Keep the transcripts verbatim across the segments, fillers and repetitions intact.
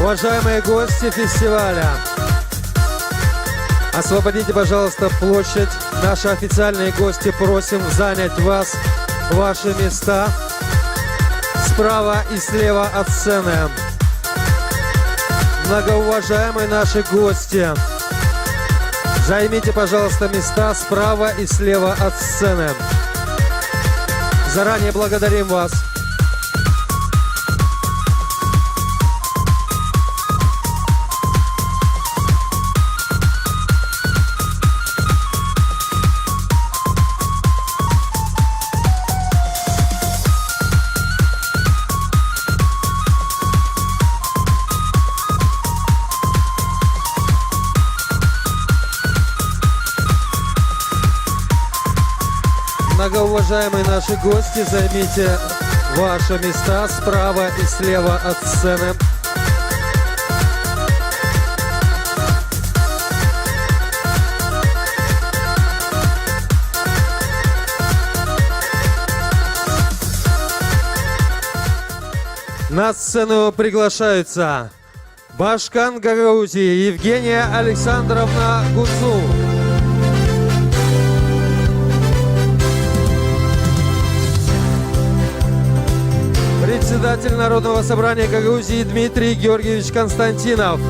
Уважаемые гости фестиваля, освободите, пожалуйста, площадь. Наши официальные гости, просим занять вас, ваши места справа и слева от сцены. Многоуважаемые наши гости, займите, пожалуйста, места справа и слева от сцены. Заранее благодарим вас. Многоуважаемые наши гости, займите ваши места справа и слева от сцены. На сцену приглашаются Башкан Гагаузии Евгения Александровна Гуцул. Председатель Народного собрания Гагаузии Дмитрий Георгиевич Константинов.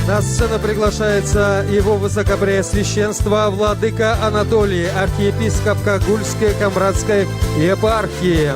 На сцену приглашается его высокопреосвященство владыка Анатолий, архиепископ Кагульской Камбратской епархии.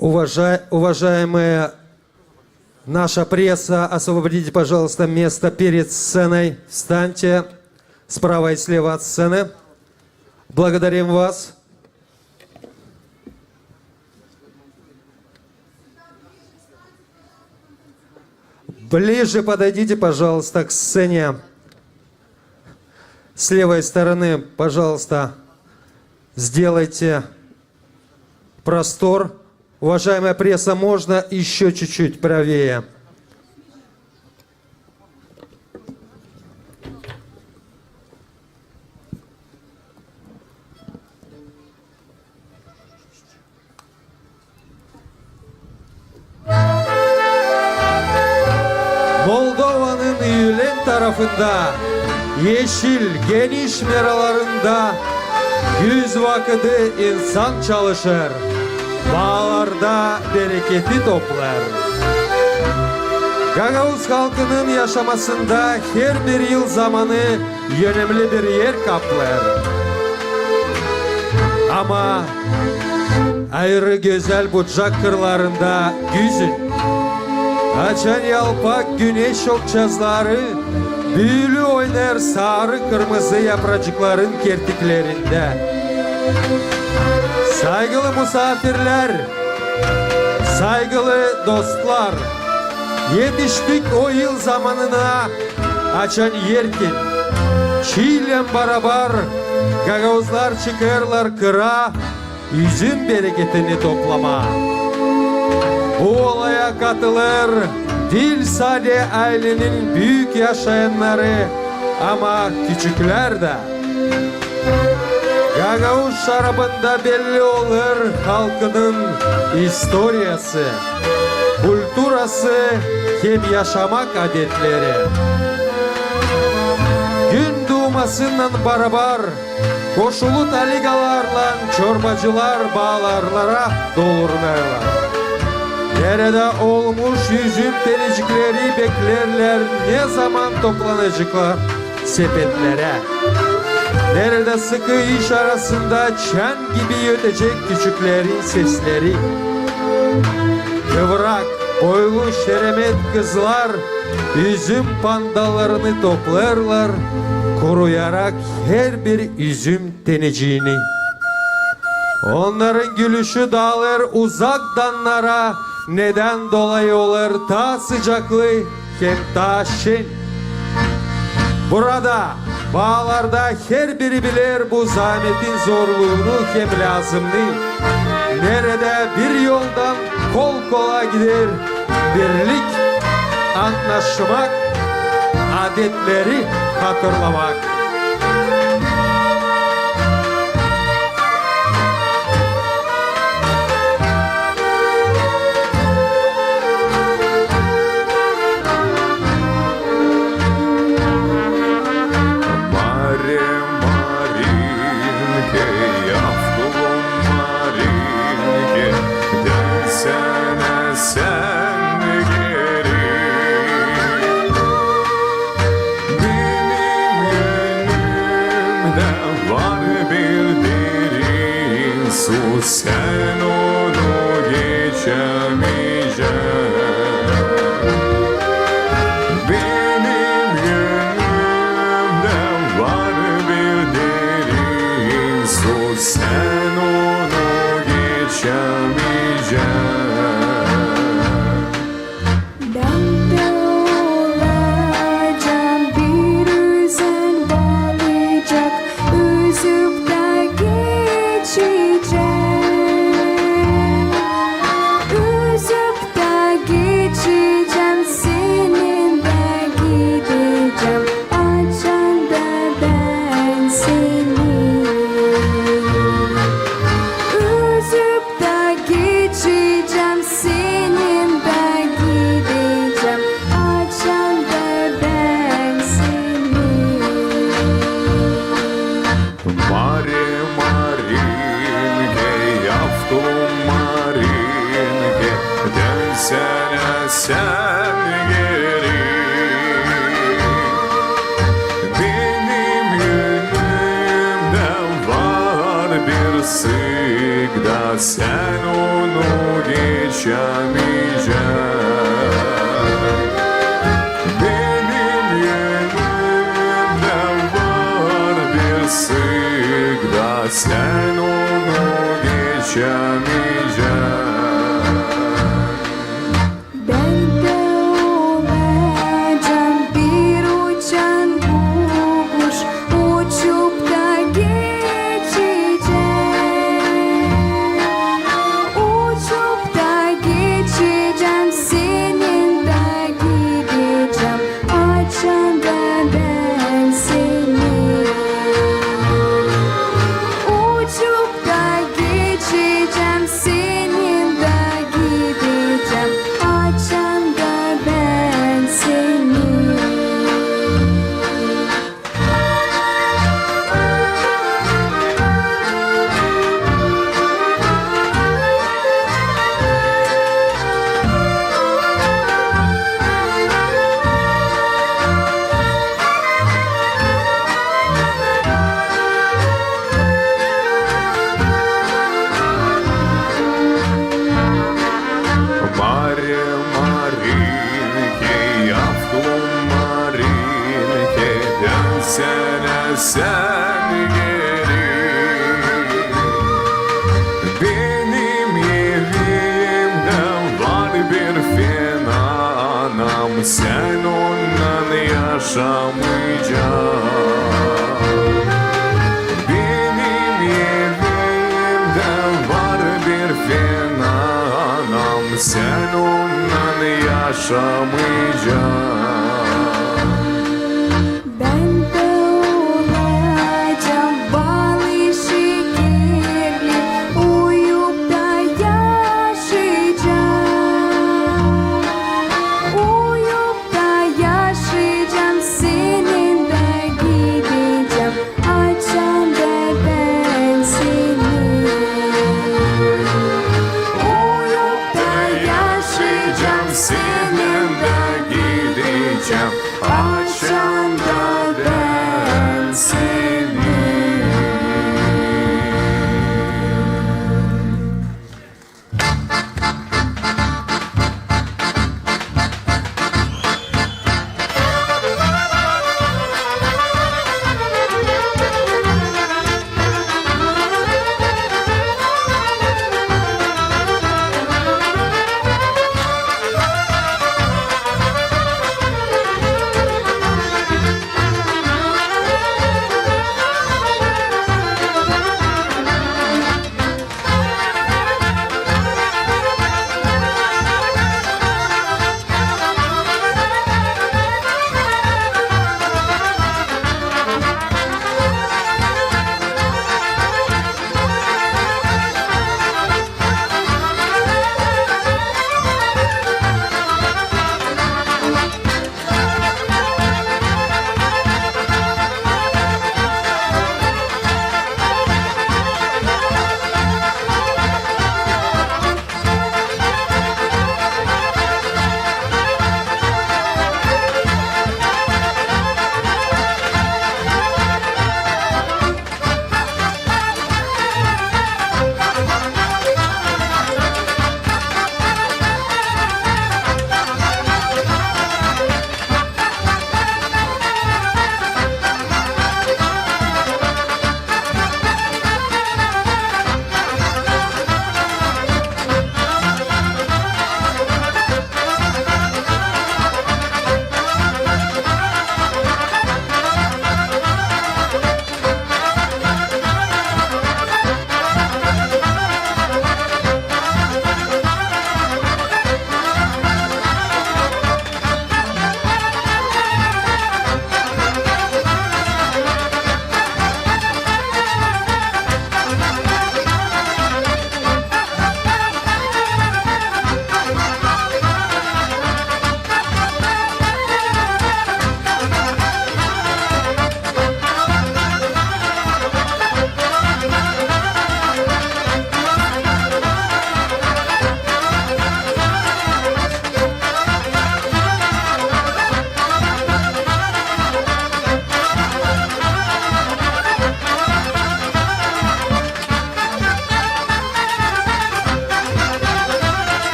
Уважа-, уважаемая наша пресса, освободите, пожалуйста, место перед сценой. Встаньте справа и слева от сцены. Благодарим вас. Ближе подойдите, пожалуйста, к сцене. С левой стороны, пожалуйста, сделайте простор. Уважаемая пресса, можно ещё чуть-чуть правее? Moldovanın üülen tarafında, eşil, geniş meralarında güz vakıdı insan çalışêr, baalarda bereketi toplêêr. Gagauz halkının yaşamasında herbir yıl zamanı önemli bir er kaplêêr. Ama ayırı gözäl Bucak kırlarında güzün, açan yalpak güneş okçazları büülü oynêr saarı-kırmızı yapracıkların kertiklerindä. Saygılı musaafirlär, saygılı dostlar, etiştik o yıl zamanına, açan erkin, çiilän barabar gagauzlar çıkêrlar kıra üzüm bereketini toplamaa. Bu olaya katılêr diil sade aylenin büük yaşayannarı, ama küçüklär dä. Gagauz şarabında belli olêr halkının istoriyası, kulturası hem yaşamak adetleri. Gün duumasınnan barabar koşulu taligalarlan çorbacılar baalarlara doldurêrlar. Neredä olmuş üzüm tenecikleri beklerlär, ne zaman toplanaceklar sepetlerä. Neredä sıkı iş arasında çan gibi ötecek küçüklerin sesleri. Kıvrak boylu şeremet kızlar üzüm pandalarını toplêêrlar, kuruyarak herbir üzüm teneciini. Onnarın gülüşü daalêr uzak dannara, nedän dolayı olêr taa sıcaklı hem taa şen. Burada, baalarda herbiri biler bu zaametin zorluunu hem lääzımnı, neredä bir yoldan kol-kola gider birlik, annaşmak, adetleri hatırlamak. Mare, Marinke, yavrum Marinke, dönsänä sän geri. Benim gönlümdä var bir derin su, sän onu geçämeycän. Benim gönlümdä var bir derin su, sän onu geçämeycän. Bän dä olacam bir üzen balıcak, üzüp tä geçecäm. Üzüp tä geçecäm, seninnän gidecäm, açan da bän seni. Üzüp tä geçecäm, seninnän gidecäm, açan da bän seni. Mare, Marinke, yavrum Marinke, dönsänä sän geri. Benim gönlümdä var bir sık da, sän onu geçämeycän. Benim gönlümdä var bir sık da, sän onu geçämeycän. Bän dä olacam bir uçan kukuş, uçup tä geçecäm. Uçup tä geçecäm, seninnän gidecäm, açan da bän seni. Uçup tä geçecäm, seninnän gidecäm, açan da bän seni. Mare, Marinke, yavrum Marinke, dönsänä sän geri. Benim evimdä var bir fena anam, sän ondan yaşamaycan. Benim evimdä var bir fena anam, sän ondan yaşamaycan. Bän dä olacam bal şekerli, uyup tä yaşaycam. Uyup tä yaşaycam, seninnän gidecäm, açan da bän seni. Uyup tä yaşaycam, seninnän gidecäm,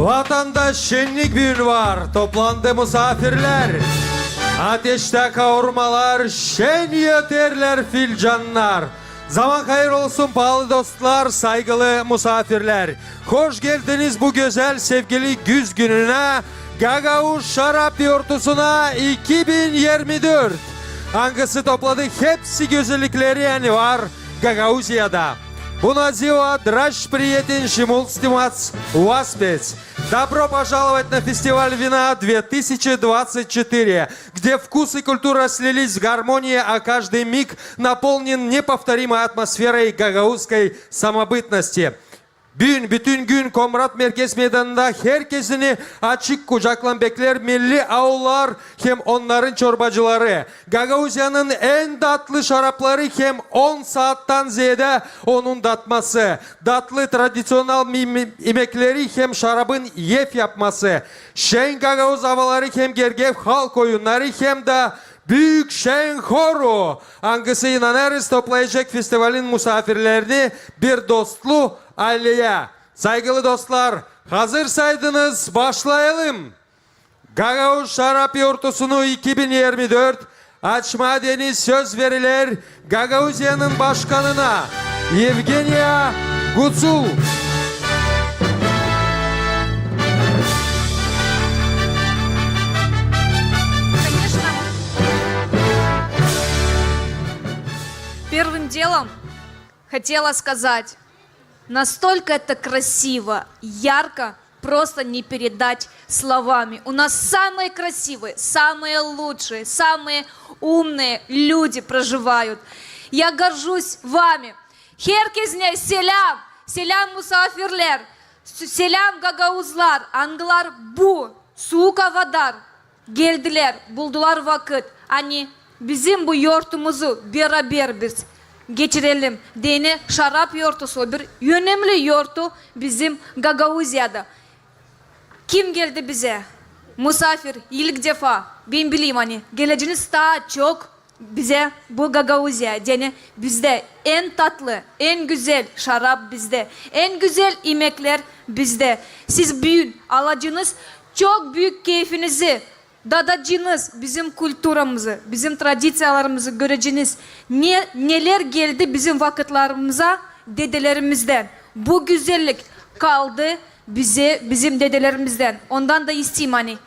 Vatanda şennik büün var, toplandı musaafirlär. Ateştä kavurmalar, şen öterlär filcannar. Zaman hayır olsun, paalı dostlar, saygılı musaafirlär. Hoş geldiniz bu gözäl, sevgili güz gününä, Gagauz şarap yortusuna iki bin irmi dört, angısı topladı hepsi gözellikleri, ani var Gagauziyada. Bună ziua, dragi prieteni și mulți stimați oaspeți! Добро пожаловать на фестиваль вина две тысячи двадцать четыре, где вкус и культура слились в гармонии, а каждый миг наполнен неповторимой атмосферой гагаузской самобытности. Büün bütün gün Komrat Merkez Meydanında herkezini açık kucaklan bekleer milli aullar hem onnarın çorbacıları. Gagauziyanın en datlı şarapları hem on saattan zeedä onun datması. Datlı tradiţional mi-, mi-, imekleri hem şarabın ef yapması. Şen gagauz avaları hem gergef halk oyunnarı hem dä büük şen horu, angısı, inanêrız, toplayacek festivalin musaafirlerini bir dostlu ayleyä. Saygılı dostlar, hazırsaydınız, başlayalım! Gagauz şarap yortusunu iki bin irmi dört açmaa deyni söz veriler Gagauziyanın başkanına Evgeniya Gusul. Конечно. Первым делом хотела сказать, настолько это красиво, ярко, просто не передать словами. У нас самые красивые, самые лучшие, самые умные люди проживают. Я горжусь вами. Herkezinä seläm, seläm musaafirlär, s-, seläm gagauzlar, angılar bu suuk avadar geldilär, buldular vakıt, ani bizim bu yortumuzu beraber biz geçirelim. Deyni şarap yortusu bir önemli yortu bizim Gagauziyada. Kim geldi bizä? Musaafir, ilk defa. Bän bileyim, ani geleceniz taa çok bizä bu Gagauziyaya. Deyni bizdä en tatlı, en gözäl şarap bizdä, en gözäl imeklär bizdä. Siz büün alacenız çok büük keyfinizi, dadacınız bizim kulturamızı, bizim tradiţiyalarımızı, göreceniz, ne, nelär geldi bizim vakıtlarımıza dedelerimizdän. Bu gözällik kaldı bizä, bizim dedelerimizdän. Ondan da isteyim, ani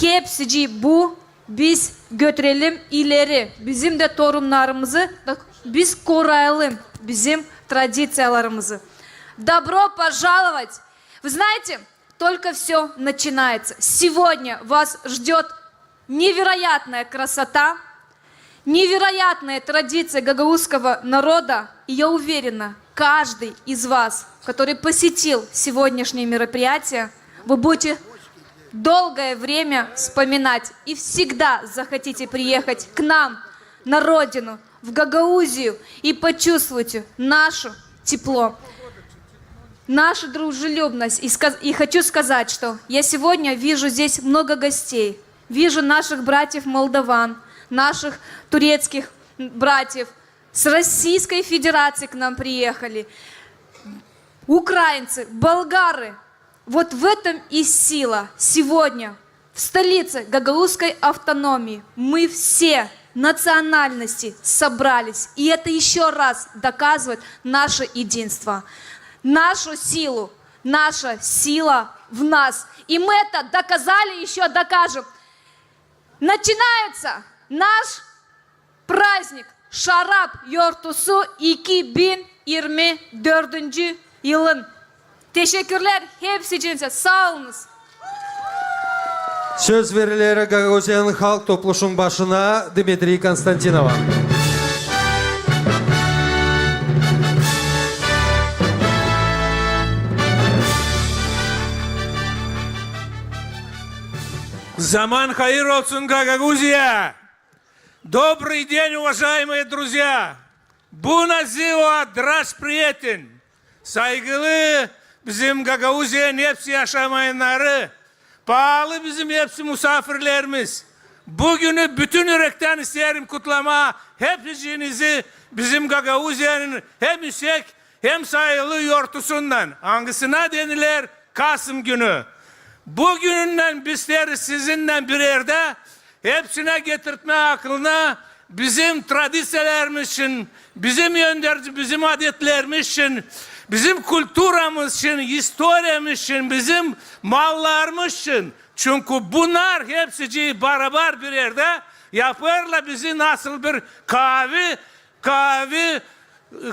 hepsicii bu biz götürelim ileri. Bizim dä torunnarımızı da biz koruyalım, bizim tradiţiyalarımızı. Добро пожаловать! Вы знаете, только всё начинается. Сегодня вас ждёт невероятная красота, невероятная традиция гагаузского народа. И я уверена, каждый из вас, который посетил сегодняшнее мероприятие, вы будете долгое время вспоминать и всегда захотите приехать к нам, на родину, в Гагаузию, и почувствуйте наше тепло, нашу дружелюбность. И сказ-, и хочу сказать, что я сегодня вижу здесь много гостей. Вижу наших братьев молдаван, наших турецких братьев. С Российской Федерации к нам приехали украинцы, болгары. Вот в этом и сила. Сегодня в столице Гагаузской автономии мы все национальности собрались. И это ещё раз доказывает наше единство, нашу силу. Наша сила в нас. И мы это доказали, ещё докажем. Начинается наш праздник. Şarap yortusu iki bin irmi dördüncü yılın. Teşekkürlär hepsicinizä, saa olunuz. Söz veriler Gagauziyanın Halk Topluşun başına Dmitriy Konstantinova. Zaman hayır olsun, Gagauziya! Добрый день, уважаемые друзья! Bună ziua, dragi prieteni! Saygılı bizim Gagauziyanın hepsi yaşamayannarı, paalı bizim hepsi musaafirlerimiz. Bu günü bütün ürektän isteerim kutlamaa hepsicinizi bizim Gagauziyanın hem üsek, hem sayılı yortusundan, angısına deniler Kasım günü. Büünündän biz isteeriz sizinnän bir erdä hepsinä getirtmää aklına bizim tradiţiyalarımız için, bizim önder-, bizim adetlerimiz için, bizim kulturamız için, istoriyamız için, bizim mallarımız için. Çünkü bunnar hepsicii barabar bir erdä yapêrlar bizi nasıl bir kaavi, kaavi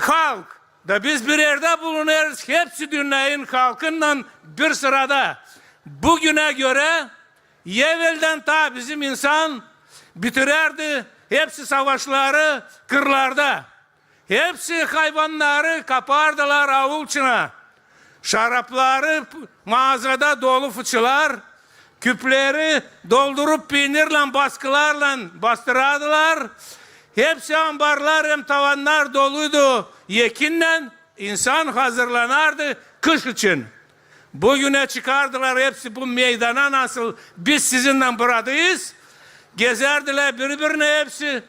halk. Da biz bir erdä bulunêrız hepsi dünneyin halkınnan bir sırada. Büünä görä, eveldän taa bizim insan bitirärdi hepsi savaşları kırlarda. Hepsi hayvannarı kapardılar aulçina. Şarapları p-, maazada dolu fıçılar, küpleri doldurup piinirlän, baskılarlan bastırardılar. Hepsi ambarlar hem tavannar doluydu ekinnän, insan hazırlanardı kış için. Büünä çıkardılar hepsi bu meydana, nasıl biz sizinnän buradayız. Gezärdilär biri-birinä hepsi.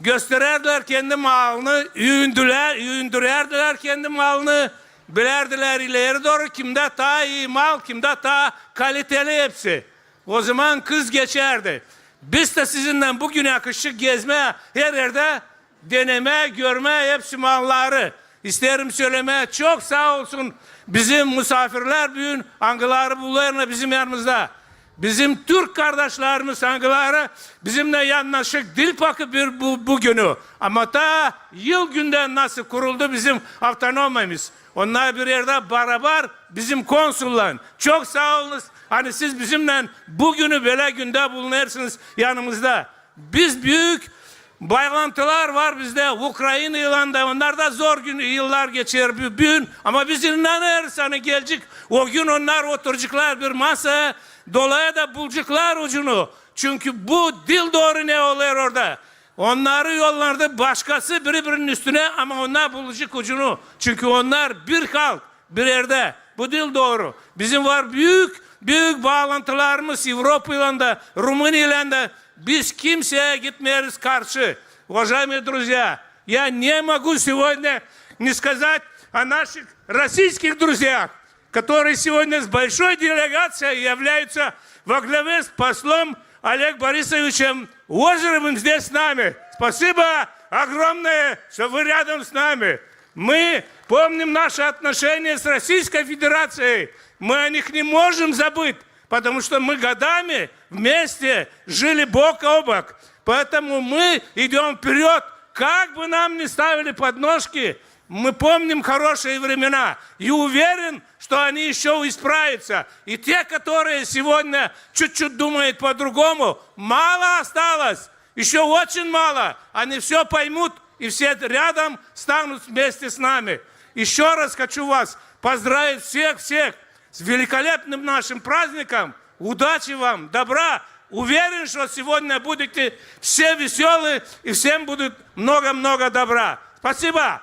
Gösterärdilär kendi malını, üündülär, üündürärdilär kendi malını. Bilärdilär ileri dooru kimdä taa ii mal, kimdä taa kaliteli hepsi. Ozaman kış geçärdi. Biz dä sizinnän büün yakıştık gezmää her erdä, denemää, görmää hepsi malları. İsteerim sölemää, çok saa olsun bizim musaafirlär büün, angıları bulunêrlar bizim yanımızda. Bizim türk kardaşlarımız, angıları bizimnän yannaşık diil pakı bir bu, büünü, ama taa yıl-gündän nasıl kuruldu bizim avtonomiyamız. Onnar bir erdä barabar bizim konsullan. Çok saa olunuz, ani siz bizimnän büünü bölä gündä bulunêrsınız yanımızda. Biz büük baalantılar var bizdä Ukrainaylan da, onnar da zor gün, yıllar geçer bü-, büün, ama biz inanêrız, ani gelecek o gün onnar oturaceklar bir masaya, dolaya da bulaceklar ucunu. Çünkü bu diil dooru ne olêr orada. Onnarı yollardı başkası biri-birinin üstünä, ama onnar bulacek ucunu. Çünkü onnar bir halk, bir erdä. Bu diil dooru. Bizim var büük, büük baalantılarımız Evropaylan da, Rumıniyaylan da. Biz kimseyä gitmeeriz karşı. Уважаемые друзья, я не могу сегодня не сказать о наших российских друзьях, которые сегодня с большой делегацией являются во главе с послом Олег Борисовичем Ожеровым здесь с нами. Спасибо огромное, что вы рядом с нами. Мы помним наши отношения с Российской Федерацией. Мы о них не можем забыть, потому что мы годами вместе жили бок о бок. Поэтому мы идём вперёд. Как бы нам ни ставили подножки, мы помним хорошие времена. И уверен, что они ещё исправятся. И те, которые сегодня чуть-чуть думают по-другому, мало осталось. Ещё очень мало. Они всё поймут, и все рядом станут вместе с нами. Ещё раз хочу вас поздравить всех-всех с великолепным нашим праздником. Удачи вам, добра. Уверен, что сегодня будете все весёлы, и всем будет много-много добра. Спасибо.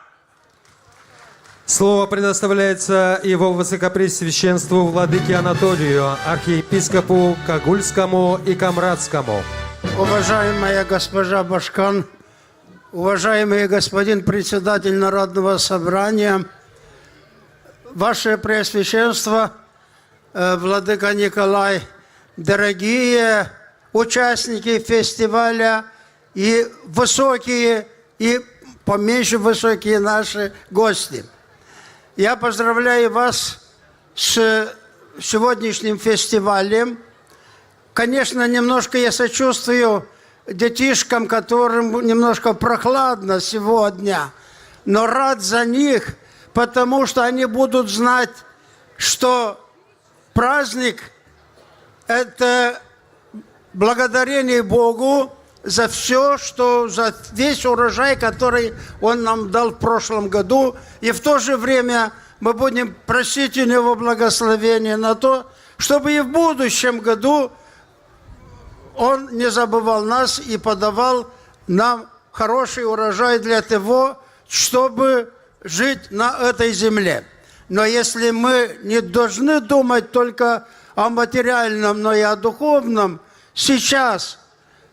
Слово предоставляется его высокопреосвященству владыке Анатолию, архиепископу Кагульскому и Камрадскому. Уважаемая госпожа Башкан, уважаемый господин председатель Народного собрания, ваше преосвященство, э, владыка Николай, дорогие участники фестиваля и высокие, и поменьше высокие наши гости. Я поздравляю вас с сегодняшним фестивалем. Конечно, немножко я сочувствую детишкам, которым немножко прохладно сегодня, но рад за них, потому что они будут знать, что праздник — это благодарение Богу за всё, что, за весь урожай, который Он нам дал в прошлом году. И в то же время мы будем просить у Него благословения на то, чтобы и в будущем году Он не забывал нас и подавал нам хороший урожай для того, чтобы жить на этой земле. Но если мы не должны думать только о материальном, но и о духовном, сейчас,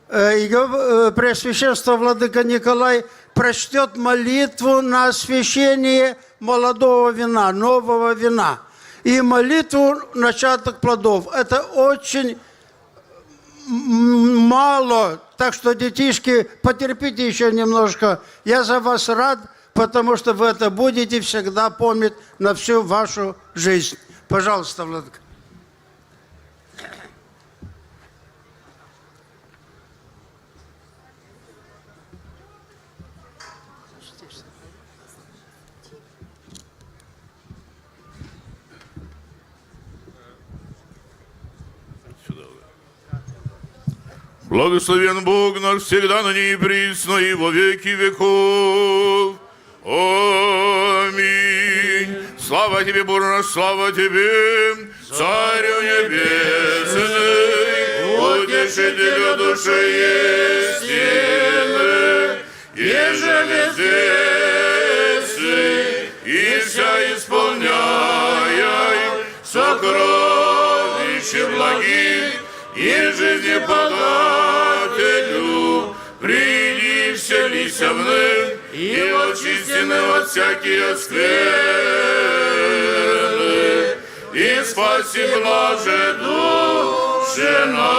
э, его, э, Преосвященство Владыка Николай прочтёт молитву на освящение молодого вина, нового вина. И молитву начаток плодов. Это очень м, мало. Так что, детишки, потерпите ещё немножко. Я за вас рад, потому что вы это будете всегда помнить на всю вашу жизнь. Пожалуйста, Владыка. Благословен Бог наш, всегда, ныне и присно, и во веки веков. Аминь. Слава Тебе, Боже наш, слава Тебе, Царю Небесный, Утешителю души истины, еже везде еси, и вся исполняя сокровища благих, и жизни подателю, приди, вселися в них, и очисти их от всякой скверны, и спаси блаже души наши.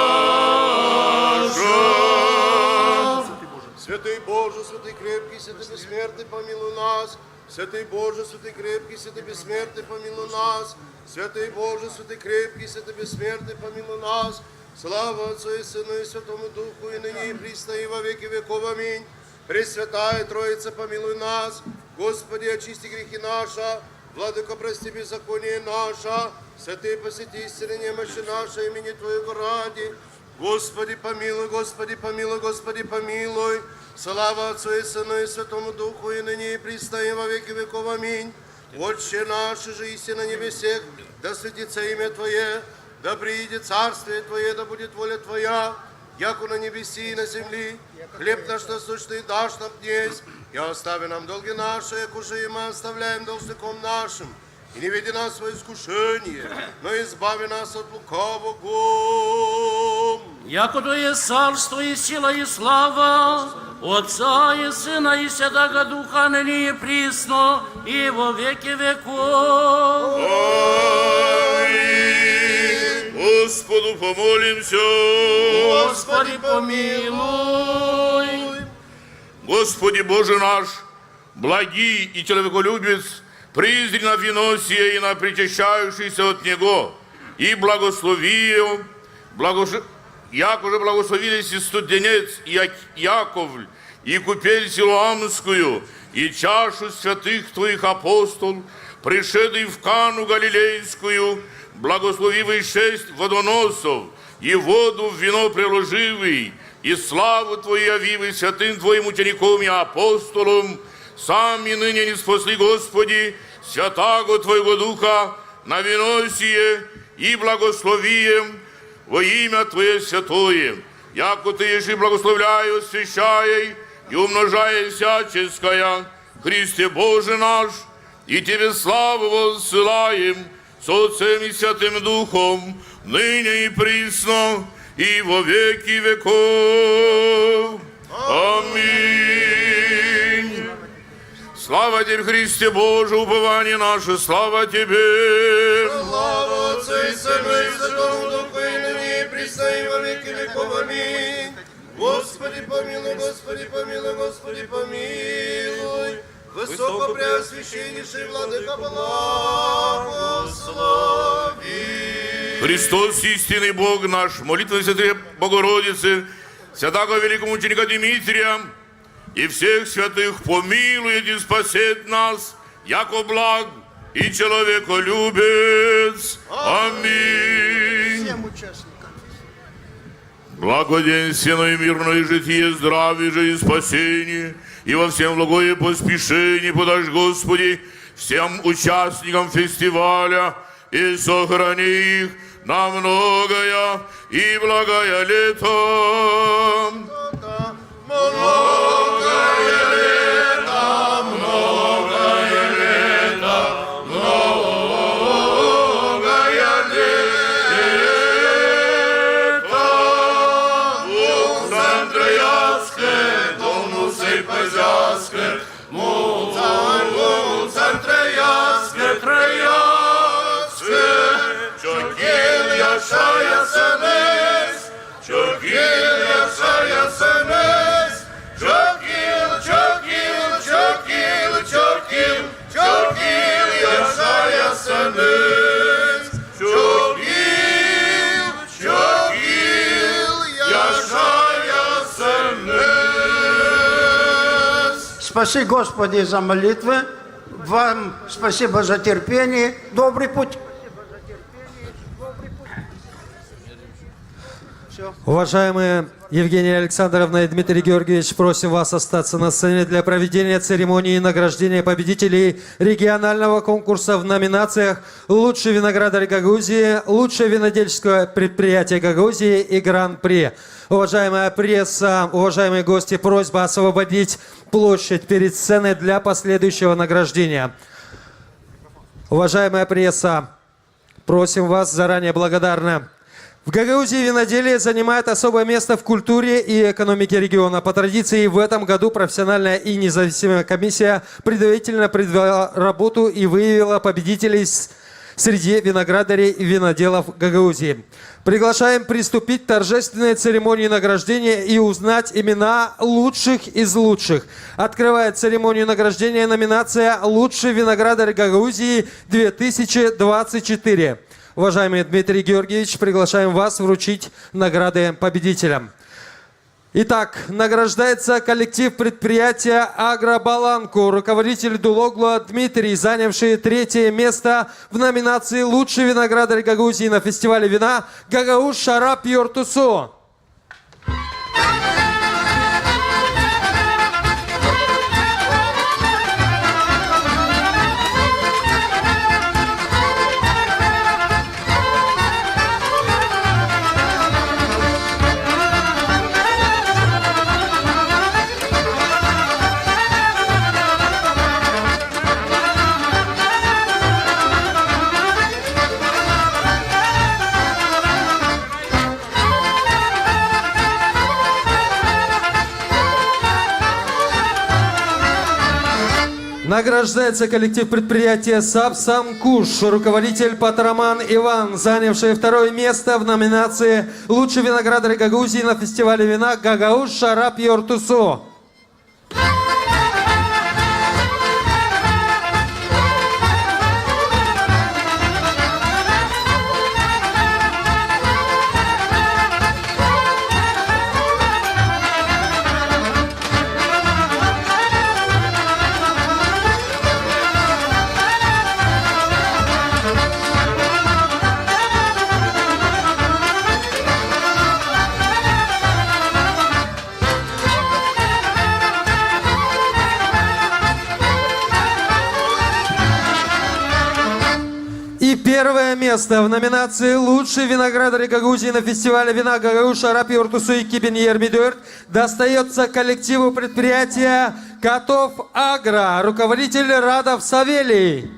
Святый Боже, святый крепкий, святый бессмертный, помилуй нас. Святый Боже, святый крепкий, святый бессмертный, помилуй нас. Святый Боже, святый крепкий, святый бессмертный, помилуй нас. Слава Отцу и Сыну и Святому Духу, и ныне и присно, и во веки веков. Аминь. Пресвятая Троица, помилуй нас. Господи, очисти грехи наши. Владыко, прости беззаконие наше. Святый, посети истины немощи наши, имени Твоего ради. Господи, помилуй, Господи, помилуй, Господи, помилуй. Слава Отцу и Сыну и Святому Духу, и ныне и присно, и во веки веков. Аминь. Отче наш, иже еси на небесех, да святится имя Твое, да приидет царствие Твое, да будет воля Твоя, яко на небеси и на земли. Хлеб наш насущный дашь нам днесь, и остави нам долги наши, якоже и мы оставляем должником нашим. И не веди нас во искушение, но избави нас от лукавого. Яко Твое царство и сила и слава Отца и Сына и Святаго Духа, ныне и присно, и во веки веков. Аминь. Господу помолимся. Господи, помилуй. Господи Боже наш, благий и человеколюбец, призри на вино сие и на причащающихся от него, и благослови его, благош-, якоже благословились и студенец Я-, Яковль, и купель Силоамскую, и чашу святых Твоих апостол, пришедший в Кану Галилейскую, благословивший шесть водоносов, и воду в вино преложивший, и славу Твою явивший святым Твоим учеником и апостолом, сам и ныне ниспосли, Господи, Святаго Твоего Духа на вино сие и благослови во имя Твое святое, яко Ты еси благословляя, освящая и умножая всяческое, Христе Боже наш, и Тебе славу воссылаем со Отцем и Святым Духом, ныне и присно, и во веки веков. Аминь. Слава Тебе, Христе Боже, упование наше, слава Тебе. Слава Отцу и Сыну и Святому Духу, и ныне и присно, и во веки веков. Аминь. Господи, помилуй, Господи, помилуй, Господи, помилуй. Высокопреосвященнейший Владыко, благослови. Христос, истинный Бог наш, молитвами Святой Богородицы, святаго великомученика Димитрия и всех святых помилует и спасет нас, яко благ и человеколюбец. Аминь. Всем участникам. Благоденствие и мирное житие, здравие же и спасение, и во всем благое поспешение подашь, Господи, всем участникам фестиваля, и сохрани их на многое и благое лето. Многое лето, многое лето, многое лето. Мунца, мунца, Трояцкая, Трояцкая, Трояцкая. Yaşayasınız, çok yıl yaşayasınız. Çok yıl, çok yıl, çok yıl, çok yıl, çok yıl yaşayasınız. Çok yıl, çok yıl yaşayasınız. Спаси, Господи, за молитвы. Вам спасибо за терпение. Добрый путь. Уважаемые Евгения Александровна и Дмитрий Георгиевич, просим вас остаться на сцене для проведения церемонии награждения победителей регионального конкурса в номинациях «Лучший виноградарь Гагаузии», «Лучшее винодельческое предприятие Гагаузии» и «Гран-при». Уважаемая пресса, уважаемые гости, просьба освободить площадь перед сценой для последующего награждения. Уважаемая пресса, просим вас, заранее благодарны. В Гагаузии виноделие занимает особое место в культуре и экономике региона. По традиции, в этом году профессиональная и независимая комиссия предварительно провела работу и выявила победителей с- среди виноградарей и виноделов Гагаузии. Приглашаем приступить к торжественной церемонии награждения и узнать имена лучших из лучших. Открывает церемонию награждения номинация «Лучший виноградарь Гагаузии две тысячи двадцать четыре». Уважаемый Дмитрий Георгиевич, приглашаем вас вручить награды победителям. Итак, награждается коллектив предприятия «Агробаланку», руководитель Дулоглу Дмитрий, занявший третье место в номинации «Лучший виноградарь Гагаузии» на фестивале вина «Гагауз шарап ёртусу». Награждается коллектив предприятия «Сапсан-Куш», руководитель Патраман Иван, занявший второе место в номинации «Лучший виноградарь Гагаузии» на фестивале вина «Гагауз шарап ёртусу». И первое место в номинации «Лучший виноградарь Гагаузии» на фестивале вина «Гагауз шарап ёртусу» iki bin yirmi dört достаётся коллективу предприятия «Котов Агро», руководитель Радов Савелий.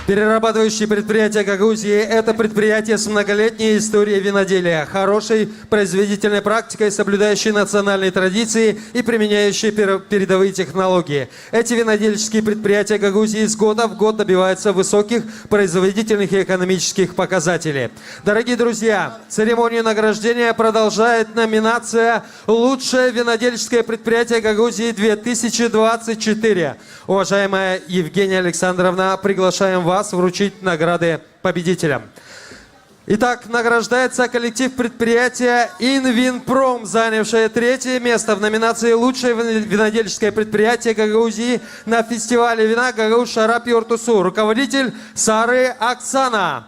Перерабатывающие предприятия Гагаузии — это предприятия с многолетней историей виноделия, хорошей производительной практикой, соблюдающие национальные традиции и применяющие пер-, передовые технологии. Эти винодельческие предприятия Гагаузии из года в год добиваются высоких производительных и экономических показателей. Дорогие друзья, церемонию награждения продолжает номинация «Лучшее винодельческое предприятие Гагаузии две тысячи двадцать четыре». Уважаемая Евгения Александровна, приглашаем вас вручить награды победителям. Итак, награждается коллектив предприятия «Инвинпром», занявшее третье место в номинации «Лучшее вин-, винодельческое предприятие Гагаузии» на фестивале вина «Гагауз шарап ёртусу». Руководитель Сары Оксана.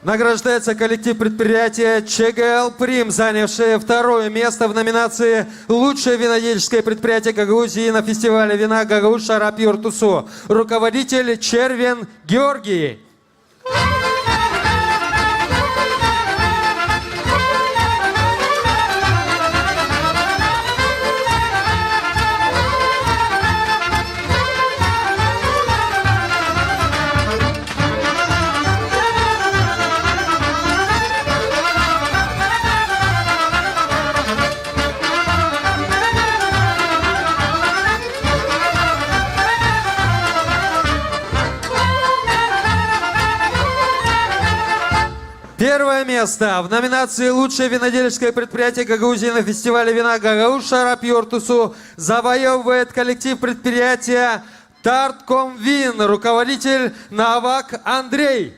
Награждается коллектив предприятия ЧГЛ «Прим», занявшее второе место в номинации «Лучшее виноделческое предприятие Гагаузии» на фестивале вина «Gagauz şarap yortusu». Руководитель Червин Георгий. Первое место в номинации «Лучшее виноделческое предприятие Гагаузии» на фестивале вина «Gagauz şarap yortusu» завоёвывает коллектив предприятия «Тарткомвин», руководитель Навак Андрей.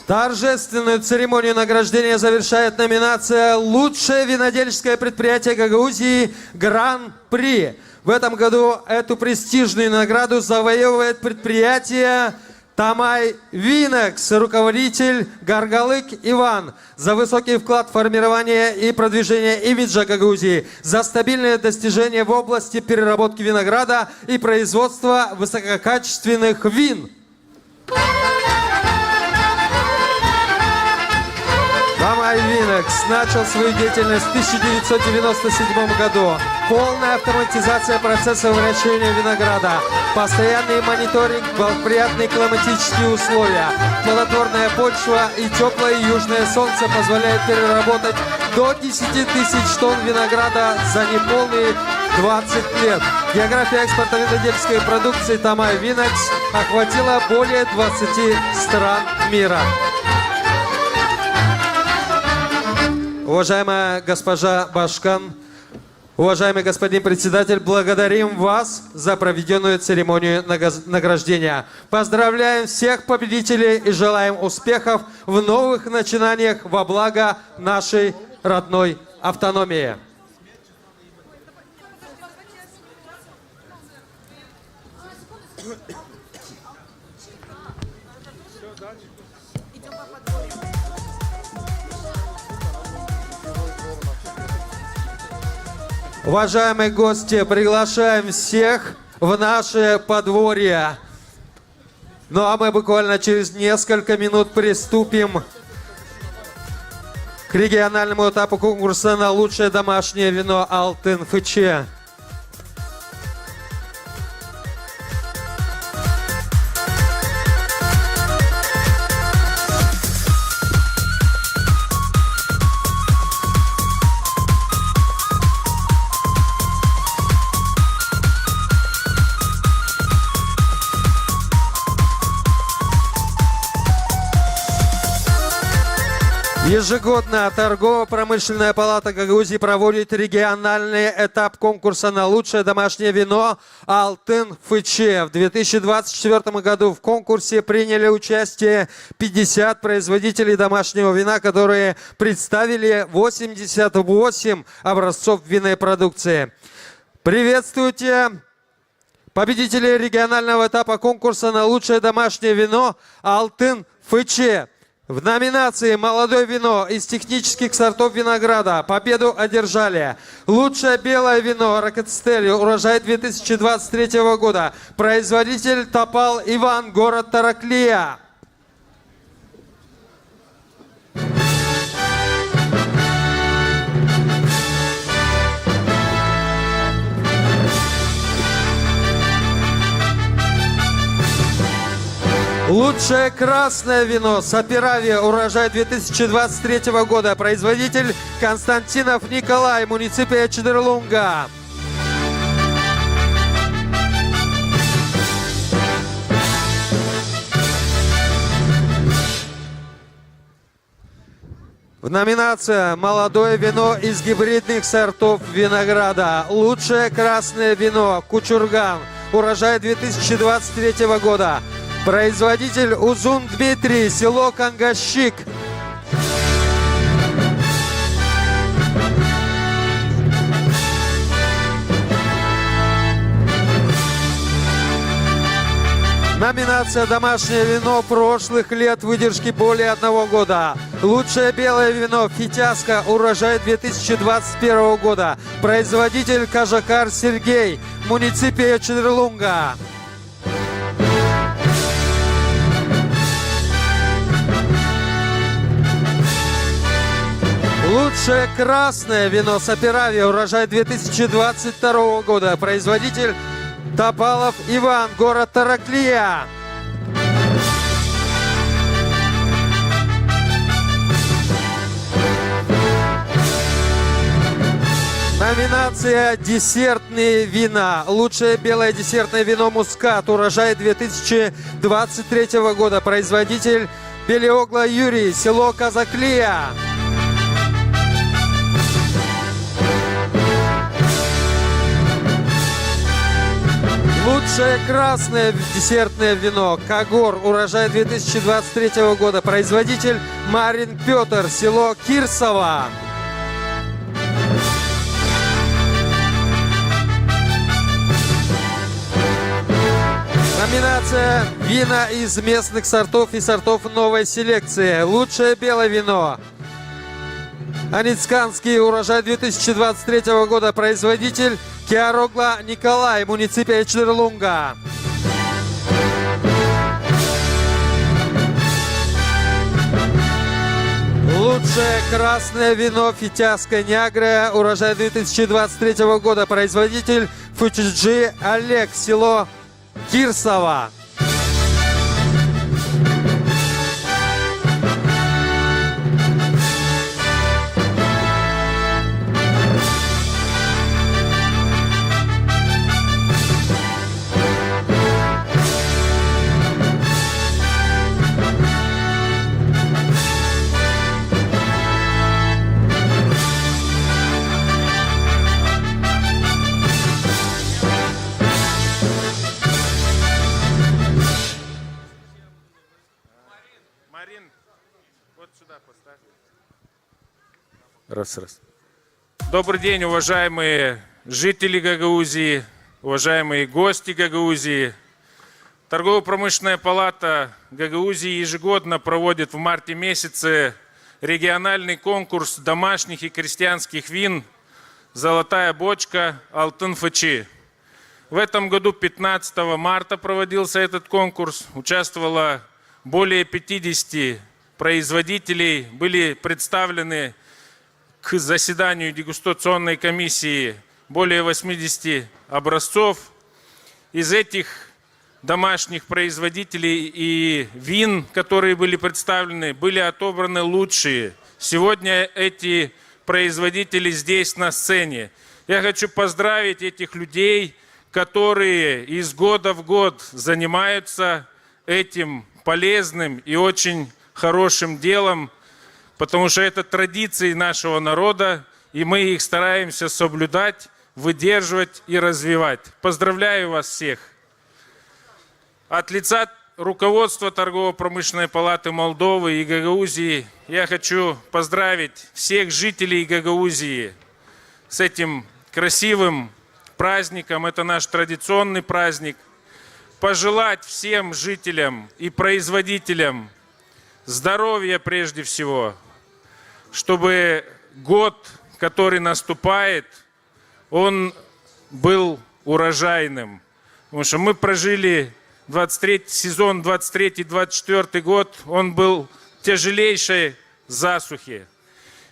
Торжественную церемонию награждения завершает номинация «Лучшее виноделческое предприятие Гагаузии Гран-при». В этом году эту престижную награду завоёвывает предприятие «Тамай Винекс», руководитель Гаргалык Иван, за высокий вклад в формирование и продвижение имиджа Гагаузии, за стабильные достижения в области переработки винограда и производства высококачественных вин. «Тамай Винекс» начал свою деятельность в тысяча девятьсот девяносто седьмом году. Полная автоматизация процесса выращивания винограда, постоянный мониторинг, благоприятные климатические условия, плодотворная почва и тёплое южное солнце позволяют переработать до десяти тысяч тонн винограда за неполные двадцать лет. География экспорта винодельской продукции «Тамай Винекс» охватила более двадцати стран мира. Уважаемая госпожа Башкан, уважаемый господин председатель, благодарим вас за проведённую церемонию нагаз-, награждения. Поздравляем всех победителей и желаем успехов в новых начинаниях во благо нашей родной автономии. Уважаемые гости, приглашаем всех в наше подворье. Ну а мы буквально через несколько минут приступим к региональному этапу конкурса на лучшее домашнее вино «Алтын фычы». Ежегодно Торгово-промышленная палата Гагаузии проводит региональный этап конкурса на лучшее домашнее вино «Алтын фычы». В две тысячи двадцать четвёртом году в конкурсе приняли участие пятьдесят производителей домашнего вина, которые представили восемьдесят восемь образцов винной продукции. Приветствуйте победителей регионального этапа конкурса на лучшее домашнее вино «Алтын фычы». В номинации «Молодое вино из технических сортов винограда» победу одержали: лучшее белое вино «Ракетстель», урожай две тысячи двадцать третьего года, производитель Топал Иван, город Тараклия. Лучшее красное вино «Саперави», урожай две тысячи двадцать третьего года, производитель Константинов Николай, муниципия Чидерлунга. В номинации «Молодое вино из гибридных сортов винограда» лучшее красное вино «Кучурган», урожай две тысячи двадцать третьего года. Производитель Узун Дмитрий, село Кангашчик. Номинация «Домашнее вино прошлых лет выдержки более одного года». Лучшее белое вино «Фитяска», урожай две тысячи двадцать первого года. Производитель Кажакар Сергей, муниципия Чедерлунга. Лучшее красное вино «Саперави», урожай две тысячи двадцать второго года. Производитель Топалов Иван, город Тараклия. Номинация «Десертные вина». Лучшее белое десертное вино «Мускат», урожай две тысячи двадцать третьего года. Производитель Белиогла Юрий, село Казаклия. Лучшее красное десертное вино «Кагор», урожай две тысячи двадцать третьего года. Производитель Марин Пётр, село Кирсово. Номинация «Вина из местных сортов и сортов новой селекции». Лучшее белое вино. Аницканский урожай две тысячи двадцать третьего года. Производитель Киарогла Николай, муниципия Чедерлунга. Лучшее красное вино «Фитяска Нягра», урожай две тысячи двадцать третьего года. Производитель Фучиджи Олег, село Кирсово. Марин, вот сюда поставь. Раз, раз. Добрый день, уважаемые жители Гагаузии, уважаемые гости Гагаузии. Торгово-промышленная палата Гагаузии ежегодно проводит в марте месяце региональный конкурс домашних и крестьянских вин «Золотая бочка», «Алтын фычы». В этом году, пятнадцатого марта, проводился этот конкурс. Участвовало более пятидесяти производителей, были представлены к заседанию дегустационной комиссии более восьмидесяти образцов. Из этих домашних производителей и вин, которые были представлены, были отобраны лучшие. Сегодня эти производители здесь, на сцене. Я хочу поздравить этих людей, которые из года в год занимаются этим полезным и очень хорошим делом, потому что это традиции нашего народа, и мы их стараемся соблюдать, выдерживать и развивать. Поздравляю вас всех! От лица руководства Торгово-промышленной палаты Молдовы и Гагаузии я хочу поздравить всех жителей Гагаузии с этим красивым праздником. Это наш традиционный праздник. Пожелать всем жителям и производителям здоровья прежде всего, чтобы год, который наступает, он был урожайным. Потому что мы прожили двадцать третий сезон, двадцать третий, двадцать четвёртый год, он был в тяжелейшей засухе.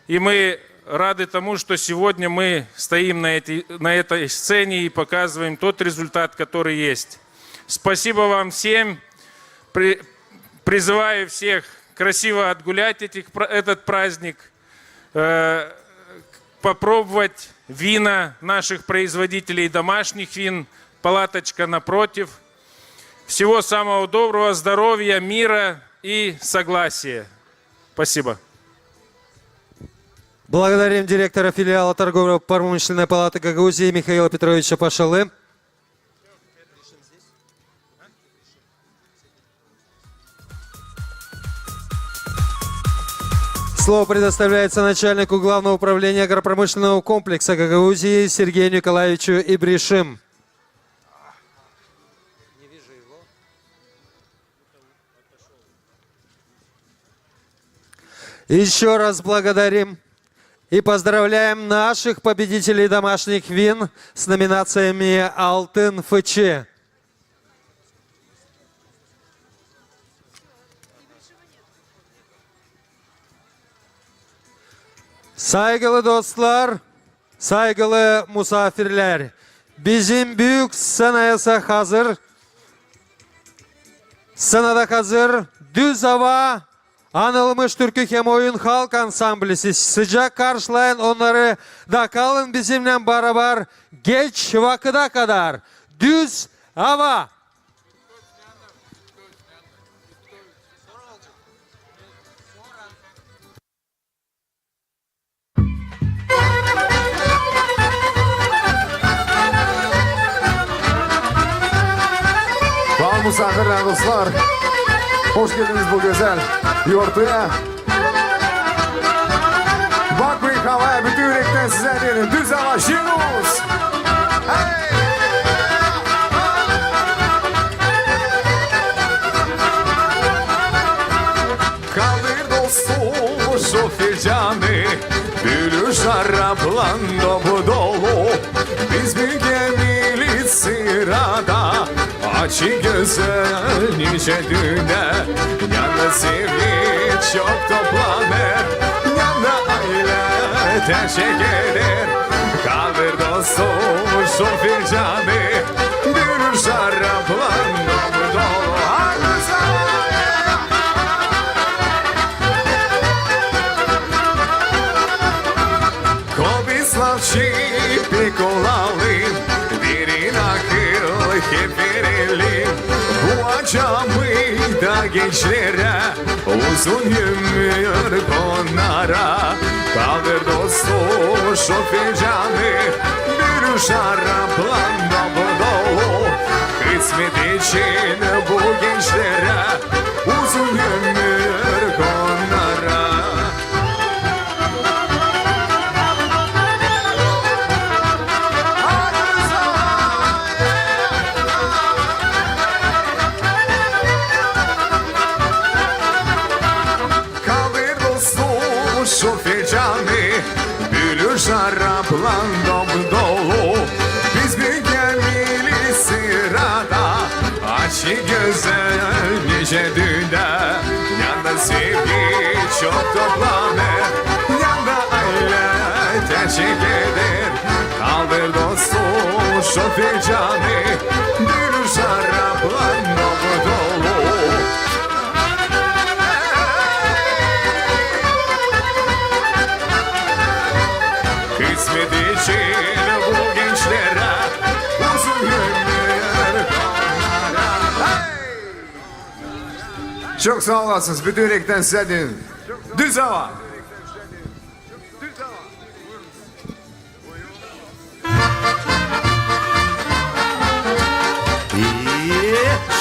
И мы рады тому, что сегодня мы стоим на этой, на этой сцене и показываем тот результат, который есть. Спасибо вам всем. При-, призываю всех красиво отгулять этих пра-, этот праздник, э, попробовать вина наших производителей, домашних вин, палаточка напротив. Всего самого доброго, здоровья, мира и согласия. Спасибо. Благодарим директора филиала Торгово-промышленной палаты Гагаузии Михаила Петровича Пашалы. Слово предоставляется начальнику Главного управления агропромышленного комплекса Гагаузии Сергею Николаевичу Ибришим. Ещё раз благодарим и поздравляем наших победителей домашних вин с номинациями «Алтын фычы». Saygılı dostlar, saygılı musafirlär, bizim büük sţenaya hazır, sţenada hazır Düz Ava, anılmış türkü hem oyun halk ansamblisi. Sıcak karşılayın onnarı da kalın bizimnän barabar geç vakıda kadar. Düz Ava! Var musafirlär, dostlar. Hoş geldiniz bu gözäl yortuya. Bakmayın havaya, bütün ürektän sizä deerim: Düz Ava, şen olsun! Hey! Kaldır, dostum, şu filcanı, bülü şaraplan dop-dolu. Biz büünkän milli sırada açı gözü nicä dünä. Yanında sevgi çok toplanêr, yanında aylä teşekkür eder. Kaldır, dostum, şu filcanı, bülü şaraplan dop-dolu. Haydi sana! Ko biz lafçı pek olalım, derin akıl hep verelim. Bu acamı da gençlerä, uzun ömür onnara. Kaldır, dostum, şu filcanı, bülü şaraplan dop-dolu. Kısmet için bu gençlerä, uzun ömür onnara. Kaldır, dostum, şu filcanı, bülü şaraplan dop-dolu. Biz büünkän milli sırada açı gözü nicä dünä. Yanında sevgi çok toplanêr, yanında aylä teşekkür eder. Kaldır, dostum, şu filcanı, bülü şaraplan dop-dolu. Kısmet için bu gençlerä, uzun ömür onnara. Çok saa olasınız, bütün ürektän sizä deerim: Düz Ava!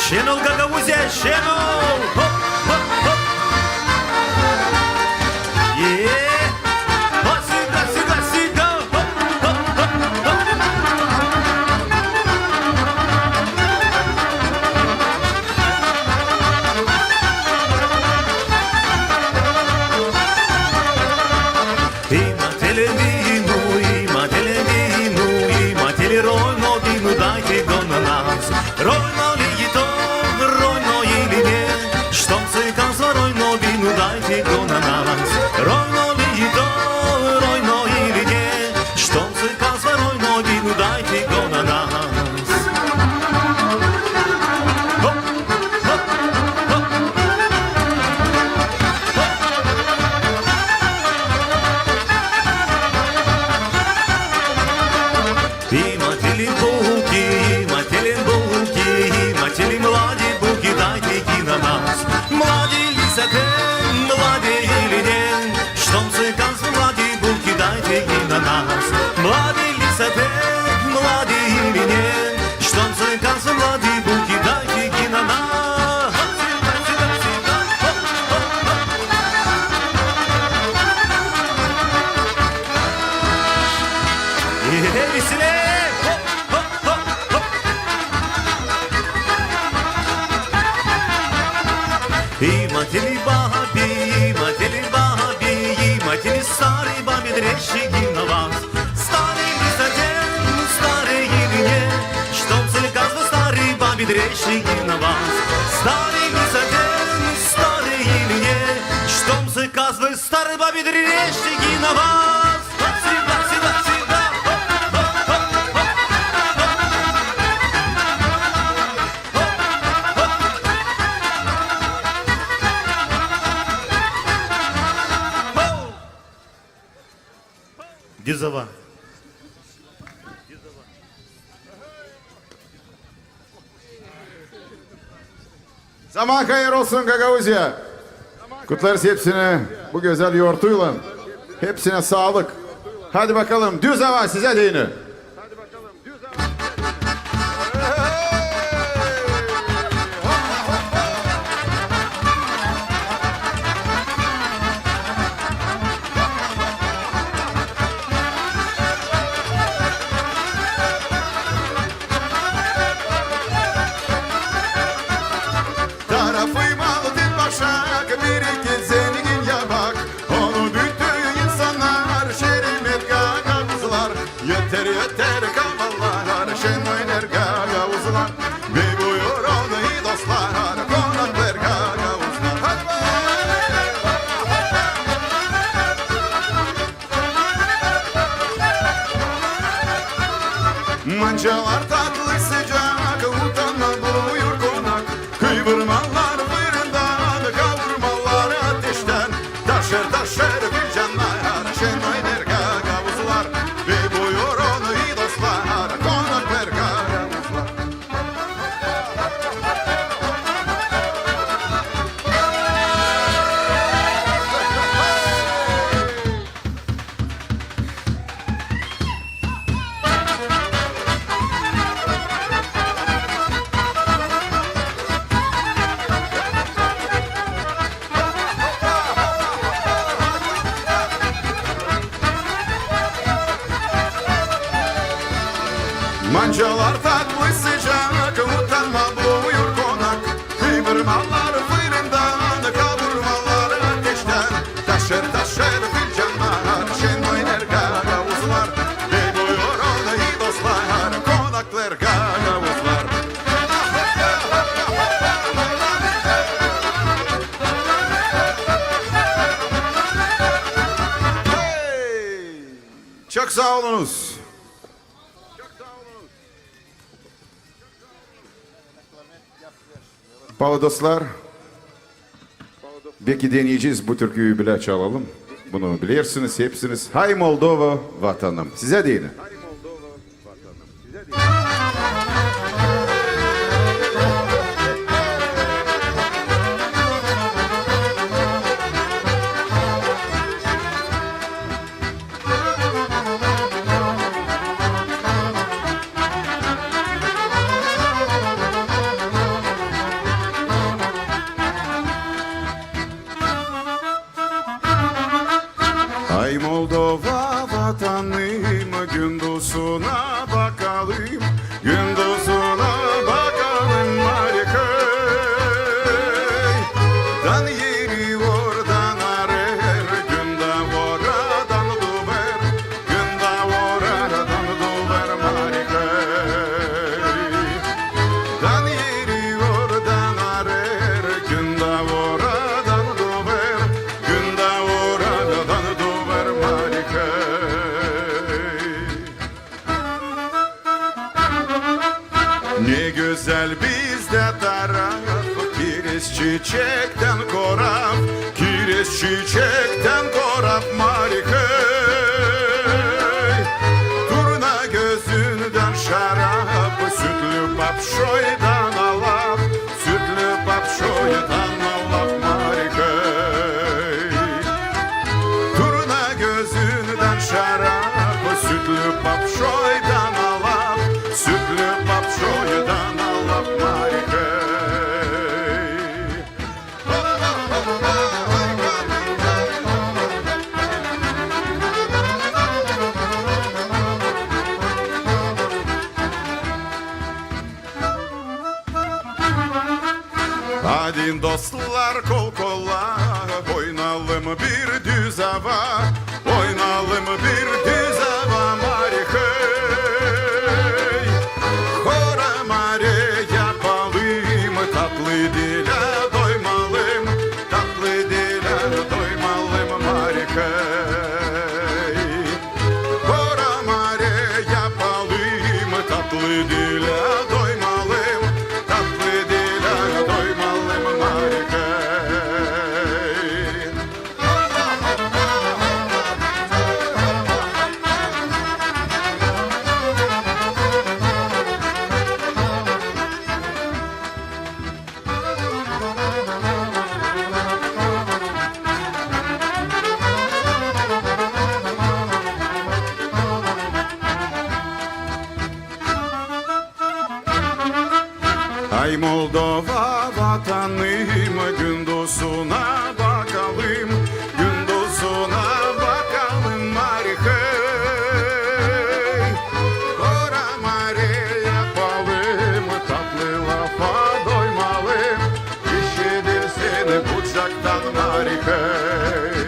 Şen ol, Gagauziya, şen ol! Hop, hop, hop! Hop, hop, hop, hop! Imate le vinu, imate le vinu, imate le rojno vinu, dajte go na nas. Rojno li i to, rojno ili nje, što srcam sa rojno vinu, dajte go na nas. Rojno li i to, rojno ili nje, što srcam sa rojno vinu, dajte go na nas. Hop, hop, hop. Imate li buki, imate li buki, imate li mladi buki, dajte i na nas. Mladi li sate, mladi ili nje, što srcam sa mladi buki, Тели бабы, ма, тели бабы, ма, тели старой бабы дрещи гинаваз. Старый не саден, старый не мне, што м сыказ бы старой бабы дрещи гинаваз. Старый не саден, старый не мне, што м сыказ бы старой бабы дрещи гинаваз. Дюз ава. Zaman hayır olsun, Gagauziya! Kutlêêrız hepsini bu gözäl yortuylan. Hepsinä saalık. Hadi bakalım, Düüz ava sizä deyni. Tarafıma altın başak, bir-iki zengin yabak. Onu bütün insannar şerimet gagauzlar. Öter, öter kavallar, şen oynar gagauzlar. Bey buyurun, dostlar, konaklar gagauzlar. Hadi bey! Mancalar tatlı, sıcak, utanma, buyur konak. Kıvırmalar fırından, kavurmalar ateştän. Taşêr, taşêr filcannar, şen oynar gagauzlar. Bey buyurun, dostlar, konaklar gagauzlar. Mancalar tatlı, sıcak, utanma, buyur konak. Kıvırmalar fırından, kavurmalar ateştän. Taşêr, taşêr filcannar, şen oynar gagauzlar. Bey buyurun, dostlar, konaklar gagauzlar. Çok saa olunuz. Paalı dostlar, beki deneyecez bu türküyü bilä çalalım. Bunu bilersiniz hepsiniz. Hay Moldova, vatanım. Sizä deyni. Ay Moldova, vatanım, günduzuna bakalım, günduzuna bakalım, Mariköy. Dan eri oradan arer, gündä oradan duver, gündä oradan duver, Mariköy. Dan eri oradan arer, gündä oradan duver, gündä oradan duver, Mariköy. Ne gözäl bizdä taraf, kirez çiçektän koraf, kirez çiçektän koraf, Mariköy. Turna gözündän şarap, sütlü papşoydan alaf, sütlü papşoydan alaf, Mariköy. Turna gözündän şarap, sütlü papşoydan alaf, sütlü papşoydan alaf, Mariköy. Hadi, dostlar, kol-kola, oynayalım bir düz ava, oynayalım bir düz ava, mari hey. Hora, mari yapalım, tatlı dilä doymalım, tatlı dilä doymalım, mari hey. Hora, mari yapalım, tatlı dilä doymalım, tatlı dilä doymalım, mari hey. Ay, Moldova vatanım, gündüzünä bakalım, gündüzünä bakalım, mari hey. Hora, mari yapalım, tatlı lafa doymalım, işidilsin bucaktan, mari hey.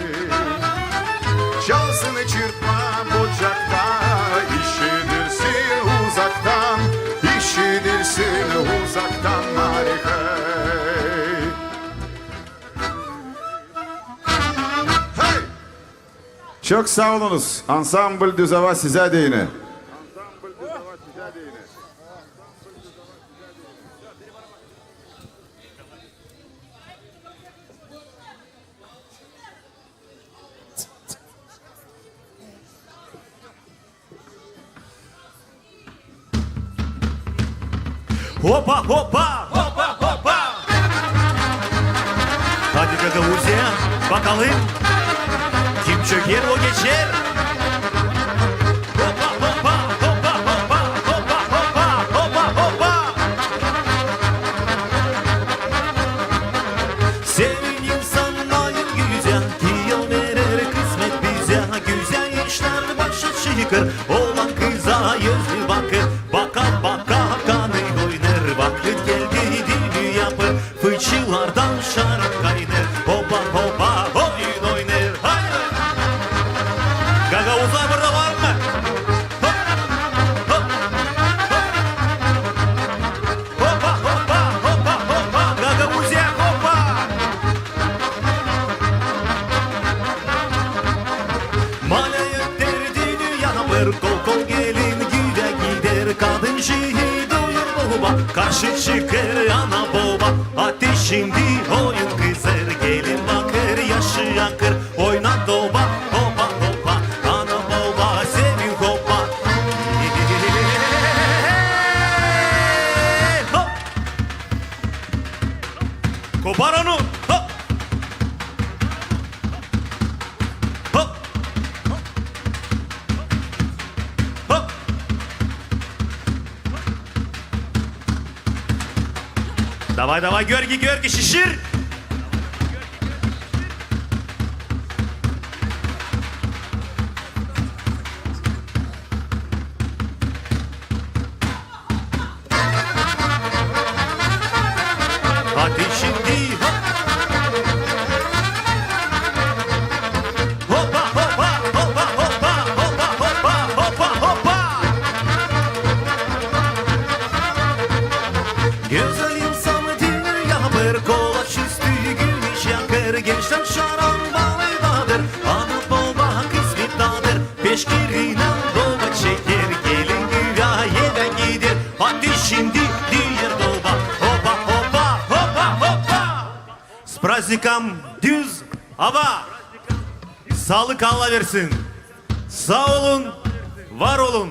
Çalsın çırpma bucakta, işidilsin uzaktan, işidilsin uzaktan, mari hey. Hey! Çok saa olunuz. Ansambl Düz ava sizä deyni. Hopa, hopa! Hopa, hopa! Hadi, Gagauziya, bakalım, kim çöker, o geçer. Hopa, hopa, hopa, hopa, hopa, hopa, hopa, hopa. Sevin insannarın güzel, ki o verer kısmet bizä, güzel işlär başa çıkar, olan kıza yüzlü bakır. Baka-baka kanı oynar, vakıt geldi düdü yapar. Fıçılardan şarap kaynar, hopa-hopa oyun oynar. Haydi! Gagauzlar burada var mı? Hop! Hop! Hop! Hopa, hopa, hopa, hopa, Gagauziya, hopa! Malä öter düdü yapar, kol-kol gelin güvä gider, kadın şihi duyur baba, karşı çıkar ana-boba. Hadi şindi oyun kızar, gelin bakır, yaşı akır, oyna doba, hopa, hopa, ana-boba, sevin hopa. Hop! Kopar onu! Hop! Hop! Hop! Davay, davay, Görgi, Görgi, şişir! Hadi şindi, hop! Hopa, hopa, hopa, hopa! Gözäl insan dünneyä bir kolaç üstü güneş yakar, gençlär şarambalı dadır, ana-boba kısmet dadır. Peşkirinä doba çeker, gelin güvä evä gider. Hadi şindi, deer doba, hopa, hopa, hopa, hopa! С праздником Düz ava! Saalık Allah versin! Saa olun, var olun!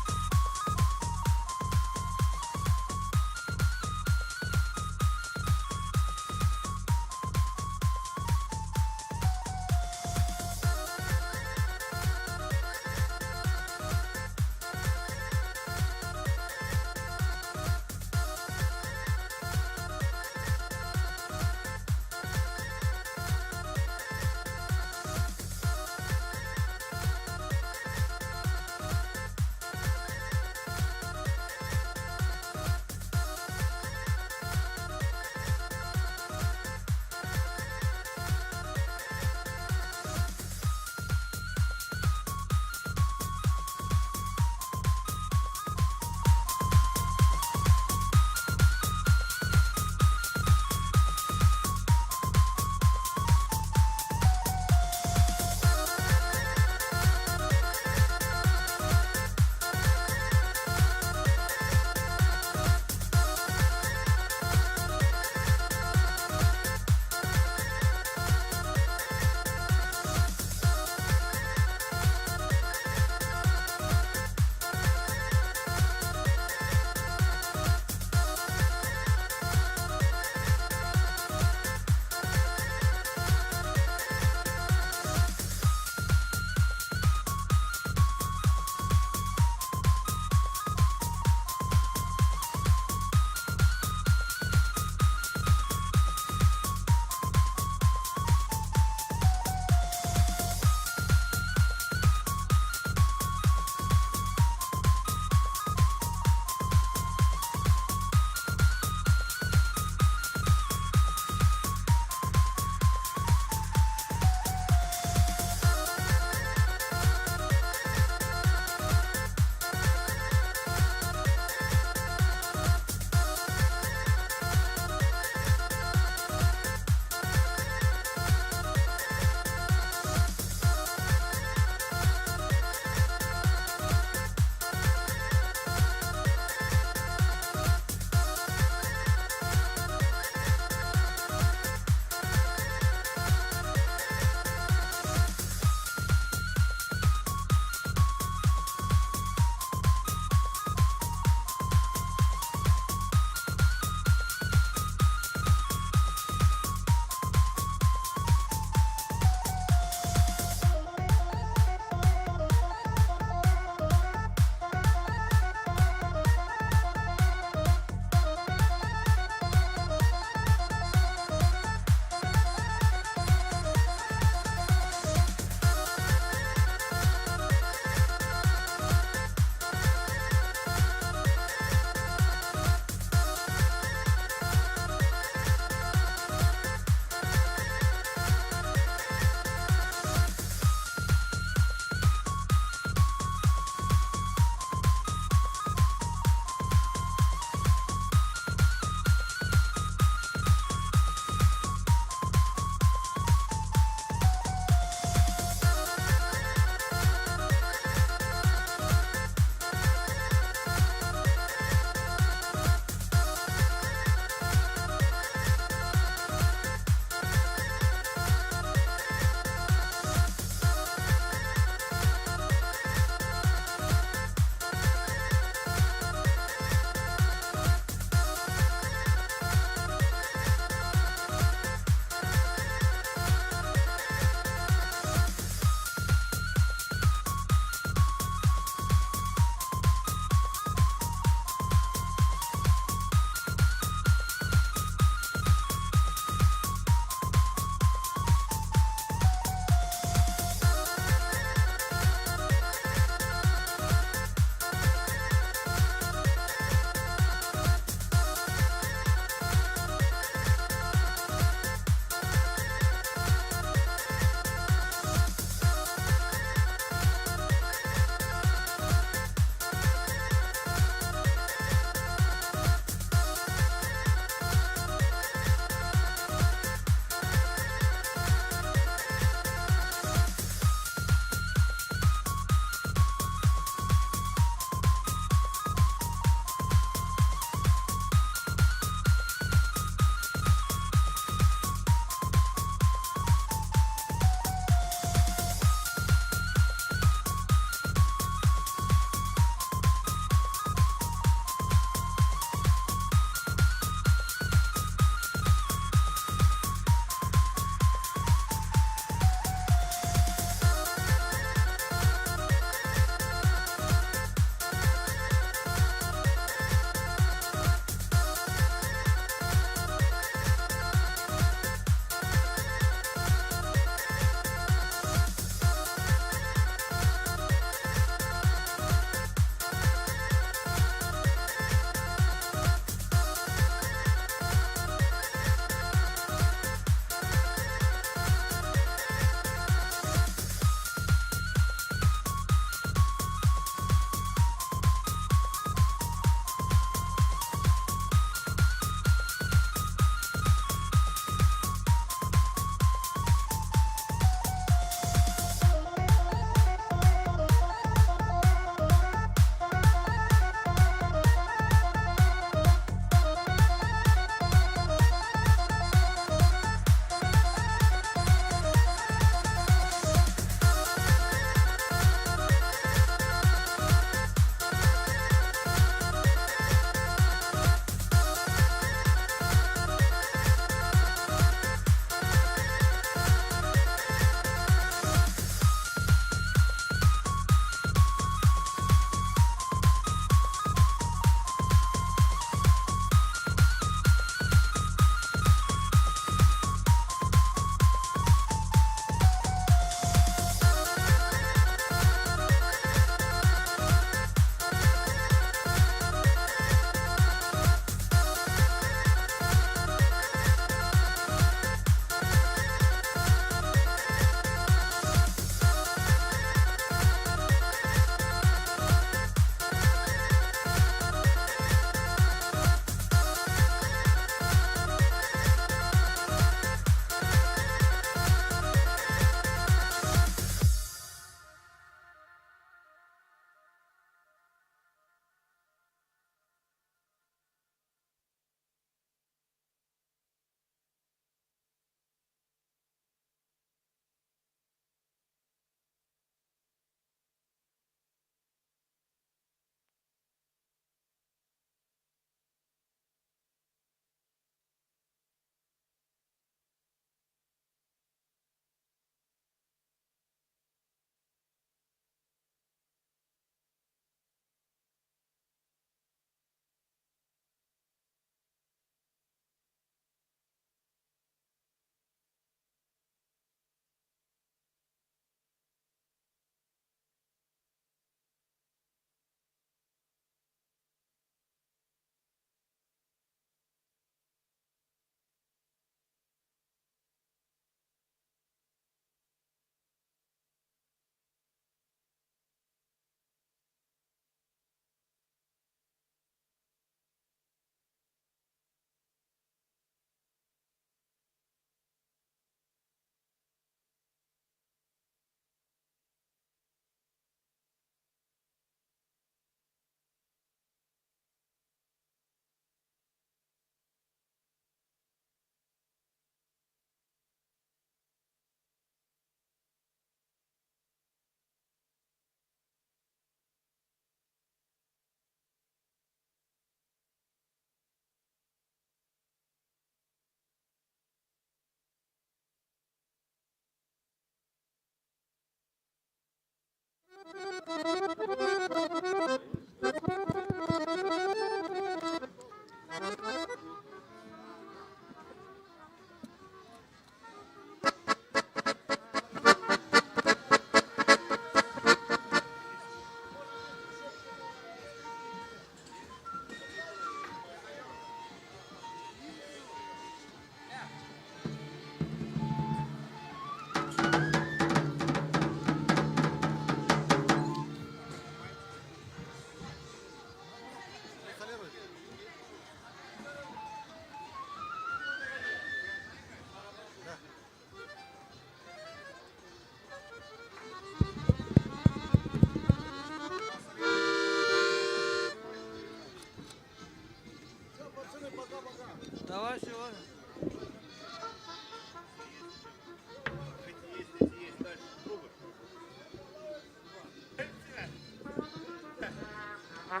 Здесь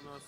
у нас.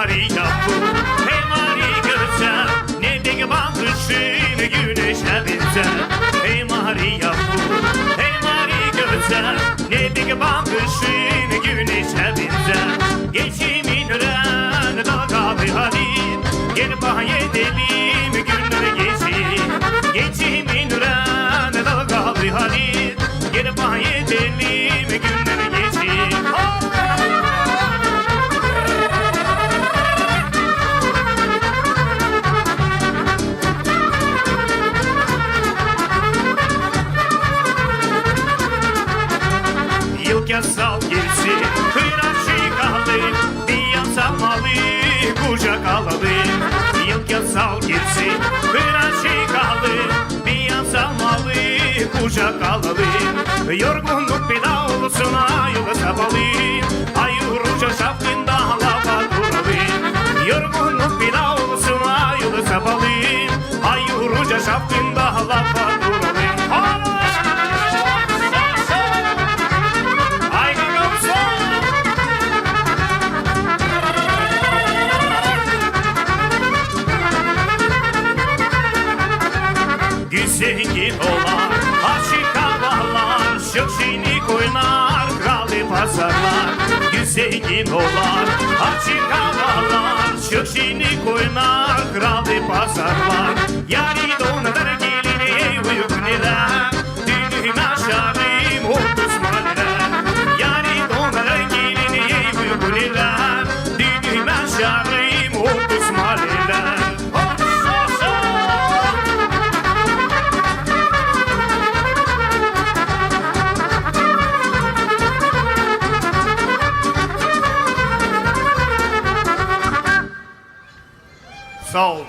Mariya bu, hey Mariya gözäl, ne pek bakışın güneşä benzär. Hey Mariya bu, hey Mariya gözäl, ne pek bakışın güneşä benzär. Geçimin ürän dalgalı hali, gel pay edelim günnär gecä. Geçimin ürän dalgalı hali, gel pay edelim günnär gecä. Yılkıya sal girsin, hıraşık alalım, bir yan sarmalı, kucak alalım. Yılkıya sal girsin, hıraşık alalım, bir yan sarmalı, kucak alalım. Yorgunnuk peyda olsun, ayıl sapalım, ay uruca şapkın da lapa duralım. Yorgunnuk peyda olsun, ayıl sapalım, ay uruca şapkın da lapa duralım. Ay, kalsın! Güzel gün olar, açık havalar, şık-şinik oynar, kralı pazarlar. Güzel gün olar, açık havalar, şık-şinik oynar, kralı pazarlar. Yarı donar gelin, ey uygun elä, düdüümä çalayım otuz malilä. Yarı donar gelin, ey uygun elä, düdüümä çalayım otuz malilä. Saa olun.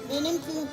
Benimki.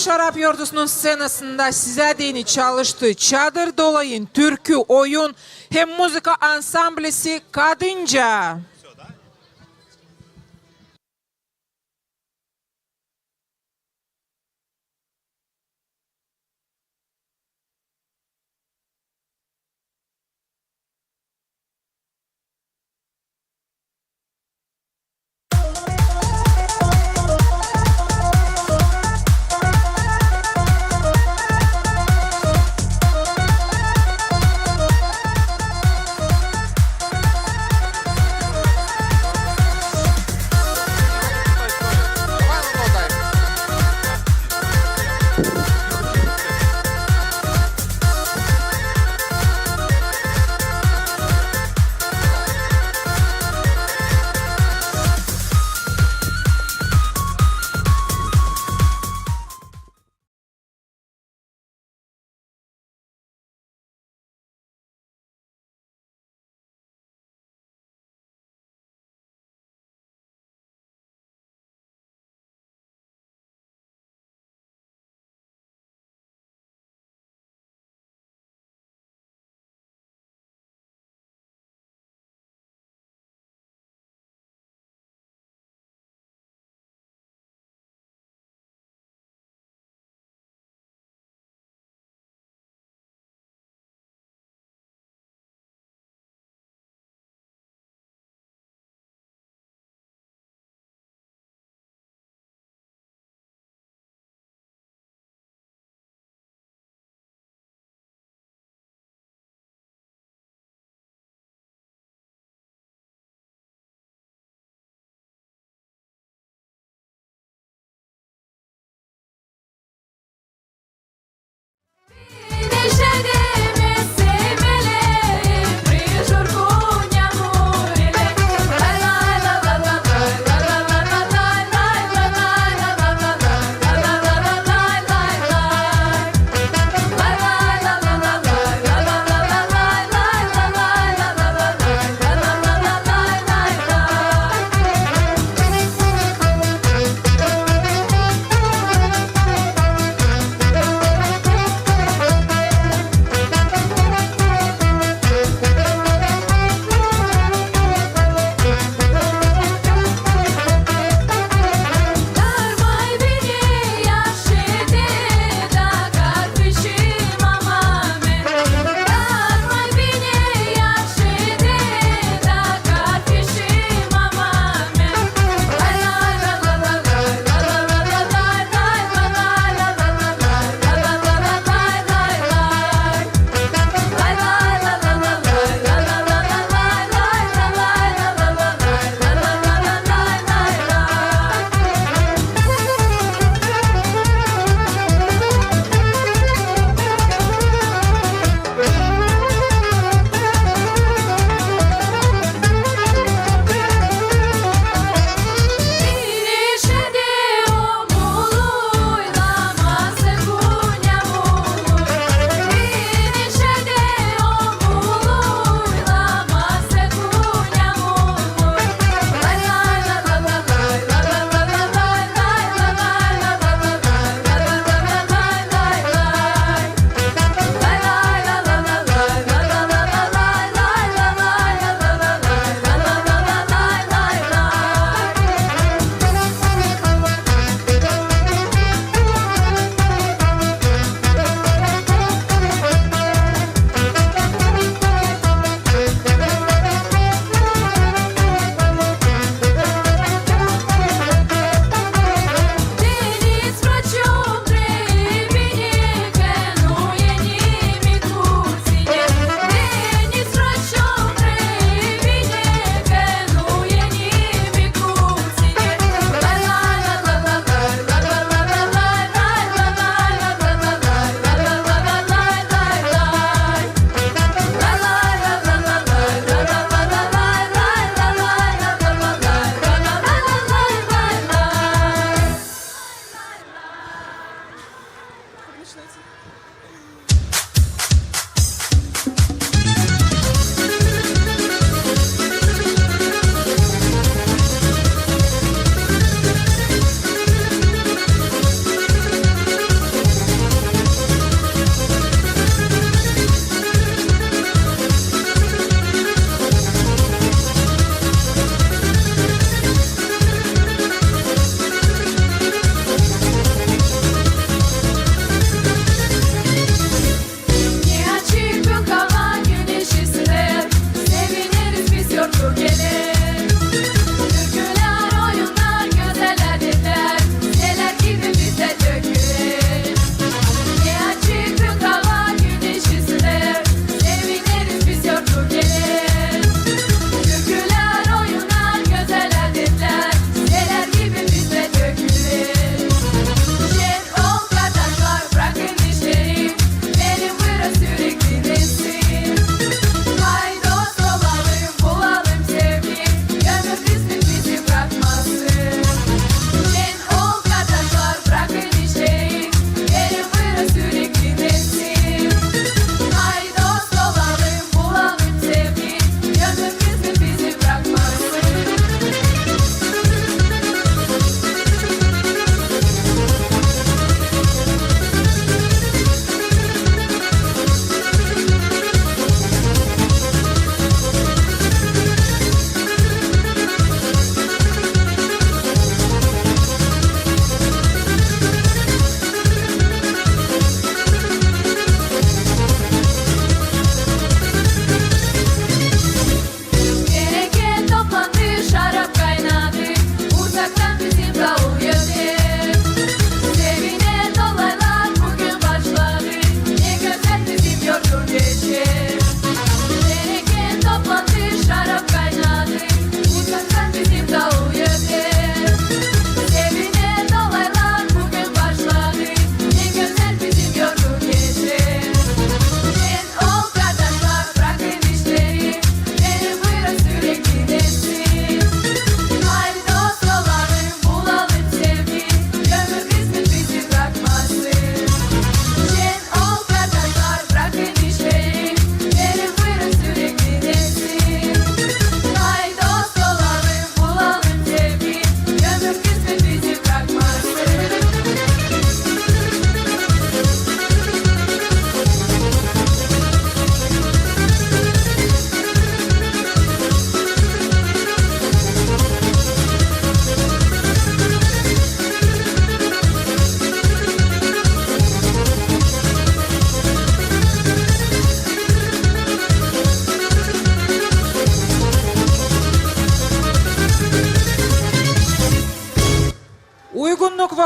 Şarap yortusunun sţenasında sizä deyni çalıştı Çadır Dolayın türkü, oyun hem muzıka ansamblisi Kadınca.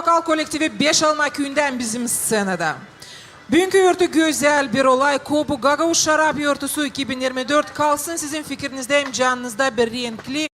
Vokal kolektivi Beşalma küüyündän bizim sţenada. Büünkü örtü gözäl bir olay. Kobu Gagauz şarap örtüsü iki bin irmi dört kalsın sizin fikirinizdä hem canınızda bir renkli.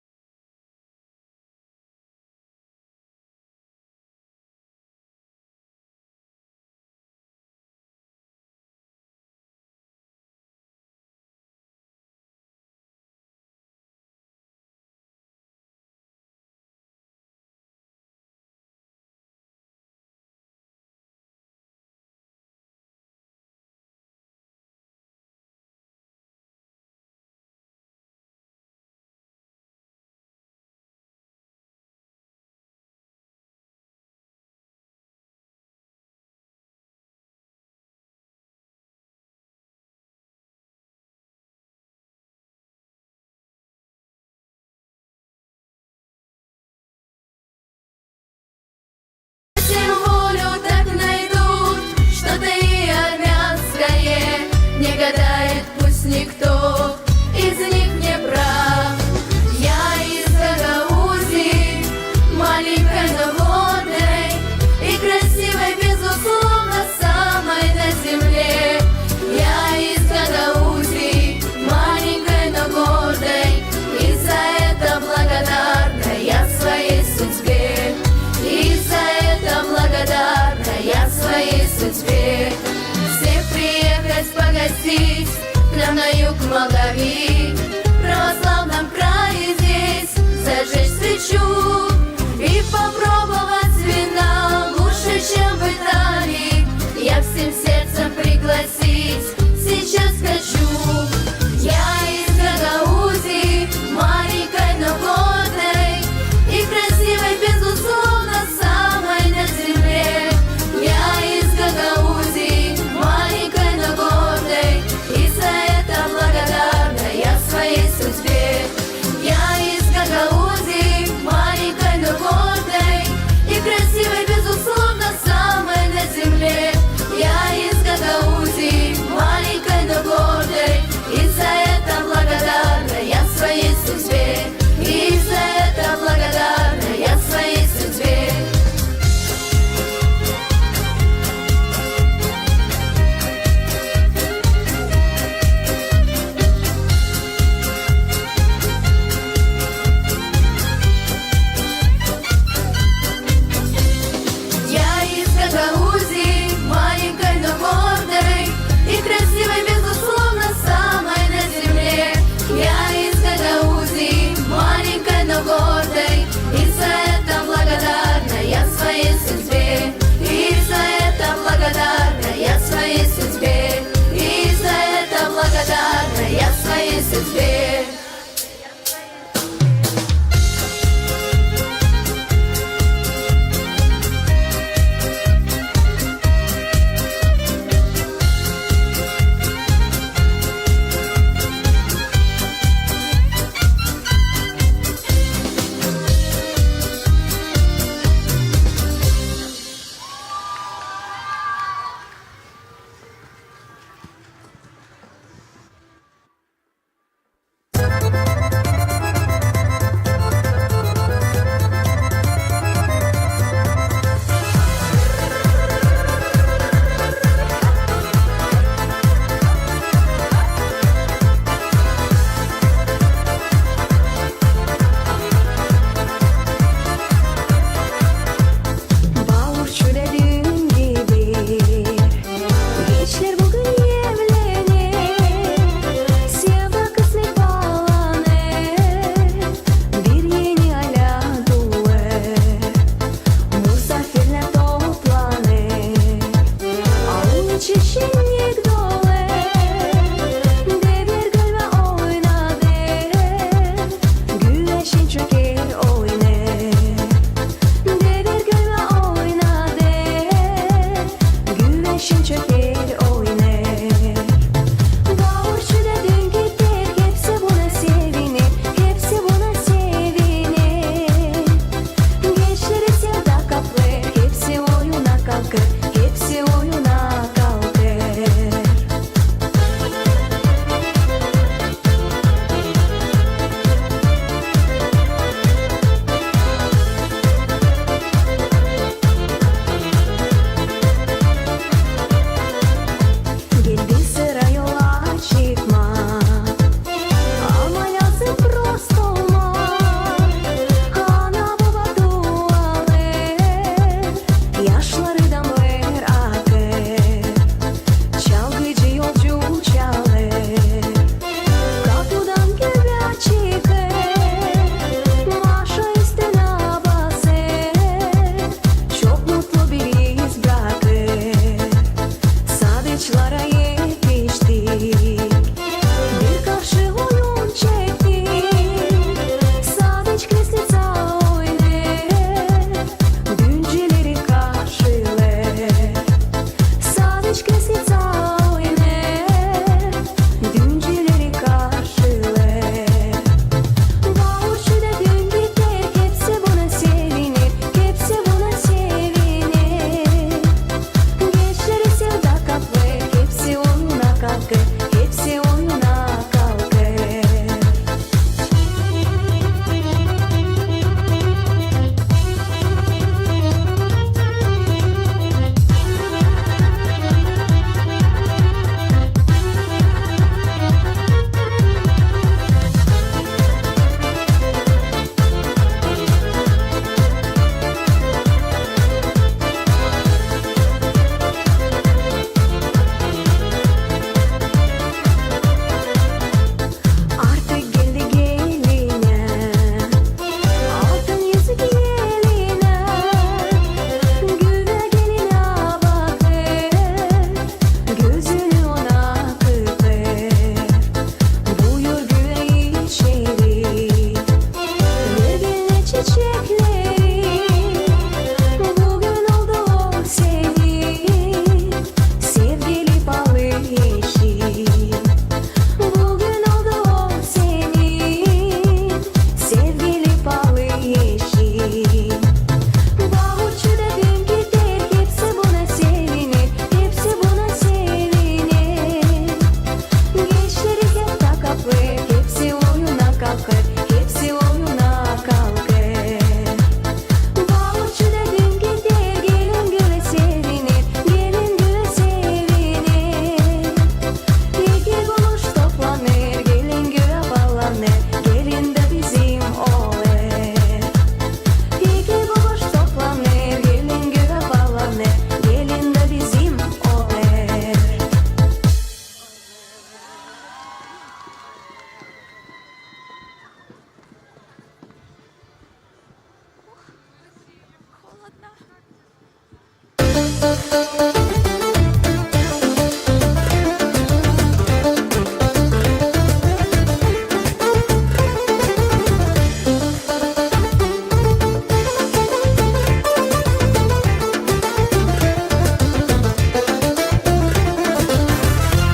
Если волю так найдут, что-то и армянское не гадает, пусть никто из них не прав. Я из Гагаузии, маленькой, но гордой и красивой, безусловно, самой на земле. Я из Гагаузии, маленькой, но гордой, и за это благодарна я своей судьбе. И за это благодарна я своей судьбе. Всех приехать погостить к нам на юг Молдавии, в православном крае здесь зажечь свечу и попробовать вина лучше, чем в Италии. Я всем сердцем пригласить сейчас хочу. Я из Гагаузии, маленькой, но гордой и красивой, безусловно, самой на земле. Я из Гагаузии, маленькой, но гордой, и за это благодарна я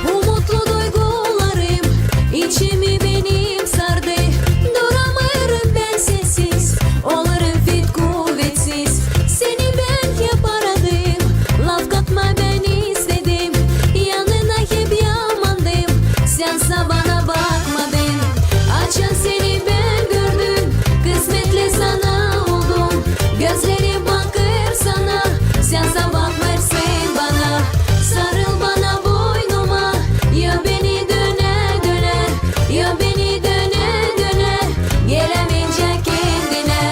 Bu mutlu duygularım içimi benim sardı. Duramêêrım bän sessiz, olêrım fit kuvetsiz. Seni bän hep aradım, lafkatmaa bän istedim. Yanına hep yamandım, sän sa bana bakmadın. Açan seni bän gördüm, kısmetli sana oldum. Gözlerim bakêr sana, sän sa bakmêêrsın bana. Sarıl bana boynuma, öp beni dönä-dönä, öp beni dönä-dönä, gelämeycä kendinä.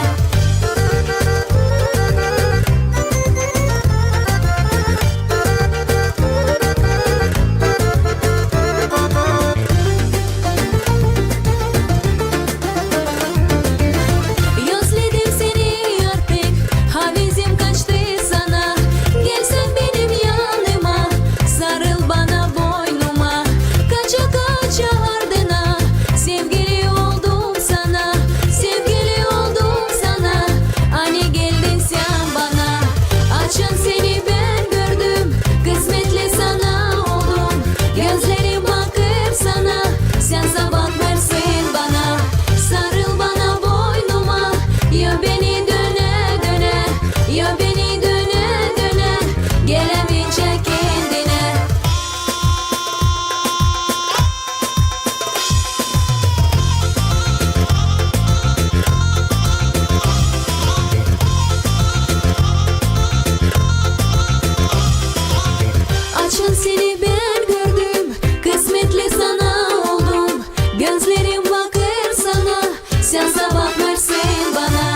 Özledim seni artık, havezim kaçtı sana. Gel sän benim yanıma, sarıl bana boynuma. Kaça-kaça ardına, sevgili oldum sana, sevgili oldum sana. Ani geldin sän bana, açan seni bän gördüm, kısmetli sana oldum. Gözlerim bakêr sana, sän sa bakmêêrsın bana. Sarıl bana boynuma, öp beni dönä-dönä, öp beni dönä-dönä, gelämeycä kendinä. Açan seni bän gördüm, kısmetli sana oldum. Gözlerim bakêr sana, sän sa bakmêêrsın bana.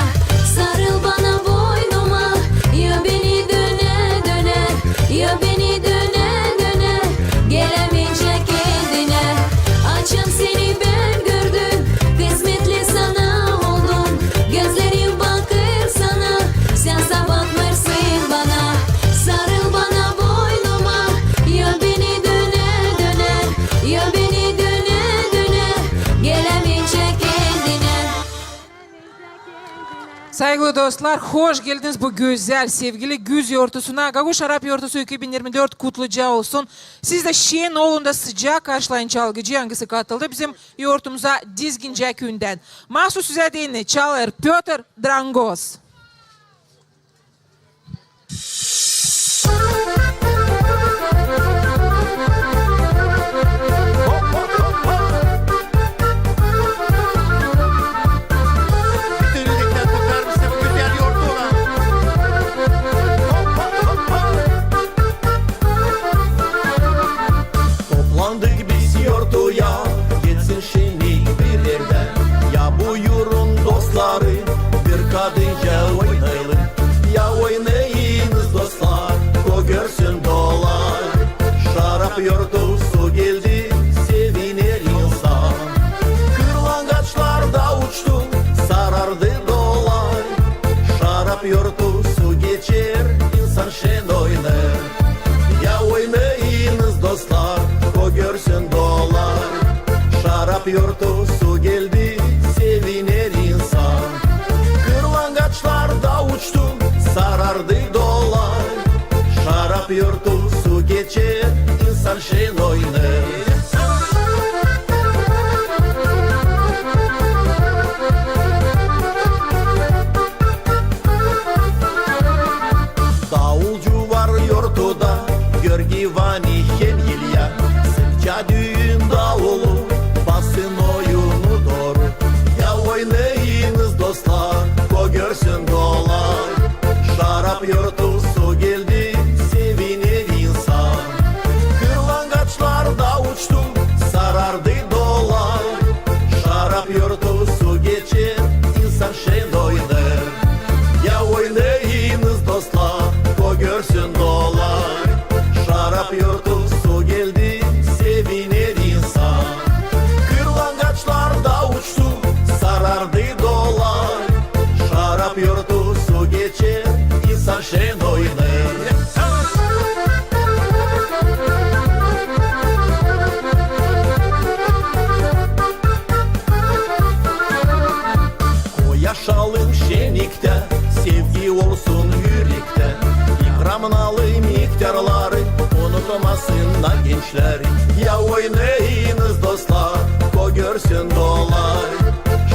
Sarıl bana boynuma, öp beni dönä-dönä, öp beni dönä-dönä, gelämeycä kendinä. Açan seni bän gördüm, kısmetli sana oldum. Gözlerim bakêr sana, sän sa bakmêêrsın bana. Sarıl bana boynuma, öp beni dönä-dönä, öp beni dönä-dönä, gelämeycä kendinä. Saygılı dostlar, hoş geldiniz bu gözäl, sevgili güz yortusuna. Gagauz şarap yortusu iki bin irmi dört kutluca olsun. Siz dä şen olun da sıcak karşılayın çalgıcı, angısı katıldı bizim yortumuza Dizgincä küündän. Maasuz sizä deyni çalêr Pötr Drangoz. Bütün ilikler tutar bizi bu gözäl yortuylan. Toplandık biz yortuya, gelsin şennik bir erdä. Ya buyurun, dostlarım, bir kadınca oynayalım. Ya oynayınız, dostlar, ko görsün dolay. Şarap yortusu geldi, seviner insan. Kırlangaçlar da uçtu, sarardı dolay. Şarap yortusu geçer, insan şen oynêr. Ya oynayınız, dostlar, ko görsün dolay. Şarap yortusu geldi, seviner insan. Kırlangaçlar da uçtu, sarardı dolay. Şarap yortusu geçer, insan şen oynêr. Davulcu var yortuda, Görgi, Vani hem İlya. Sıkça düün davulu, basın oyunu dooru. Ya oynayınız, dostlar, ko görsün dolay. Şarap yortusu geldi, seviner insan. Kırlangaçlar dolay.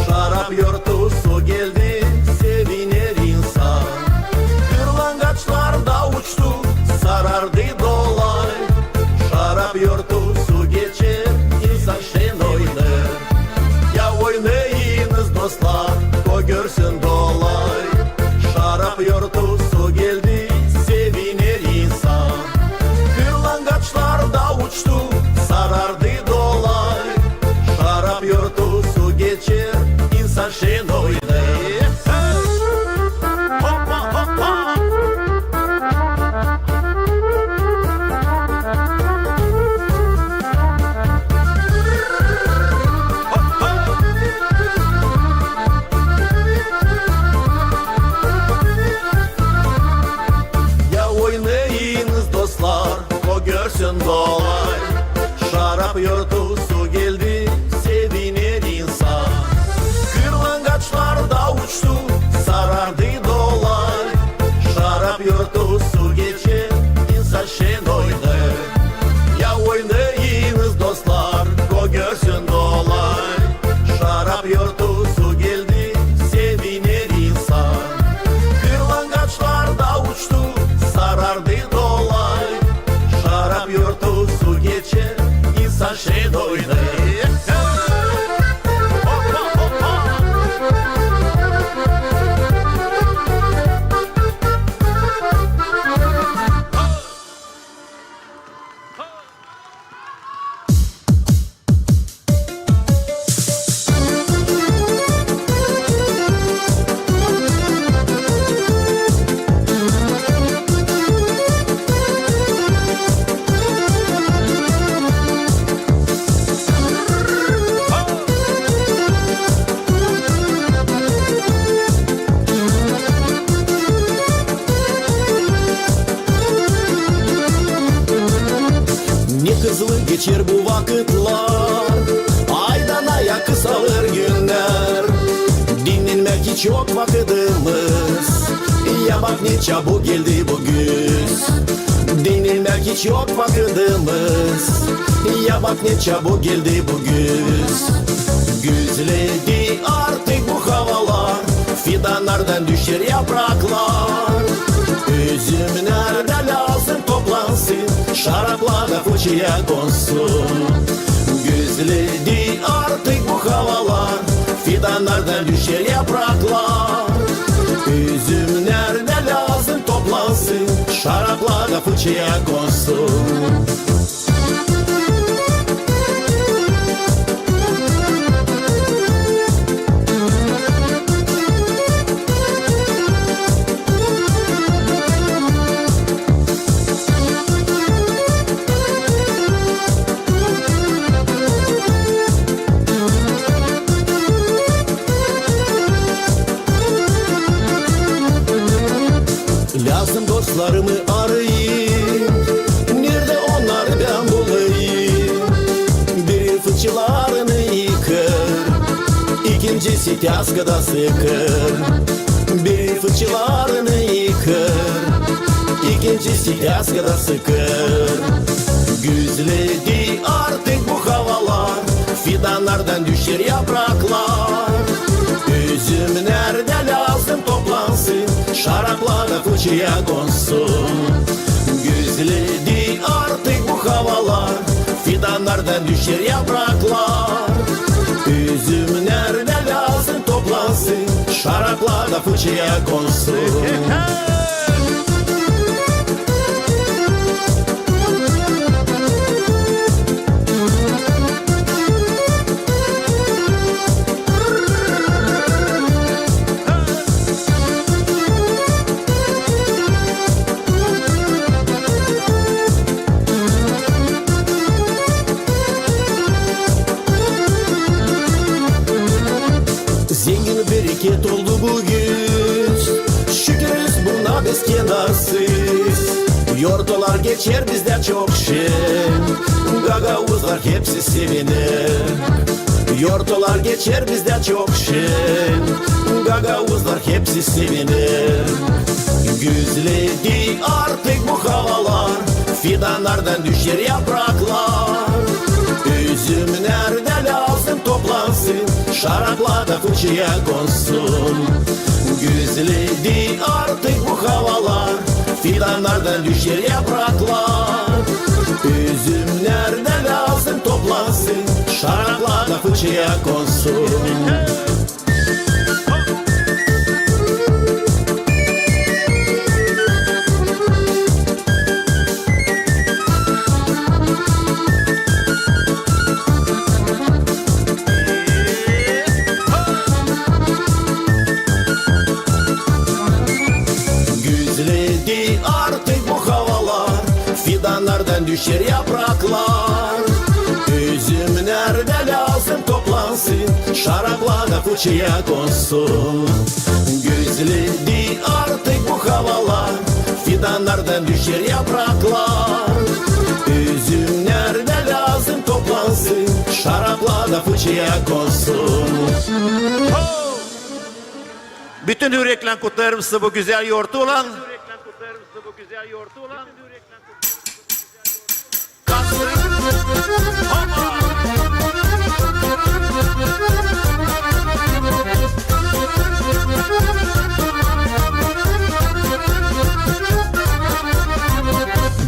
Şarap yortusu geldi, seviner insan. Kırlangaçlar da uçtu, sarardı dolay. Şarap yortusu geçer, insan şen oynar. Ya oynayınız, dostlar, o görsün dolay. Şarap yortusu geldi, seviner insan. Kırlangaçlar da uçtu, sarardı dolay. Şarap yortusu geçer, insan şen oynar. Hoppa, hoppa. Ya oynayınız, dostlar, o görsün dolay. Şarap yortusu geldi, seviner insan. Kırlangaçlar da uçtu, sarardı dolay. Şarap yortusu geçer, insan şen oynar. Ya oynayınız, dostlar, o görsün dolay. Şarap yortusu geldi, seviner insan. Kırlangaçlar da uçtu, sarardı dolay. Şarap yortusu geçer, insan şen oynar. Hoppa, hoppa. Ne hızlı geçer bu vakıtlar, aydan aya kısalır günnär. Dinnenmäk hiç yok vakıdımız, ya bak ne çabuk geldi bu güz. Dinnenmäk hiç yok vakıdımız, ya bak ne çabuk geldi bu güz. Güzledi artık bu havalar, fidannardan düşer yapraklar. Üzümnär dä lääzım toplansın, şarapla da fıçıya konsun. Güzledi artık bu havalar, fidannardan düşer yapraklar. Üzümnär dä lääzım toplansın, şarapla da fıçıya konsun. Lääzım dostlarımı arayım, neredä onnarı bän bulayım. Biri fıçılarını yıkar, ikincisi tääskada sıkar. Biri fıçılarını yıkar, ikincisi tääskada sıkar. Güzledi artık bu havalar, fidannardan düşer yapraklar. Üzümnär dä lääzım toplansın, şarapla da fıçıya konsun. Güzledi artık bu havalar, fidannardan düşer yapraklar. Üzümnär dä lääzım toplansın, şarapla da fıçıya konsun. Zengin, bereket oldu bu güz, şükürüz buna biz kedarsız. Yortalar geçer bizdä çok şen, gagauzlar hepsi seviner. Yortalar geçer bizdä çok şen, gagauzlar hepsi seviner. Güzledi artık bu havalar, fidannardan düşer yapraklar. Üzümnär dä lääzım toplansın, şaraplar da fıçıya konsun. Gözledi artık bu havalar, fidannardan düşer yapraklar. Üzümnär dä lääzım toplansın, şaraplar da fıçıya konsun. Gözledi artık bu havalar, fidannardan düşer yapraklar. Üzümnär dä lääzım toplansın, şaraplar da fıçıya konsun. Gözledi artık bu havalar, fidannardan düşer yapraklar. Üzümnär dä lääzım toplansın, şaraplar da fıçıya konsun. Bütün üreklän kutlêêrım sizi bu gözäl yortulan.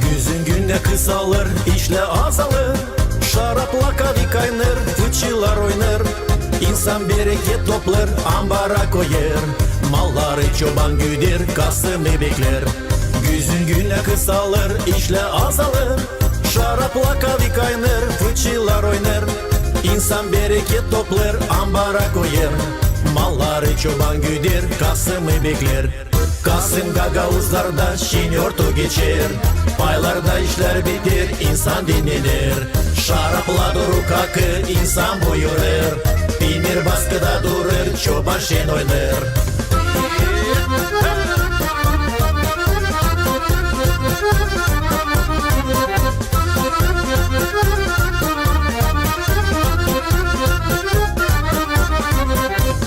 Güzün günnä kısalır, işlär azalır, şarapla kavi kaynêêr, fıçılar oynêêr. İnsan bereket toplêêr, ambara koyêr, malları çoban güder, Kasımı bekleer. Güzün günnä kısalır, işlär azalır, şarapla kavi kaynêêr, fıçılar oynêêr. İnsan bereket toplêêr, ambara koyêr, malları çoban güder, Kasımı bekleer. Kasım gagauzlarda şeni orta geçer, paylarda işlär biter, insan dinnener. Şarapla durêr, kakêr, insan buyurêr. Piner baskıda durêr, çoban şen oynêêr.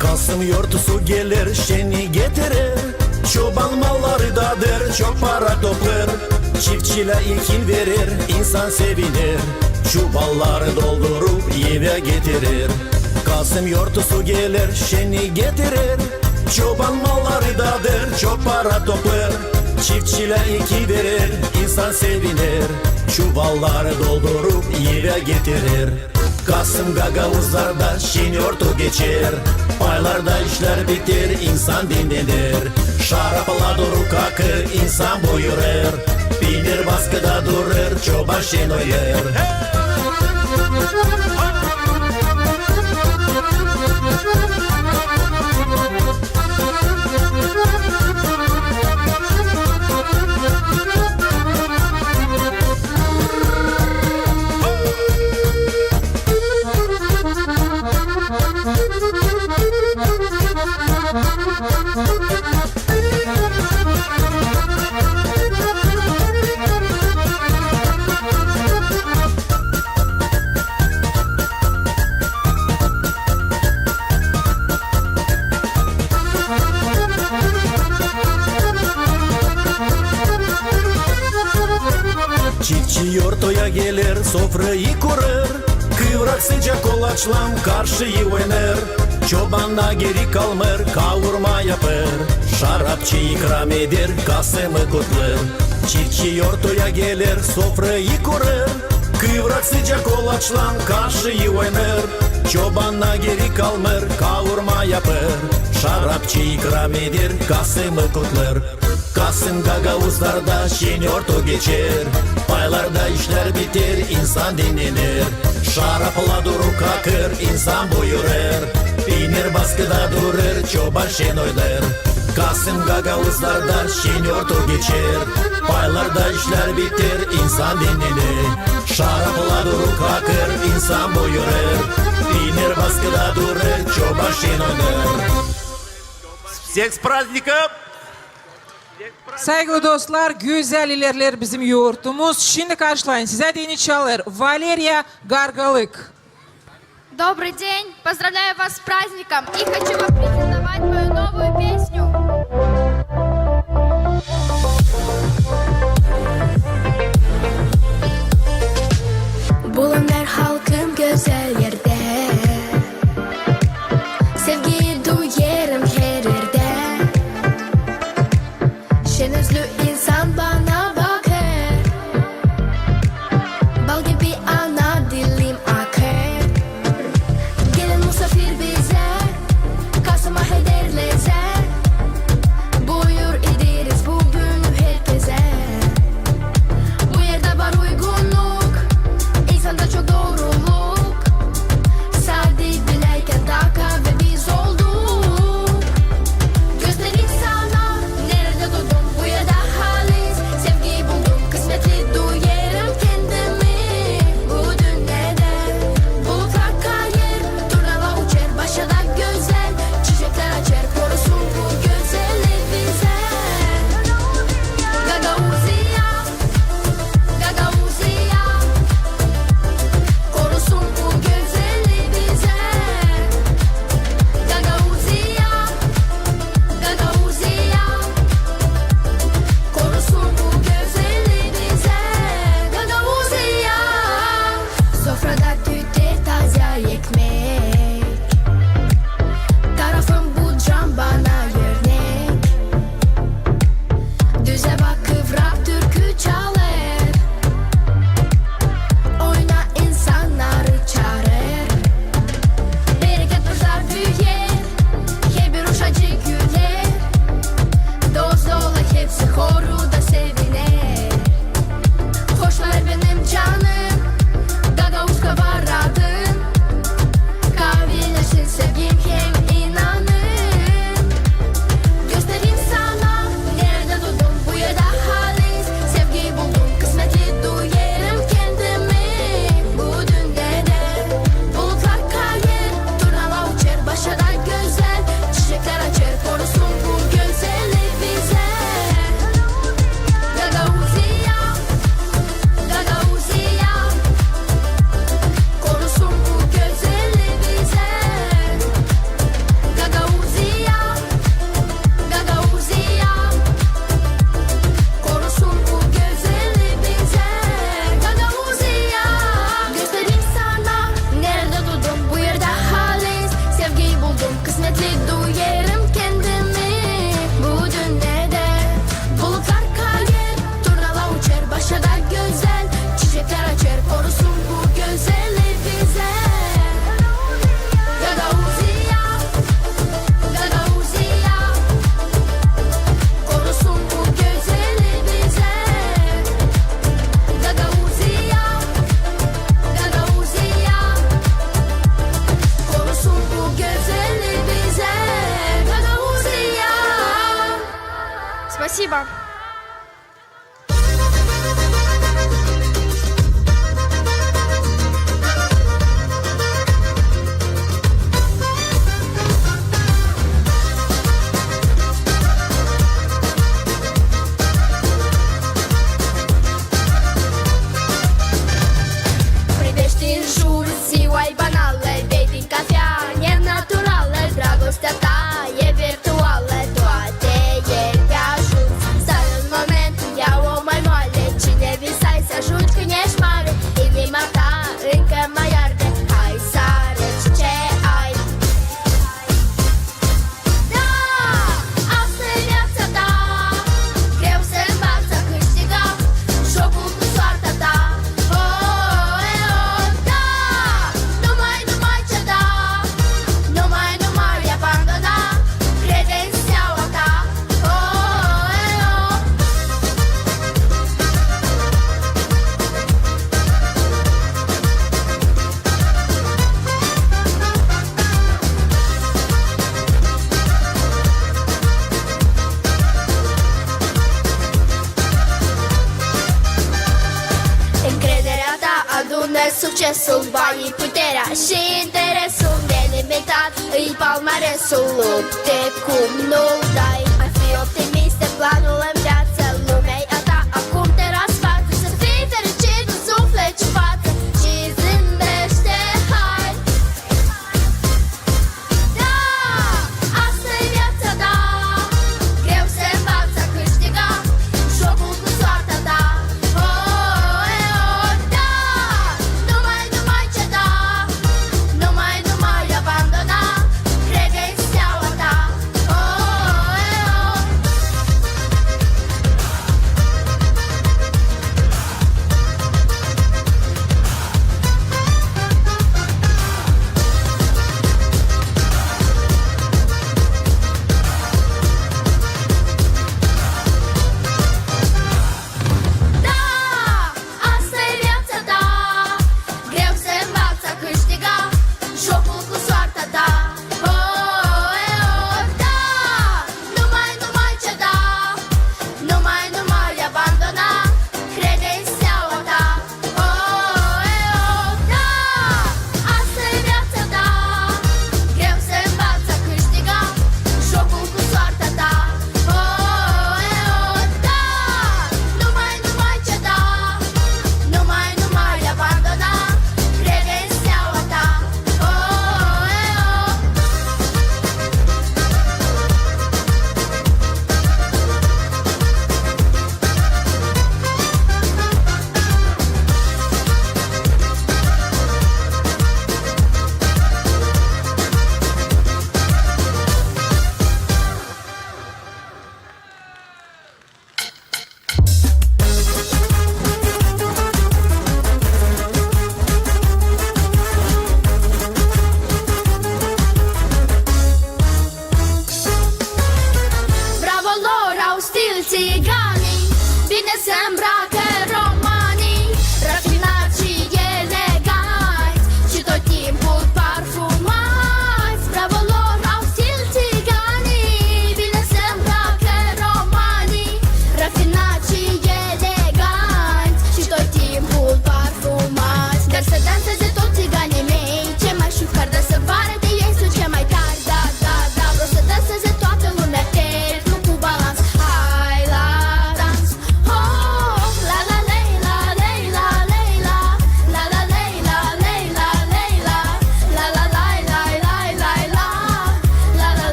Kasım yortusu geler, şeni getirer, çoban malları dadır, çok para toplêêr. Çiftçilär ekin verer, insan seviner, çuvalları doldurup evä getirer. Kasım yortusu geler, şeni getirer, çoban malları dadır, çok para toplêêr. Çiftçilär ekin verer, insan seviner, çuvalları doldurup evä getirer. Kasım gagauzlarda şeni orta geçer, paylarda işlär biter, insan dinnener. Şarapla durêr, kakêr, insan buyurêr. Piner baskıda durêr, çoban şen oynêêr. Çiftçi yortuya geler, sofrayı kurêr, kıvrak sıcak kolaçlan karşıyı oynêêr. Çobanna geri kalmêêr, kavurma yapêr, şarapçı ikram eder, Kasımı kutlêêr. Çiftçi yortuya geler, sofrayı kurêr, kıvrak sıcak kolaçlan karşıyı oynêêr. Çobanna geri kalmêêr, kavurma yapêr, şarapçı ikram eder, Kasımı kutlêêr. Kasım gagauzlarda şeni orta geçer, paylarda işlär biter, insan dinnener. Şarapla durêr, kakêr, insan buyurêr. Piner baskıda durêr, çoban şen oynêêr. Kasım gagauzlarda şeni orta geçer, paylarda işlär biter, insan dinnener. Şarapla durêr, kakêr, insan buyurêr. Piner baskıda durêr, çoban şen oynêêr. Всех с праздником! Saygılı dostlar, gözäl ilerleer bizim yortumuz. Şindi karşılayın, sizä deyni çalêr Valeriya Gargalık. Добрый день! Поздравляю вас с праздником и хочу вам презентовать мою новую песню. Bulunêr halkım gözäl erdä, Privește în jur, ziua-i banală, vei din cafea nenaturală, dragostea ta e virtuală, toate e pe ajuns. Stai un moment, ia-o mai moale, cine visai s-ajungi când ești mare, inima ta încă mai arde, hai s-arăți ce ai. Da, asta e viața ta. Greu s-învați a câștiga jocul cu soarta ta. Oh, e, oh, da. Nu mai, nu mai ceda. Nu mai, nu mai abandona. Crede în steaua ta. Oh, e, oh. Încrederea ta adună succesul, banii, puterea și interesul nelimitat. Îi palmaresul, lupte cum nu-l dai. A fi optimist e planul în viață. Lumea-i a ta, acum te rasfață. Să fii fericit în suflet și față. Și zâmbește, hai. Da, asta e viața ta. Greu s-învați a câștiga jocul cu soarta ta. Oh, e, oh, da. Nu mai, nu mai ceda. Nu mai, nu mai abandona. Crede în steaua ta. Oh, e,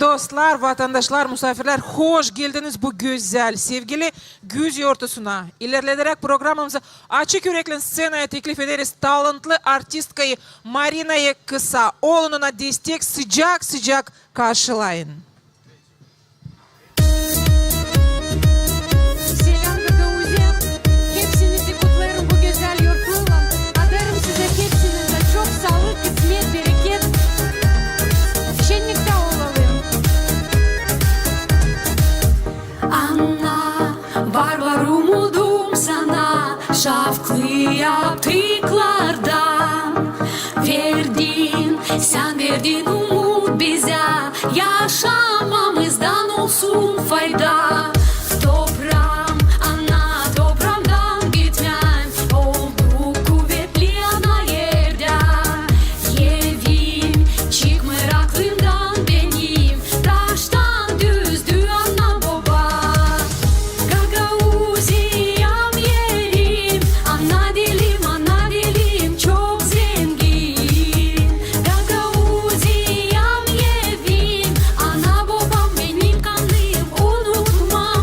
Dostlar, vatandaşlar, musaafirlär, hoş geldiniz bu gözäl, sevgili güz yortusuna. İlerlederäk programamızı açık üreklen sţenaya teklif ederiz talantlı artistkayı Marinayı Kısa. Olun ona destek, sıcak-sıcak karşılayın. Selam, Gagauziya! Hepsinizi kutlêêrım bu gözäl yortuylan. Adêêrım sizä hepsinizä çok saalık, kısmet, bereket. Şenniktä olalım. Ana, var, var umudum sana, şafklı yaptıklardan. Verdin, sän verdin umut bizä, yaşamamızdan olsun fayda. Topraam, ana topraamdan gitmän, olduk kuvetli ana erdä. Evim çıkmêêr aklımdan benim, taştan düzdü ana-boba. Gagauziyam erim, ana dilim, ana dilim çok zengin. Gagauziyam evim, ana-bobam benim kanlıyım, unutma.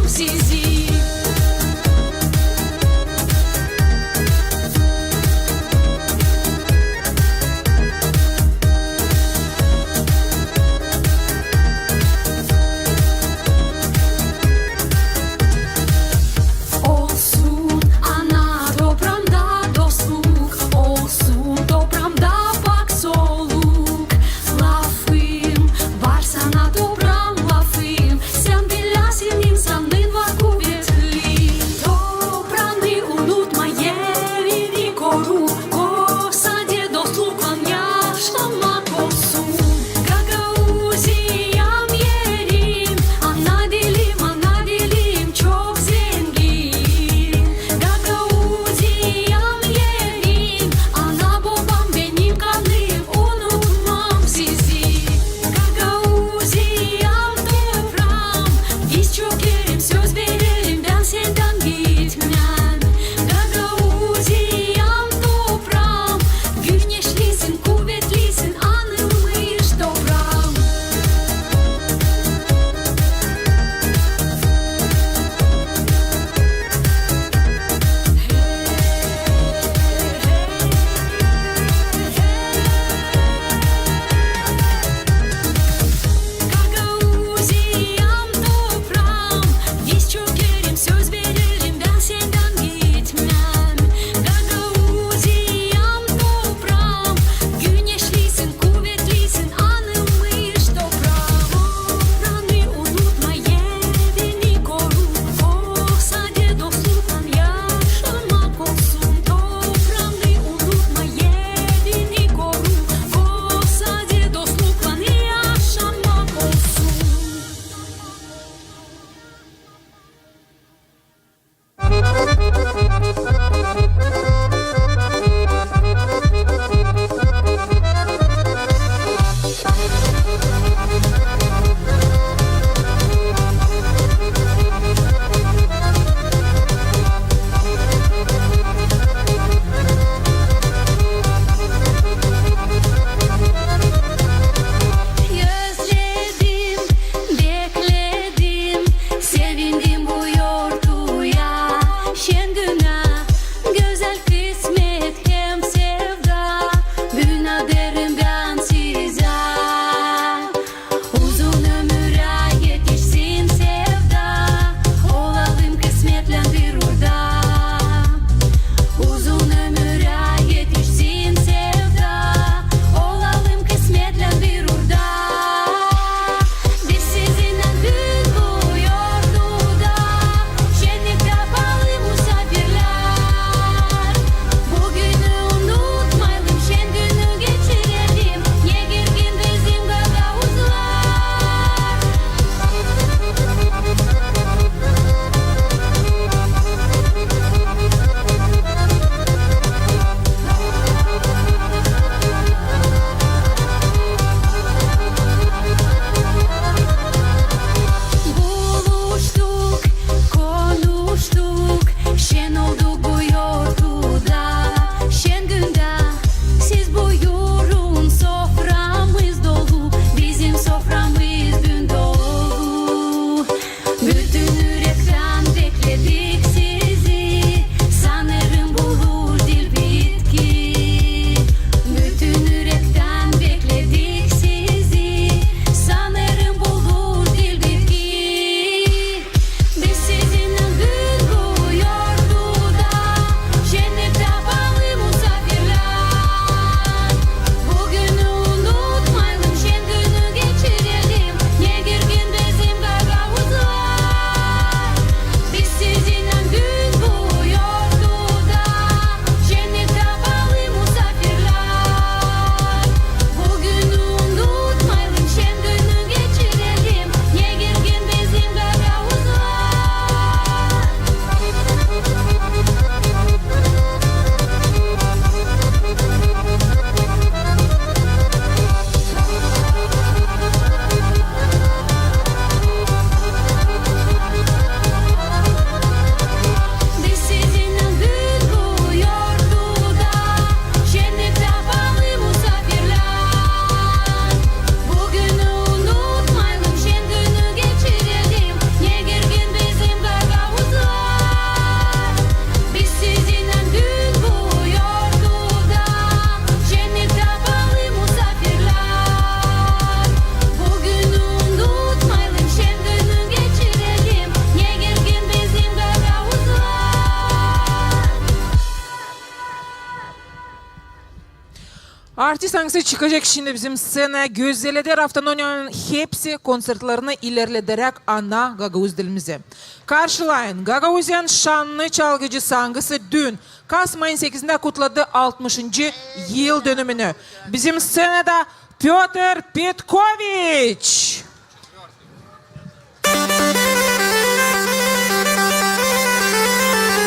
Artist, angısı çıkacek şindi bizim sţenaya, gözeleder avtononiyayın hepsi konţertlerini ilerlederäk ana gagauz dilimizi. Karşılayın, Gagauziyanın şannı çalgıcısı, angısı dün, kasım ayın sekizindä kutladı altmışıncı yıldönümünü. Bizim sţenada Pötr Petkoviç.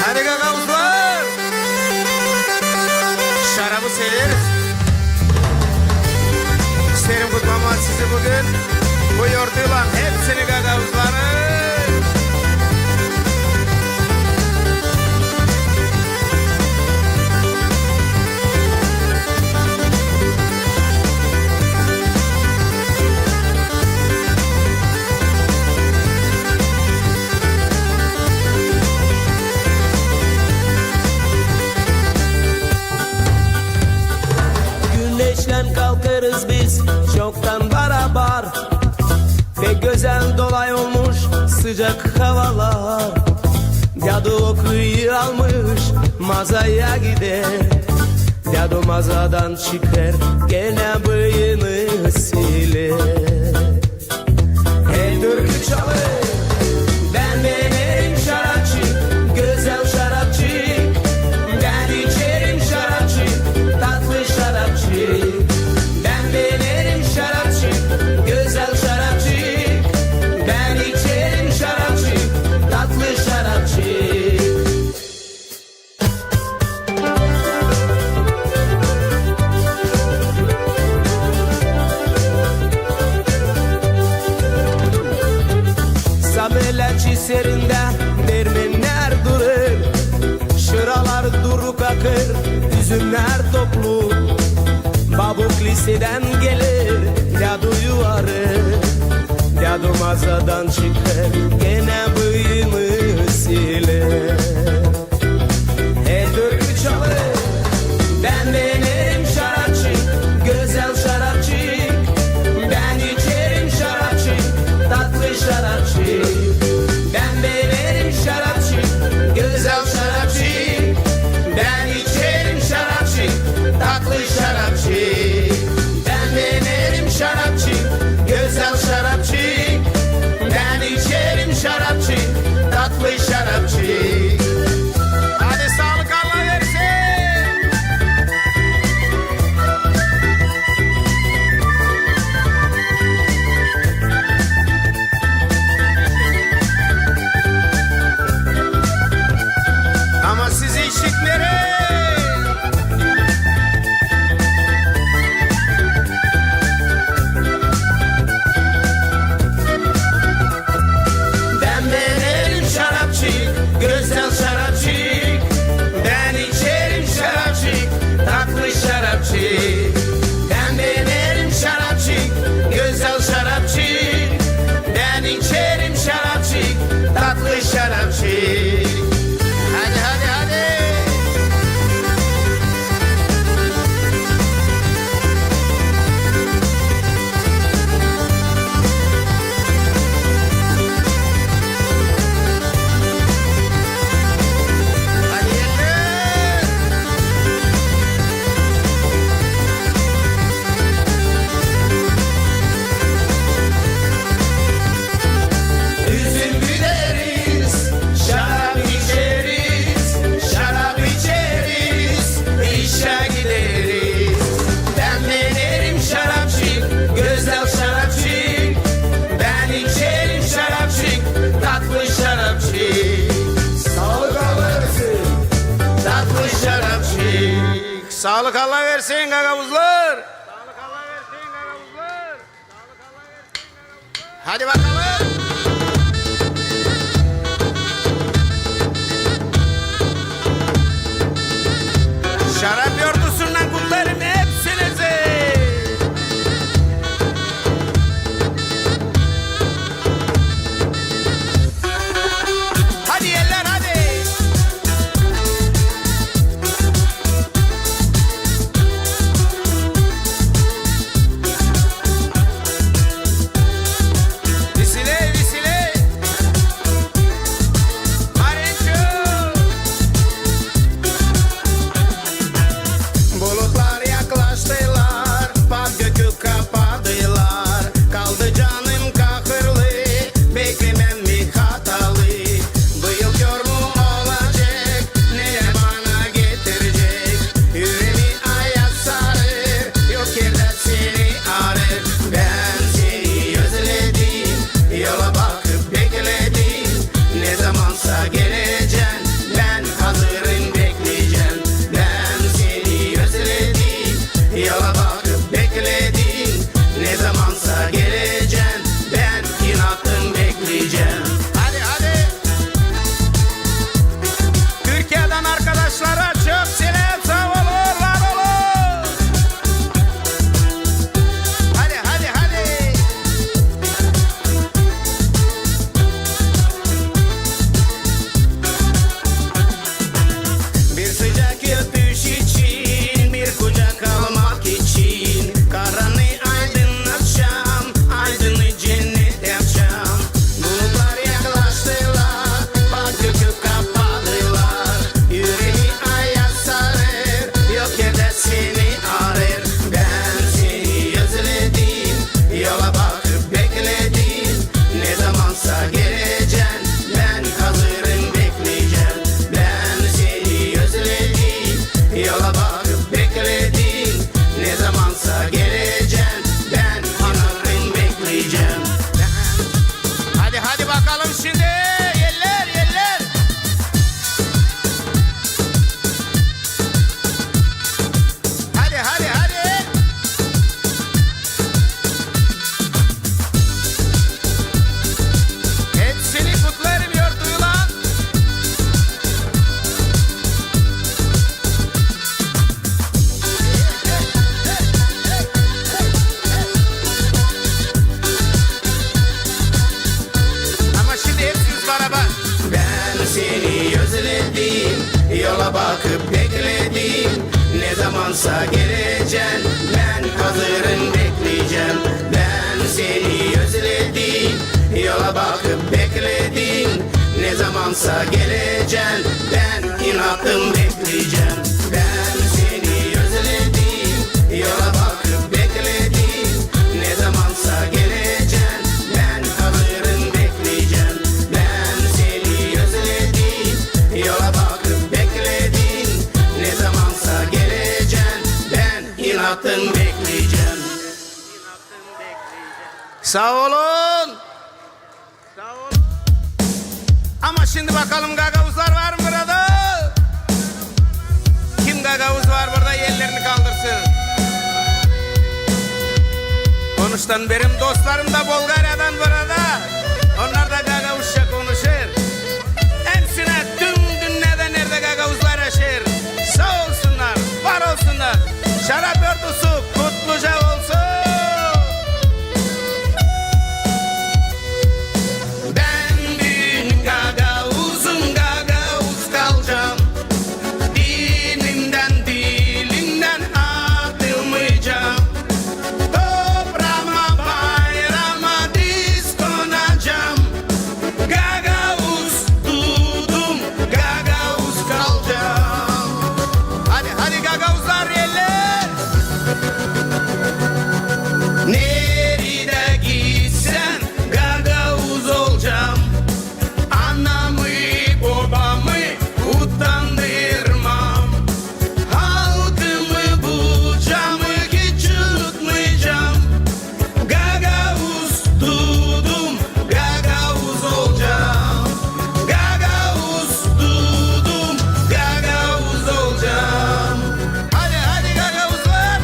Hadi, gagauzlar! Şarabı severiz. İsteerim kutlamaa sizi büün bu yortuylan, hepsini, gagauzları. Güneşlän kalkêrız biz çoktan barabar. Pek gözäl dolay olmuş sıcak havalar. Dädu okuyı almış, mazaya gider. Dädu mazadan çıkêr, genä bıyını siler. Hem türkü çalêr. Bän benerim şarapçı, gözäl şarapçı. Bän içerim şarapçı, tatlı şarapçı. Bän benerim şarapçı, gözäl şarapçı. Bän içerim şarapçı, tatlı şarapçı. Sabelän çiserindä dermennär durêr, şıralar durêr, kakêr üzümnär toplu. Babuk lisedän geler, däduyu arêêr. Dädu mazadan çıkêr, genä bıyını siler. Hem türkü çalêr. Bän benerim şarapçı, gözäl şarapçı. Bän içerim şarapçı, tatlı şarapçı. Bän benerim şarapçı, gözäl şarapçı. Bän içerim şarapçı, tatlı şarapçı. Bän benerim şarapçı, gözäl şarapçı. Bän içerim şarapçı, tatlı şarapçı. Hadi saalık, Allah versin. Ama sizi işitmeerim. Bän benerim şarapçı, gözäl şarapçı. Bän içerim şarapçı, tatlı şarapçı. Bän benerim şarapçı, gözäl şarapçı. Bän içerim şarapçı, tatlı şarapçı. Hadi, hadi, hadi. Hadi, yeter. Üzüm güderiz, şarap içeriz, şarap içeriz, işä gideriz. Bän benerim şarapçı, gözäl şarapçı. Bän içerim şarapçı, tatlı şarapçı. Saalık, Allah versin. Tatlı şarapçı. Saalık, Allah versin, gagauzlar. Hadi bakalım. Şarap yortusundän kutlêêrım hepsinizi. Hadi, eller, hadi. Bizi ne Yola bakıp bekledim, ne zamansa gelecen. Bän hazırım, bekleyecäm. Bän seni özledim, yola bakıp bekledim, ne zamansa gelecen. Bän inatım, bekleyecäm. Bän seni özledim, yola bakıp bekledim, ne zamansa gelecen. Bän hazırım, bekleyecäm. Bän seni özledim, yola bakıp bekledim, ne zamansa gelecen. Bän inatım, bekleyecäm. Saa olun. Saa olun. Ama şindi bakalım, gagauzlar var mı burada? Kim gagauz var burada, ellerini kaldırsın. Konuştan, benim dostlarım da Bulgariyadan burada. Onnar da gagauzça konuşêr. Hepsinä, tüm dünnedä neredä gagauzlar yaşêêr, saa olsunnar, var olsunnar. Şarap örtüsü kutluca olsun. Bän büün gagauzum, gagauz kalcam. Dinimdän, dilimdän atılmaycam. Topraama, bayraama diz konacam. Gagauz duudum, gagauz kalcam. Hadi, hadi, gagauzlar, eller! Neredä gitsem, gagauz olcam. Anamı, bobamı utandırmam. Halkımı, bucamı hiç unutmaycam. Gagauz duudum, gagauz olcam. Gagauz duudum, gagauz olcam. Hadi, hadi, gagauzlar!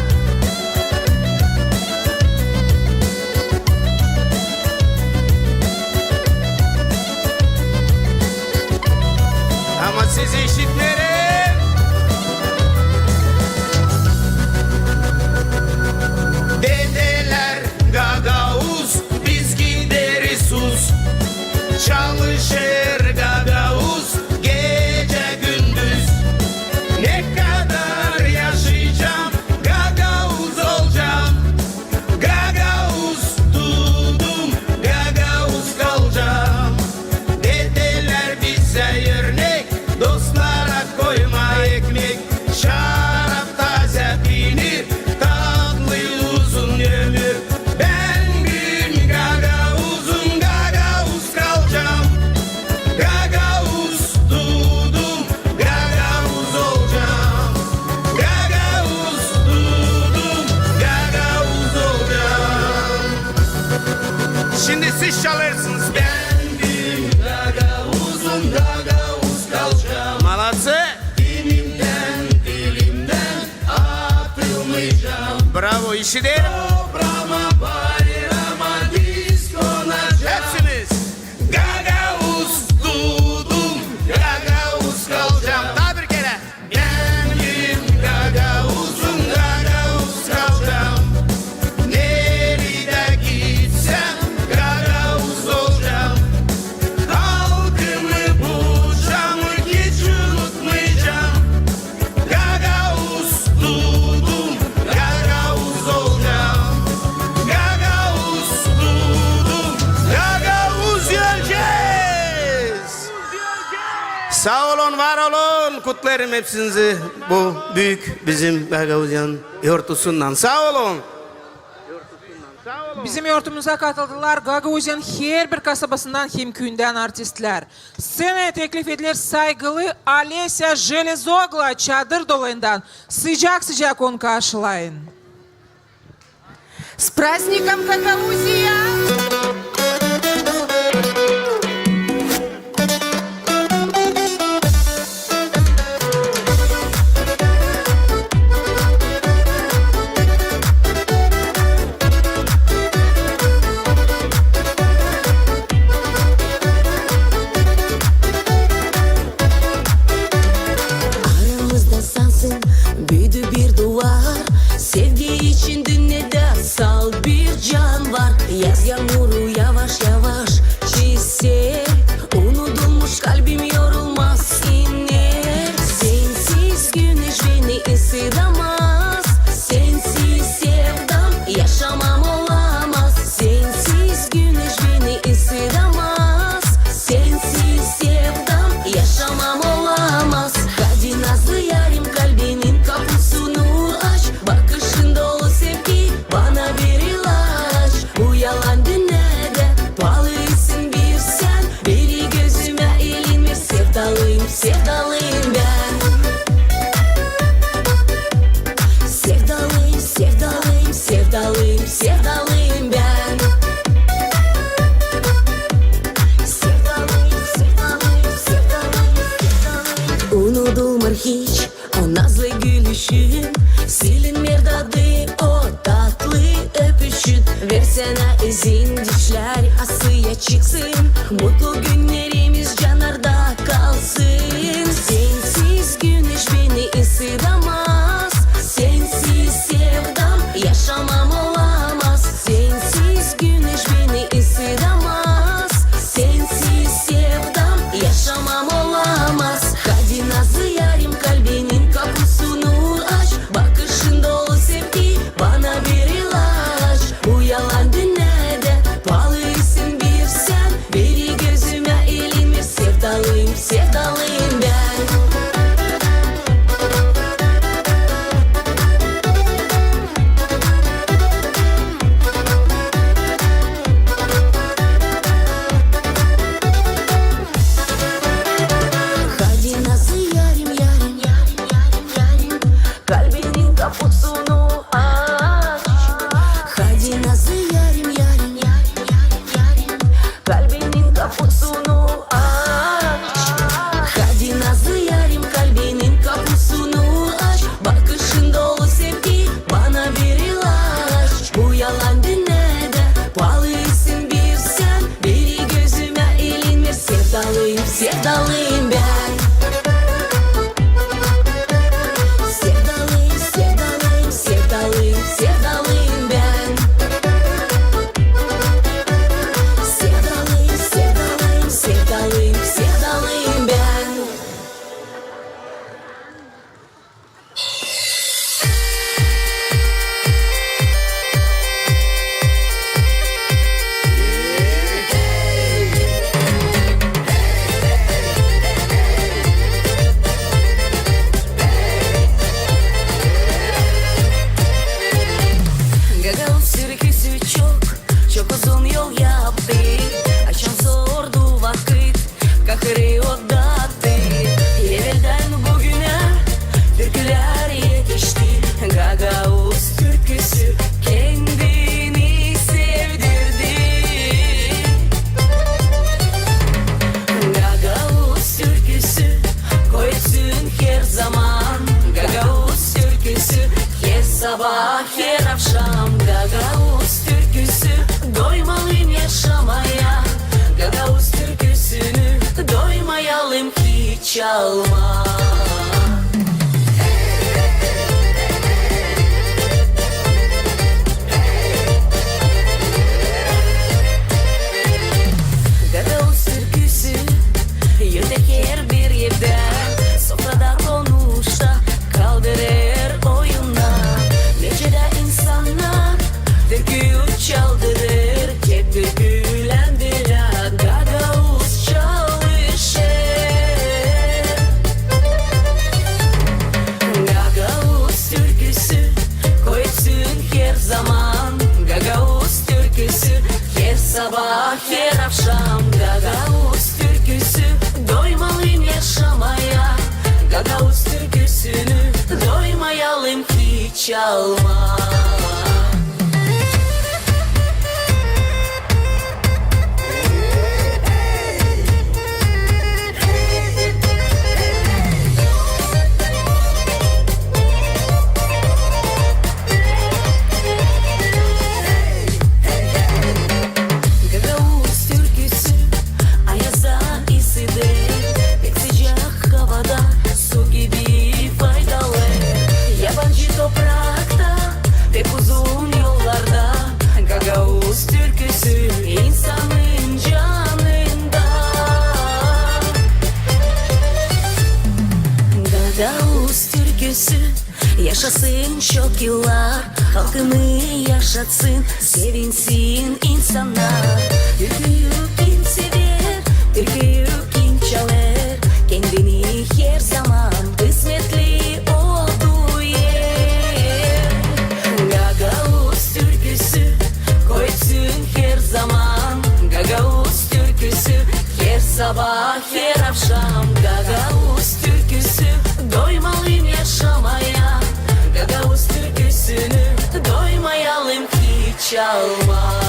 Ama sizi işitmeerim. Dedelär gagauz, biz gideriz uz. Çalışêr gagauz gecä-gündüz. Ne kadar yaşaycam, gagauz olcam. Gagauz duudum, gagauz kalcam. Dedelär bizä örnek, dostlara koyma ekmek, şarap, taazä piinir, tatlı uzun ömür. Bän büün gagauzum, gagauz kalcam. Gagauz duudum, gagauz olcam. Gagauz duudum, gagauz olcam. Şindi siz çalêrsınız. Bän büün gagauzum, gagauz kalcam. Молодцы! Dinimdän, dilimdän atılmaycam. Bravo, işiderim. Topraama, bayraama diz konacam. Hepsiniz. Gagauz duudum, gagauz kalcam. Taa bir kerä. Bän büün gagauzum, gagauz kalcam. Neredä gitsem, gagauz olcam. Halkımı, bucamı hiç unutmaycam. Gagauz duudum, gagauz olcam. Gagauz duudum, gagauz öleceez. Saa olun, var olun. Kutlêêrım hepsinizi bu büük bizim Gagauziyanın örtüsünnän. Saa olun. Bizim örtümüzä katıldılar Gagauziyanın herbir kasabasından hem küüyündän artistlär. Sţenaya teklif ediler saygılı Olesya Jelezogla, Çadır dolayından. Sıcak-sıcak onu karşılayın. С праздником, Гагаузия! Aramızda sansın, büüdü bir duvar. Sevgi için dünnedä salt bir can var. Yaz yaamuru çıksın, mutlu günnerimiz canarda kalsın. Sensiz güneş beni ısıdamaz, sensiz sevdam yaşamam olamaz. Sensiz güneş beni ısıdamaz, sensiz sevdam yaşamam olamaz. Hadi nazlı yarim, kalbinin kapusunu aç, bakışın dolu sevgi bana bir ilaç. Bu yalan dünnedä paalısın bir sän. Beri gözümä, elimi, sevdalıyım, sevdalıyım bän. Hadi nazlı yarim, yarim, kalbinin kapusunu aç. Hadi nazlı yarim, yarim, kalbinin kapusunu aç. Hadi nazlı yarim, kalbinin kapusunu aç. Bakışın dolu sevgi bana bir ilaç. Bu yalan dünnedä paalısın bir sän. Beri gözümä, elimi, sevdalıyım, sevdalıyım bän. Sevdalıyım, sevdalıyım, sevdalıyım, sevdalıyım bän. Sevdalıyım, sevdalıyım, sevdalıyım, sevdalıyım bän. Gagauz türküsü çok, çok uzun yol yaptı. Açan sordu vakıt, kahırı odattı. Eveldän büünä türkülär etişti. Gagauz türküsü kendini sevdirdi. Gagauz türküsü koysun herzaman. Gagauz türküsü her sabaa, her avşam. Gagauz türküsü, doymalıyım yaşamaya. Gagauz türküsünü doymayalım hiç, çalma. Gagauz türküsü öter herbir evdä, sofrada, konuşta, kaldırêr oyunda. Nicä dä insannar türkü çaldırêr, hep türküländirä gagauz çalışêr. Gagauz türküsü koysun herzaman. Gagauz türküsü her sabaa, her avşam. Gagauz türküsü, doymalıyım yaşamaya. Gagauz türküsünü doymayalım hiç, çalma. Gagauz türküsü ayazda, ısıda, pek sıcak havada su gibi faydalı. Yabancı toprakta, pek uzun yollarda gagauz türküsü insanın canında. Gagauz türküsü yaşasın çok yıllar, halkını yaşatsın, sevinsin insannar. Türküyü kim sever, türküyü kim çalêr, kendini herzaman kısmetli o duyêr. Gagauz türküsü koysun herzaman. Gagauz türküsü her sabaa, her avşam. Gagauz türküsü, doymalıyım yaşamaya. Gagauz türküsünü doymayalım hiç, çalma.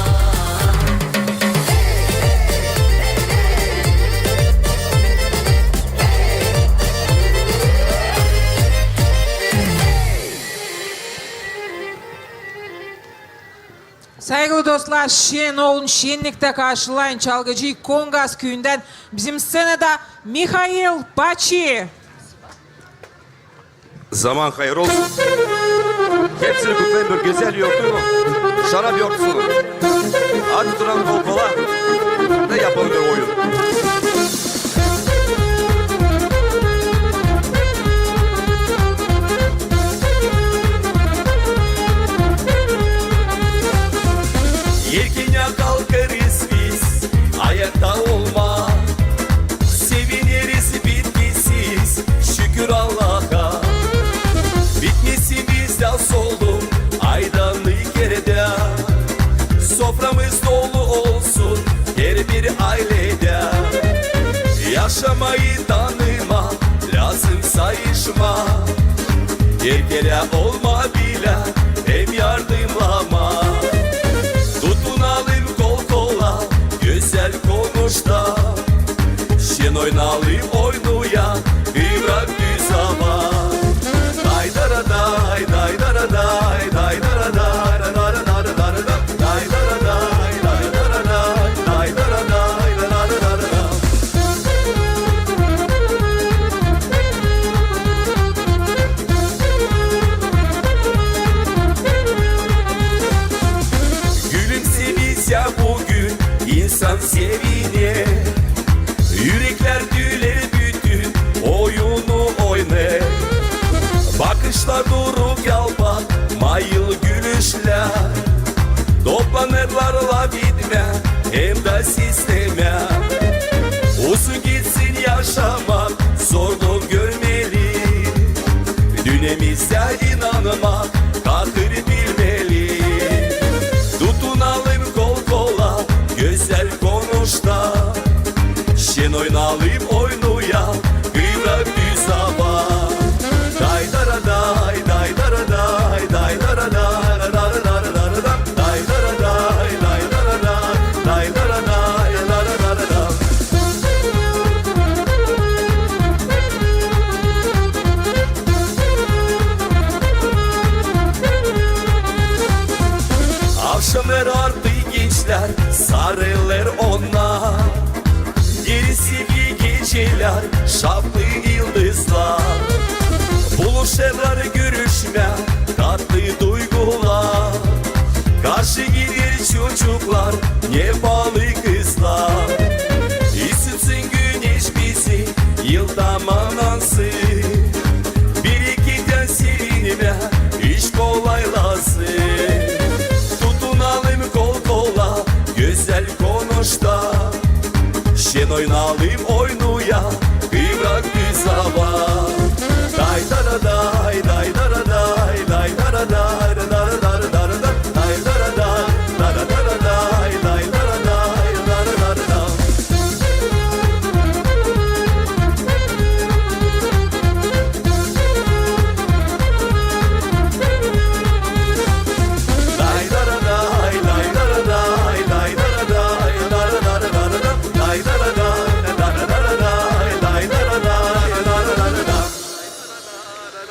Saygılı dostlar, şen olun, şenniktä karşılayın çalgıcıyı Kongas küüyündän bizim sţenada Mihail Paçi. Zaman hayır olsun. Hepsini kutlayın bir gözäl yortuylan. Şarap yortusunu. Hadi duralım kol-kola da yapalım bir oyun. Erkenä kalkêrız biz ayakta olmaa, sevineriz bitkisiz, şükür Allaha. Bitmesin bizdä solgun aydannık erdä, soframız dolu olsun herbir ayledä. Yaşamayı tanımaa lääzım, sayışmaa, erkektä olmaa bilä hem yardımnamaa. Tutunalım kol-kola, gözäl konuşta, şen oynayalım oyunu ya, kıvrak düz ava. Day-dara-day, day-dara-day, day-dara-day, day-dara-day. Gülümseeriz ya büün, insan sevinär. Üreklär düler, bütün oyunu oynêêr. Bakışlar duruk, yalpakmayıl gülüşlär. Toplanêrlar lafetmää hem dä seslemää. Uzun gitsin yaşamak, zorluk görmeli. Dünemizä inanmak, kadir bilmeli. Tutunalım kol-kola, gözäl konuşta, şen oynayalım oyunu ya, kıvrak düz ava. Day-dara-day, day-dara-day, day-dara-day, day-dara-day, day-dara-day. Avşamnarı artık gençlär sarılêr ona. Geer sevgi gecelär, şafaklı yıldızlar. Buluşêrlar görüşmää, tatlı duygular. Karşı gider çocuklar, ne baalı kızlar. Isıtsın güneş bizi, yıl tamamlansın. Berekettän sevinmää iş kolaylasın. Tutunalım kol-kola, gözäl konuşta, şen oynayalım oyunu ya, kıvrak düz ava. Day-dara-day, day-dara-day, day-dara-day, day-dara-day.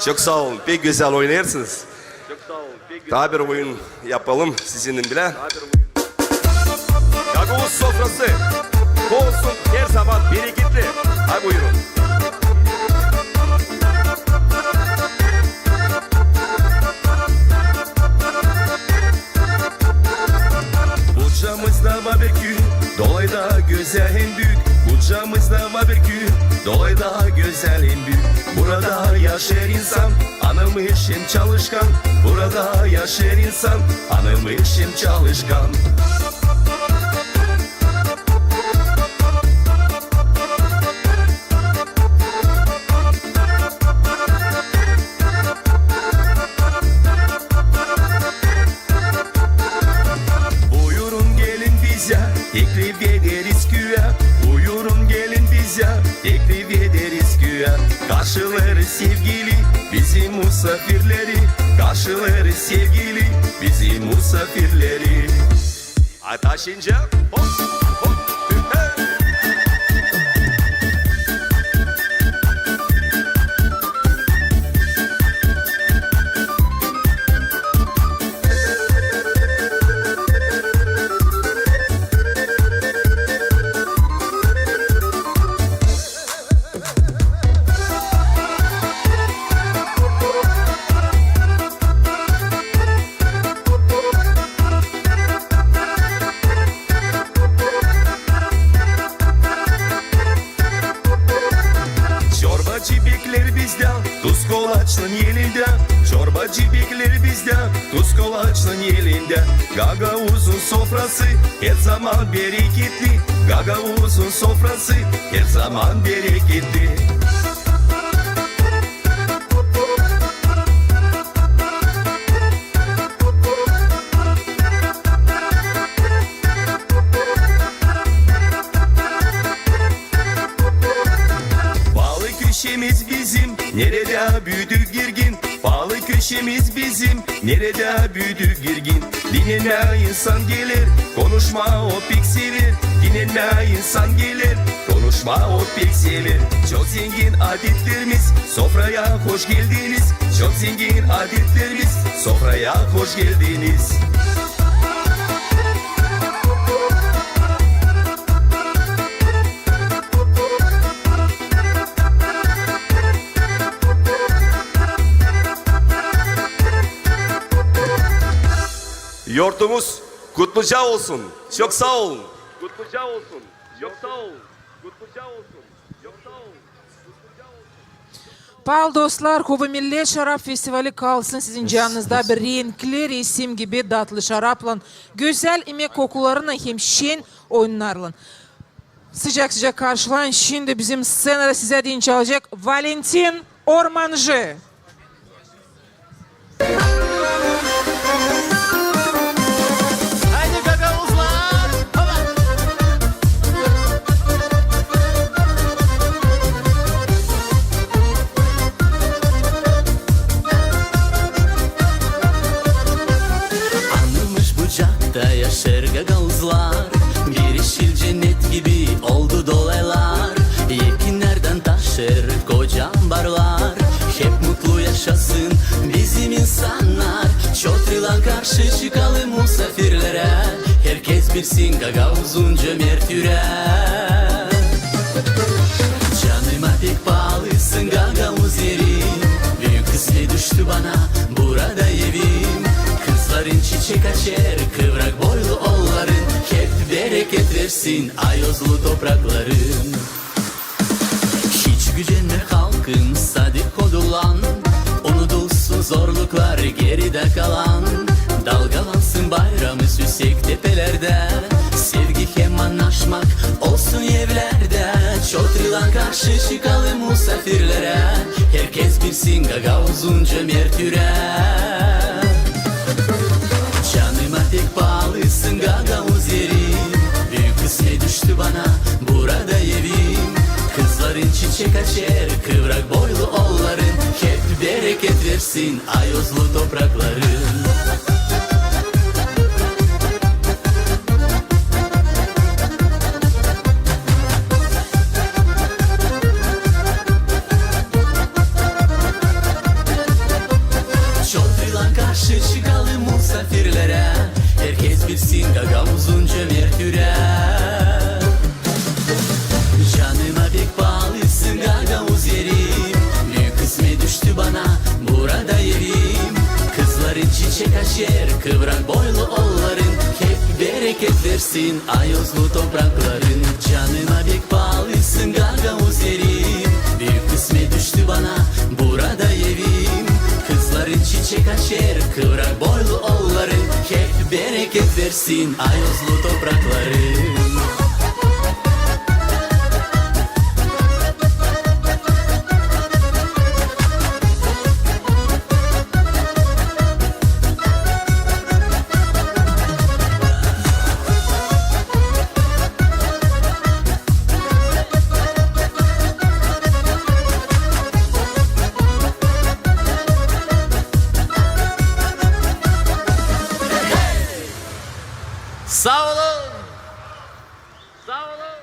Çok saa olun, pek gözäl oynêêrsınız. Taa bir oyun yapalım sizinnän bilä. Gagauz sofrası olsun her zaman bereketli. Hay buyurun. Bucamızda var bir küü, dolayda gözäl hem büük. Bucamızda var bir küü, dolayda gözäl hem büük. Burada yaşêêr insan, anılmış hem çalışkan. Burada yaşêêr insan, anılmış hem çalışkan. Buyurun gelin bizä, teklif ederiz küüyä. Buyurun gelin bizä, teklif ederiz küüyä. Karşılêêrız sevgili bizim musafirleri. Karşılêêrız sevgili bizim musafirleri. Ataşınca hop, hop, hüpper. Çorbacı bekleer bizdä tuz kolaçlan elindä. Çorbacı bekleer bizdä tuz kolaçlan elindä. Gagauzun sofrası her zaman bereketli. Gagauzun sofrası her zaman bereketli. Paalı köşemiz bizim, neredä büüdü Girgin. Paalı köşemiz bizim, neredä büüdü Girgin. Dinlenmää insan geler, konuşmaa o pek sever. Dinlenmää insan geler, konuşmaa o pek sever. Çok zengin adetlerimiz, sofraya hoş geldiniz. Çok zengin adetlerimiz, sofraya hoş geldiniz. Yortumuz kutluca olsun. Çok saa olun. Kutluca olsun. Çok saa olun. Kutluca olsun. Çok saa olun. Paalı dostlar, Kuba Millet Şarap Festivali kalsın sizin canınızda bir renkli resim gibi, datlı şaraplan, gözäl imek kokularınnan hem şen oyunnarlan. Sıcak-sıcak karşılayın. Şindi bizim sţenada sizä deyni çalacek Valentin Ormancı. Haydi, gagauzlar! Hopa! Anılmış Bucakta yaşêêr gagauzlar. Bir eşil cennet gibi oldu dolaylar. Ekinnerdän taşêr koca ambarlar. Hep mutlu yaşasın bizim insannar. Çotrilan karşı çıkalım musafirlerä. Herkez bilsin gagauzun cömert ürää. Canıma pek paalısın, gagauz erim. Büük kısmet düştü bana burada evim. Kızların çiçek açêr kıvrak boylu olların. Hep bereket versin ayozlu toprakların. Hiç gücenme halkım, sadikodulan, unudulsun zorluklar, geridä kalan. Dalgalansın bayramız üüsek tepelerdä. Sevgi hem annaşmak olsun evlerdä. Çotrilan karşı çıkalım musafirlerä. Herkez bilsin gagauzun cömert ürää. Canıma pek paalısın, gagauz erim. Büük kısmet düştü bana burada evim. Kızların çiçek açêr kıvrak boylu olların. Hep bereket versin ayozlu toprakların. Çotrilan karşı çıkalım musafirlerä. Herkez bilsin gagauzun cömert ürää. Canıma pek paalısın, gagauz erim. Büük kısmet düştü bana burada evim. Kızların çiçek açêr kıvrak boylu olların. Hep bereket versin ayozlu toprakların. Canıma pek paalısın, gagauz erim. Büük kısmet düştü bana burada evim. Kızların çiçek açêr kıvrak boylu olların. Hep bereket versin ayozlu toprakların. Saa olun! Saa olun!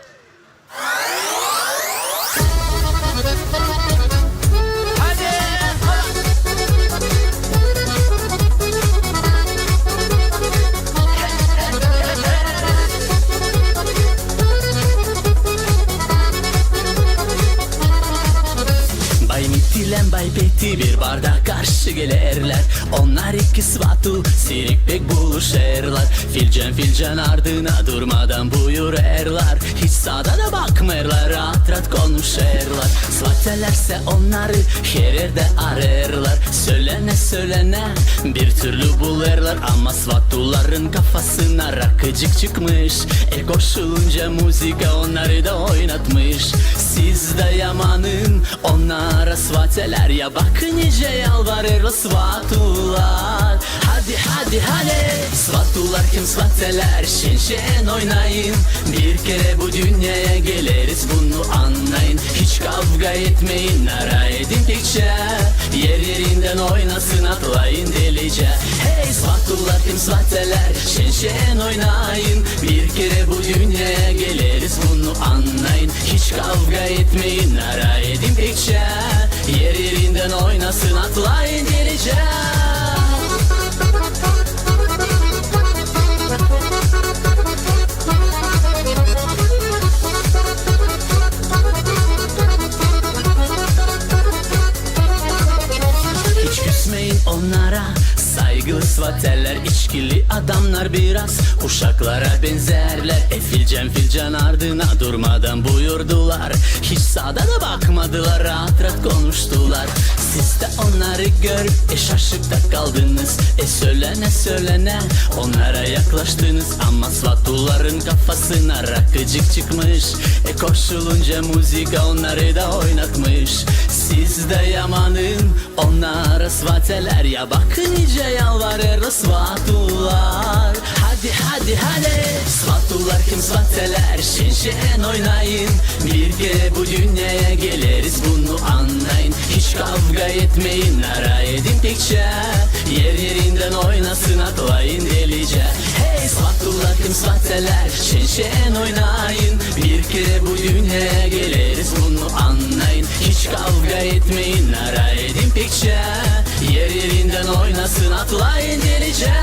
Bay Mitilän Bay Peti bir barda karşı gelerlär. Onnar iki svatu sirik pek buluşêrlar. Filcan filcan ardına durmadan buyurêrlar. Hiç saada da bakmêêrlar, raat konuşêrlar. Svatelärsä onnarı her erdä arêêrlar. Sölänä-sölänä bir türlü bulêrlar. Ama svatuların kafasına rakıcık çıkmış. E, koşulunca muzıka onnarı da oynatmış. Siz dayamanın onnara, svatelär, ya bakın nicä yalvarêrlar svatular. Hadi, hadi, hadi! Svatular kim, svatelär, şen-şen oynayın. Bir kerä bu dünneyä geleriz, bunu annayın. Hiç kavga etmeyin, naray edin pekçä. Er-erindän oynasın, atlayın delicä. Hey, svatular kim, svatelär, şen-şen oynayın. Bir kerä bu dünneyä geleriz, bunu annayın. Hiç kavga etmeyin, naray edin pekçä. Er-erindän oynasın, atlayın delicä. Hiç küsmeyin onnara, saygılı svatelär, içkili adamnar biraz. Uşaklara benzärlär, e, filcan-filcan ardına durmadan buyurdular. Hiç saada da bakmadılar, raat-raat konuştular. Siz dä onnarı görüp, e, şaşıp da kaldınız. E, sölänä-sölänä onnara yaklaştınız. Ama svatuların kafasına rakıcık çıkmış. E, koşulunca muzıka onnarı da oynatmış. Siz dayamanın onnara, svatelär, ya bakın nicä yalvarêrlar svatular. Hadi, hadi, hadi! Svatular kim, svatelär, şen-şen oynayın. Bir kerä bu dünneyä geleriz, bunu annayın. Hiç kavga etmeyin, naray edin pekçä. Er-erindän oynasın, atlayın delicä. Hey, svatular kim, svatelär, şen-şen oynayın. Bir kerä bu dünneyä geleriz, bunu annayın. Hiç kavga etmeyin, naray edin pekçä. Er-erindän oynasın, atlayın delicä.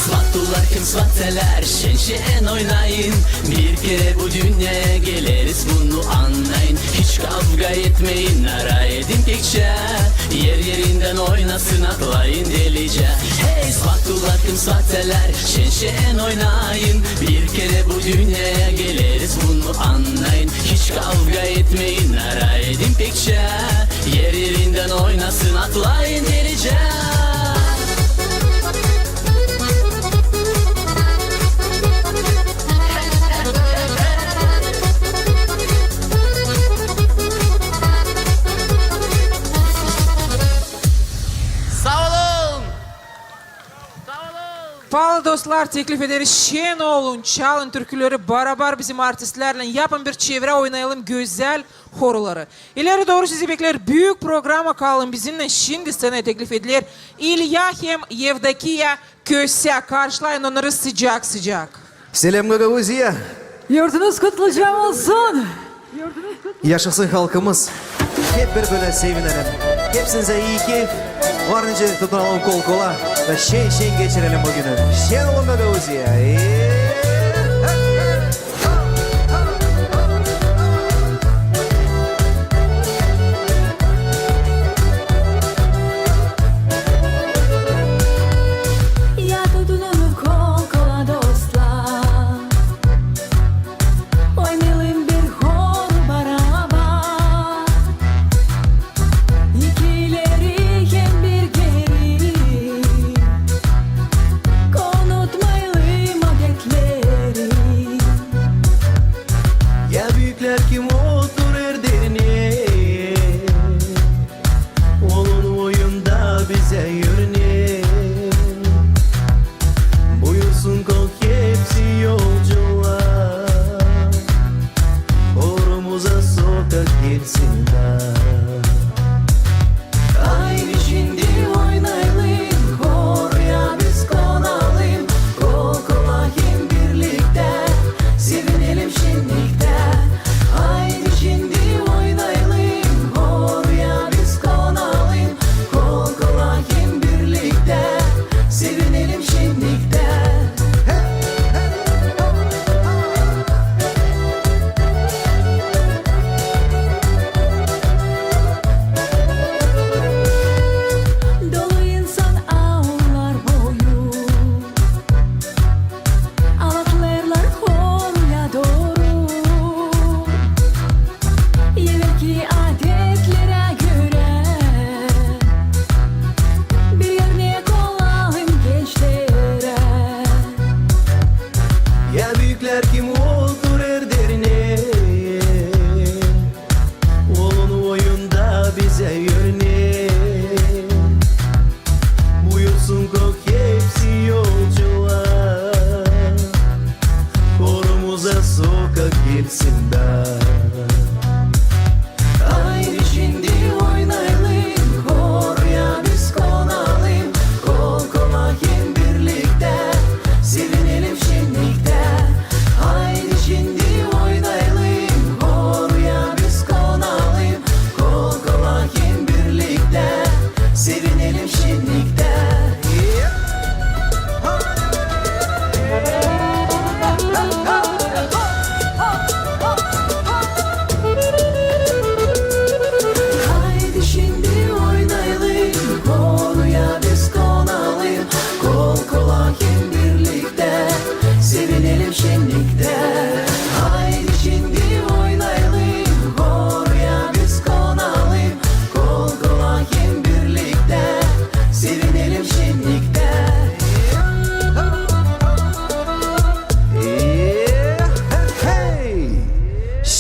Svatular kim, svatelär, şen-şen oynayın. Bir kerä bu dünneyä geleriz, bunu annayın. Hiç kavga etmeyin, naray edin pekçä. Er-erindän oynasın, atlayın delicä. Hey, svatular kim, svatelär, şen-şen oynayın. Bir kerä bu dünneyä geleriz, bunu annayın. Hiç kavga etmeyin, naray edin pekçä. Er-erindän oynasın, atlayın delicä. Saa olun! Saa olun! Paalı dostlar, teklif ederiz, şen olun, çalın türküleri barabar bizim artistlärlän, yapın bir çevrä, oynayalım gözäl horuları. İleri dooru sizi bekleer büük programa, kalın bizimnän. Şindi sţenaya teklif ediler İlya hem Yevdokiya Kösä. Karşılayın onnarı sıcak-sıcak. Selam, Gagauziya! Yurdunuz kutluca olsun! Yaşasın halkımız! Hep bir-birlär sevinelim. Hepsinizä ii keyf. Var nicä tutunalım kol-kola da şen-şen geçirelim bu günü. Şen olun, Gagauziya! Ya tutunalım kol-kola, dostlar. Oynayalım bir horu barabar. İki ileri hem bir geeri. Unutmayalım adetleri.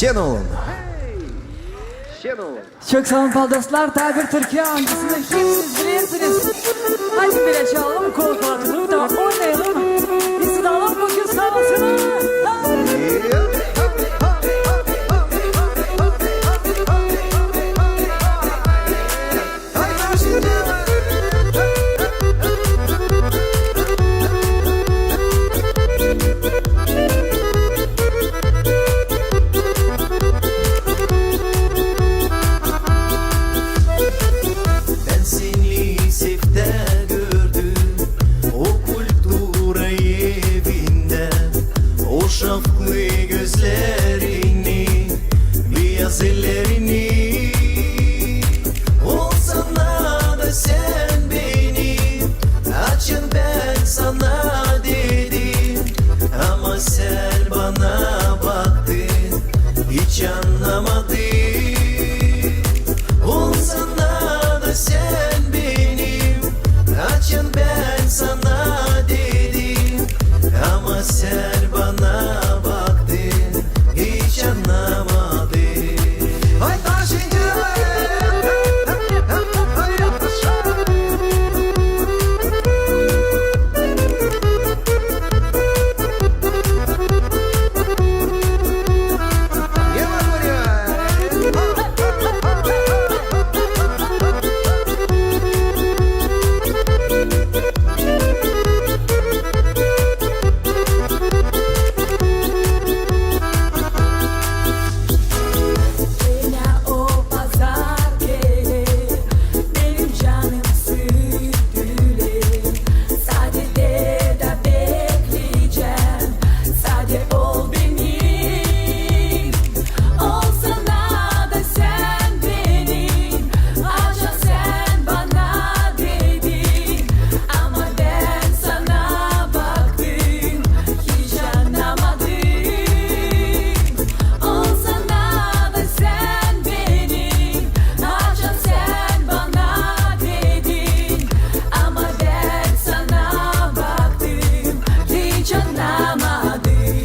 Şen olun. Şen olun. Çok saa olun, pal dostlar. Taa bir türkü, angısını hepsiniz bilersiniz. Hadi bir açalım, kol kola tutalım, oynayalım. Biz tutalım bu gün sabasını. Bän seni seftä gördüm o kultura evindä, o şafklı gözlerini, biyaz ellerini. Olsana da sän benim, açan bän sana dedim, ama sän bana baktın, hiç annamadın. Olsana da sän benim, açan bän sana dedim, ama sän bana baktın, hiç annamadın. Haydi şimdi! Bänä o pazar geler benim canım sütüle. Sade de da bekleycäm, sade ol benim. Olsana da sän benim, açan sän bana dedin, ama bän sana baktım, hiç annamadın. Olsana da sän benim, açan sän bana dedin, ama bän sana baktım, hiç annamadın.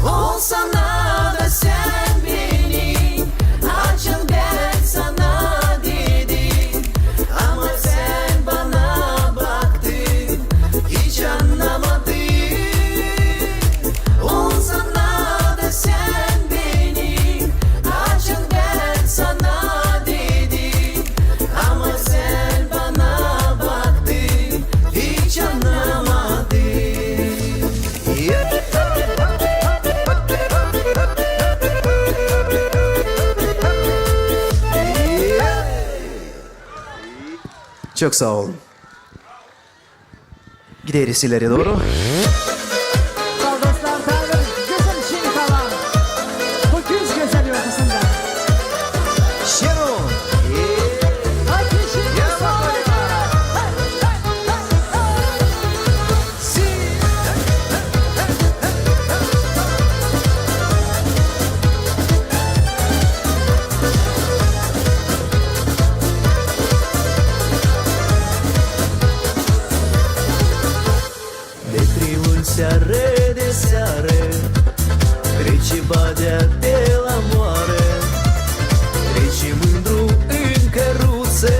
Olsana da sän benim, açan bän sana dedim, ama sän bana baktın, hiç annamadın. Olsana da sän benim, açan bän sana dedim, ama sän bana baktın, hiç annamadın. Çok saa olun. Gideriz ileri dooru. Sağ ol, dostlar, sağ olun. Gözäl şiir kalan bu küz gözäl yortasında. Şenol. Hadi şimdi sağ olun. Vetri lul seară de seară, trece badea pe la moară. Trece mândru în căruță,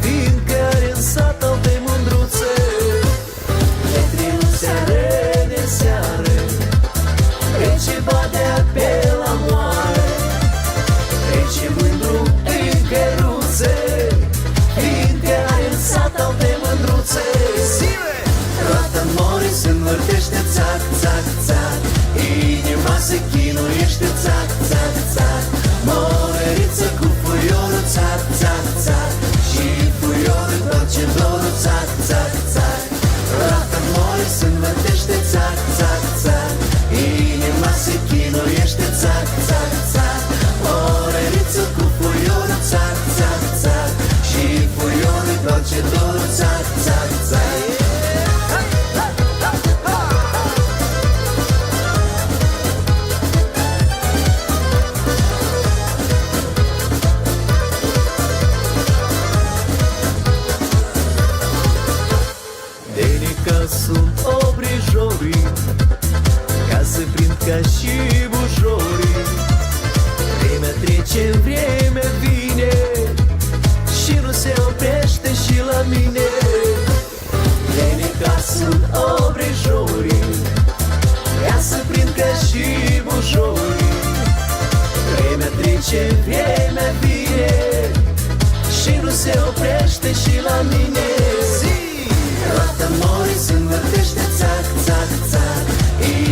fiindcă are în sat alte mândruțe. Vetri lul seară de seară, trece badea pe la moară. Trece mândru în căruță, fiindcă are în sat alte mândruțe. Roata în more se învârtește, țac, țac, țac. Inima se chinuiește, Sunt obrijori, ca s-prind ca și bujori. Vremea trece, vremea vine, și nu se oprește și la mine. Vreme ca sunt obrijori, ca s-prind ca și bujori. Vremea trece, vremea vine, și nu se oprește și la mine. Zi! Roata mori s-învârtește, țac, țac, țac.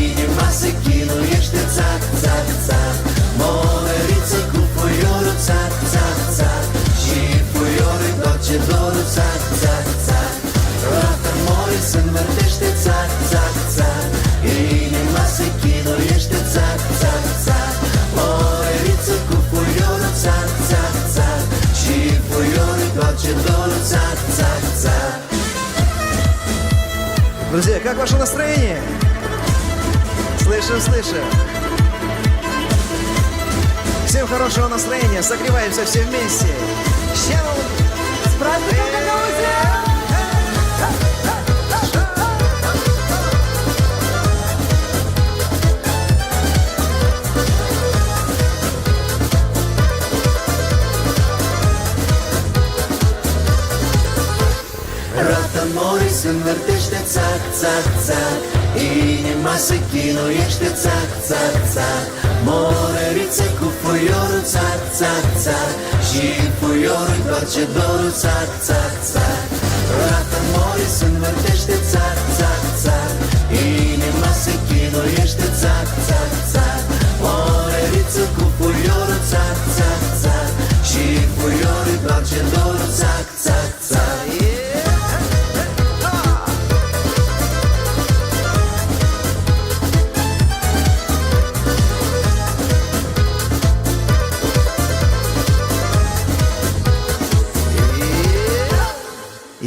Inima se chinuiește, țac, țac, țac. Morăriță cu fuiorul, țac, țac, țac. Și fuiorul-i doar ce dorul, țac, țac, țac. Roata mori s-învârtește, țac, țac, țac. Inima se chinuiește, țac, țac, țac. Morăriță cu fuiorul, țac, țac, țac. Și fuiorul-i doar ce dorul, țac, țac, țac. Друзья, как ваше настроение? Слышим, слышим. Всем хорошего настроения, согреваемся все вместе. Ща! С праздником, Гагаузия! Roata mori s-învârtește, țac, țac, țac. Inima se chinuiește, țac, țac, țac. Morăriță cu fuiorul, țac, țac, țac. Și fuiorul-i doar ce dorul, țac, țac, țac. Roata mori s-învârtește, țac, țac, țac. Inima se chinuiește, țac, țac, țac. Morăriță cu fuiorul, țac, țac, țac. Și fuiorul-i doar ce dorul, țac, țac, țac.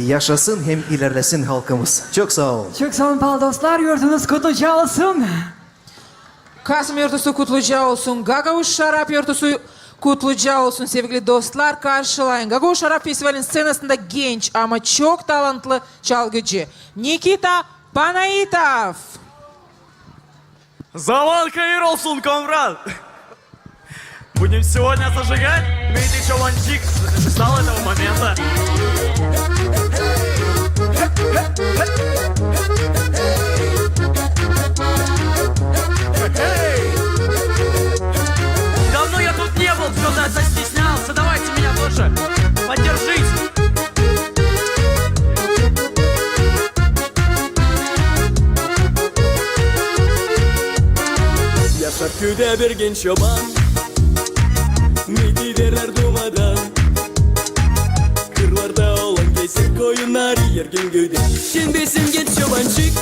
Yaşasın hem ilerlesin halkımız. Çok sağ olun. Çok sağ olun, pahalı dostlar. Yortunuz kutluca olsun. Kasım yortusu kutluca olsun, Gagauz şarap yortusu kutluca olsun, sevgili dostlar, karşılayın Gagauz şarap festivalin sţenasında genç, ama çok talantlı çalgıcı Nikita Panaitov. Zaman hayır olsun, komrad! Будем сегодня зажигать. Дмитрий Чобанчик ждал этого момента. Давно я тут не был, что-то застеснялся. Давайте меня тоже поддержите. Yaşar küüdä bir genç çoban, Miti derlär dumadan. Kırlarda olan gezär koyunnarı ergin küüdä. Şindi bizim genç çobançık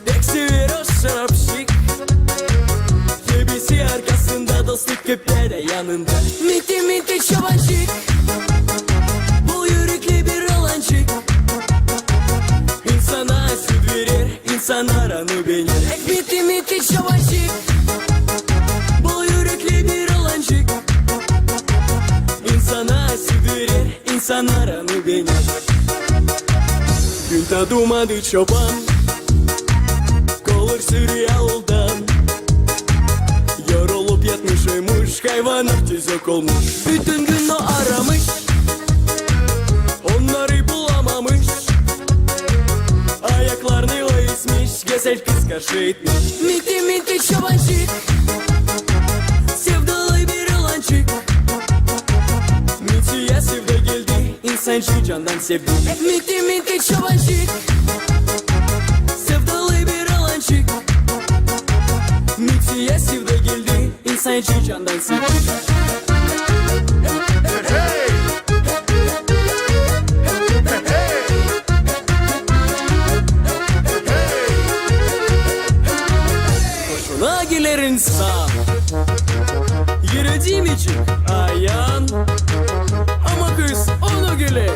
pek sever o şarapşık. Kebisi arkasında, dostu köpää dä yanında. Miti, Miti çobançık, bol ürekli bir olançık. İnsana süt verer, insannar onu beener. Miti, Miti çobançık, bol ürekli bir olançık. İnsana süt verer, insannar onu beener. Gün ta dumadı çoban, kolları sürüyä yoldan. Yorulup yatmış, uyumuş, hayvannar tüzük olmuş. Bütün gün o aramış, onnarı bulamamış. Ayaklarını o ezmiş, gözäl kız karşı etmiş. Miti, Miti çobançık, sevdalı bir olançık. Mitiyä sevda geldi, insançı candan sevdi. Miti, Miti çobançık, sevdalı bir olançık. Mitiyä sevda geldi, insançı candan sevdi. Hoşuna geler insan, yürü, Dimicik, ayan. Ama kız ona göre: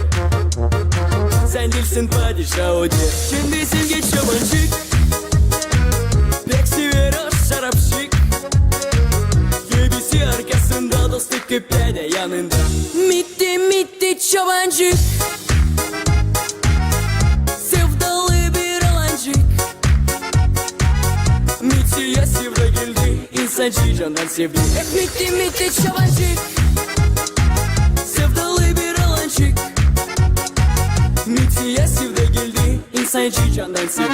sän diilsin padişa, o der. Şindi bizim genç çobançık pek sever o şarapşık. Kebisi arkasında, dostu köpää dä yanında. Miti, Miti çobançık, sevda İnsancı candan sevdi. Hep Miti, Miti Çobancık. Sevdalı bir alancık. Miti ya sevda geldi. İnsancı candan sevdi.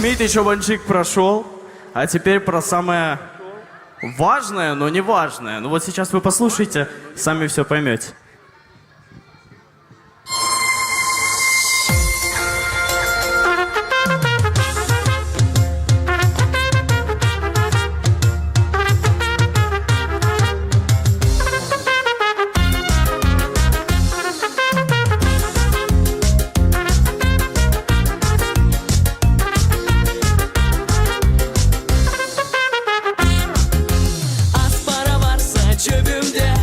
Митя Чубанчик прошёл, а теперь про самое важное, но не важное. Ну вот сейчас вы послушайте, сами всё поймёте. Az para varsa cebimdä,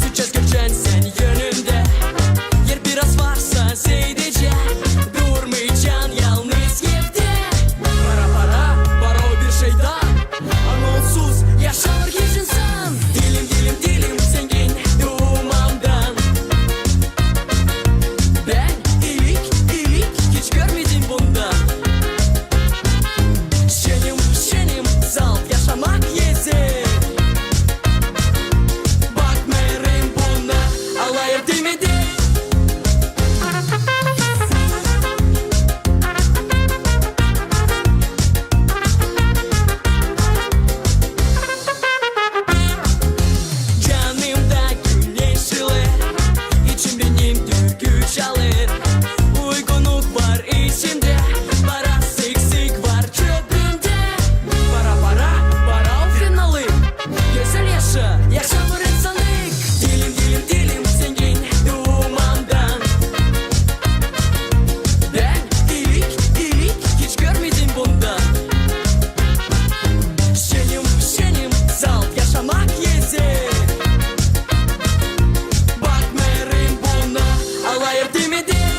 sıçan görecän sän önümdä. Eer biraz varsa zeedecä, durmaycan yalnız evdä. Para, para, para o bir şeytan. Onsuz yaşamêr hiç insan. Diilim, diilim, diilim zengin duumamdan. Bän iilik, iilik hiç görmedim bundan. Şenim, şenim, salt yaşamak ezer. Bakmêêrım buna, Alla yardım eder. Canımda güneş ile, içim benim türkü çalêr. Uygunuk var içimdä, para sık-sık var cebimdä. Para, para, para o fenalık. Gözäl yaşa, yaşamêêr insanlık. Diilim, diilim, diilim zengin duumamdan. Bän iilik, iilik hiç görmedim bundan. Şenim, şenim, salt yaşamak ezer. Bakmêêrım buna, Alla yardım eder.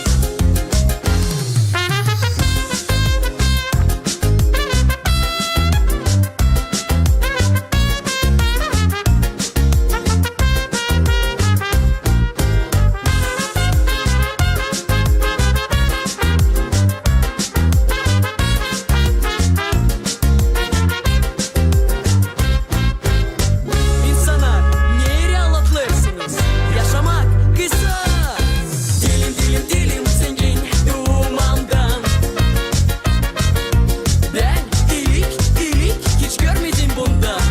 İnsannar, neyi alatêrsınız? Yaşamak kısa. Diilim, diilim, diilim zengin duumamdan. Bän iilik, iilik hiç görmedim bundan.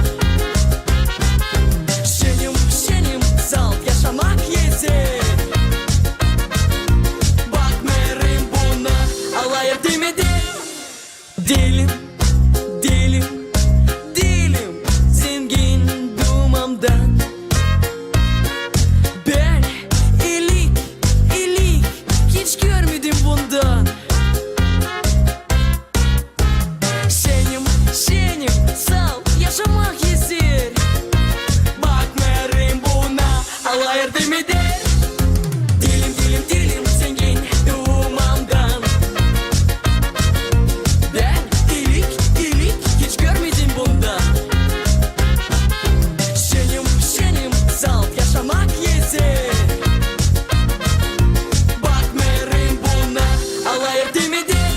Şenim, şenim, salt yaşamak ezer. Bakmêêrım buna, Alla yardım eder. Diilim, diilim, diilim zengin duumamdan. Bän iilik, iilik hiç görmedim bundan. Şenim, şenim, salt yaşamak ezer. Bakmêêrım buna, Alla yardım eder. Diilim, diilim, diilim zengin duumamdan. Bän iilik, iilik hiç görmedim bundan. Şenim, şenim, salt yaşamak ezer. Bakmêêrım buna, Alla yardım eder.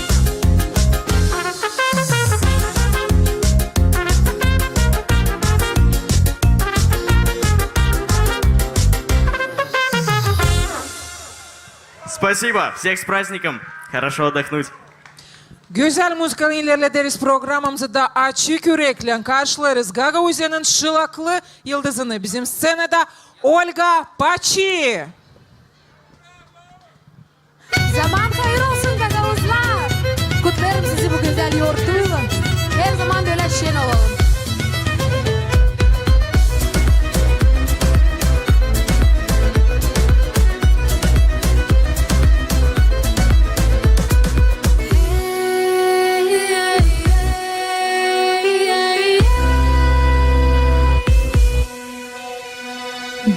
Спасибо. Всех с праздником. Хорошо отдохнуть. Gözäl muzıkalan ilerlederiz programamızı da açık üreklän karşılêêrız Gagauziyanın şılaklı yıldızını. Bizim sţenada Olga Paçi. Zaman hayır olsun, gagauzlar! Kutlêêrım sizi bu gözäl yortuylan. Herzaman bölä şen olalım.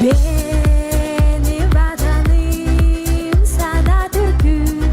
Benim vatanım sada türkü.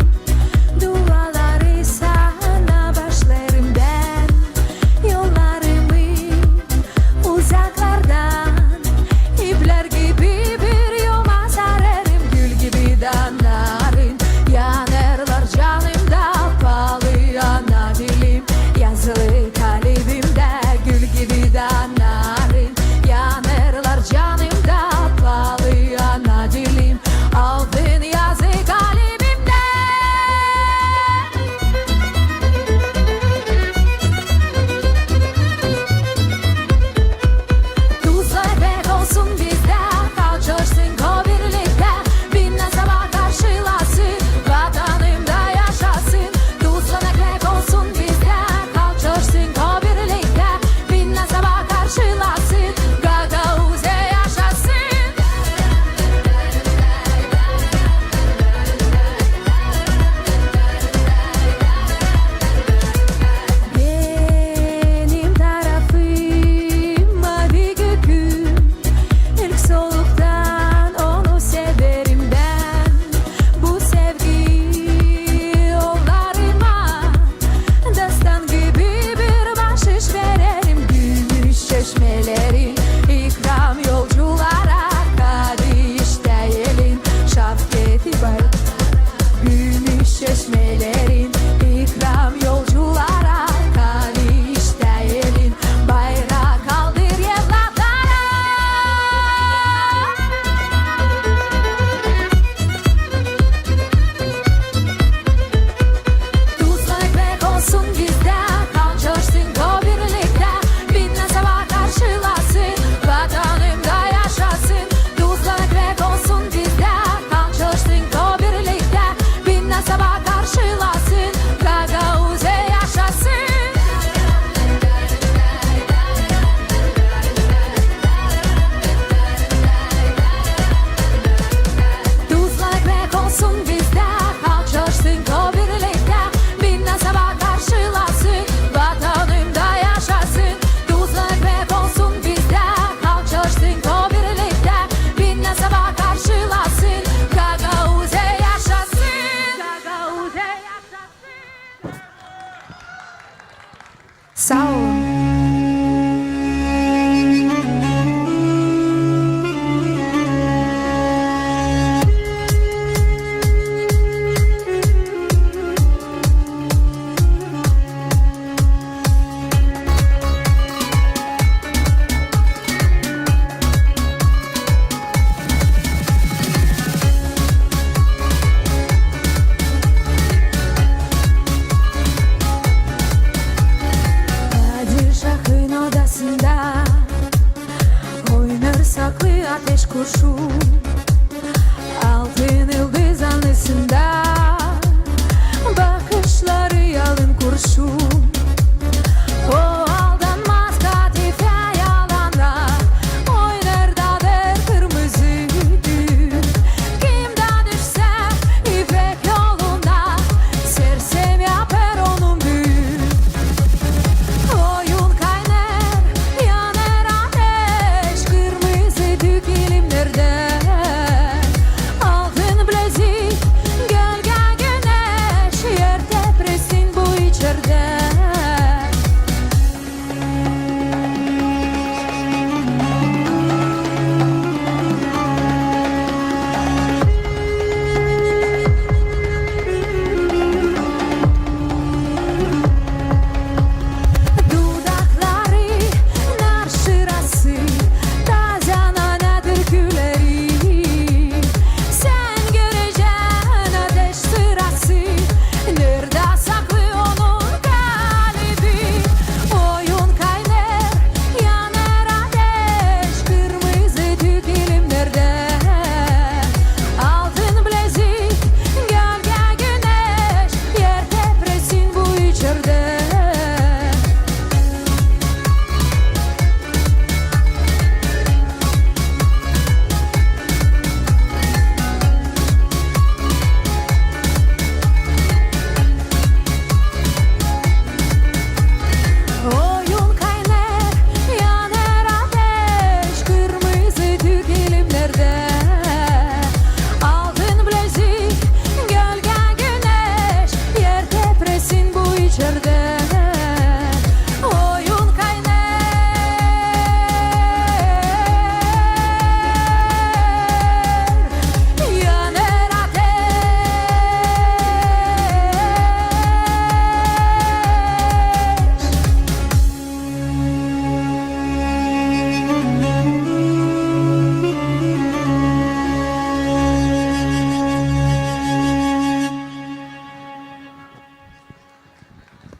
Saa olun. Padişahın odasında oynêr saklı ateş kurşun. Altın ıldız alnısında bakışları yalın kurşun. O aldanmaz kadifä yalana, oynêr da der kırmızı tük. Kim dä düşsä ipek yoluna, sersem yapêr onun büük. Oyun kaynêr, yanêr ateş, kırmızı tük ilimnerdä. Altın bilezik, gölgä güneş, er tepresin bu içerdä. Dudakları nar şırası, tazä nana türküleri. Sän görecän ateş sırası, neredä saklı onun kalbi. Oyun kaynêr, yanêr ateş, kırmızı tük ilimnerdä. Altın bilezik, gölgä güneş, er tepresin bu içerdä. Oyun kaynêr, yanêr ateş, kırmızı tük ilimnerdä. Altın bilezik, gölgä güneş, er tepresin bu içerdä. Oyun kaynêr, yanêr ateş.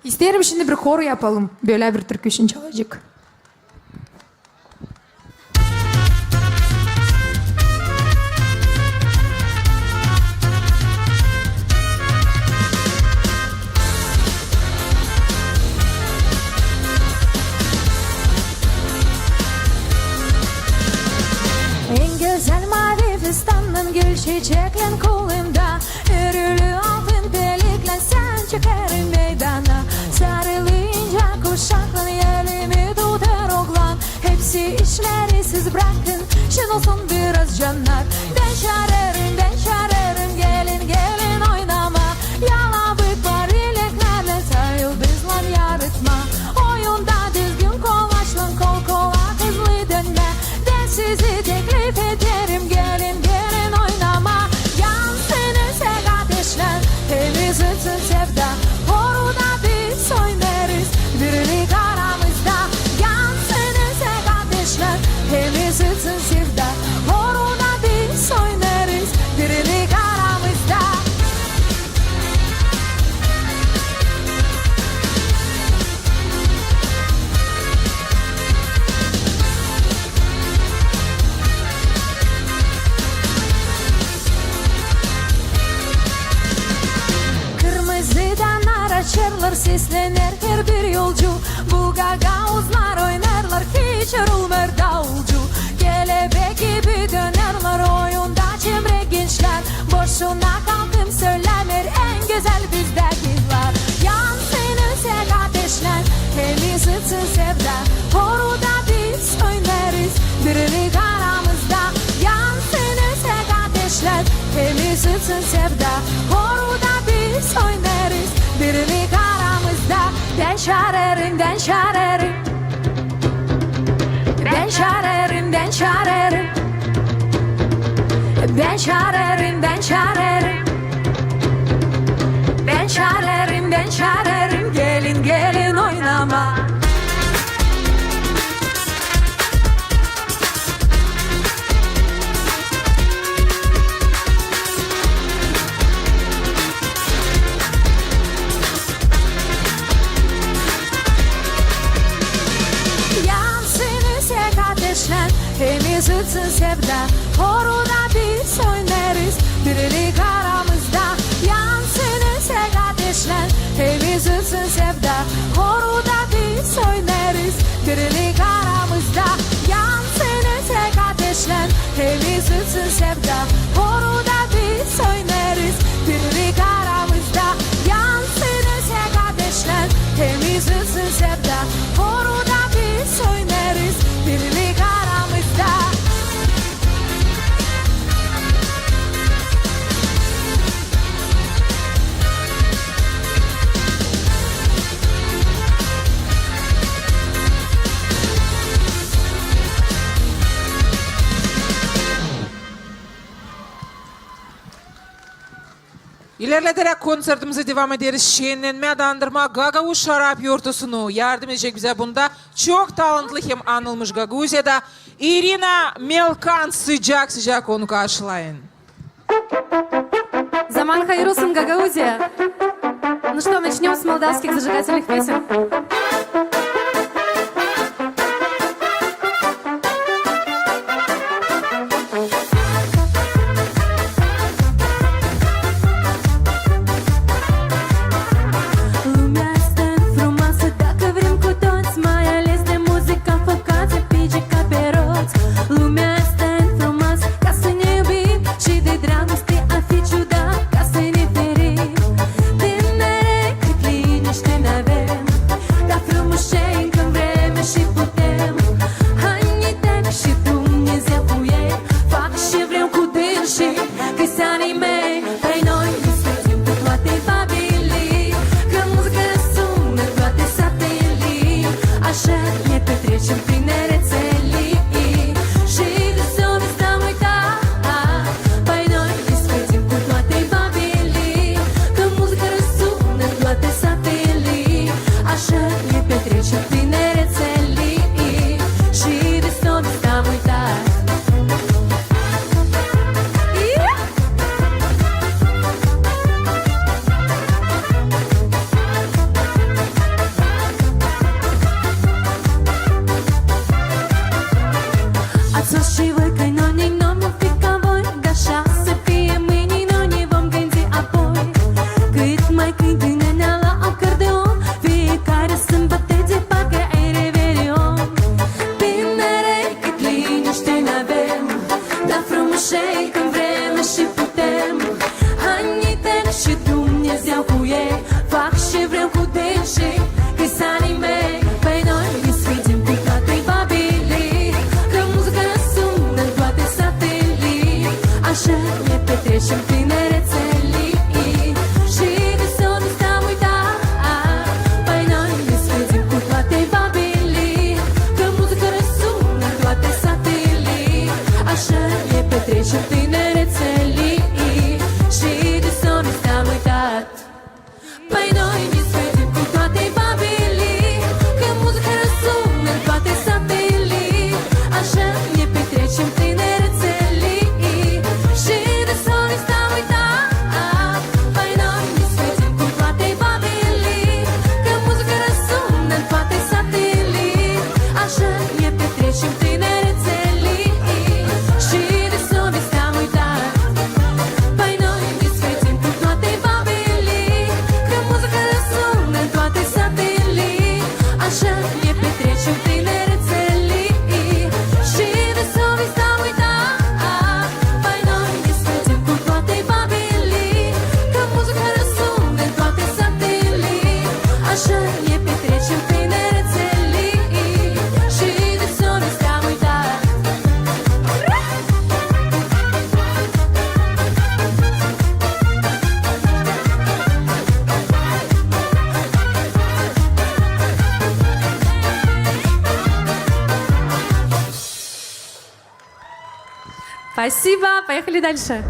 İsteerim, şindi bir hor yapalım. Bölä bir türkü için çalacek. En gözäl maavi fıstannın gül çiçeklän kolunda, örülü altın peliklän sän çıkêrsın meydana. Sarılınca kuşaklan elimi tutêr oglan. Hepsi işleri siz brakın, şin olsun biraz cannar. Bän çaarêrım, bän çaarêrım, gelin, gelin oynama. Yalabık var ileklärlän, sar yıldızlan yarıtma. Oyunda düzgün kolaçlan, kol-kola hızlı dönmä. Bän sizi teklif ederim, gelin, gelin oynama. Yansın üüsek ateşlär, hem üzülsün sevda. Horuda biz oynêrız, birlik aramızda. Yansın üüsek ateşlär, hem üzülsün sevda. Horuda biz oynêrız, birlik aramızda. Kırmızıda nar açêrlar, seslener herbir yolcu. Bu gagauzlar oynêrlar, hiç yorulmêêr davulcu. Kelebek gibi dönerlär oyunda çemrek gençlär. Boşuna kalkıp sölämeer en gözäl bizdä kızlar. Yansın üüsek ateşlär, hem üzülsün sevda. Horuda biz oynêrız, birlik aramızda. Yansın üüsek ateşlär, hem üzülsün sevda. Horuda biz oynêrız, birlik aramızda. Bän çaarêrım, bän çaarêrım. Çarerim, bän çarerim. Bän çarerim, bän çarerim. Gelin, gelin oynamaa. Yansın üsek ateşlän, hem üzülsün sevda. Horuda biz oynêrız, birlik aramızda. Yansın üsek ateşlän, hem üzülsün sevda. Horuda biz oynêrız, birlik aramızda. Yansın üsek ateşlän, hem üzülsün sevda. Horuda biz oynêrız, birlik aramızda. Yansın üsek ateşlän, hem üzülsün sevda. Horuda biz oynêrız, birlik aramızda. İlerlederäk konsertimizi devam ederiz. Şennenmää, dandırmaa Gagauz şarap yortusunu. Yardım edecek bizä bunda çok talantlı hem anılmış Gagauziyada İrina Melkan. Sıcak-sıcak onu karşılayın. Zaman hayır olsun, Gagauziya! Ну что, начнём с молдавских зажигательных песен? Lumea este înfrumuasă dacă vrem cu toți, mai ales de muzica făcută pe Gica Peroț. Lumea este înfrumuasă ca să ne iubim și de dragoste ar fi ciudat ca să ne ferim. Tineri, cât liniște n-avem, dar frumușei când vrem și putem. Hai, ne dăm și Dumnidzeu cu ei, fac ce vrem cu dânsii, cățanii mei. Păi noi dispărim cu toate babilii, că muzica răsună în toate satele. Așa ne petrecem tinerețele și de sovest am uitat. Păi noi dispărim cu toate babilii, că muzica răsună în toate satele. Așa ne petrecem tinerețele și de sovest am uitat. Ați fost și voi ca noi, nu vom fi ca voi, dar așa să fie mâine, noi ne vom gândi apoi. Cât mai cântă nenea la acordeon, fiecare sâmbătă de parcă e revelion. Tineri, cât liniște n-avem, dar frumușei când vrem și putem. Hai, ne dăm și Dumnidzeu cu ei, fac ce vrem cu dânsii, cățanii mei. Păi noi dispărim cu toate babilii, că muzica răsună în toate satele. Așa ne petrecem tinerețele și de sovest am uitat. Păi noi dispărim cu toate babilii, că muzica răsună în toate satele. Așa ne petrecem tinerețele și de sovest am uitat. Păi noi dispărim cu toate babilii, că muzica răsună în toate satele. Așa ne petrecem tinerețele și de sovest am uitat. Спасибо, поехали дальше.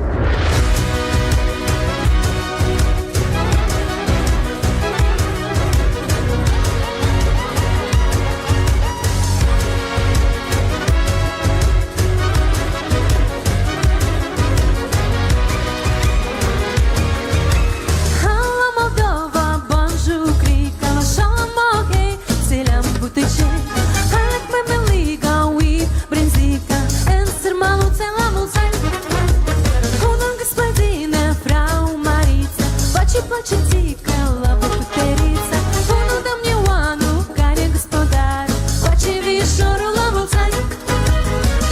Halo, Moldova, bonžur, krika, šalom, hei, selam, buteče. Halik me meliga, uip, brenzika, en sirma luce la mulţi ani. Unun gospodine, frau Mariţa, pači, pači, tika, la buteriţa. Unun da mnje u anu, kari gospodar, pači, višoro, la mulţi ani.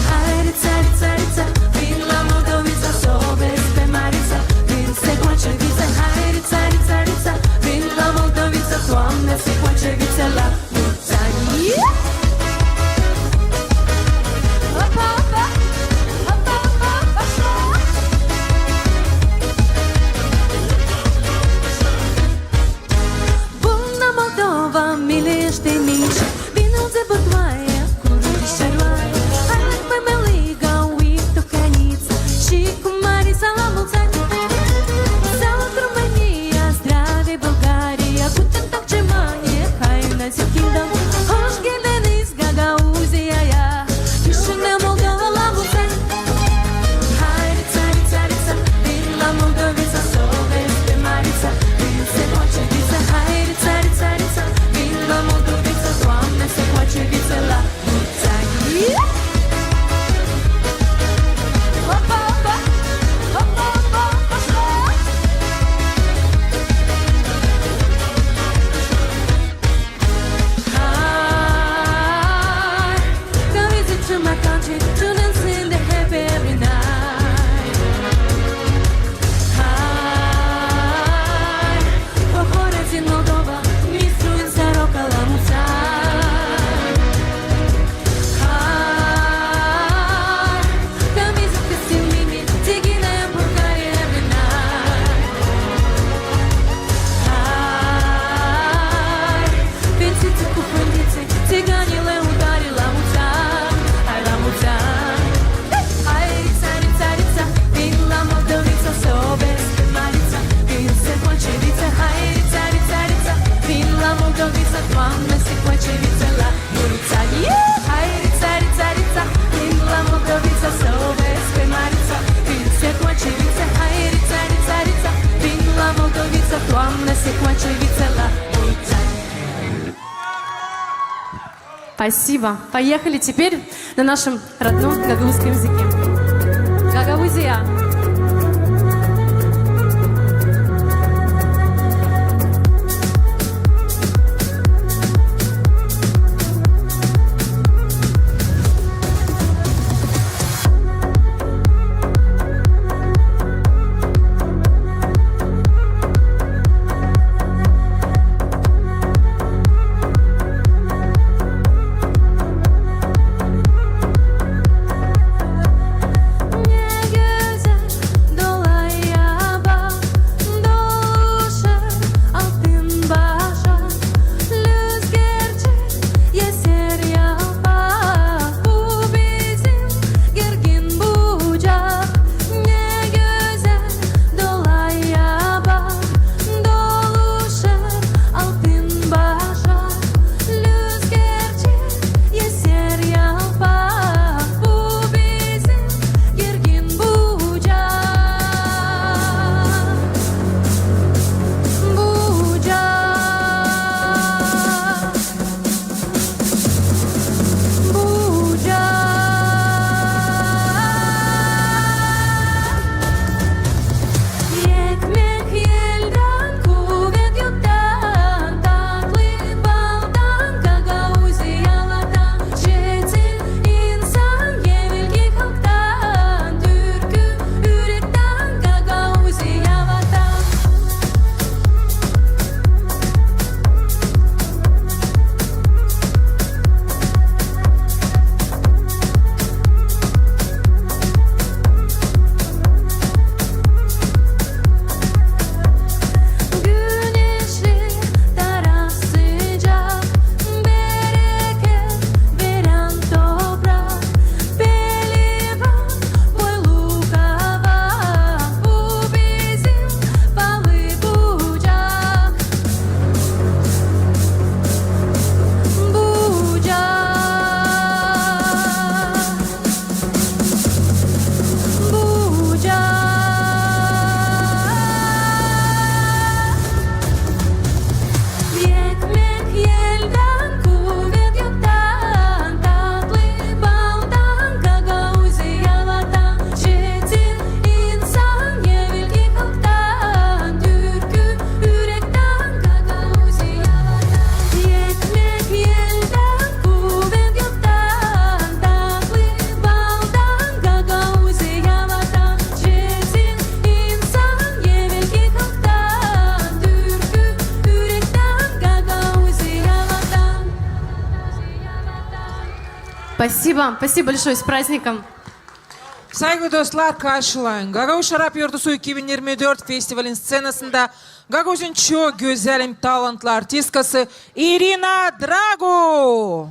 Hajrica, rica, rica, vin la Moldovica, s-o vezi pe Marica, vin s-te koače vica. Hajrica, rica, rica, vin la Moldovica, Doamne, s-te koače vica la mulţi ani. Opa, opa, opa, opa, opa. Bună Moldova, milește-mi, vino de bătoaie, cu rudișoare. Haiduc pe meliga, uip tocănița, și cu Marița la mulți ani. Salut România, zdravie Bulgaria, guten Tag Germania, hai United Kingdom, hoş geldiniz Gagauzia. Bună Moldova, la mulți ani. Hai, rica, rica, rica, vin la Moldovica, s-o vezi pe Marica, vin s-te koače vica. Hai, rica, rica, rica, vin la Moldovica, Doamne, s-te koače vica la mulți ani. Opa, opa, opa, opa, opa. Hai, come is it to my country, to dancing the happy every night. Hai, o hora din Moldova, mi struin s-aroc la mulți ani. Hai, come is it to see me, taking a Bulgaria every night. Hai, Fintițe cu fundițe, țiganii le udari la mulți ani, hai la mulți ani. Hai, rica, rica, rica, vin la Moldovica, s-o vezi pe Marica, vin s-te koače vica. Hai, rica, rica, rica, vin la Moldovica, Doamne, s-te koače vica la mulți ani. Hai, rica, rica, rica, vin la Moldovica, s-o vezi pe Marica, vin s-te koače vica. Hai, rica, rica, rica, vin la Moldovica, Doamne, s-te koače vica la Спасибо. Поехали теперь на нашем родном гагаузском языке. Гагаузия. Спасибо, спасибо большое, с праздником. Saygılı dostlar, karşılayın Gagauz Şarap Yortusu iki bin yirmi dört festivalin sţenasında Gagauzin çok gözäl hem talantlı artistkası İrina Dragu.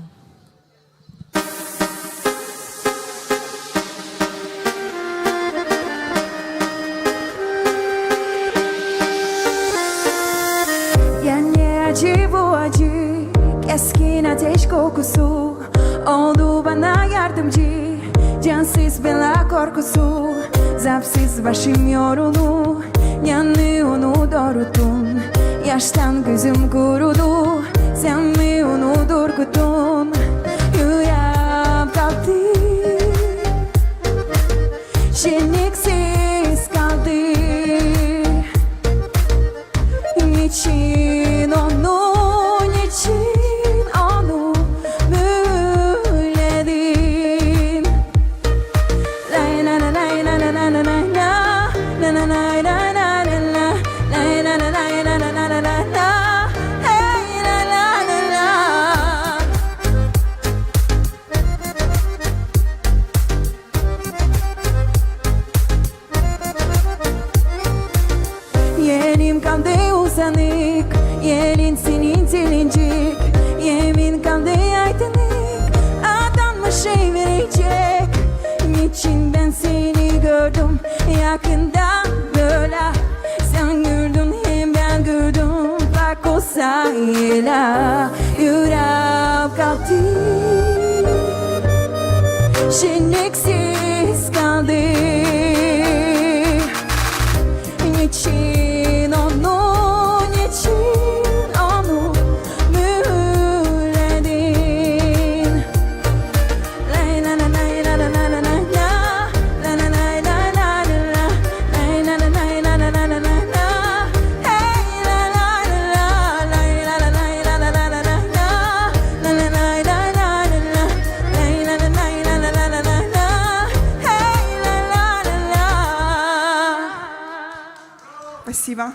Gene acı bu acı, keskin ateş kokusu, oldu bana yardımcı. Cansız bela korkusu, zaafsız başım yoruldu. Yanı onu doruttun, yaştan gözüm kurudu. Sän mi onu durguttun? Üreem kaldı, şenliksiz kaldı. Niçin onu, niçin onu bölä dedin? Lay lay lay lay lay lay lay lay lay. Lay lay lay lay lay lay lay lay lay lay. Lay lay lay lay lay lay lay lay lay. Hey lay lay lay lay. Elim kaldı uzanık, elin senin zilincik, emin kaldı aydınık, adanmış evirecek. Niçin bän seni gördüm yakından bölä? Sän güldün hem bän güldüm, bak o sayıla. Üreem kaldı, şenliksiz kaldı. Niçin onu, niçin onu bölä dedin? Спасибо.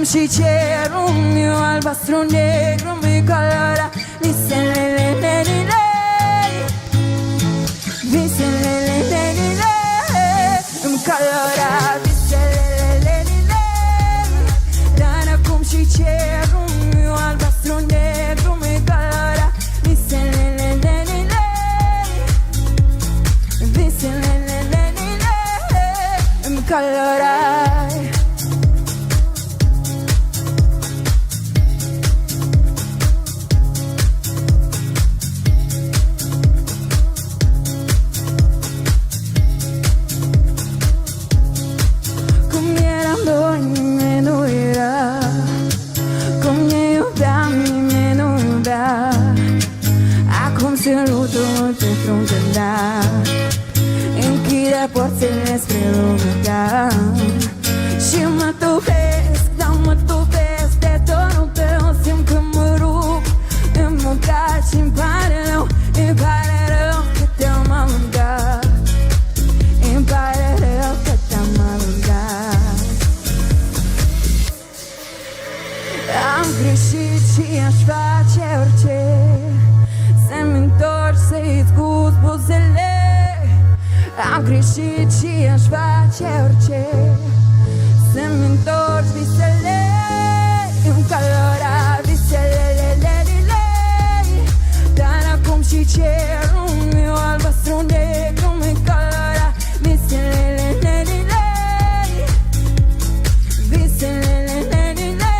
Chicharrón, albastro negro, mi colora, mi se le le le le le. Mi se le le le le le. Mi colora, mi se le le le le le. Dana cum chicharrón, albastro negro, mi colora, mi se le le le le le. Mi se le le le le le. Mi colora. Cum eram doi, nimeni nu era. Cum ne iubeam, nimeni nu iubea. Acum sunt rude pe frunte, da. Închide părțile spre lumea ta. Și mă tupesc, da, mă tupesc de tot, nu te o simt când mă rup. Îmi mâncați și îmi pare rău, îmi pare rău că te-am amântat. Îmi pare rău că te-am amântat. Am greșit și aș face orice să-mi întorci, să-ți scuz buzele. Am greșit și aș face orice să-mi întorci visele. Îmi colora visele, le, le, le, le. Dar acum chicharrón, albastro negro, mi colora visele, le, le, le, le. Visele, le, le, le, le.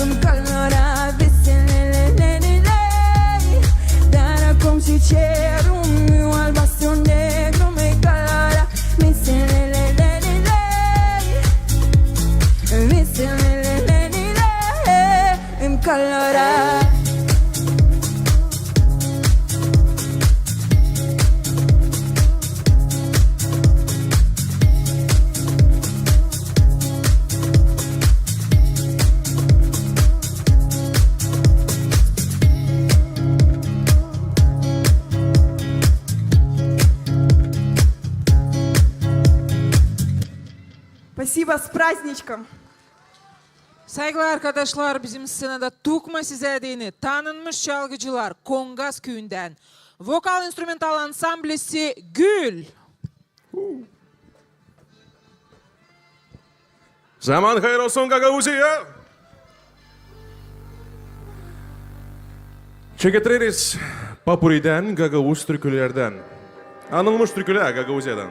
Îmi colora visele, le, le, le, le. Dar acum chicharrón, albastro negro, mi colora visele, le, le, le, le. Visele, le, le, le, le. Îmi colora. Спасибо, с праздничком! Saygılı arkadaşlar, bizim sţenada tukma sizä deyni tanınmış çalgıcılar Kongaz küüyündän, vokal-instrumental ansamblisi Gül. Zaman hayır olsun, Gagauziya! Çeketreriz popuridän, gagauz türkülerdän. Anılmış türkülär Gagauziyadan.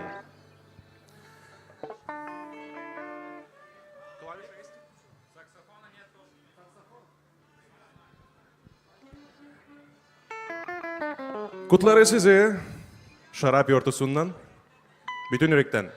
Kutlarız sizi şarap yortusunnan bütün ürektän.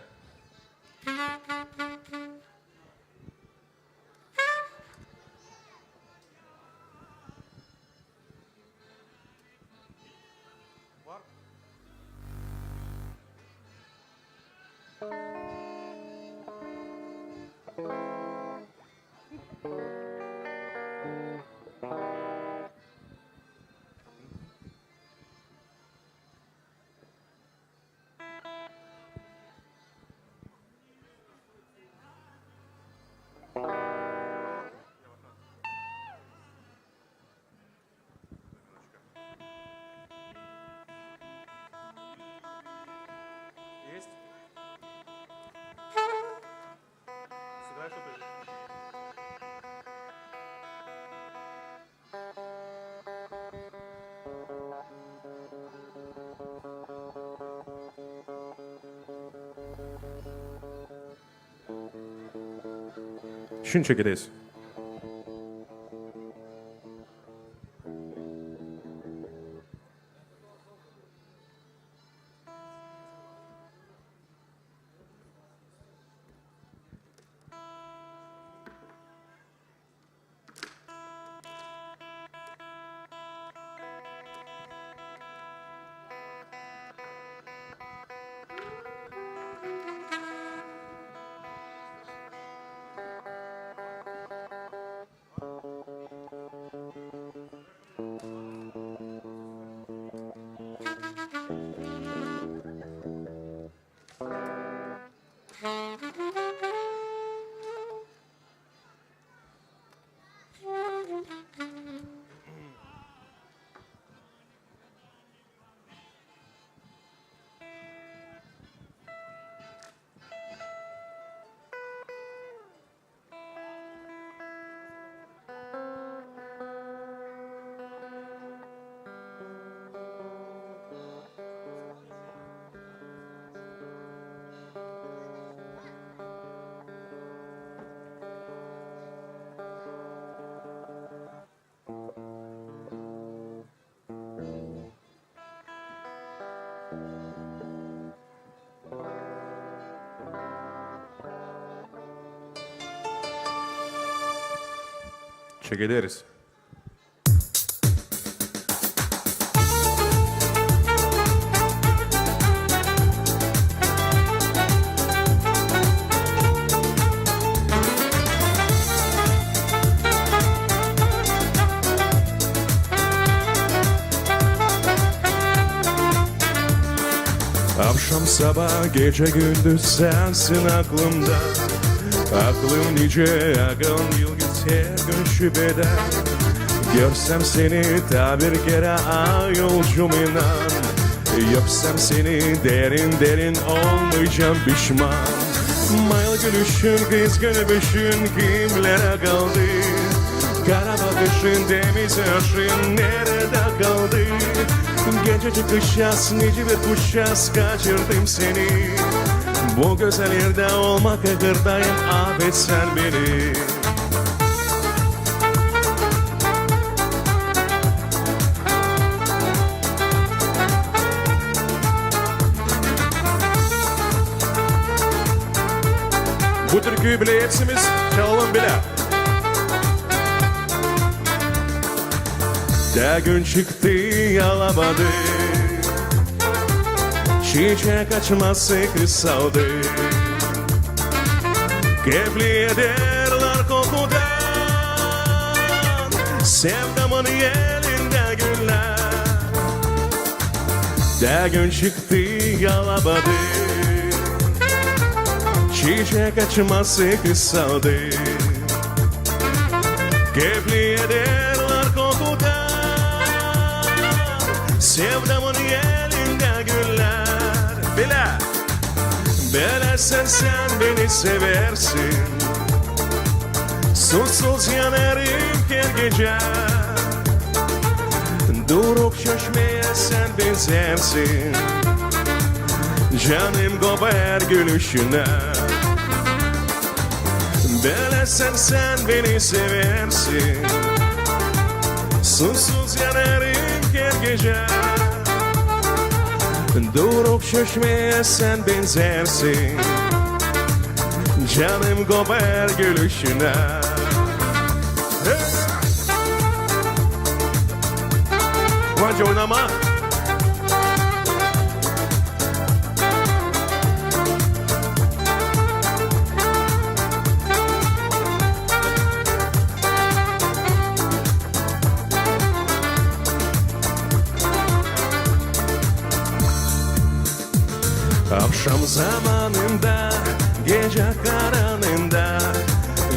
Есть? Сыграй что-то. Şindi çekederiz. Çekederiz. Avşam, sabaa, gecä, gündüz sänsin aklımda. Aklım nicä akın yılgız, her gün şüpedä. Görsem seni taa bir kerä, ay yolcum, inan. Öpsem seni derin-derin, olmaycam pişman. Mayıl gülüşün, kızgın öpüşün kimlerä kaldı? Kara bakışın, temiz aşın neredä kaldı? Gecä çıkışas, nicä bir kuşas, kaçırdım seni. Bu gözäl erdä olmak kahırdayım, afet sän beni. Bu türküyü bilä hepsimiz, çalalım bilä. Tä gün çıktı, alabadı, çiçek açması kısaldı. Kefli ederlär kokudan sevdamın elindä güllär. Tä gün çıktı, alabadı, çiçek açması kısaldı. Kefli ederlär kokudan sevdamın elindä güllär. Bilä. Bölä sän, sän beni seversin. Susuz yanarım her gecä. Duruk çeşmeyä sän benzersin. Canım kopêr gülüşünä. Bölä sän, sän beni seversin. Susuz yanarım her gecä. Duruk çeşmeyä sän benzersin. Canım kopêr gülüşünä. Hey! Kolayca oynama. Avşam zamanında, gecä karanında,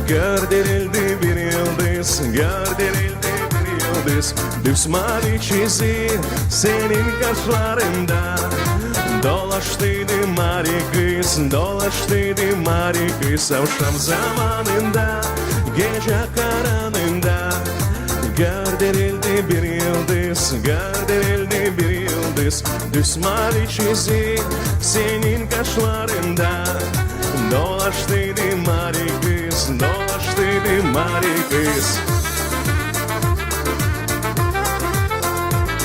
gördürildi bir yıldız, gördürildi bir yıldız. Düz mavi çizgi senin kaşlarında. Dolaştıydı mari kız, dolaştıydı mari kız. Avşam zamanında, gecä karanında, gördürildi bir yıldız, gördürildi bir yıldız. Düz mavi çizgi senin kaşlarında. Dolaştıydı mari kız, dolaştıydı mari kız.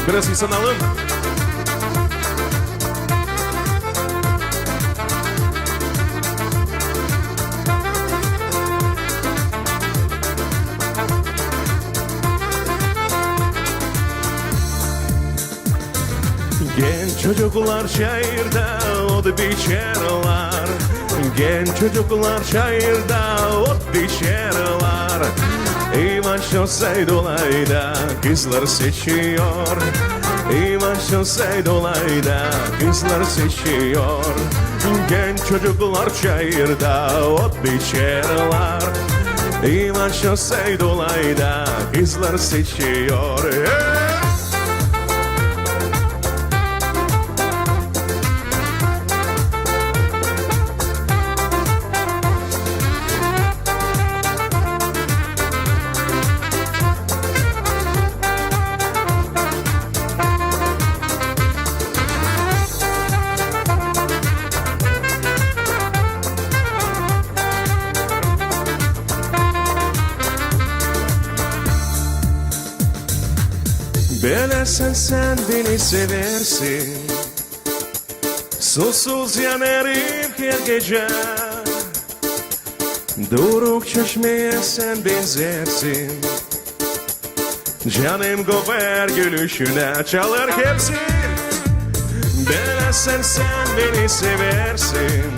Biraz insanalım. Genç çocuklar çayırda ot biçerlär. Genç çocuklar çayırda ot biçerlär. İvan şosey dolayda kızlar seçiyor. İvan şosey dolayda kızlar seçiyor. Genç çocuklar çayırda ot biçerlär. İvan şosey dolayda kızlar seçiyor. Hey! Bölä sän, sän beni seversin. Susuz yanarım her gecä. Duruk çeşmeyä sän benzersin. Canım göver gülüşünä, çalêr hepsi. Bölä sän, sän beni seversin.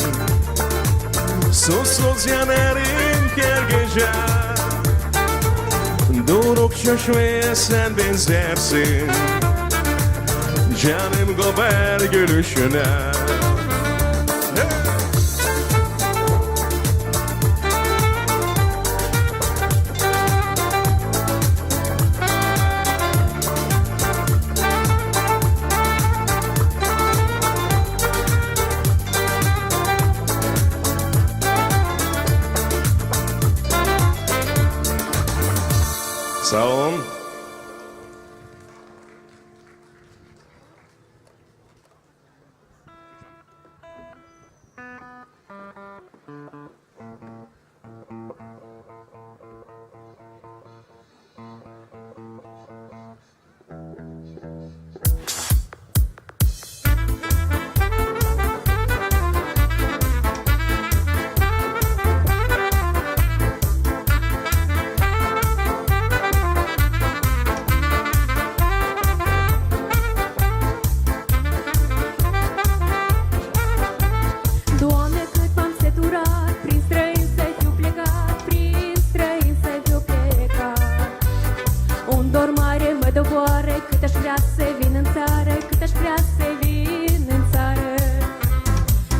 Susuz yanêrım her gecä. Duruk çeşmeyä sän benzersin. Canım göver gülüşünä. Saa olun. Doamne, cât m-am săturat, prin străin să fiu plecat, prin străin să fiu plecat. Un dor mare mă doboară, cât aș vrea să vin în țară, cât aș vrea să vin în țară.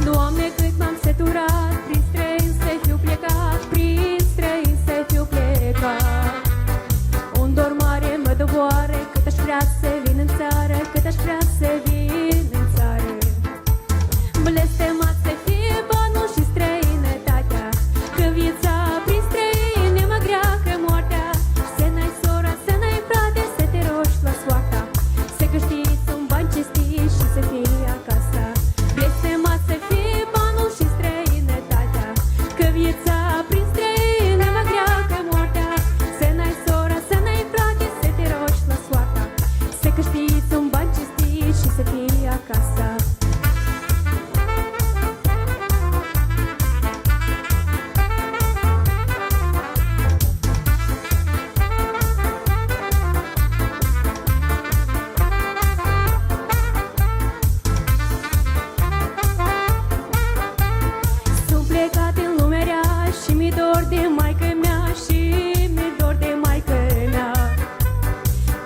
Doamne, cât m-am săturat, prin străin să fiu plecat, prin străin să fiu plecat. Un dor mare mă doboară, cât aș vrea să vin în țară, cât aș vrea să vin în țară. Blestemat să fie banul și străinătatea, căci viața prin străin e mai grea ca moartea. Să n-ai sora, să n-ai frate, să te rogi la soarta, să câștigi un ban cinstit și să fii acasă. Blestemat să fie banul și străinătatea, căci viața prin străin e mai grea ca moartea. Să n-ai sora, să n-ai frate, să te rogi la soarta, să câștigi un ban cinstit și să fii acasă. Sunt plecat în lumea rea și mi-e dor de maică-mea, și mi-e dor de maică-mea.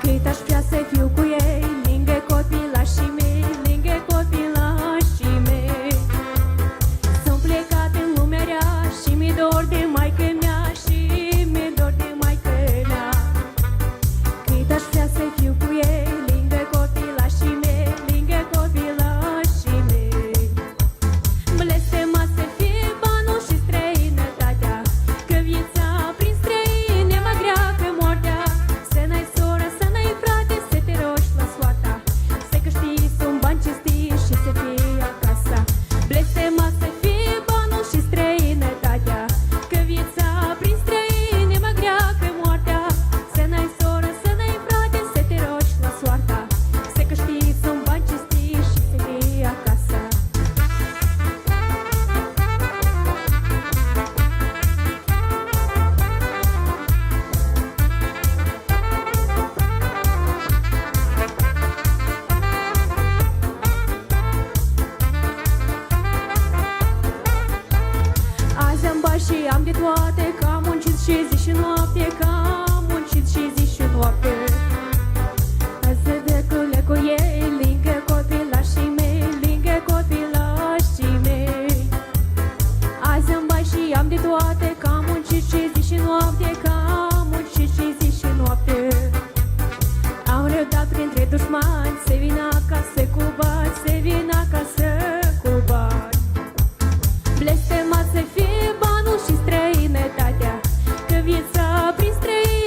Cât aș vrea să fiu cu ei, lângă copilașii mei, lângă copilașii mei. Sunt plecat în lumea rea și mi-e dor de maică-mea, și mi-e dor de maică-mea. Cât aș vrea să fiu cu ei, lângă copilașii mei, lângă copilașii mei. Blestemat să fie banul și străinătatea, căci viața prin străin e mai grea ca moartea. Să n-ai soră, să n-ai frate, să te rogi la soarta, să câștigi un ban cinstit și să fii acasă. Blestemat să fie banul și străinătatea, căci viața prin străin e mai grea ca moartea. Să n-ai soră, să n-ai frate, să te rogi la soarta, să câștigi un ban cinstit și să fii acasă. Azi am bani și am de toate, cam muncit și zi și noapte, cam muncit și zi și noapte. Azi mă dau cu ei, lângă copilașii mei, lângă copilașii mei. Azi am bani și am de toate, cam muncit și zi și noapte, cam muncit și zi și noapte. Am răbdat printre dușmani, să vin acasă cu bani, să vin acasă cu bani. Blestemat să fie banul și străinătatea, căci viața prin străin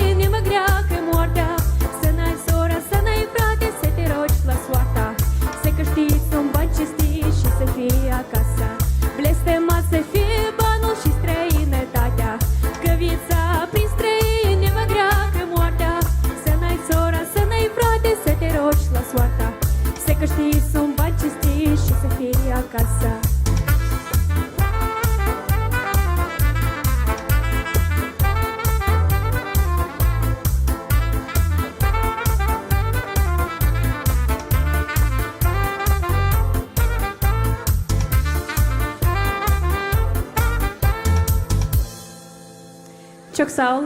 Çok saa ol.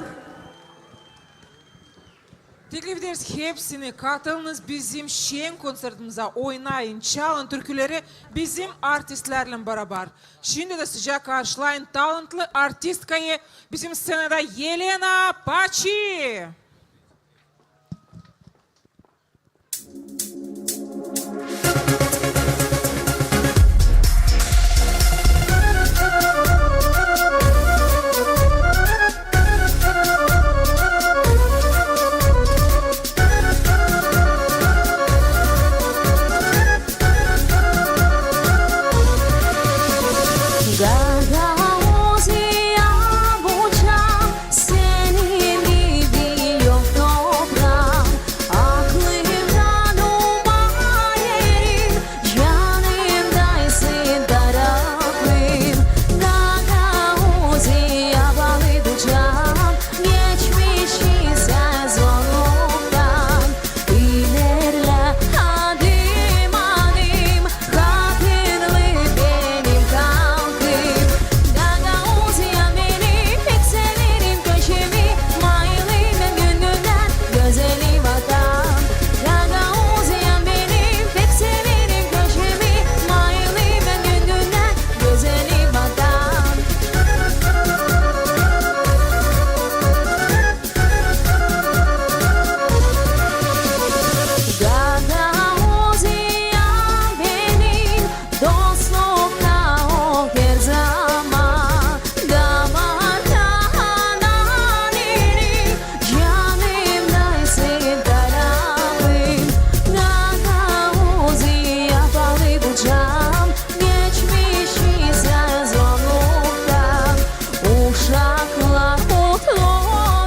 Teklif ederiz hepsini, katılınız bizim şen konsertimizä, oynayın, çalın türküleri bizim artistlärlän barabar. Şindi dä sıcak karşılayın talantlı artistkayı, bizim sţenada Elena Paçi. Gagauziyam, bucaam, senin gibi yok topraam. Aklımda olma erim, canımda isin tarafım. Gagauziya, baalı bucaam, geçmişi sezonundan. İlerlä adım-adım, hatırlı benim halkım. Gagauziyam benim, pek severim köşemi, bayılırım bän gün-gündän, gözeli vatan. Gagauziyam benim, pek severim köşemi, bayılırım bän gün-gündän, gözeli vatan. Gagauziyam benim, dostlukta ol her zaman. Damarda anan erim, canımda isin tarafım. Gagauziya, baalı bucaam, geçmişi sezonundan. Uşaklar mutlu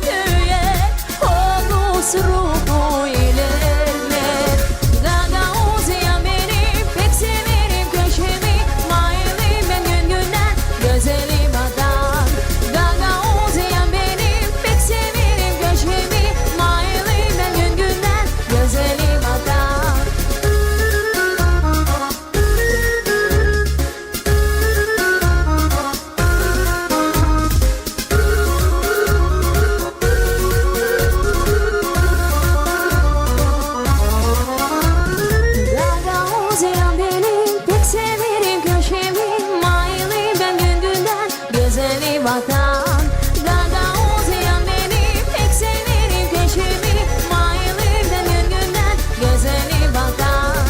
büüyer, o kız ruhu ilerleer. Gagauziyam benim, pek severim köşemi, bayılırım bän gün-gündän, gözeli vatan. Gagauziyam benim, pek severim köşemi, bayılırım bän gün-gündän, gözeli vatan. Gagauziyam benim, pek severim köşemi, bayılırım bän gün-gündän, gözeli vatan. Gagauziyam benim, pek severim köşemi, bayılırım bän gün-gündän, gözeli vatan.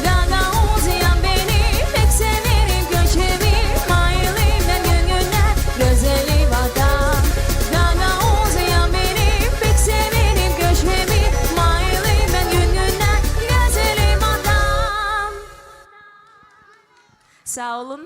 Gagauziyam benim, pek severim köşemi, bayılırım bän gün-gündän, gözeli vatan. Gagauziyam benim, pek severim köşemi, bayılırım bän gün-gündän, gözeli vatan. Saa olun.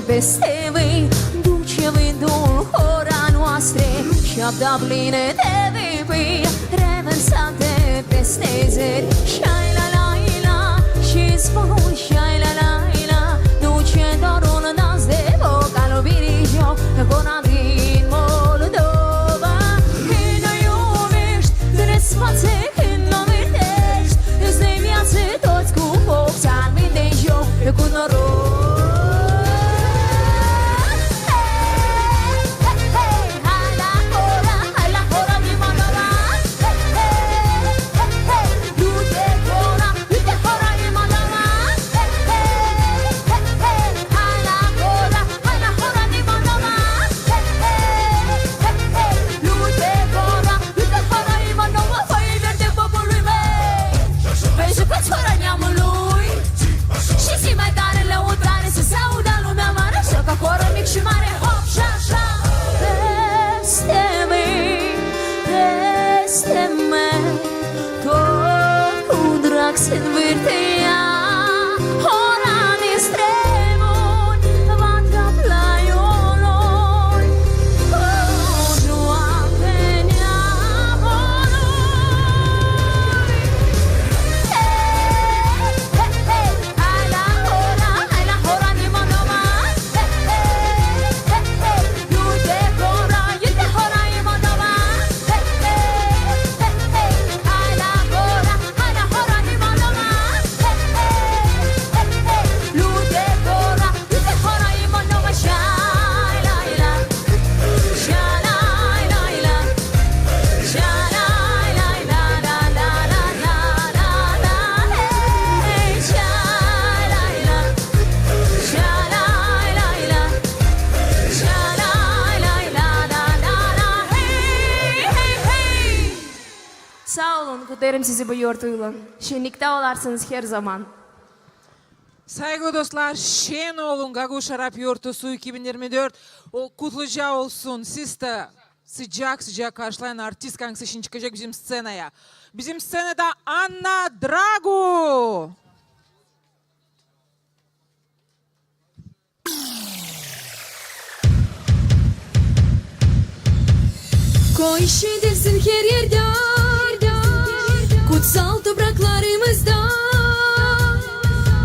Peste mi duče vindul hora noastră, šapta plină de vipiri, reversate peste zări. Šai la la la, și spun šai la la la, duce doar un dans de vocalul birijo, hora din Moldova. Când nu iubești, când ne scoate, când nu amintești, îți dai viață toți cu foc, ți-ar minte în joc, cu noroc. Vezi cât fără neamului. Și zi mai tare lăutrare, să se audă lumea mare, așa ca horă mic și mare, hop, și așa. Peste mine, peste mine, tot cu drag se învârte ea, hora de străbun, va trăplai unui, cu joacă neamului. Saa olun, kutlarım sizi bu yortuylan. Şenniktä olarsınız her zaman. Saygılı dostlar, şen olun, Gagauz Şarap Yortusu iki bin yirmi dört o kutluca olsun. Siz dä sıcak sıcak karşılayın artistkayı, angısı şindi çıkacek bizim sţenaya. Bizim sţenada Anna Dragu. Koy şedersin her erdä, kutsal topraklarımızda,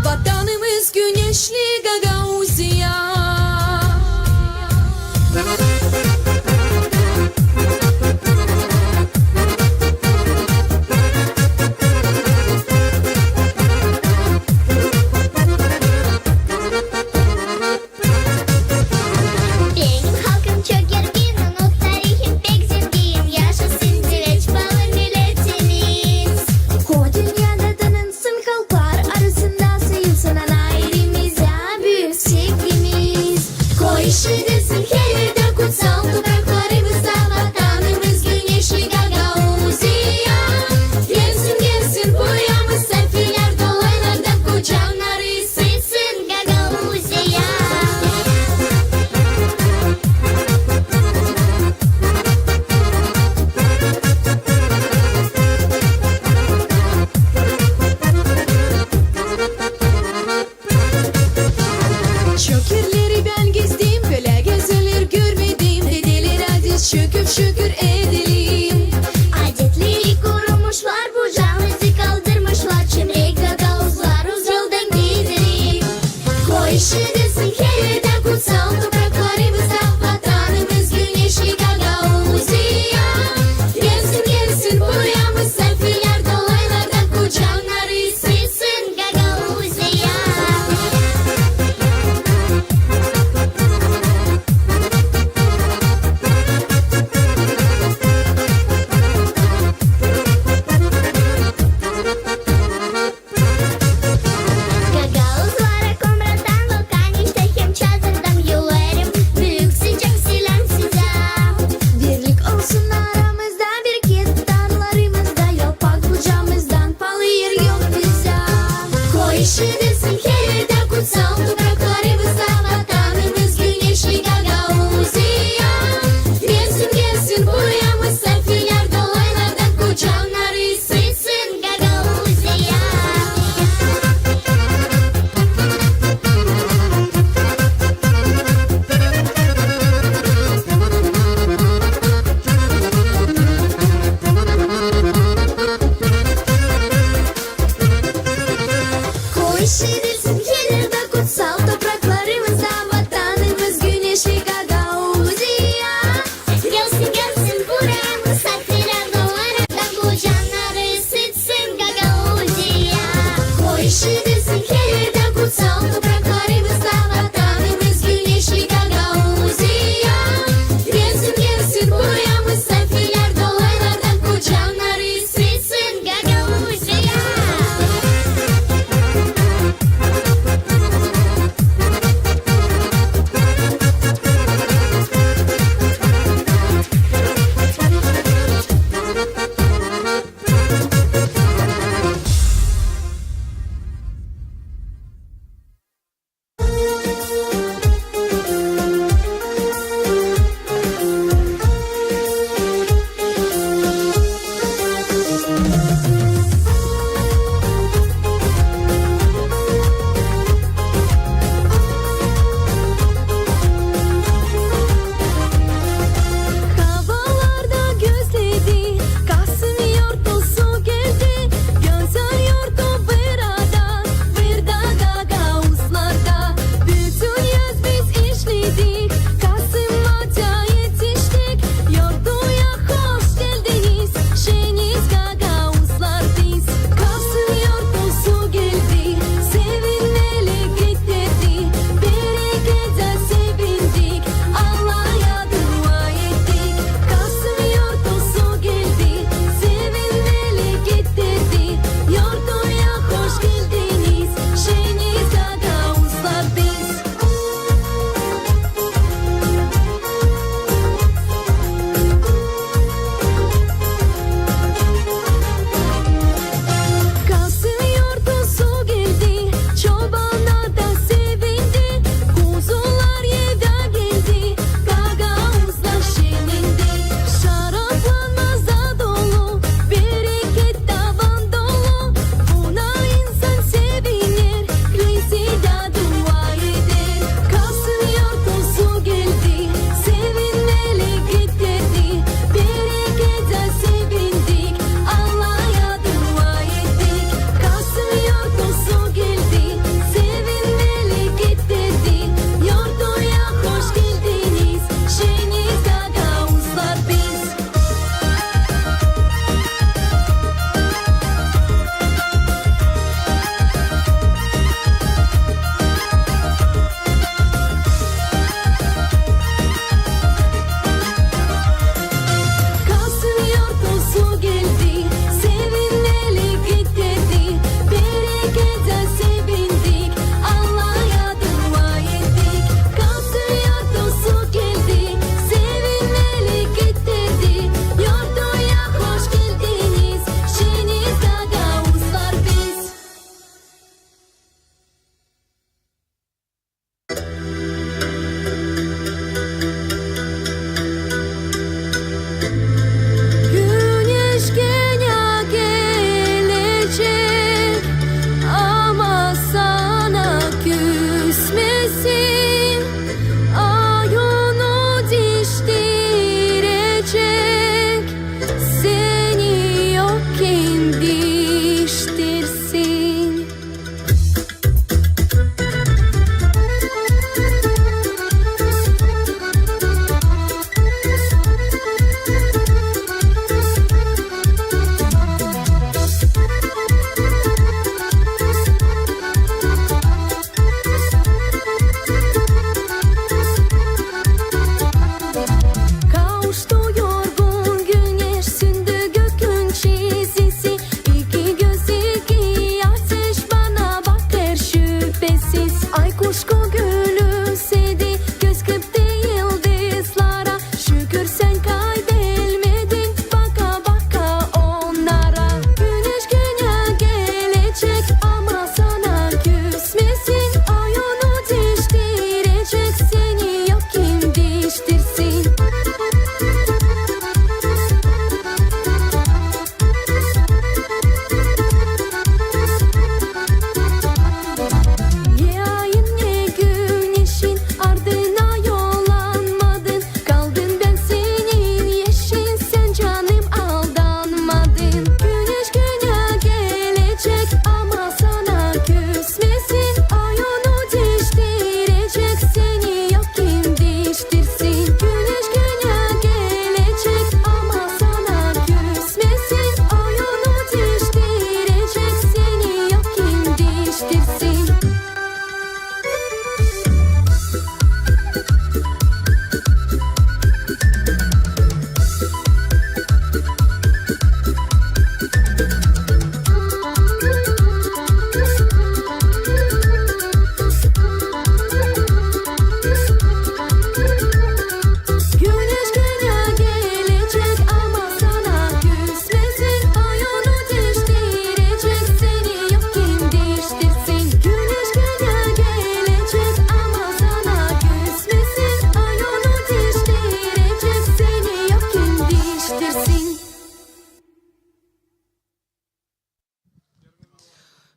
Vatanımız güneşli Gagauziya. Benim halkım çok gergin, o tarihım pek zengin. Yaşasın dileç balı milletimiz. Ko dünyada tanınsın, halklar arasında sayılsın, ana ilimiz ya büük sevgimiz. Koy şedersin her erdä, kutsal topraklarımızda, Vatanımız güneşli Gagauziya. Gelsin, gelsin buraya misafirlär, dolaylardan kucakları sıksın Gagauziya. Çok erleri bän gezdim, bölä gözellär görmedim. Dedelär, hadi şükür, şükür edelim. Adetleri korumuşlar, bucamızı kaldırmışlar. Çimrek gagauzlar, uzaldan gidelim. Koy şedersin her erdä, kutsal topraklarımızda, Vatanımız güneşli Gagauziya. Gelsin, gelsin buraya misafirlär, dolaylardan kucakları sıksın Gagauziya. Gagauzlara Komrattan Balkani Eşidilsin her erdä kutsal topraklarımızda vatanımız güneşli Gagauziya. Gelsin, gelsin buraya misafirlär dolaylardan, kucakları sıksın Gagauziya. O eşidilsin her erdä kutsal topraklarımızda vatanımız güneşli Gagauziya. Gelsin, gelsin buraya misafirlär dolaylardan, kucakları sıksın Gagauziya.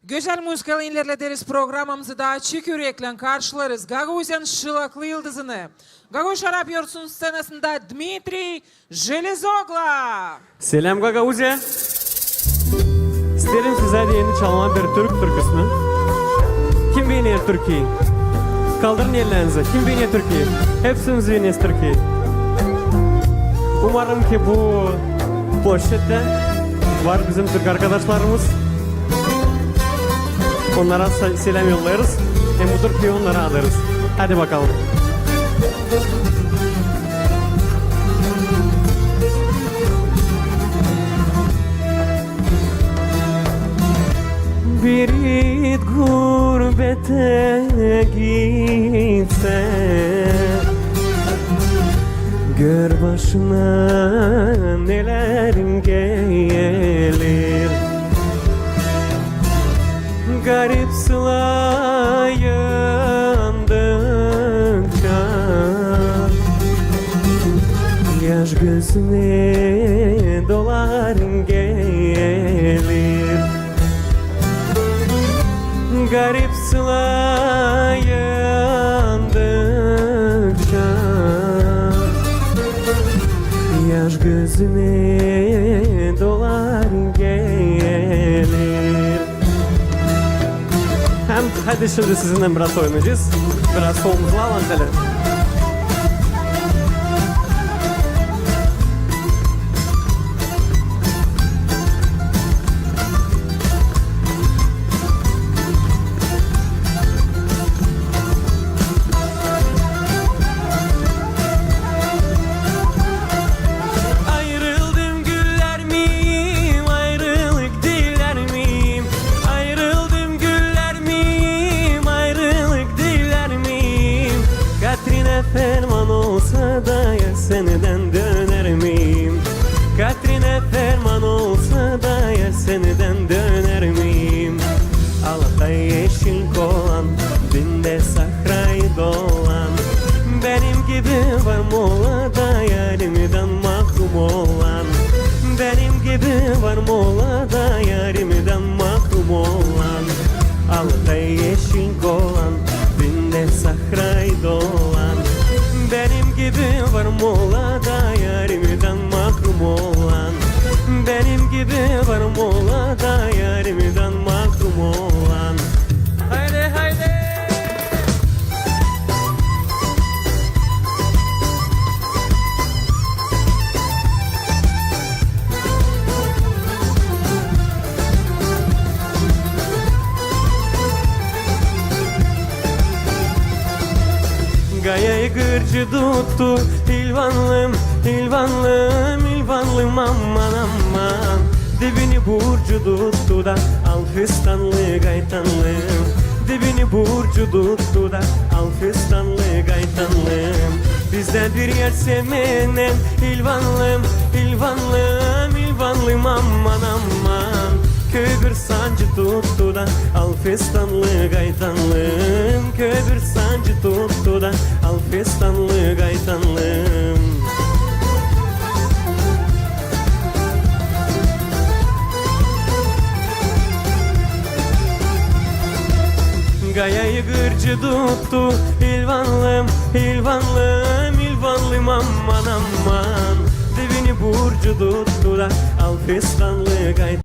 Gözäl muzıkalan ilerlederiz programamızı da, açık üreklän karşılarız Gagauziyanın şılaklı yıldızını. Gagauz şarap yorsun sţenasında Dmitriy Jelezogla. Seläm, Gagauziya! İsteerim sizä deyni çalmaa bir türk türküsünü. Kim beener türküyü? Kaldırın ellerinizi. Kim beener türküyü? Hepsimiz beeneriz türküyü. Umarım ki bu ploşçettä var bizim türk arkadaşlarımız. Onnara se-, seläm yollêêrız. Hem bu türküyü onnara adêêrız. Hadi bakalım. Bir it gurbetä gitsä, gör başına neler gelir. Garip sılaa yandıkça yaş gözüne dolar gelir. Garip sılaa yandıkça yaş gözüne dolar gelir. Hem hadi şimdi sizinnän biraz oynayacez. Biraz solumuzu alalım şölä. Ayrıldım, güller miyim, ayrılık diler miyim? Ayrıldım, güller miyim, ayrılık diler miyim? Katrina ferman olsa da ya sendän döner miyim? Katrina ferman olsa da ya sendän döner miyim? Alatay eşil kolan, bin dä sahrayı dolan. Benim gibi var mı ola da yarimdan mahrum olan? Benim gibi var mı ola da yarimdan mahrum olan? Alatay eşil kolan, bin dä sahrayı dolan. Benim gibi var mı ola da yarimdan mahrum olan? Benim gibi var mı ola da yarimdan mahrum olan? Haydi, haydi! Gayayı gırcı tuttu, ilvanlım, ilvanlım, ilvanlım, aman, aman. Dibini burcu tuttu da al fistanlı gaytanlım. Dibini burcu tuttu da al fistanlı gaytanlım. Bizdä bir yer sevmenen, ilvanlım, ilvanlım, ilvanlım, aman, aman. Köyü bir sancı tuttu da al fistanlı gaytanlım. Köyü bir sancı tuttu da al fistanlı gaytanlım. Gayayı gırcı tuttu, ilvanlım, ilvanlım, ilvanlım, aman, aman. Dibini burcu tuttu da al fistanlı gaytanlım.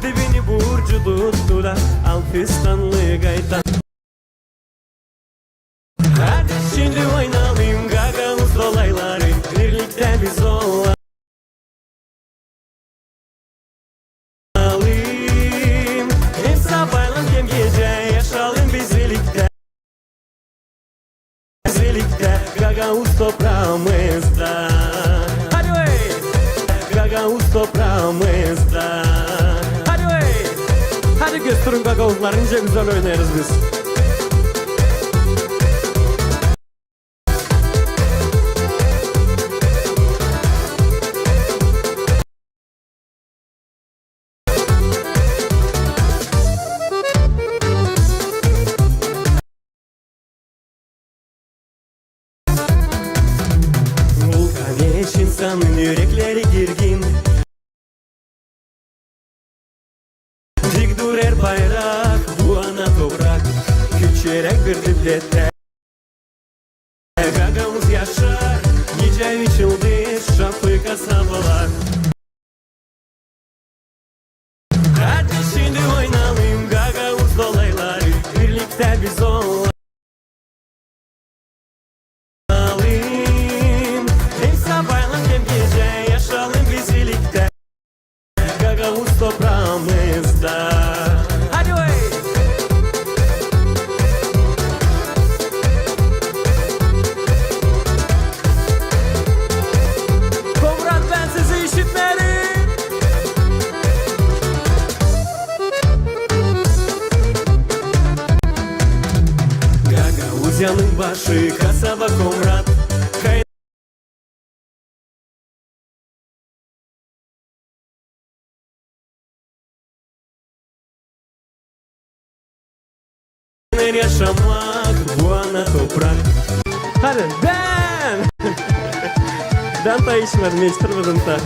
Dibini burcu tuttu da al fistanlı gaytan. Hadi şindi oynayalım gagauz dolayları, birliktä biz olalım. Hem sabaalän, hem gecä yaşayalım biz birliktä. Birliktä gagauz topraamızda. Hadi oy! Gagauz topraamızda. Hadi oy! Hadi gösterin gagauzlar, nicä gözäl oynêêrız biz. Vulkan eşin Halkın ürekleri girgin. Dik durêr bayrak, bu ana toprak, küçeerek bir devlettä. Gagauz yaşar, nicä üç yıldız, şampı kasabalar. Hadi şindi oynayalım gagauz dolayları, birliktä biz olalım. Hem sabaalän hem gecä yaşayalım biz iliktä gagauz topraamızda. Hadi oy! Komrat, bän sizi işitmeerim. Gagauziyanın başı, kasaba Komrat. Kay- Yaşamak bu ana toprak. Hadi, bän! Bän taa işitmedim, işitmedim taa.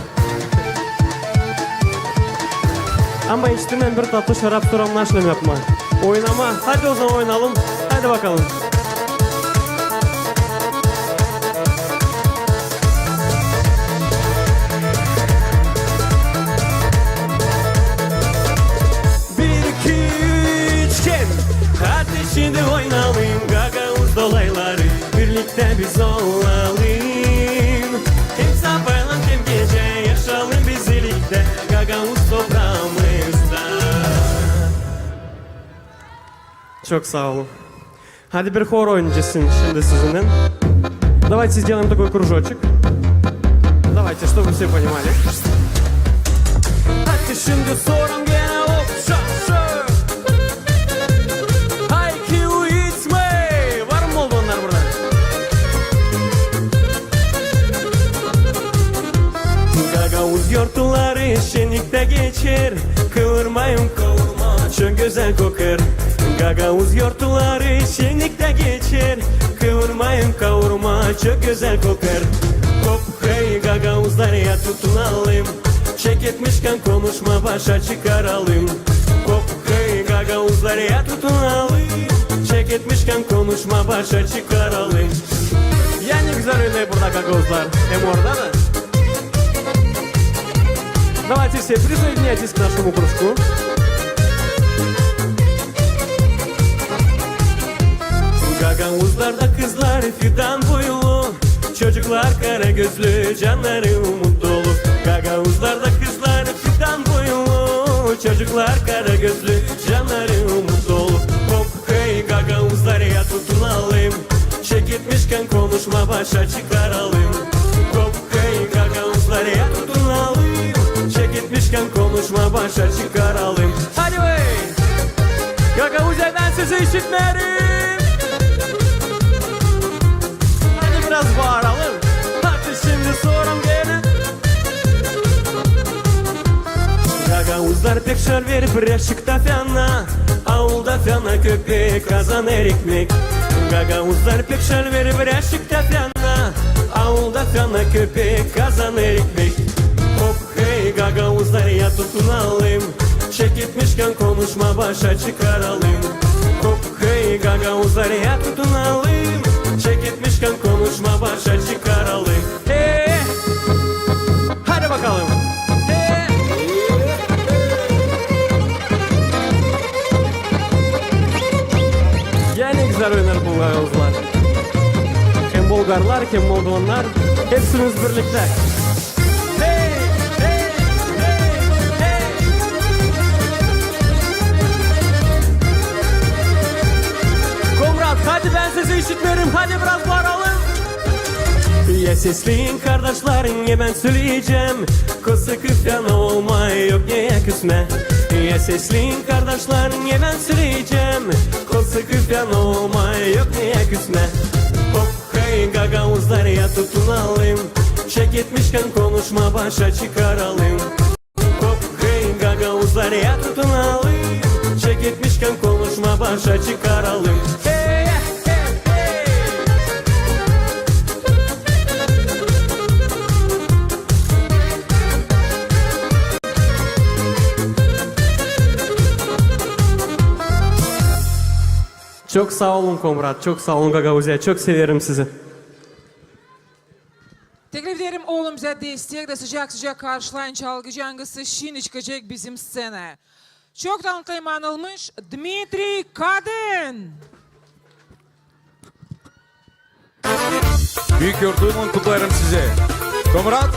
Ama işittim bän bir tatlı şarap, sora naşlem yapmaa. Oynamaa. Hadi o zaman oynayalım. Hadi bakalım. Bir, iki, üç, kem. Hadi şindi oynayalım gagauz dolayları, birliktä biz olalım. Hem sabaalän hem gecä yaşayalım biz iliktä gagauz topraamızda. Çok saa olun. Hadi bir hor oynayacez şindi sizinnän. Давайте сделаем такой кружочек. Давайте, чтобы все понимали. Hadi şindi soram genä, hop, şa, şa. Hayki uitmey. Var mı moldavannar burada? Gagauz yortuları şenliktä geçer, kıvırmayın kavurma, çok gözäl kokêr. Gagauz yortuları şenliktä geçer, kıvırmayın kavurma, çok gözäl kokêr. Hop, hey, gagauzlar, ya tutunalım, çeketmişkän konuşmaa başa çıkaralım. Hop, hey, gagauzlar, ya tutunalım, çeketmişkän konuşmaa başa çıkaralım. Ya ne gözäl oynêêr burada gagauzlar. Hem orada da. Давайте все, присоединяйтесь к нашему кружку. Gagauzlarda kızlar fidan boylu, çocuklar kara gözlü, cannarı umut dolu. Gagauzlarda kızlar fidan boylu, çocuklar kara gözlü, cannarı umut dolu. Hop, hey, gagauzlar, ya tutunalım, çeketmişkän konuşmaa başa çıkaralım. Hop, hey, gagauzlar, ya tutunalım, çeketmişkän konuşmaa başa çıkaralım. Hadi hey! Gagauziya, bän sizi işitmeerim. Hadi biraz baaralım. Hadi şindi soram genä. Gagauzlar pek şaver, bir aşık tafyana, aulda fyana köpek kazanêr ekmek. Gagauzlar pek şaver, bir aşık tafyana, aulda fyana köpek kazanêr ekmek. Hop, hey, gagauzlar, ya tutunalım, çeketmişkän konuşmaa başa çıkaralım. Hop, hey, gagauzlar, ya tutunalım, çeketmişkän konuşmaa başa çıkaralım. Hey! Hadi bakalım. Hey! Ya ne gözäl oynar bu gagauzlar. Hem bulgarlar, hem moldavannar. Hepsimiz birliktä. Hey, hey, hey, hey. Komrat, hadi bän sizi işitmeerim. Hadi biraz baaralım. Ya sesleyin, kardaşlar, ne bän söleyecäm. Kol sıkıp fyana olmêêr, yok neyä küsmää. Ya sesleyin, kardaşlar, ne bän söleyecäm. Kol sıkıp fyana olmêêr, yok neyä küsmää. Hop, hey, gagauzlar, ya tutunalım, çeketmişkän konuşmaa başa çıkaralım. Hop, hey, gagauzlar, ya tutunalım, çeketmişkän konuşmaa başa çıkaralım. Hey, hey, hey. Çok saa olun, komrad, çok saa olun, Gagauziya, çok severim sizi. Teklif ederim, olun bizä destek da sıcak-sıcak karşılayın çalgıcı, angısı şindi çıkacek bizim sţenaya. Çok talantlıyım, anılmış Dmitriy Kadın. Büük yortumun kutlarım sizi. Komrad.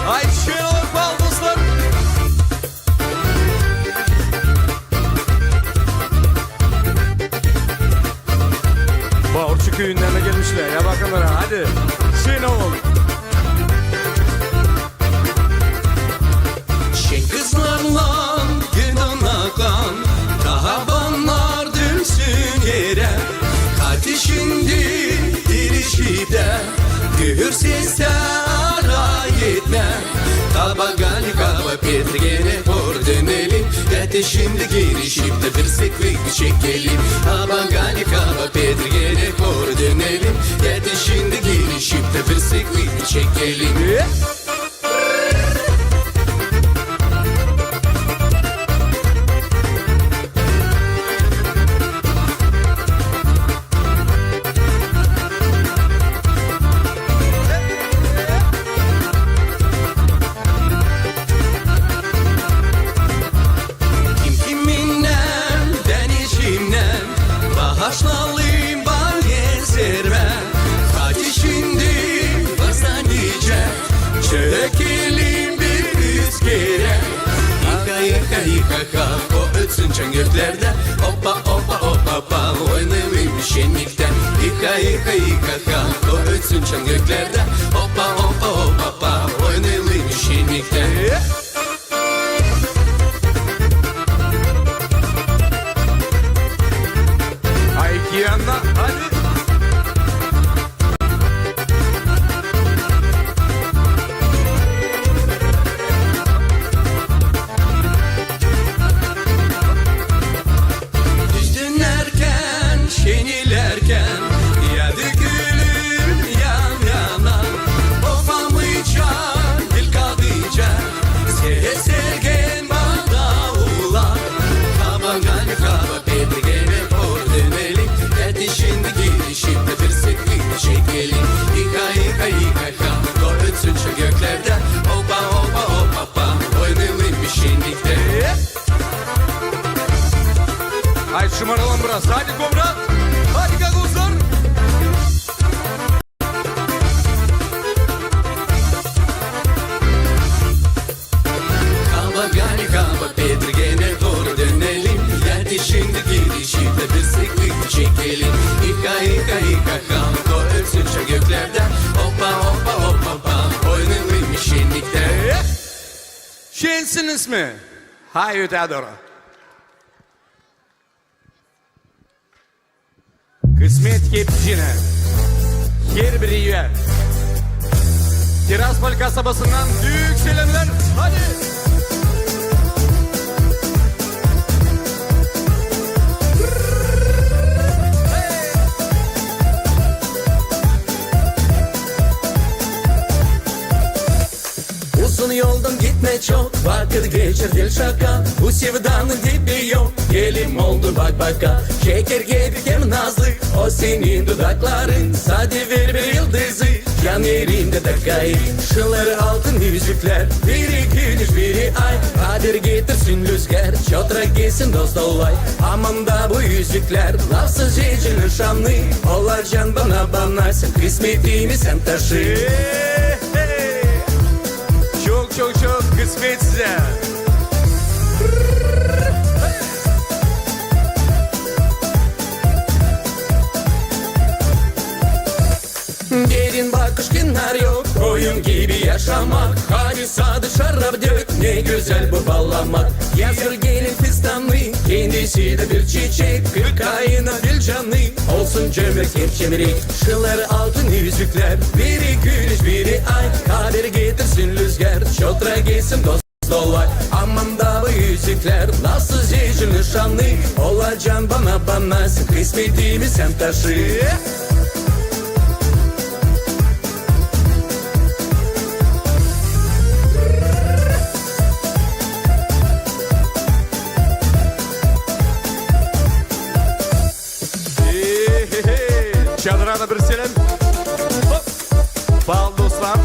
Ay, şenolun, dostlar. Baurçu küüyündän dä gelmişlär. Ya bakın, hadi. Şenol. Şen kızlarlan, gidanakan, taa bannar dönsün erä. Hadi şindi girişip tä, gür sesä aray etmä. Kaba gali, kaba Petri, genä hor dönelim. Hadi şindi girişip tä bir seklik çekelim. Kaba gali, kaba Petri, genä hor dönelim. Hadi şindi girişip tä bir seklik çekelim. Kim kiminnän, bän işimnän, baaşlayın bana sermä. Hadi şindi baştan nicä çökelim bir üz kerä. İha, iha, iha, ha, o ötsün çan göklerdä. Opa, opa, opa, pa, oynayalım şenniktän. İha, iha, iha, ha, o ötsün çan göklerdä. Opa, opa, opa, pa, oynayalım şenniktän. Ay, iki yandan, hadi. Üzdünärkän, şenilärkän, ya dökülün yan-yana. Ofamayacak, dil kadıcak, sesergen bana ula. Kaba gali, kaba Petri, genä hor dönelim. Hadi şindi girişip tä bir seklik çekelim. İha, iha, iha, ha, o ötsün çan göklerdä. Opa, opa, opa, pa, oynayalım biz şenniktän. Ay, şımaralım biraz. Hadi, komrad. Hadi, gagauzlar. Kaba gali, kaba Petri, genä hor dönelim. Hadi şindi girişip tä bir seklik çekelim. İha, iha, iha, ha, o ötsün çan göklerdä. Opa, opa, opa, pa, oynayalım biz şenniktän. Şensiniz mi? Hadi, ötää dooru. Kısmet hepsinä. Herbiriyä. Tiraspol kasabasından büük selämnär. Hadi! Uzun yoldan gitmää çok vakıt geçer, diil şaka. Bu sevdanın dibi yok, gelim oldu bak-baka. Şeker gibi hem nazlı o senin dudakların. Sade ver bir yıldızı, can elimdä takayım. Şıları altın üzüklär, biri gümüş, biri ay. Haber getirsün lüzgär, çotra gelsin dost olay. Aman da bu üzüklär, lafsız cecil nışanı. Olacan bana, bana sän, kısmetimi sän taşı. Çok, çok, çok kısmet sizä. Derin bakış, kenar yok, oyun gibi yaşamak. Hadi sade şarap dök, ne gözäl bu ballamak. Yazır gelin fistanı, kendisi dä bir çiçek. Kırk ayına filcanı, olsun cömert hem çimrek. Şıları altın üzüklär, biri gümüş, biri ay. Haber getirsün lüzgär, çotra gelsin dost olay. Aman da bu üzüklär, lafsız cecil nışanı. Olacan bana, bana sän, kısmetimi sän taşı. Bir selam. Hop. Saalıın, dostlar.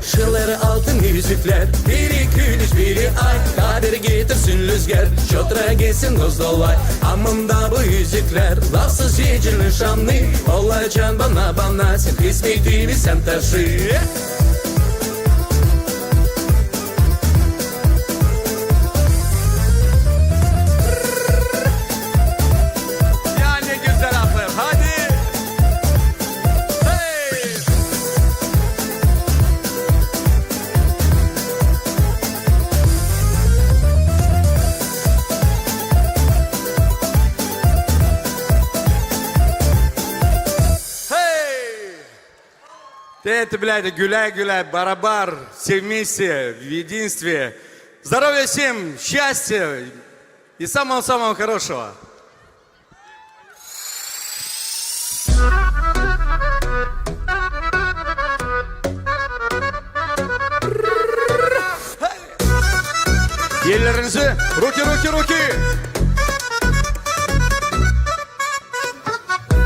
Şılları altın üzüklär, biri kümüş, biri ay. Kader getirsin lüzgär, şotra gelsin doz dolay. Aman da bu üzüklär, lafsız, ecil nışanlı. Olacan bana, bana, sän kısmetimi sän taşı. Ya ne gözäl laflar. Hadi. Hey! Hey! Te, te, блядь, гуляй, гуляй, барабар, все вместе, в единстве. Здоровья всем, счастья и самого-самого хорошего. Ellerinizi, руки, руки, руки!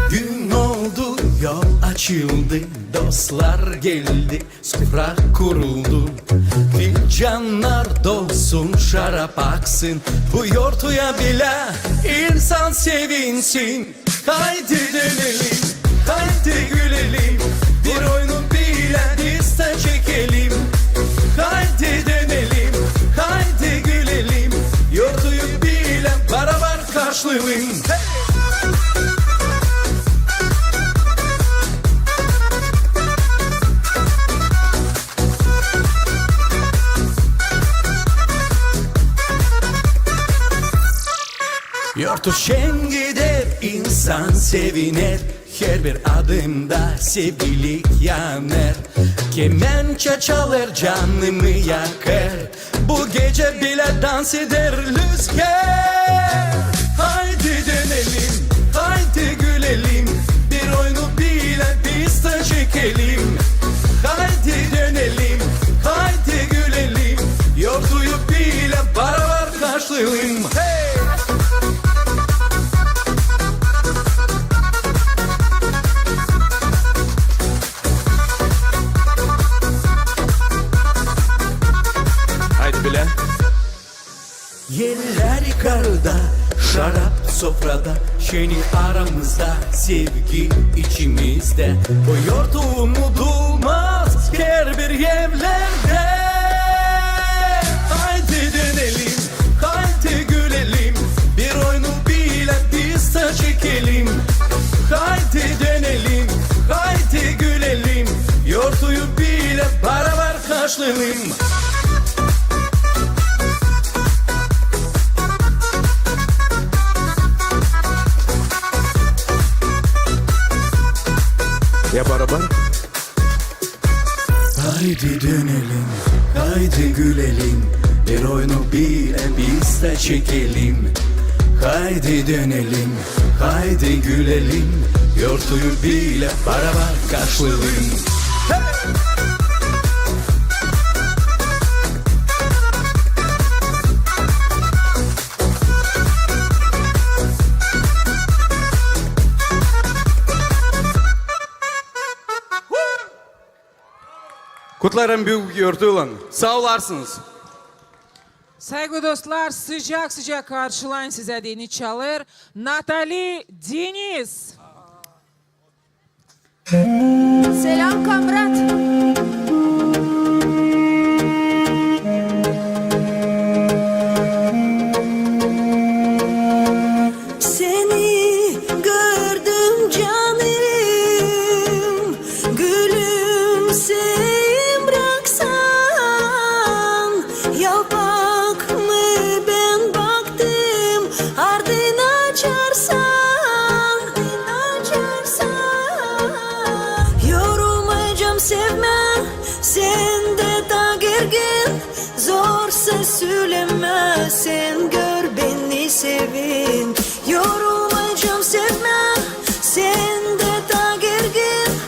Gün oldu, yol açıldı, dostlar geldi, sofra kuruldu. Filcannar dolsun, şarap aksın, bu yortuya bilä insan sevinsin. Haydi dönelim, haydi gülelim, bir oyunu bilä biz dä çekelim. Haydi dönelim, haydi gülelim, yortuyu bilä barabar karşılayalım. Hey! Yortu şen gider, insan seviner, herbir adımda sevgilik yanêr. Kemençä çalêr, canımı yakêr, bu gecä bilä dans eder lüzgär. Haydi dönelim, haydi gülelim, bir oyunu bilä biz dä çekelim. Haydi dönelim, haydi gülelim, yortuyu bilä barabar karşılayalım. Hey! Haydi bilä. Eller yukarıda, şarap sofrada, şenlik aramızda, sevgi içimizdä. Bu yortu unudulmaz herbir evlerdä. Haydi dönelim, haydi gülelim, bir oyunu bilä biz dä çekelim. Haydi dönelim, haydi gülelim, yortuyu bilä barabar karşılayalım. Ya barabar? Haydi dönelim, haydi gülelim, bir oyunu bilä biz dä çekelim. Haydi dönelim, haydi gülelim, yortuyu bilä barabar karşılayalım. Kutlêêrım büük yortuylan. Saa olarsınız. Saygılı dostlar, sıcak-sıcak karşılayın sizä Deniz Çaler, Natali Deniz. Selam, kamrat. Seni gördüm canım, gülümseyi braksan, yalpak mı bän baktım, ardına çarsan, ardına çarsan. Yorulmayacam sevmää, sendä taa gergin, zor söz sölemää, sän gör beni sevin. Yorulmayacam sevmää, sendä taa gergin,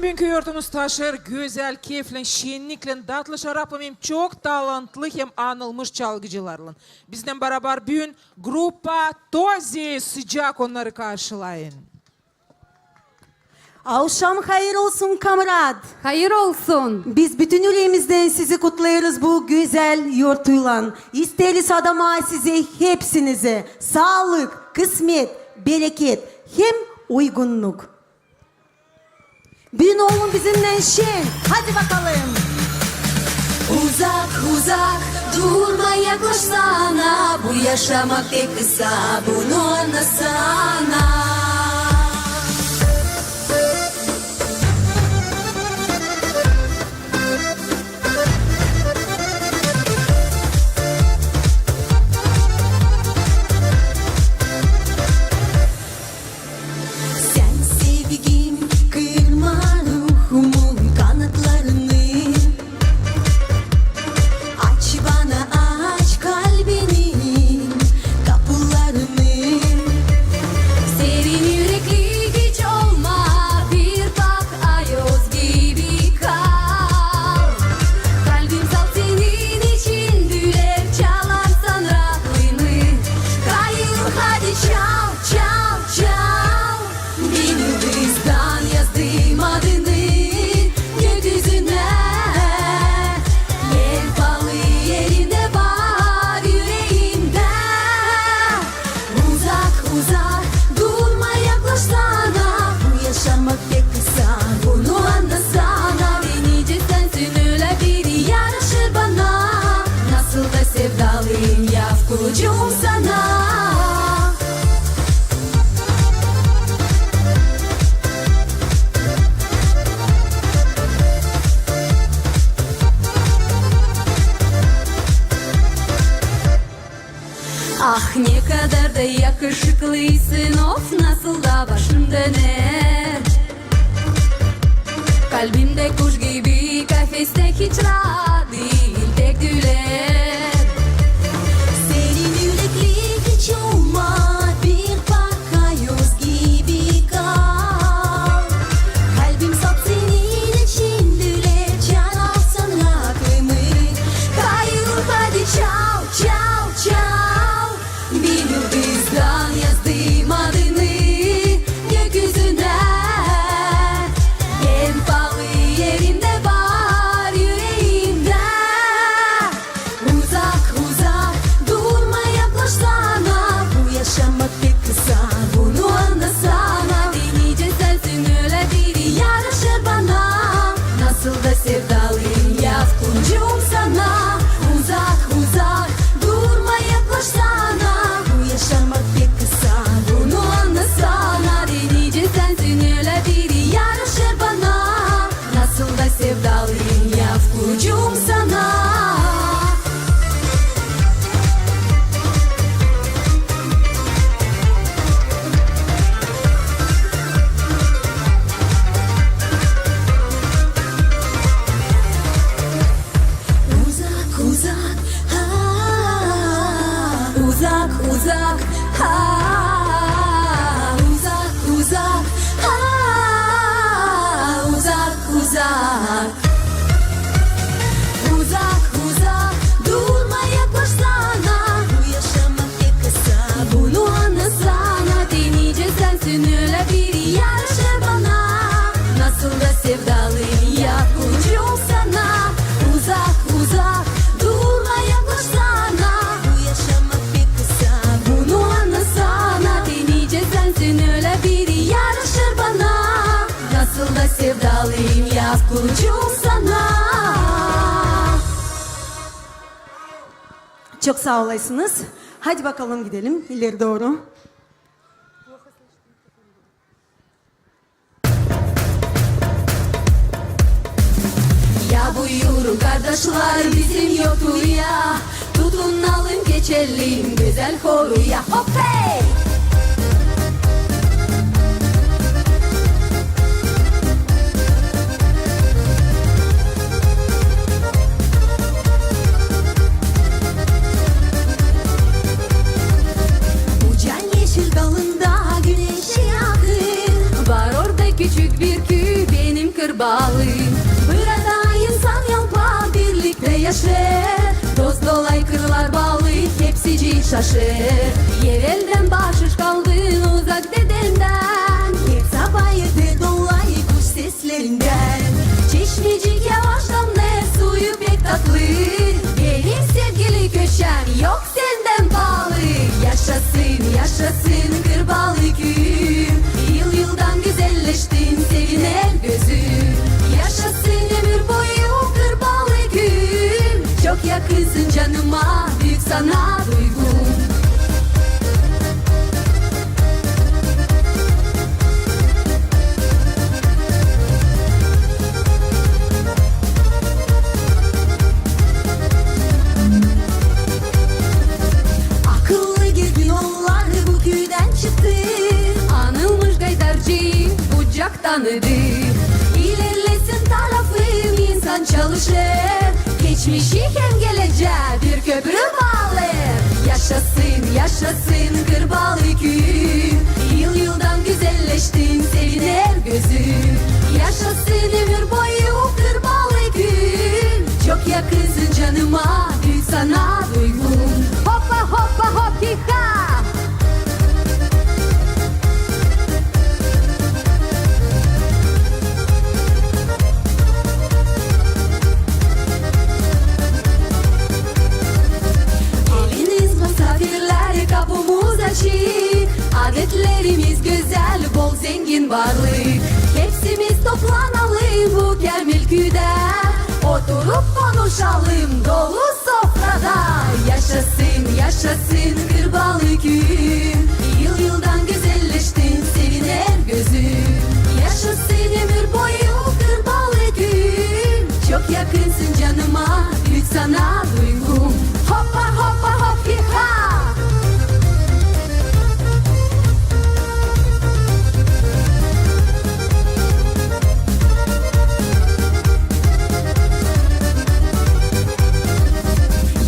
Büünkü yortumuz taşır gözäl keyflän, şenniklän, datlı şaraplan hem çok talantlı hem anılmış çalgıcılarlan. Bizdän barabar büün grupa Tozi. Sıcak onnarı karşılayın. Avşam hayır olsun, kamrad! Hayır olsun! Biz bütün üreemizdän sizi kutlêêrız bu gözäl yortuylan. İsteeriz adamaa sizä hepsinizä saalık, kısmet, bereket hem uygunnuk. Büün olun bizimnän şen. Hadi bakalım. Uzak, uzak, durma, yaklaşsana. Bu yaşamak pek kısa, bunu annasana. Sän, sevgim, kırma ruhumun kanatlarını. Aç bana, aç kalbinin kapılarını. Serin ürekli hiç olma, bir bak, ayoz gibi kal. Kalbim salt senin için düler, çalarsan rahatlıını. Kayıl, hadi çal, çal, çal. Bin yıldızdan yazdım adını gökyüzüne. En pahalı yerin de var üreemdä. Uzak, uzak, durma, yaklaşsana. Bu yaşamak pek kısa, bunu annasana. Beni nicä sensän, ölä biri yaraşêr bana. Nasıl da sevdalıyım, yav kurucum sana. Ah, ne kadar da yakışıklısın, of, nasıl da başım döner. Kalbimdä kuş gibi kafestän hiç raat diil, pek düler. Serin ürekli hiç olma, bir bak, ayoz gibi kal. Kalbim salt senin için düler, çalarsan rahatlıını. Kayıl, hadi çal, çal, çal. Bin yıldızdan yazdım adını gökyüzüne. En pahalı yerin de var üreemdä. Uzak, uzak, durma, yaklaşsana. Bu yaşamak pek kısa, bunu annasana. Beni nicä sensän, ölä biri yaraşêr bana. Nasıl da sevdalıyım, yav kurucum sana. Uzak, uzak, durma, yaklaşsana. Bu yaşamak pek kısa, bunu annasana. Beni nicä sensän, ölä biri yaraşêr bana. Nasıl da sevdalıyım, yav kurucum sana. Uzak, uzak, ha, uzak, uzak, ha, uzak, uzak, ha, uzak, uzak. Uzak, uzak, durma, yaklaşsana. Bu yaşamak pek kısa, bunu annasana. Te nicä sensän, ölä biri yaraşêr bana. Nasıl da sevdalıyım, yav kurucum sana. Uzak, uzak, durma, yaklaşsana. Bu yaşamak pek kısa, bunu annasana. Te nicä sensän, ölä biri yaraşêr bana. Nasıl da sevdalıyım, yav kurucum sana. Çok saa olasınız. Hadi bakalım gidelim ileri doğru. Ya buyurun, kardaşlar, bizim yortuya. Tutunalım, geçelim gözäl horuya. Hop hey! Uca yeşil dalında güneş yakın. Var orada küçük bir küü, benim kırbaçoogum. Dost-dolay, kırlar, baalı, hepsicii şaşêr. Eveldän baaşış kaldın uzak dedendän. Hep sabaa evdä dolay kuş seslerindän. Çeşmecik yavaş damnêêr, suyu pek tatlı. Benim sevgili köşäm yok sendän paalı. Yaşasın, yaşasın Kır Baalı küüyüm. Yıl-yıldan gözelleştin, seviner gözüm. Yaşasın ömür boyu Kır Baalı küüyüm. Çok yakınsın canıma, büük sana duygum. Akıllı gezgin oolları bu küüdän çıktı. Anılmış Gaydarcıı bucak tanıdı. İlerlesin tarafım insan çalışêr. Geçmişi hem gelecää bir köprü baalêr. Yaşasın, yaşasın Kır Baalı küüyüm. Yıl-yıldan gözelleştin, seviner gözüm. Yaşasın ömür boyu Kır Baalı küüyüm. Çok yakınsın canıma, büük sana duygum. Hoppa, hoppa, hop, hi, ha! Geliniz musafirlär, kapumuz açık. Adetlerimiz gözäl, bol, zengin, baarlı. Hepsimiz toplanalım bu käämil küüdä. Oturup konuşalım dolu sofrada. Yaşasın, yaşasın Kır Baalı küüyüm. Yıl-yıldan gözelleştin, seviner gözüm. Yaşasın ömür boyu Kır Baalı küüyüm. Çok yakınsın canıma, büük sana duygum. Hoppa, hoppa, hop, hi, ha!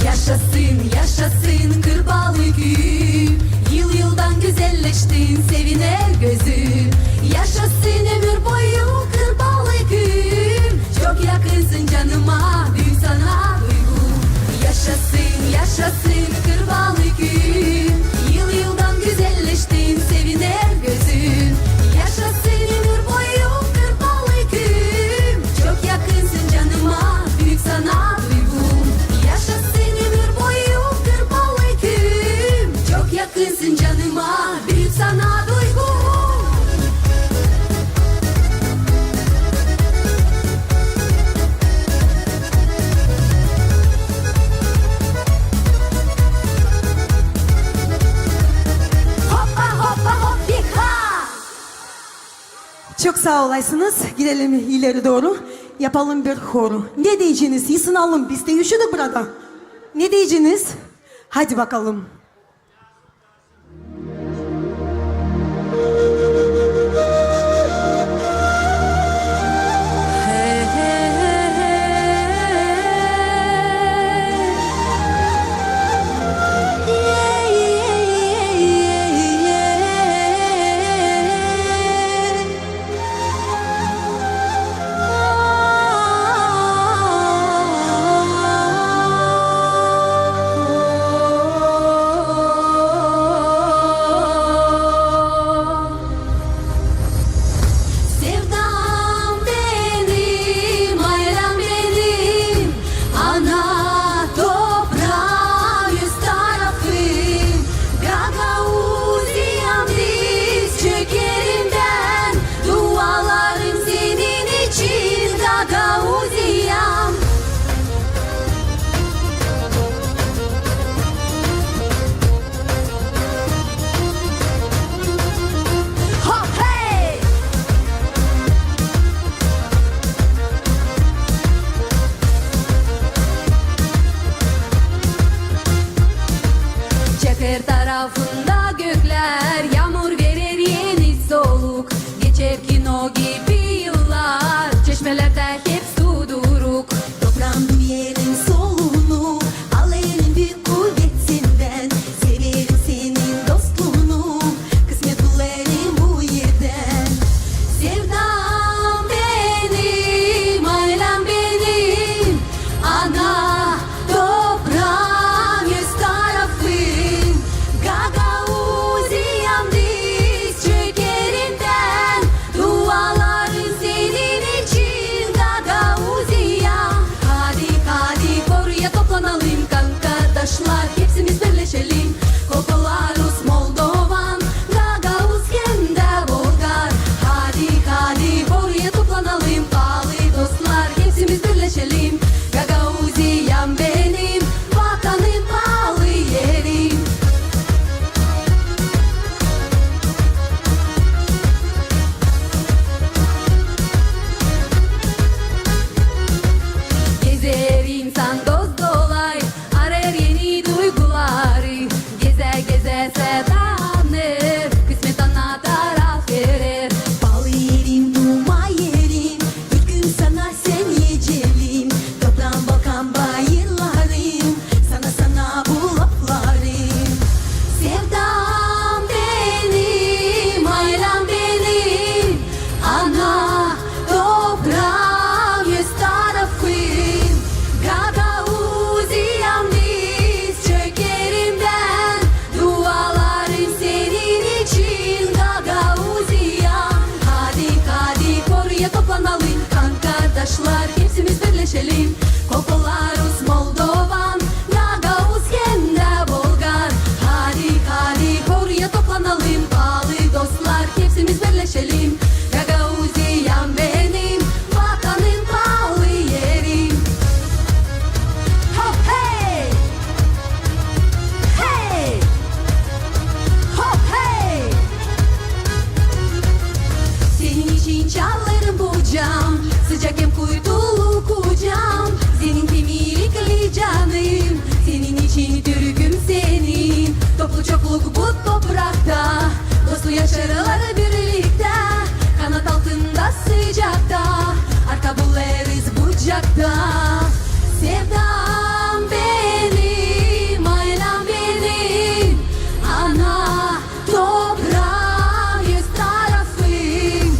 Yaşasın, yaşasın Kır Baalı küüyüm. Yıl-yıldan gözelleştin, seviner gözüm. Yaşasın ömür boyu Kır Baalı küüyüm. Çok yakınsın canıma, büük sana duygum. Yaşasın, yaşasın Kır Baalı küüyüm. Yıl-yıldan gözelleştin, seviner gözüm. Yaşasın ömür boyu Kır Baalı küüyüm. Çok yakınsın canıma, büük sana duygum. Yaşasın ömür boyu Kır Baalı küüyüm. Çok yakınsın canıma, büük sana duygum. Hoppa, hoppa, hop, hi, ha! Çok saa olaysınız. Gidelim ileri dooru. Yapalım bir horu. Ne deyeceniz? Isınalım. Biz dä üşüdük burada. Ne deyeceniz? Hadi bakalım. Sevdam benim, aylam benim, ana topraam, üz tarafım, Gagauziyam, diz çökerim bän, dualarım senin için, Gagauziyam. Hop, hey! Çeker tarafında göklär, yaamur verer eni soluk. Geçer kino gibi yıllar, çeşmelerdä hep su duruk. Topraam, dünnenin solunu, al elin büük kuvet sendän. Severim senin dostluunu, kısmet bulêrım bu erdän. Sevdam benim, aylam benim, ana Bu toprakta dostluk yaşarlar birliktä, kanat altında sıcakta, arka bulêrız bucakta. Sevdam benim, aylem benim, ana topraam, öz tarafım.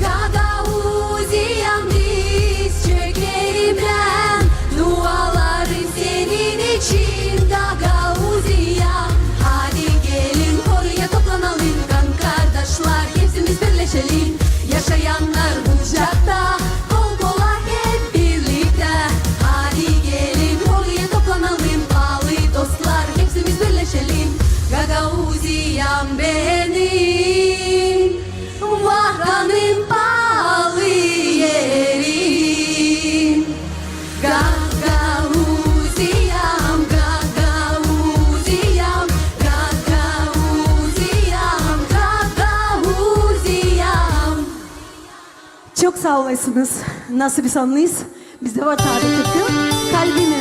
Gagauziyam, diz çökerim bän, dualarım senin için, Gagauziyam. Hadi gelin, koruya toplanalım, kan kardaşlar, hepsimiz birleşelim. Yaşayannar bucakta, kol kola hep birliktä. Hadi gelin, koruya toplanalım, paalı dostlar, hepsimiz birleşelim. Gagauziyam benim, vah kanım, paalı erim. Gagauziyam, Gagauziyam, Gagauziyam, Gagauziyam. Çok saa olasınız. Nasıl bir sanıyız? Bizdä var taa bir türkü. Kalbimi.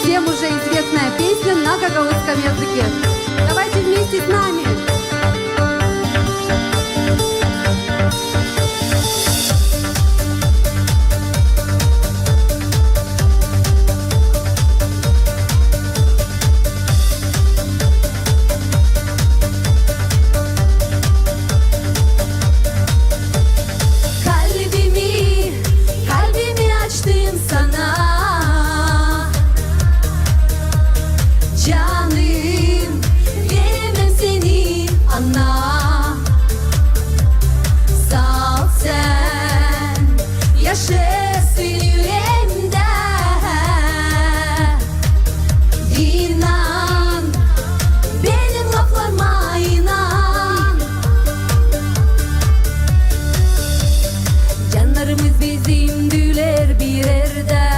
Всем уже известная песня на гагаузском языке. Давайте вместе с нами. Kalbimi, kalbimi açtım sana. Canım, veremem seni, ana. Sal sän, yaşasın üreemdä. İnan, benim laflarıma inan. Cannarımız bizim düüler bir erdä.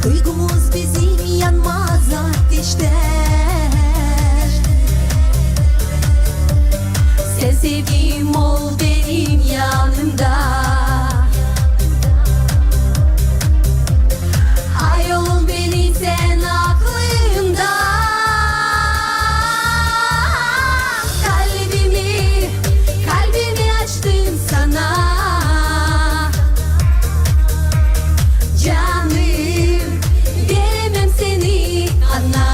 Duygumuz bizim yanmaz ateştä. Sän sevgim ol benim yanımda. Ayolum beni sän aklında. Kalbimi, kalbimi açtım sana. Canım, veremem seni, ana.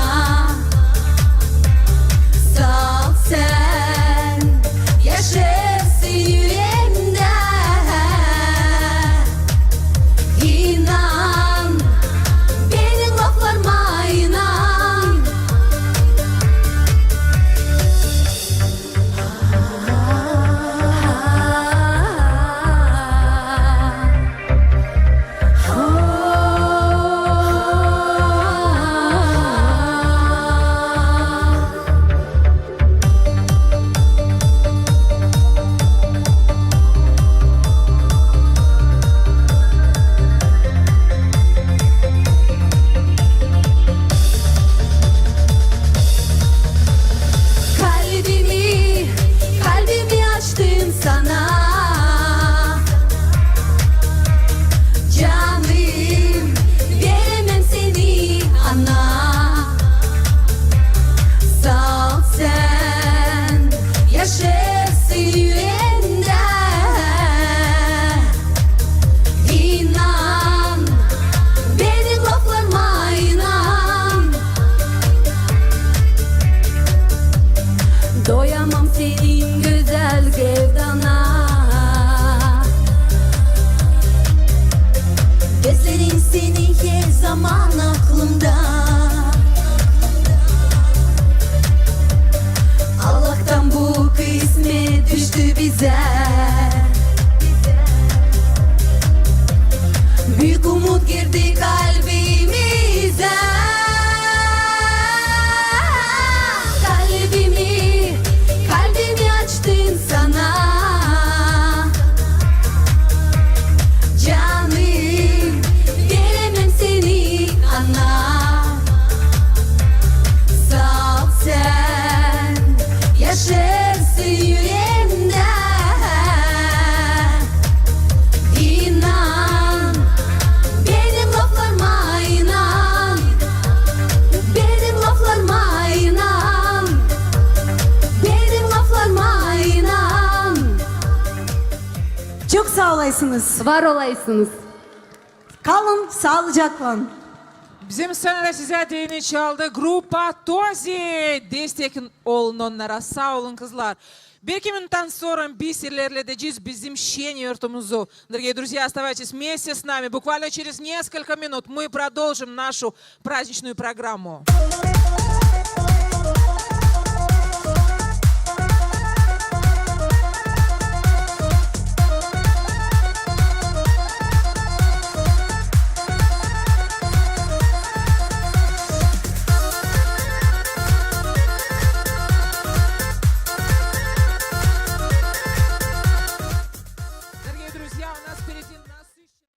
Sal sän, yaşasın üreemdä. İnan, benim laflarıma inan. Kalbimi, kalbimi açtım sana. Canım, veremem seni, ana. Sal sän, yaşasın üreemdä. İnan, benim laflarıma inan. Doyamam senin gözäl gövdana. Gözlerin senin her zaman aklımda. Allahtan bu kısmet düştü bizä. Büük umut girdi kalbimizä. Kalbimi, kalbimi açtım sana. Canım, veremem seni, ana. Sal sän, yaşasın üreemdä. İnan, benim Var olasınız. Var olasınız. Kalın saalıcaklan. Bizim scenada sizä deyni çaldı grupa Tozi. Destek olun onnara. Saa olun, kızlar. Bir-iki minuttan sora biz ilerledecez bizim şen yortumuzu. Дорогие друзья, оставайтесь вместе с нами. Буквально через несколько минут мы продолжим нашу праздничную программу. Дорогие друзья, у нас впереди насыщенный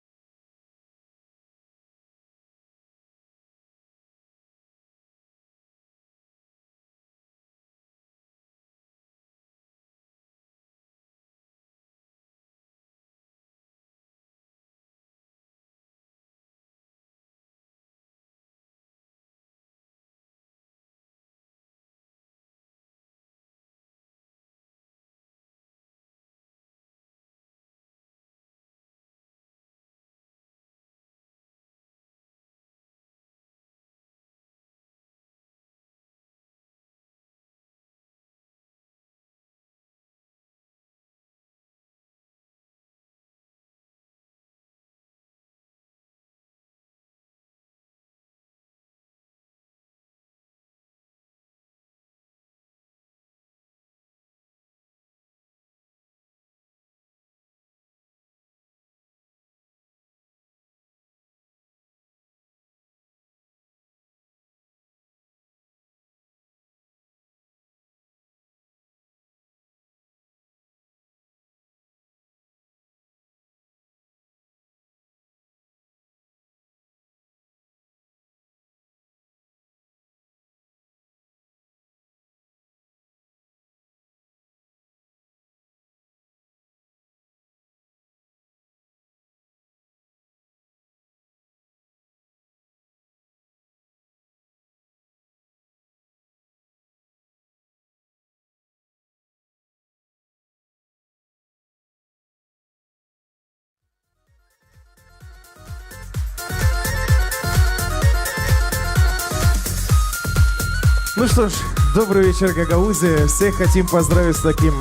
Ну что ж, добрый вечер, Гагаузия. Всех хотим поздравить с таким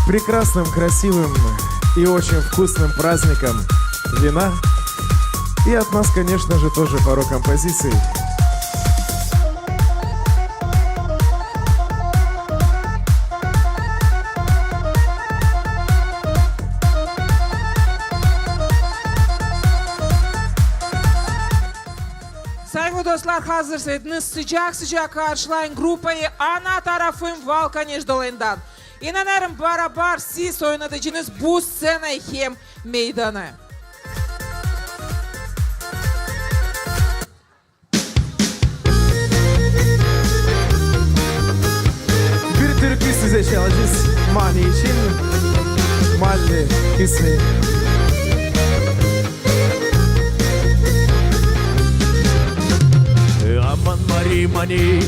прекрасным, красивым и очень вкусным праздником вина. И от нас, конечно же, тоже пару композиций. Saygılı dostlar, hazırsaydınız, sıcak-sıcak karşılayın grupayı Ana tarafım Valkaneş dolayından. İnanêrım, barabar siz oynadacınız bu sţenayı hem meydanı. Bir türkü sizä çalacez Mani için. Mali ismi. Aman Mari, Mani,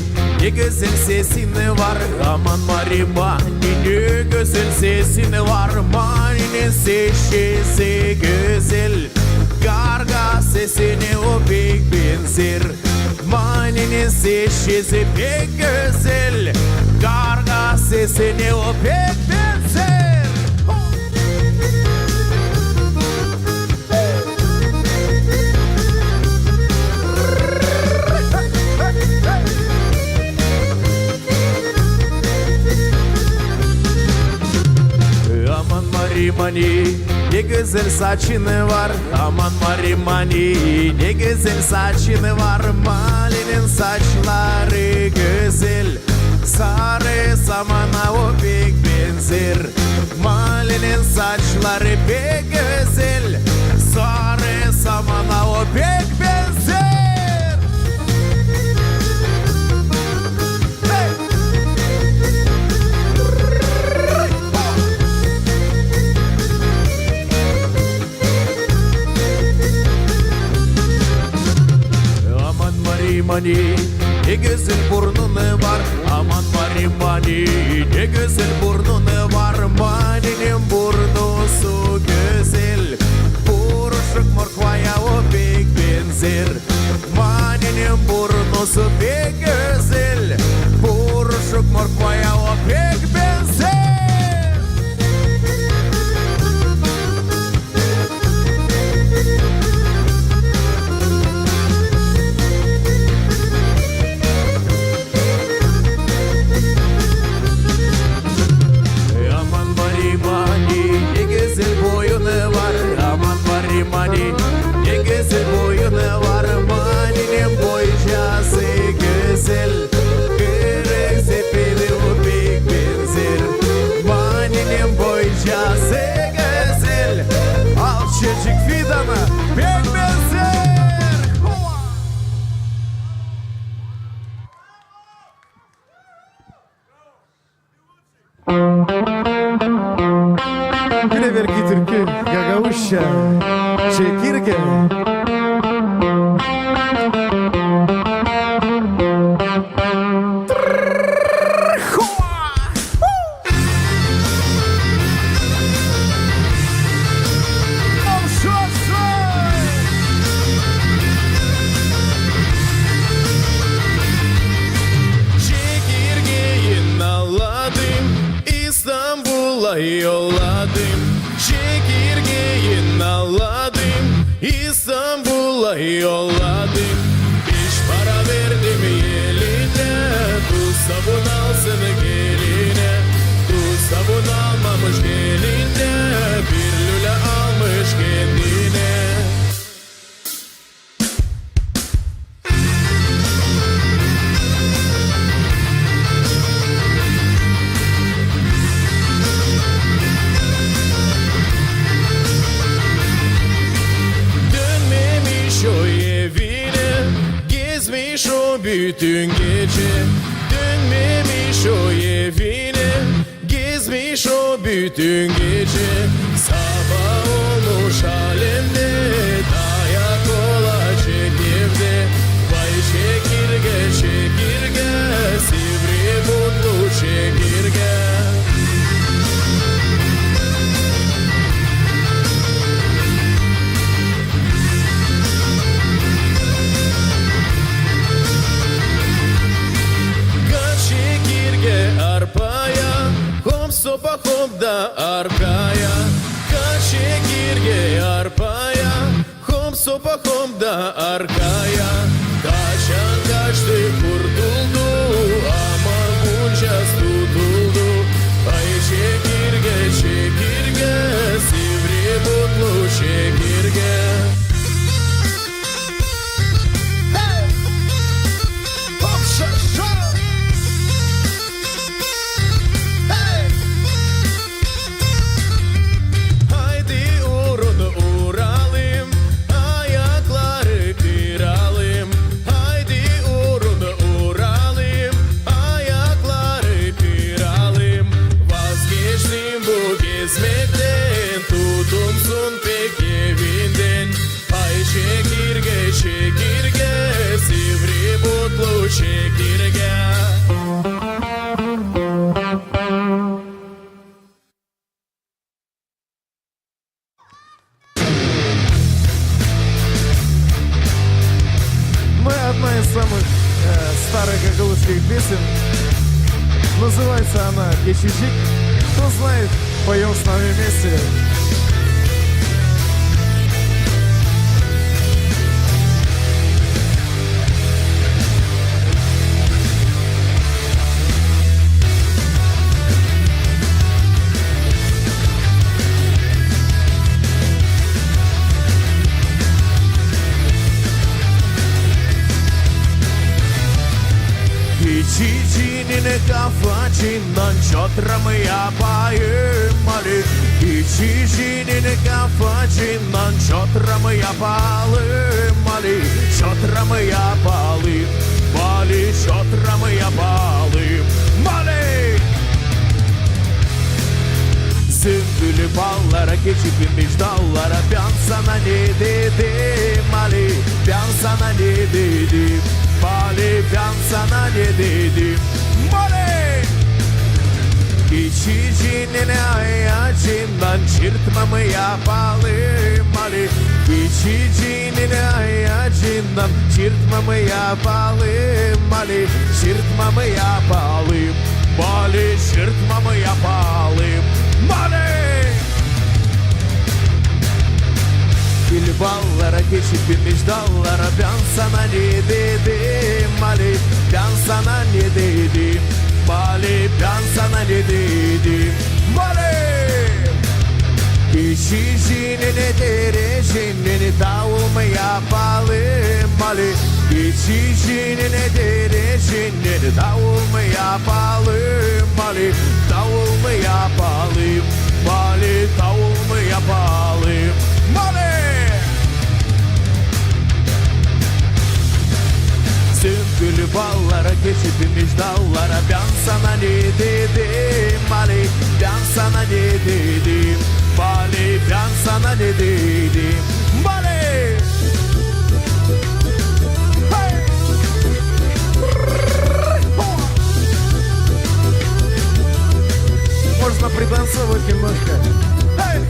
ne gözäl sesin var. Aman Mari, Mani, ne gözäl sesin var. Maninin sesi gözäl. Garga sesini o pek benzer. Maninin sesi pek gözäl. Garga sesini o pek benzer. Aman Mari, Mani, ne gözäl saçın var. Aman Mari, Mani, ne gözäl saçın var. Malinin saçları gözäl. Sarı samana o pek benzer. Malinin saçları pek gözäl. Sarı samana o pek benzer. Hey! Aman Mari, Mani, ne gözäl burnun var. Aman Mari, Mani, ne gözäl burnun var. Maninin burnusu gözäl. Çekirge. Çekirgeyi nalladım, İstanbula yolladım. Çekirgeyi nalladım, İstanbula yolladım. Beş para verdim elinä, tuz, sabun alsın gelinä. Tuz, sabun almamış gelinä, bir lülä almış kendinä. Dönmemiş o evinä, gezmiş o bütün gecä. Dönmemiş o evinä, gezmiş o bütün gecä. Sabaa olmuş alemdä, dayak olacek evdä. Vay çekirgä, çekirgä, sivri butlu çekirgä. Kaç çekirgä arpaya, hop sopa hop da arkaya. Kaç çekirgä arpaya, hop sopa hop da arkaya. Kaçan kaçtı, kurtuldu, ama buncas tutuldu. Ay çekirgä, çekirgä, sivri butlu çekirgä. Haydi urun uralım, ayakları kıralım. Haydi urun uralım, ayakları kıralım. Vazgeçtim bu gezmektän, tutumsun pek evindän. Ay çekirgä, çekirgä, sivri butlu çekirgä. Ну и одна из самых, э, старых гагаузских песен. Называется она «Geçicik». Кто знает, поём с нами вместе. Geçicinin kafacından çotramı yapayım, Ali. Geçicinin kafacından çotramı yapalım, Ali. Çotramı yapalım, Ali, çotramı yapalım, Ali. Sümbül ballara, geçip gümüş dallara, bän sana ne dedim, Ali? Bän sana ne dedim, Ali? Bän sana ne dedim, Ali? Geçicinin ayacından çırtma mı yapalım, Ali? Geçicinin ayacından çırtma mı yapalım, Ali? Çırtma mı yapalım, Ali? Çırtma mı yapalım, Ali? Gül ballara, geçip gümüş dallara, bän sana ne dedim, Ali? Bän sana ne dedim, Ali? Bän sana ne dedim, Ali? Geçicinin derecinin davul mu yapalım, Ali? Geçicinin derecinin davul mu yapalım, Ali? Davul mu yapalım, Ali? Davul mu yapalım, Ali? Sümbül ballara, geçip gümüş dallara, bän sana ne dedim, Ali? Bän sana ne dedim, Bale, bän sana ne deerim? Bale! Hey! Можно пританцовывать немножко. Hey!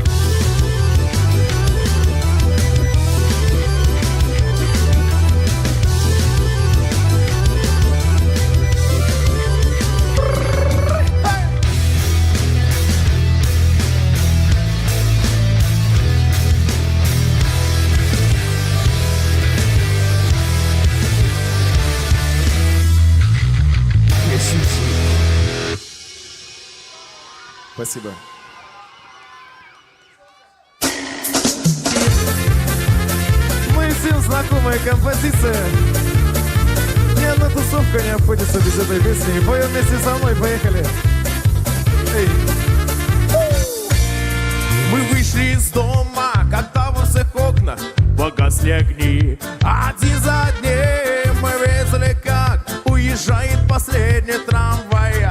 Спасибо. Мы всем знакомая композиция. Ни одна тусовка не обходится без этой песни. И поём вместе со мной. Поехали. Эй. Мы вышли из дома, когда во всех окнах погасли огни. Один за одним мы видели, как уезжает последний трамвай.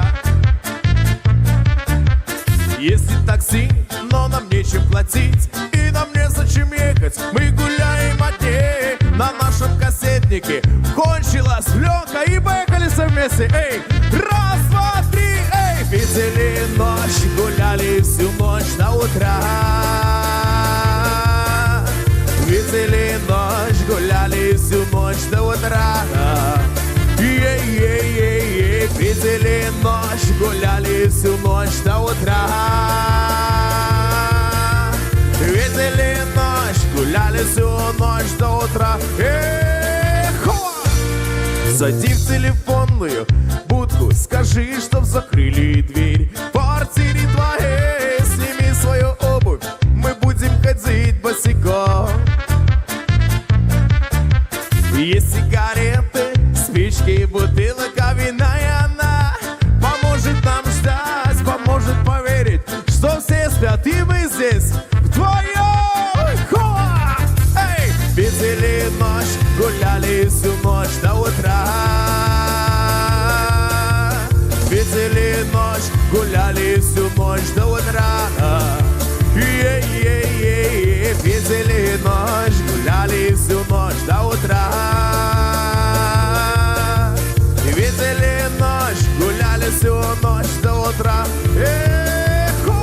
Есть и такси, но нам нечем платить, и нам незачем ехать. Мы гуляем одни на нашем кассетнике. Кончилась плёнка, и поехали все вместе. Эй, раз, два, три, эй! Видели ночь, гуляли всю ночь до утра. Видели ночь, гуляли всю ночь до утра. Ей-ей-ей-ей, видели ночь, гуляли всю ночь до утра. Видели ночь, гуляли всю ночь до утра. Эхо! Зайди в телефонную будку, скажи, чтоб закрыли дверь в квартире твоей. Сними свою обувь, мы будем ходить босиком. Есть сигареты, спички и бутылка вина, и она поможет нам ждать, поможет поверить, что все спят, и мы здесь вдвоем. Хоа! Эй! Видели ночь, гуляли всю ночь до утра. Видели ночь, гуляли всю ночь до утра. Ей-ей-ей-ей, видели ночь, гуляли всю ночь до утра. Видели ночь, гуляли всю ночь до утра. Эхо!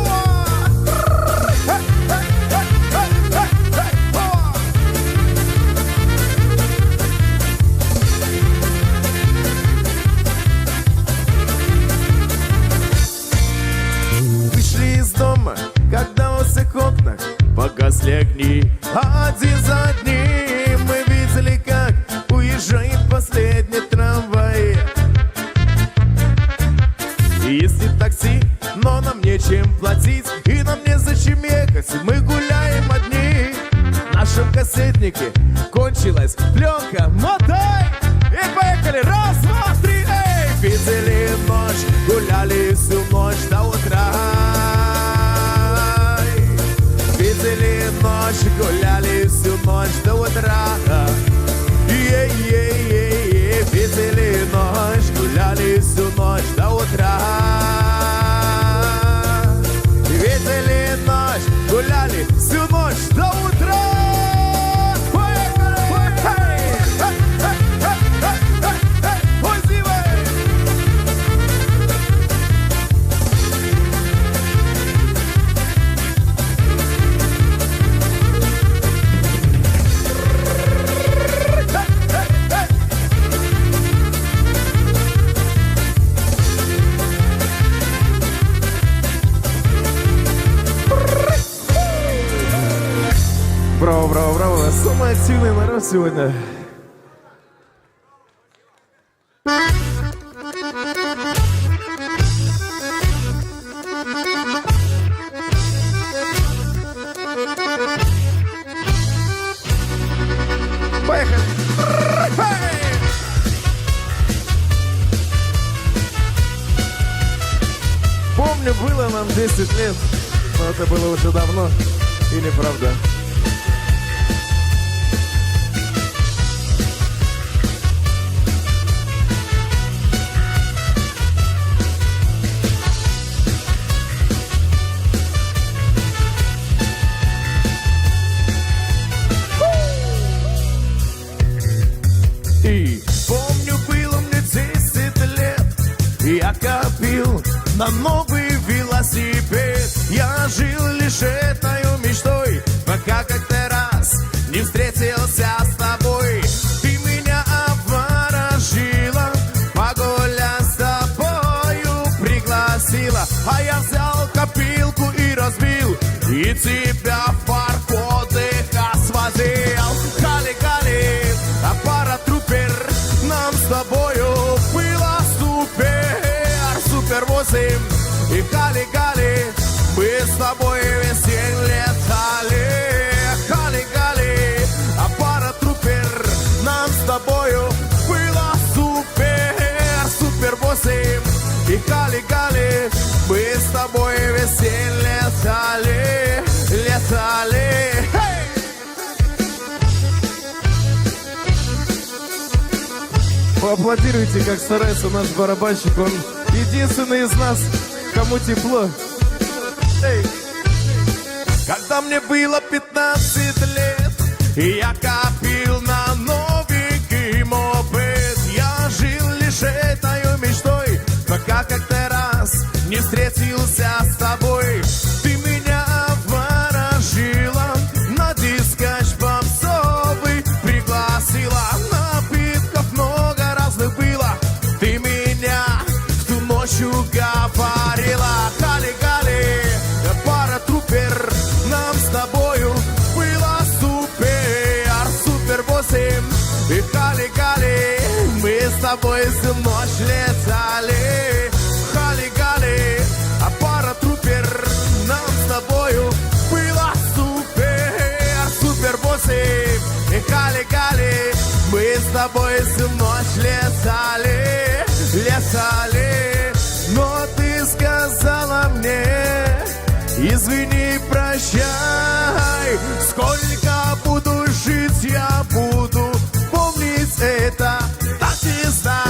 Вышли из дома, когда во всех окнах погасли огни. Один за одним мы видели, как уезжает последний трамвай. Есть и такси, но нам нечем платить, и нам незачем ехать, мы гуляем одни. В нашем кассетнике кончилась плёнка. Мотай! И поехали! Раз, два, три, эй! Видели ночь, гуляли всю ночь до утра. Видели ночь, гуляли всю ночь до утра. Ей-ей-ей-ей, видели ночь, гуляли всю ночь до утра. Видели ночь, гуляли всю ночь до утра. Поехали! Эй! Эй! Эй! Ой, зимой! Браво, браво, браво! Самый активный народ сегодня. Поехали! Помню, было нам десять лет, но это было уже давно, и неправда. На новый велосипед. Я жил лишь этой мечтой, пока как-то раз не встретился с тобой. Ты меня обворожила, погулять с тобою пригласила. А я взял копилку и разбил, и тебя в парк отдыха свозил. Хали-гали, а паратрупер, нам с тобою было супер, супер восемь и хали-гали, мы с тобой весь день летали. Хали-гали, а паратрупер, нам с тобою было супер, супер восемь и хали-гали, мы с тобой весь день летали, летали. Хей! Поаплодируйте, как старается наш барабанщик. Он единственный из нас, кому тепло. Эй! Когда мне было пятнадцать лет, я копил на новенький мопед. Я жил лишь этой мечтой, пока как-то раз не встретился с тобой. Ты меня обворожила, на дискотеку попсовый пригласила. Напитков много разных было, ты меня в ту ночь уговорила. Хали-гали, паратрупер, нам с тобою было супер, супер восемь и хали-гали, мы с тобой всю ночь летали. Хали-гали, а паратрупер, нам с тобою было супер, супер восемь и хали-гали, мы с тобой всю ночь летали, летали. Но ты сказала мне: извини, прощай, сколько буду жить, я буду помнить это. Так и знай.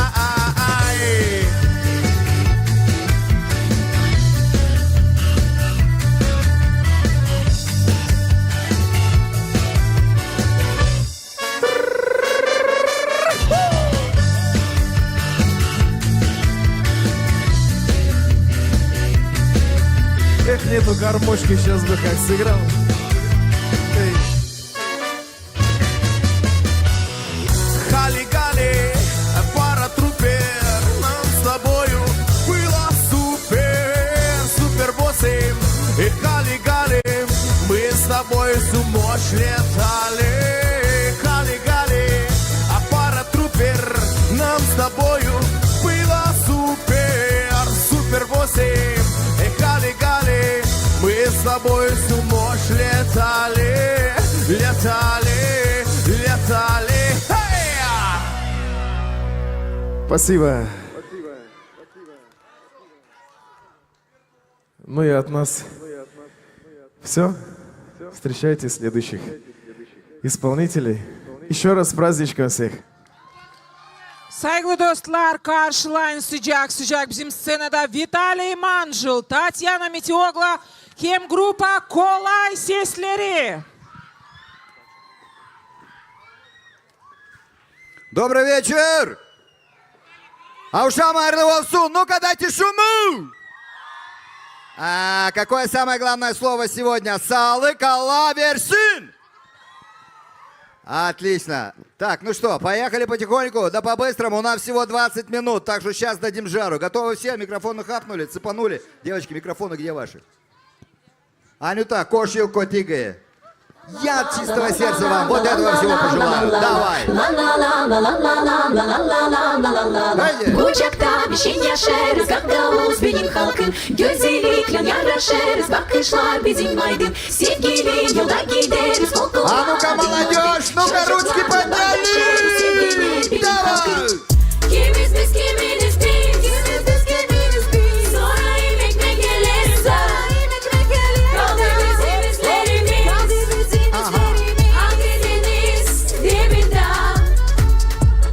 Эх, нету гармошки, сейчас бы как сыграл. Эй. Хали-гали, паратрупер, нам с тобою было супер, супер восемь и хали-гали, мы с тобой всю ночь летали. Хали-гали, а паратрупер, нам с тобою было супер, супер восемь и хали-гали, мы с тобой всю ночь летали, летали, летали. Хей! Спасибо. Ну и от нас всё. Встречайте следующих исполнителей. Ещё раз с праздничком всех. Saygılı dostlar, karşılayın sıcak-sıcak bizim sţenada Vitaliy Manjul, Tatyana Meteoglu hem grupa Kolay sesleri. Добрый вечер! Avşam hayırlı olsun! Ну-ка, дайте шуму! А, какое самое главное слово сегодня? Saalık, Allah versin! Отлично. Так, ну что, поехали потихоньку, да по-быстрому, у нас всего двадцать минут, так что сейчас дадим жару. Готовы все? Микрофоны хапнули, цепанули? Девочки, микрофоны где ваши? Анюта, koş yıl kötü gıı. Я от чистого сердца вам вот этого всего пожелаю. Давай. Haydi. Kucakta biz şen yaşêêrız, gagauz benim halkım. Gözeliklän yaraşêrız, bakışlar bizim aydın. Sevgili yolda gideriz, kol kola. А ну-ка, молодёжь, ну-ка, ручки подняли. Давай. Kimiz biz, kiminiz biz? Kimiz biz, kiminiz biz? Sora imek mi geler? Sora imek mi geler? Kaldı bizim izlerimiz. Kaldı bizim izlerimiz. Hangi deniz dibindä?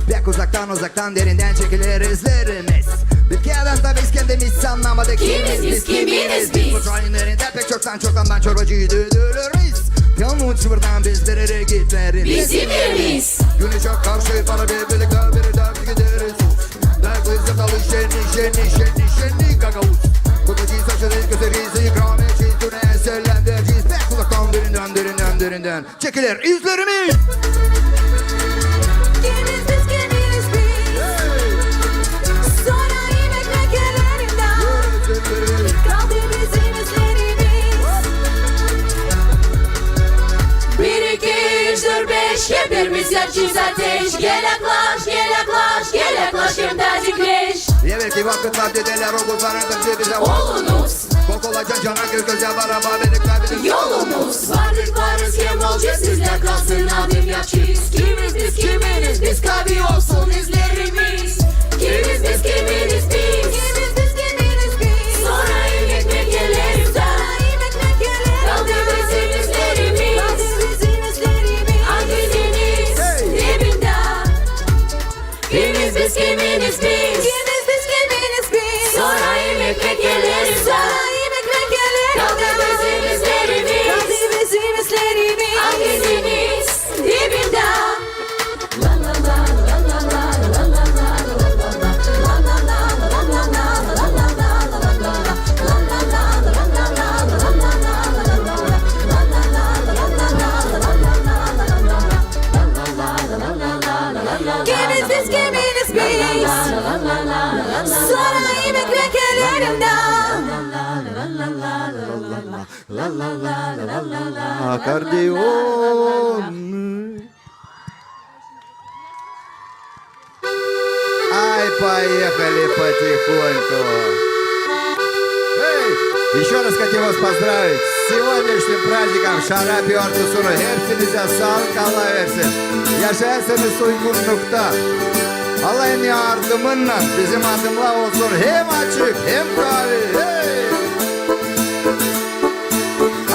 Pek uzaktan, uzaktan, derindän çekiler izlerimiz. Bir kerä dä biz kendimiz annamadık. Kimiz biz, kiminiz biz? Biz bu çayın derindä pek çoktan, çoktan çorbacı düdülür biz. Yanı çuburdan biz derere gideriz. Bizim evimiz. Güneşä karşı para bir birliktä bir dä gideriz. Da kızı talı şeni, şeni, şeni, şeni, gagauz. üzerindän çekiler üzlerimiz. Kimiz biz, kimiz biz? Sorayım ekmek ellerinden. Kaldı bizim üzlerimiz. Bir, iki, üç, dört, beş, hepimiz yakacez ateş. Gel yaklaş, gel yaklaş, gel yaklaş, hem tazikleş. Evelki vakıtlar dedeler oguzlarındır bizä olunuz. Kol kola, can cana, göz gözä, baraba, birliktä bizim yolumuz. Vardık, varız, kim olacez, bizlär kalsın, adım yapacez. Kimiz biz, kiminiz biz, kavi olsun üzlerimiz. Kimiz biz, kiminiz biz? Kimiz biz, kiminiz biz? Sorayım ekmek ellerinden. Sorayım ekmek ellerinden. Kaldı bizim üzlerimiz. Kaldı bizim üzlerimiz. Angı deniz dibindä. Kimiz biz, kiminiz biz? Kimiz biz, kiminiz biz? Sorayım ekmek ellerinden. Sorayım ekmek ellerinden. Kaldı bizim üzlerimiz. Kaldı bizim üzlerimiz. Angı deniz dibindä. Kimiz biz, kiminiz biz? Sorayım ekmek ellerinden. Akordeon. Ай, поехали потихоньку. Эй, ещё раз хотим вас поздравить с сегодняшним праздником, Şarap Yartısunun. Hepsinizä saalık Allah versin. Yaşayasınız uygunlukta. Allahın yardımınnan bizim adımlar olsun hem açık, hem kavi. Эй!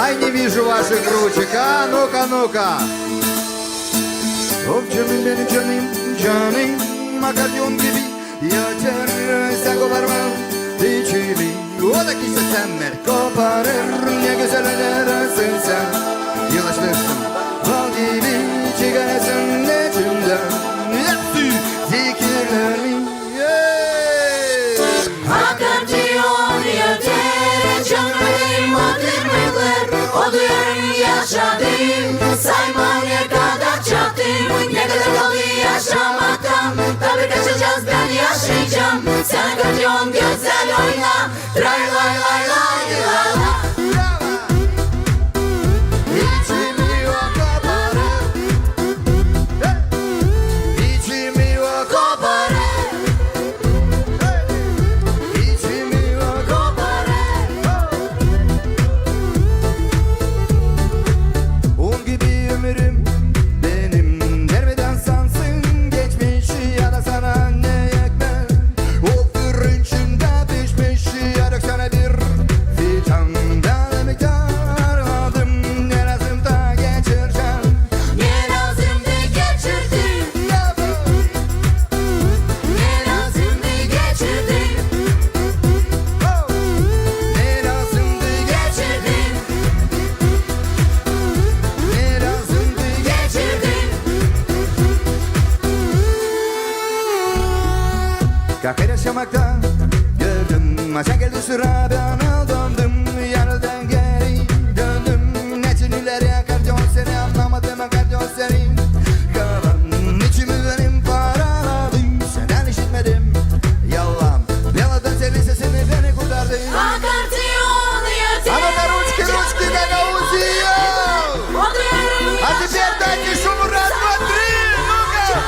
Ай, не вижу ваших ручек. А ну-ка, ну-ка. Of, canım benim, canım, canım, akordeon gibi öter, sän koparma içimi. O da kişi sän ver, koparır, ne gözäl ötersin sän. Yılaştırsın, bal gibi çıkarasın içimdän. Hepsi fikirlerimi. Akordeon öter, canım benim, o tırmıklar, o duyarım, yaşadım. Sayma ne kadar çattım, ne kadar kaldı yaşamaktan. Tabi kaçacez, bän yaşayacam. Sän akordeon gözäl oyna, tray lay lay lay la la. İçimi o koparır. İçimi o koparır. İçimi o koparır. Un gibi ömürüm benim, dermeden sansın geçmiş, ya da sana ne yetmez. O fırın içindä pişmiş, ya da sana bir fincanda emektar aldım, ne lääzım da geçirecäm. Ne lääzım da geçirdim. Ne lääzım da geçirdim. Ne lääzım da geçirdim. Ne lääzım da geçirdim. Kakır yaşamakta gördüm, açan geldi sıra, bän aldandım, yanıldan geri döndüm. Neçin ileri akordeon seni, annamadım akordeon seni. Kalan içimi benim paraladı, sendän işitmedim yalan. Yalandan senin sesini beni kurtardı. Akordeon öter. А ну-ка, ручки, ручки, Гагаузия! А теперь дайте шуму, раз, два, три, ну-ка!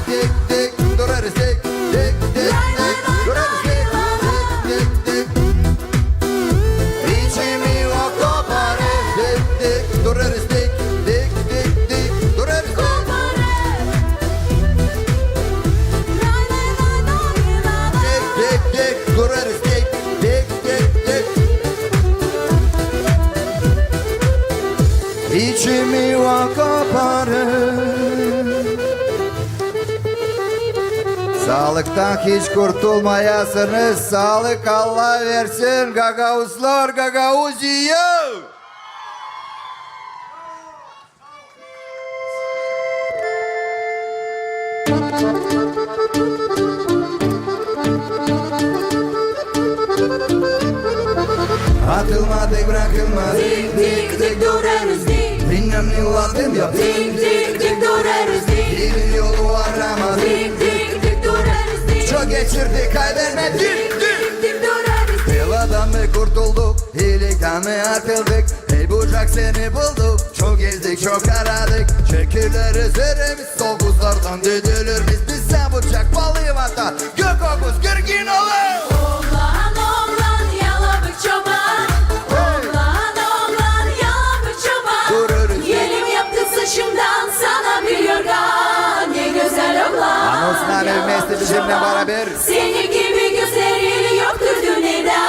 Dik, dik, durarız, dik, dik, dik, dik, durarız, dik, dik, dik. İçimi o koparır, dik, dik, durarız, dik, dik, dik, dik, durarız, dik. Dik, dik, dik, durarız, dik, dik, dik, dik. İçimi o koparır. Saalıktan hiç kurtulmayasınız. Saalık Allah versin, gagauzlar, Gagauziya! Atılmadık, brakılmadık. Dik, dik, dik durêrız, dik. Bilmem ne lazım ya. Dik, dik, dik durêrız, dik. Bir yolu aramadık. Dik, dik, dik durêrız, dik. Çok geçirdik, kaybermedik. Dik, dik, dik durêrız, dik. Beladan mı kurtulduk, iliktan mı atıldık? Ey bucak, seni bulduk. Çok gezdik, çok aradık. Çekileriz, eremiz, sokuzlardan düdülür biz. Biz sen bucak, balı vatan. Gök oguz, girgin olur. Oğlan, oğlan, yalabık çoban. Hey! Oğlan, oğlan, yalabık çoban. Dururuz. Elim yaptı saşımdan sana bir yorgan. Ne gözäl oğlan. А ну с нами вместе, bizimnän baraber. Senin gibi gözlerin yoktur dünnedä.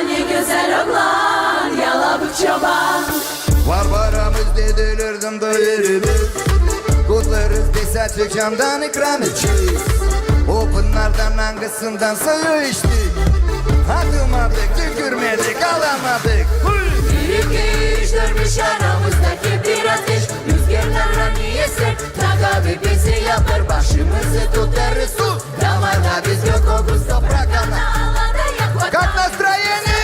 Ne gözäl oğlan, yalabık çoban. Var-baramız dedi, dördüm doyurulur. Kutlêêrız, biz açık camdan ikram edecez. O pınardan, angısından suyu içtik. Atılmadık, tükürmedik, alamadık. Buyurun. Bir, iki, üç, dört, beş, aramızdaki bir ateş. Rüzgarlar ani eser, tabii bizi yapar, başımızı tutarız su. Damarda biz gök oguz, toprak ana. Как настроение?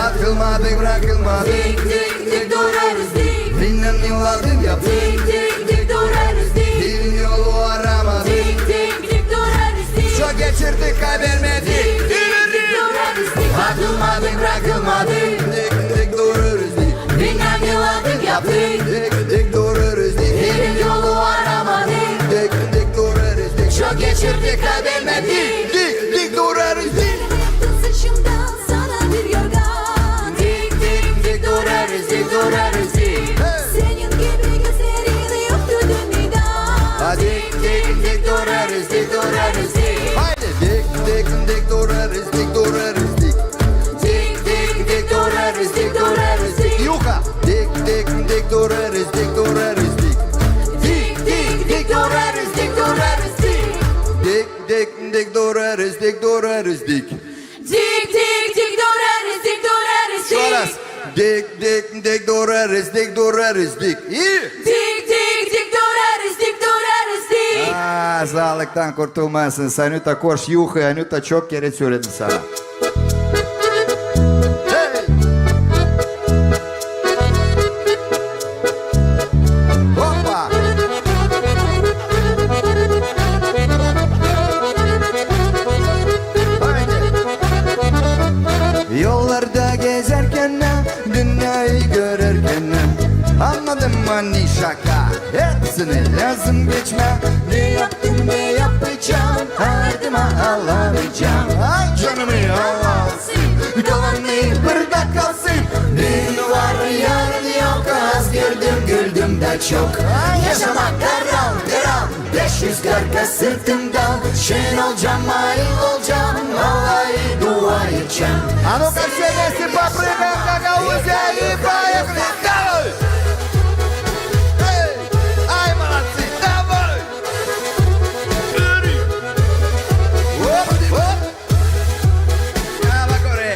Atılmadık, brakılmadık. Dik, dik, dik durêrız, dik. Bilmem ne lazım ya. Dik, dik, dik durêrız, dik. Bir yolu aramadık. Dik, dik, dik durêrız, dik. Çok geçirdik, kaybermedik. Dik, dik, dik durêrız, dik. Atılmadık, brakılmadık. Dik, dik durêrız, dik. Bilmem ne lazım ya. Dik, dik durêrız, dik. Bir yolu aramadık. Dik, dik durêrız, dik. Çok geçirdik, kaybermedik. Dik, dik durêrız, dik. Saçımdan sana bir yorgan. Dik, dik, dik durêrız, dik durêrız, dik. Hey! Senin gibi gözlerin yoktur dünnedä. Dik, dik, dik durêrız, dik durêrız, dik. Haydi. Dik, dik, dik durêrız, dik durêrız, dik. Dik, dik, dik durêrız, dik durêrız, dik. Yuka. Dik, dik, dik durêrız, dik durêrız, dik. Dik, dik, dik durêrız, dik durêrız, dik. Dik, dik, dik durêrız, dik durêrız, dik. Dik, dik, dik durêrız, dik durêrız, dik. Ещё раз. Dik, dik, dik durêrız, dik durêrız, dik. İi. Dik, dik, dik durêrız, dik durêrız, dik. Aa, saalıktan kurtulmazsın. Anjuta, koş, yuha, Anjuta, çok kerä söledim sana. Hey! Hoppa! Haydi! Yollarda gezerkän, dünneyä görerkän, annadım ani şaka. Hepsini lääzım geçmää. Ne yaptım, ne yapacam, ardıma alamayacam. Ay, canımı alasın, kalanı burada kalsın. Dün var, yarın yok, az güldüm, güldüm dä çok. Yaşamak haram, haram, beş rüzgar sırtımda. Şen olacam, ayıl olacam, vallahi dua edecäm. А ну-ка, все вместе попрыгаем, Гагаузия, и поехали! Давай! Эй! Ай, молодцы! Давай! Оп, оп! Давай, горе!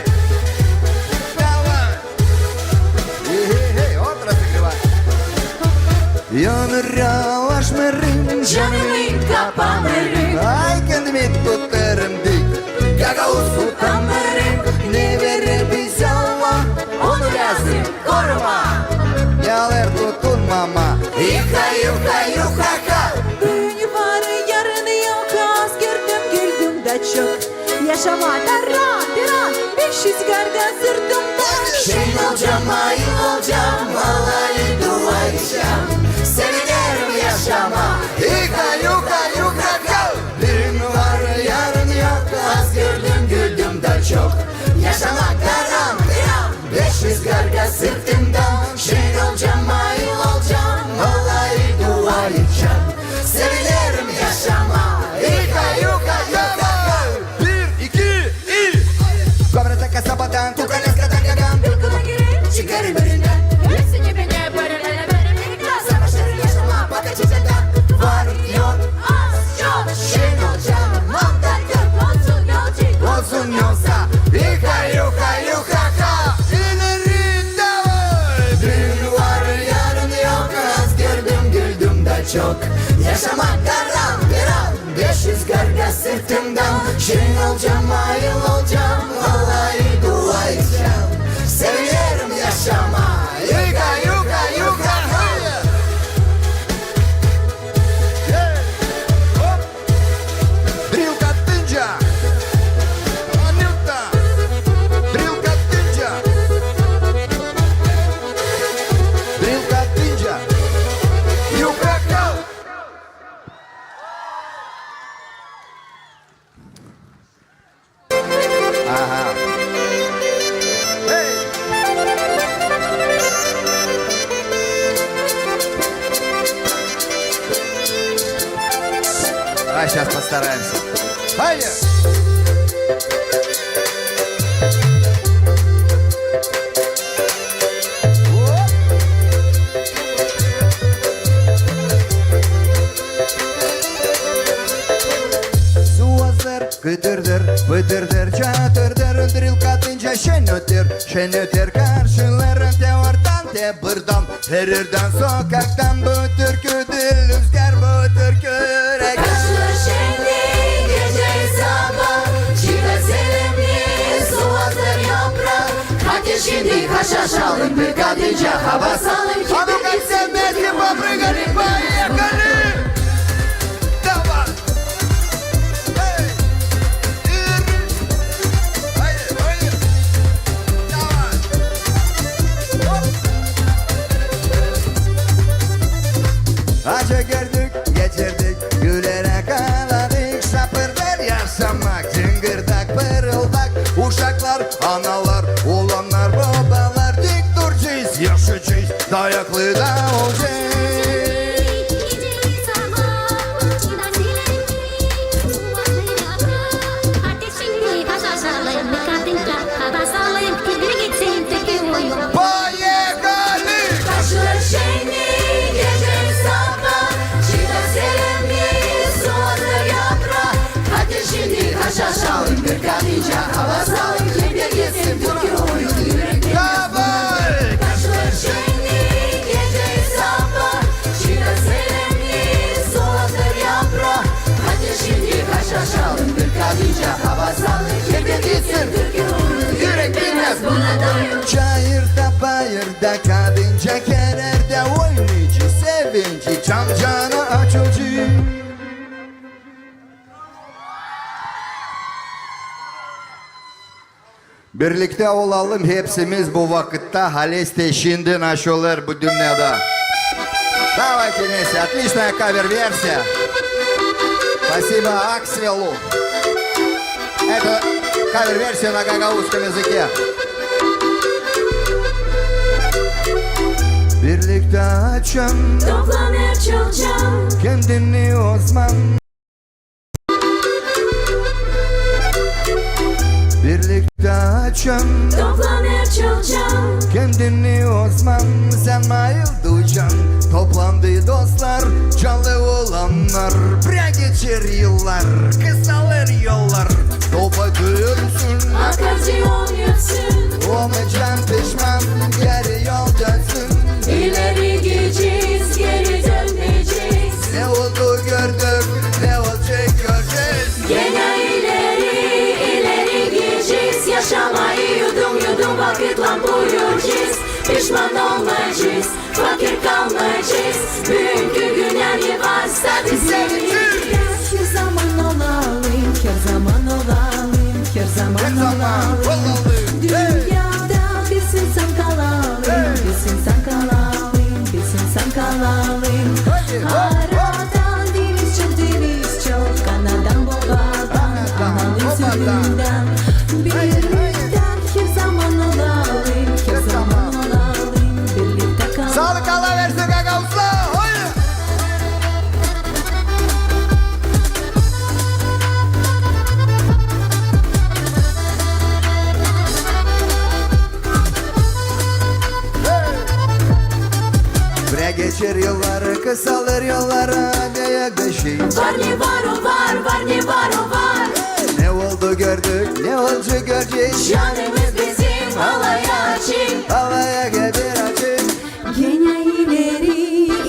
Давай! Эй, эй, эй, вот разогревай! Yanıra aşmêêrım, canımı kapamêêrım. Ay, kendimi tutêrım dik. Gagauz utanmêêrım. Ne verer bizä Allah, onu lääzım korumaa. Yalan tutunmamaa. İka, yuka, yuka, ka. Dün var, yarın yok, az gördüm, güldüm dä çok. Yaşamaa daran, diran, beş rüzgar sırtımda. Şen olacam, ayıl olacam, vallahi dua edecäm. Sevinerim yaşamaa. İka, yuka, yuka, ka. Dün var, yarın yok, az gördüm, güldüm dä çok. Yaşamak daran, diran, beş rüzgar sırtımda. Şen olacam, ayıl olacam, vallahi dua edecäm. Sevinerim yaşamaa. İka, yuka, yuka, ka. Bir, iki, üç. Kobra taka sabadan, tuka neska taka gam. Bilkuma gire, çıkarı birinden. Hepsini bine bölüne bölüne. Savaşır yaşamaa, baka çiçekten. Var, yok, az, çok, şen olacam, mantar kök, olsun yolcu. Olsun yoksa, ika, yuka, yuka, ka. İleri, davay. Dün var, yarın yok, az gördüm, güldüm dä çok. Yaşamak daran, diran, beş rüzgar sırtımda. Şen olacam, ayıl olacam, vallahi dua edecäm. Aha. Hey! А щас постараемся. Haydi! Su azdır, kıtırdır, pıtırdır, çatırdır, öndür il kadınca şen öter, şen öter karşılar, te oradan, te buradan, her erdän, sokaktan. Bu türkü diil rüzgar, bu türkü ürek. Karşılar şenni gecä, sabaa, çikä selemni, su azdır yaprak. Hadi şindi haşhaşalım, bir kadınca hava salım. А ну-ка, все вместе попрыгали, поехали! Давай! Эй! Haydi, haydi! Давай! Hopp! Acı gördük, geçirdik, gülerek ağladık. Şapırdak, yaşamak, cıngırdak, pırıldak. Uşaklar, analar, ulannar, bobalar, dik duracez, yaşayacez, dayaklı da olacez. Поехали! Karşılar şenni gecä, sabaa, çikä selemni, su azdır yaprak. Hadi şindi haşhaşalım, bir kadınca hava salım, kim bilsin türkü oyun ürek. Давай! Karşılar şenni gecä, sabaa, çikä selemni, su azdır yaprak. Hadi şindi haşhaşalım, bir kadınca hava salım, kim bilsin türkü oyun ürek bilmez buna doyum. Çayırda, bayırda, kadınca her erdä oynayacez, sevinci çam-cana açılacez. Birliktä olalım hepsimiz bu vakıtta, halizdän şindi naşeler bu dünnedä. Давайте вместе. Отличная кавер-версия. Спасибо Акселю. Это кавер-версия на гагаузском языке. Birliktä açan, toplanêr çokça, kendini o zaman. Birliktä açan, toplanêr çokça, kendini o zaman. Sän mayıl duyacan, toplandı dostlar, canlı olannar. Birä geçer yıllar, kısalêr yollar. Topa dönsün, akordeon ötsün. Olmayacan pişman, geri yol dönsün. İleri gidecez, geri dönmeyecez. Ne oldu gördük, ne olacek görecez. Genä ileri, ileri gidecez. Yaşamayı yudum-yudum vakıtlan buyuracez. Pişman olmayacez, fakir kalmayacez. Büünkü günä ne var, sade sevinecez. Her zaman olalım, her zaman olalım, her zaman olalım. Dünnedä biz insan kalalım, biz insan kalalım, biz insan kalalım. Arada diil çok, diil çok, anadan, bobadan, ananın süüdündän. Birliktä her zaman olalım, her zaman olalım, birliktä kalalım. Saalık, Allah versin, gagauzlar! Hoy! Birä geçer yıllar, kısalêr yollar, ayak beşi. Var ne var, o var, var ne var, o var. Ne oldu gördük, ne olacek görecez. Canımız bizim alaya açık, alaya bir açık. Genä ileri,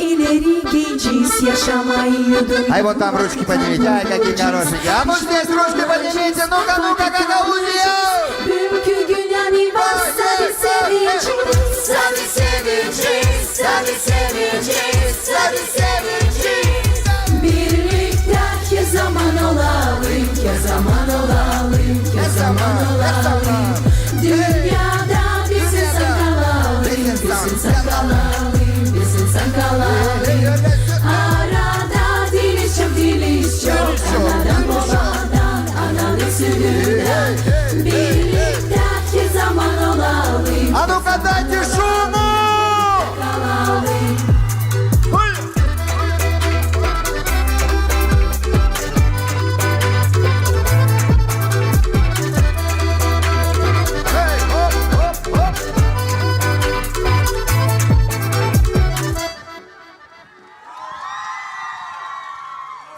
ileri gidecez, yaşamayı yudum. Ай, вот там ручки поднимите, ай, какие хорошенькие. А ну здесь ручки поднимите, ну-ка, ну-ка, Gagauzия! Büünkü günä ne var, sade sevinecez, sade sevinecez, sade sevinecez, sade sevinecez. Birliktä her zaman olalım, her zaman olalım, her zaman olalım. Dünnedä biz insan kalalım, biz insan kalalım, biz insan kalalım. Arada diil çok, diil çok, anadan, bobadan, ananın Birliktä her zaman olalım. А ну-ка, дайте шуму! Kalalım.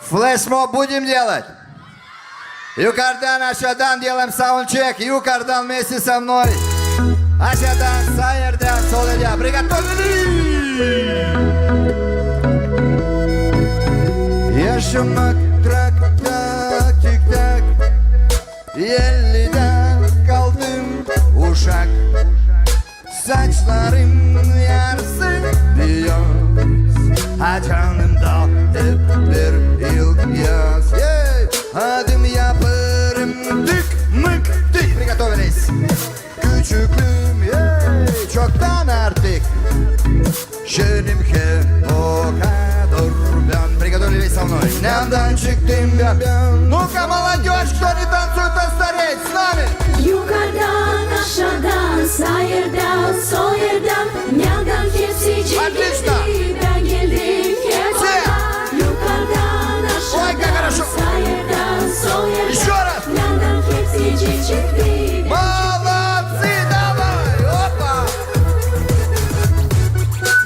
Флешмоб будем делать? Yukarıdan, aşağıdan делаем саундчек. Yukarıdan вместе со мной. Aşağıdan, saa erdän, sol erdän. Приготовились! Yaşamak trak-tak, tik-tak. Ellidä kaldım uşak. Saçlarım yarısı beyaz, a canımda hep bir ilk yaz. Ey! Adım yaparım tık-mık-tık. Приготовились. Küçüklüüm, ey, çoktan artık. Şenim hep o kadar bän. Приготовились со мной. Neredän çıktım bän? Ну-ка, молодёжь, кто не танцует, тот стареет. С нами. Yukarıdan, aşaadan, saa erdän, sol erdän, neredän hepsi girdi, bän geldim hep oradan. Yukarıdan, aşaadan, saa erdän, sol erdän, neredän hepsi girdi. Молодцы, давай, опа!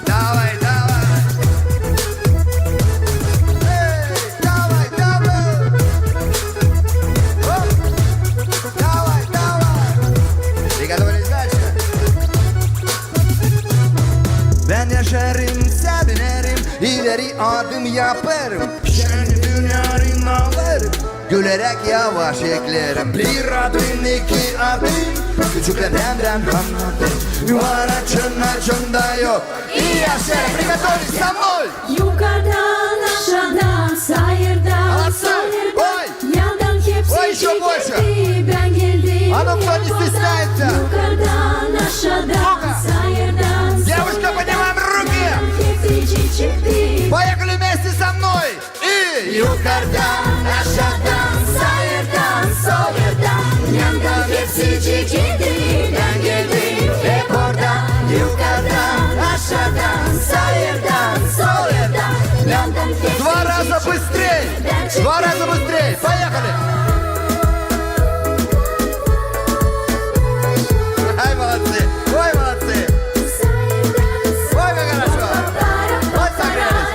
Давай, давай. Эй, давай, давай. Оп. Давай, давай. Приготовились дальше. Bän yaşarım, sevinerim, ileri adım yaparım. Şen dünnerin alırım. Güleräk yavaş eklerim. Bir adım, iki adım. Küçüklüümdän annadım. Var açan, açan da yok. İi yaşa, приготовились со мной. Yukarıdan, aşaadan, saa erdän, sol erdän, neredän hepsi girdi, bän geldim hep oradan. Yukarıdan, aşaadan, saa erdän, sol erdän, neredän hepsi girdi. Поехали вместе со мной. И yukarıdan, aşaadan, saa erdän, sol erdän, neredän hepsi girdi, bän geldim hep oradan. Yukarıdan, aşaadan, saa erdän, sol erdän, neredän hepsi girdi. Два раза быстрей! Два раза быстрей! Поехали! Ай, молодцы! Ой, молодцы! Ой, как хорошо! Ой, согрелись!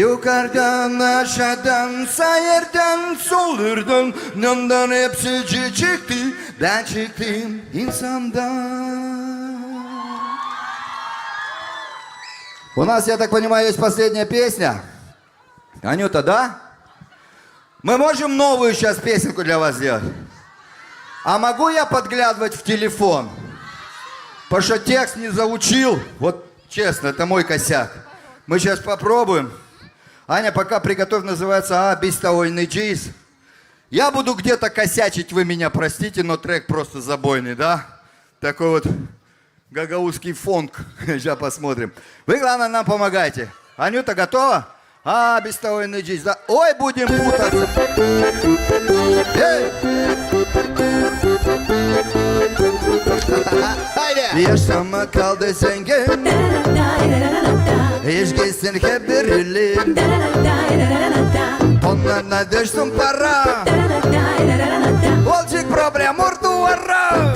Yukarıdan, aşaadan, saa erdän, sol erdän, neredän hepsi çıktı, bän çıktım insandan. У нас, я так понимаю, есть последняя песня. Анюта, да? Мы можем новую сейчас песенку для вас сделать? А могу я подглядывать в телефон? Потому что текст не заучил. Вот честно, это мой косяк. Мы сейчас попробуем. Аня, пока приготовь, называется «А biz tä oynaycez». Я буду где-то косячить, вы меня простите, но трек просто забойный, да? Такой вот гагаузский фонк. Сейчас посмотрим. Вы, главное, нам помогайте. Анюта, готова? А biz tä oynaycez, да? Ой, будем путаться. Эй! Haydi! Yaşamak kaldı zengin. İçgisin hep bir ilim. Tonlarına düşsün para. Olacek problem ordu vara.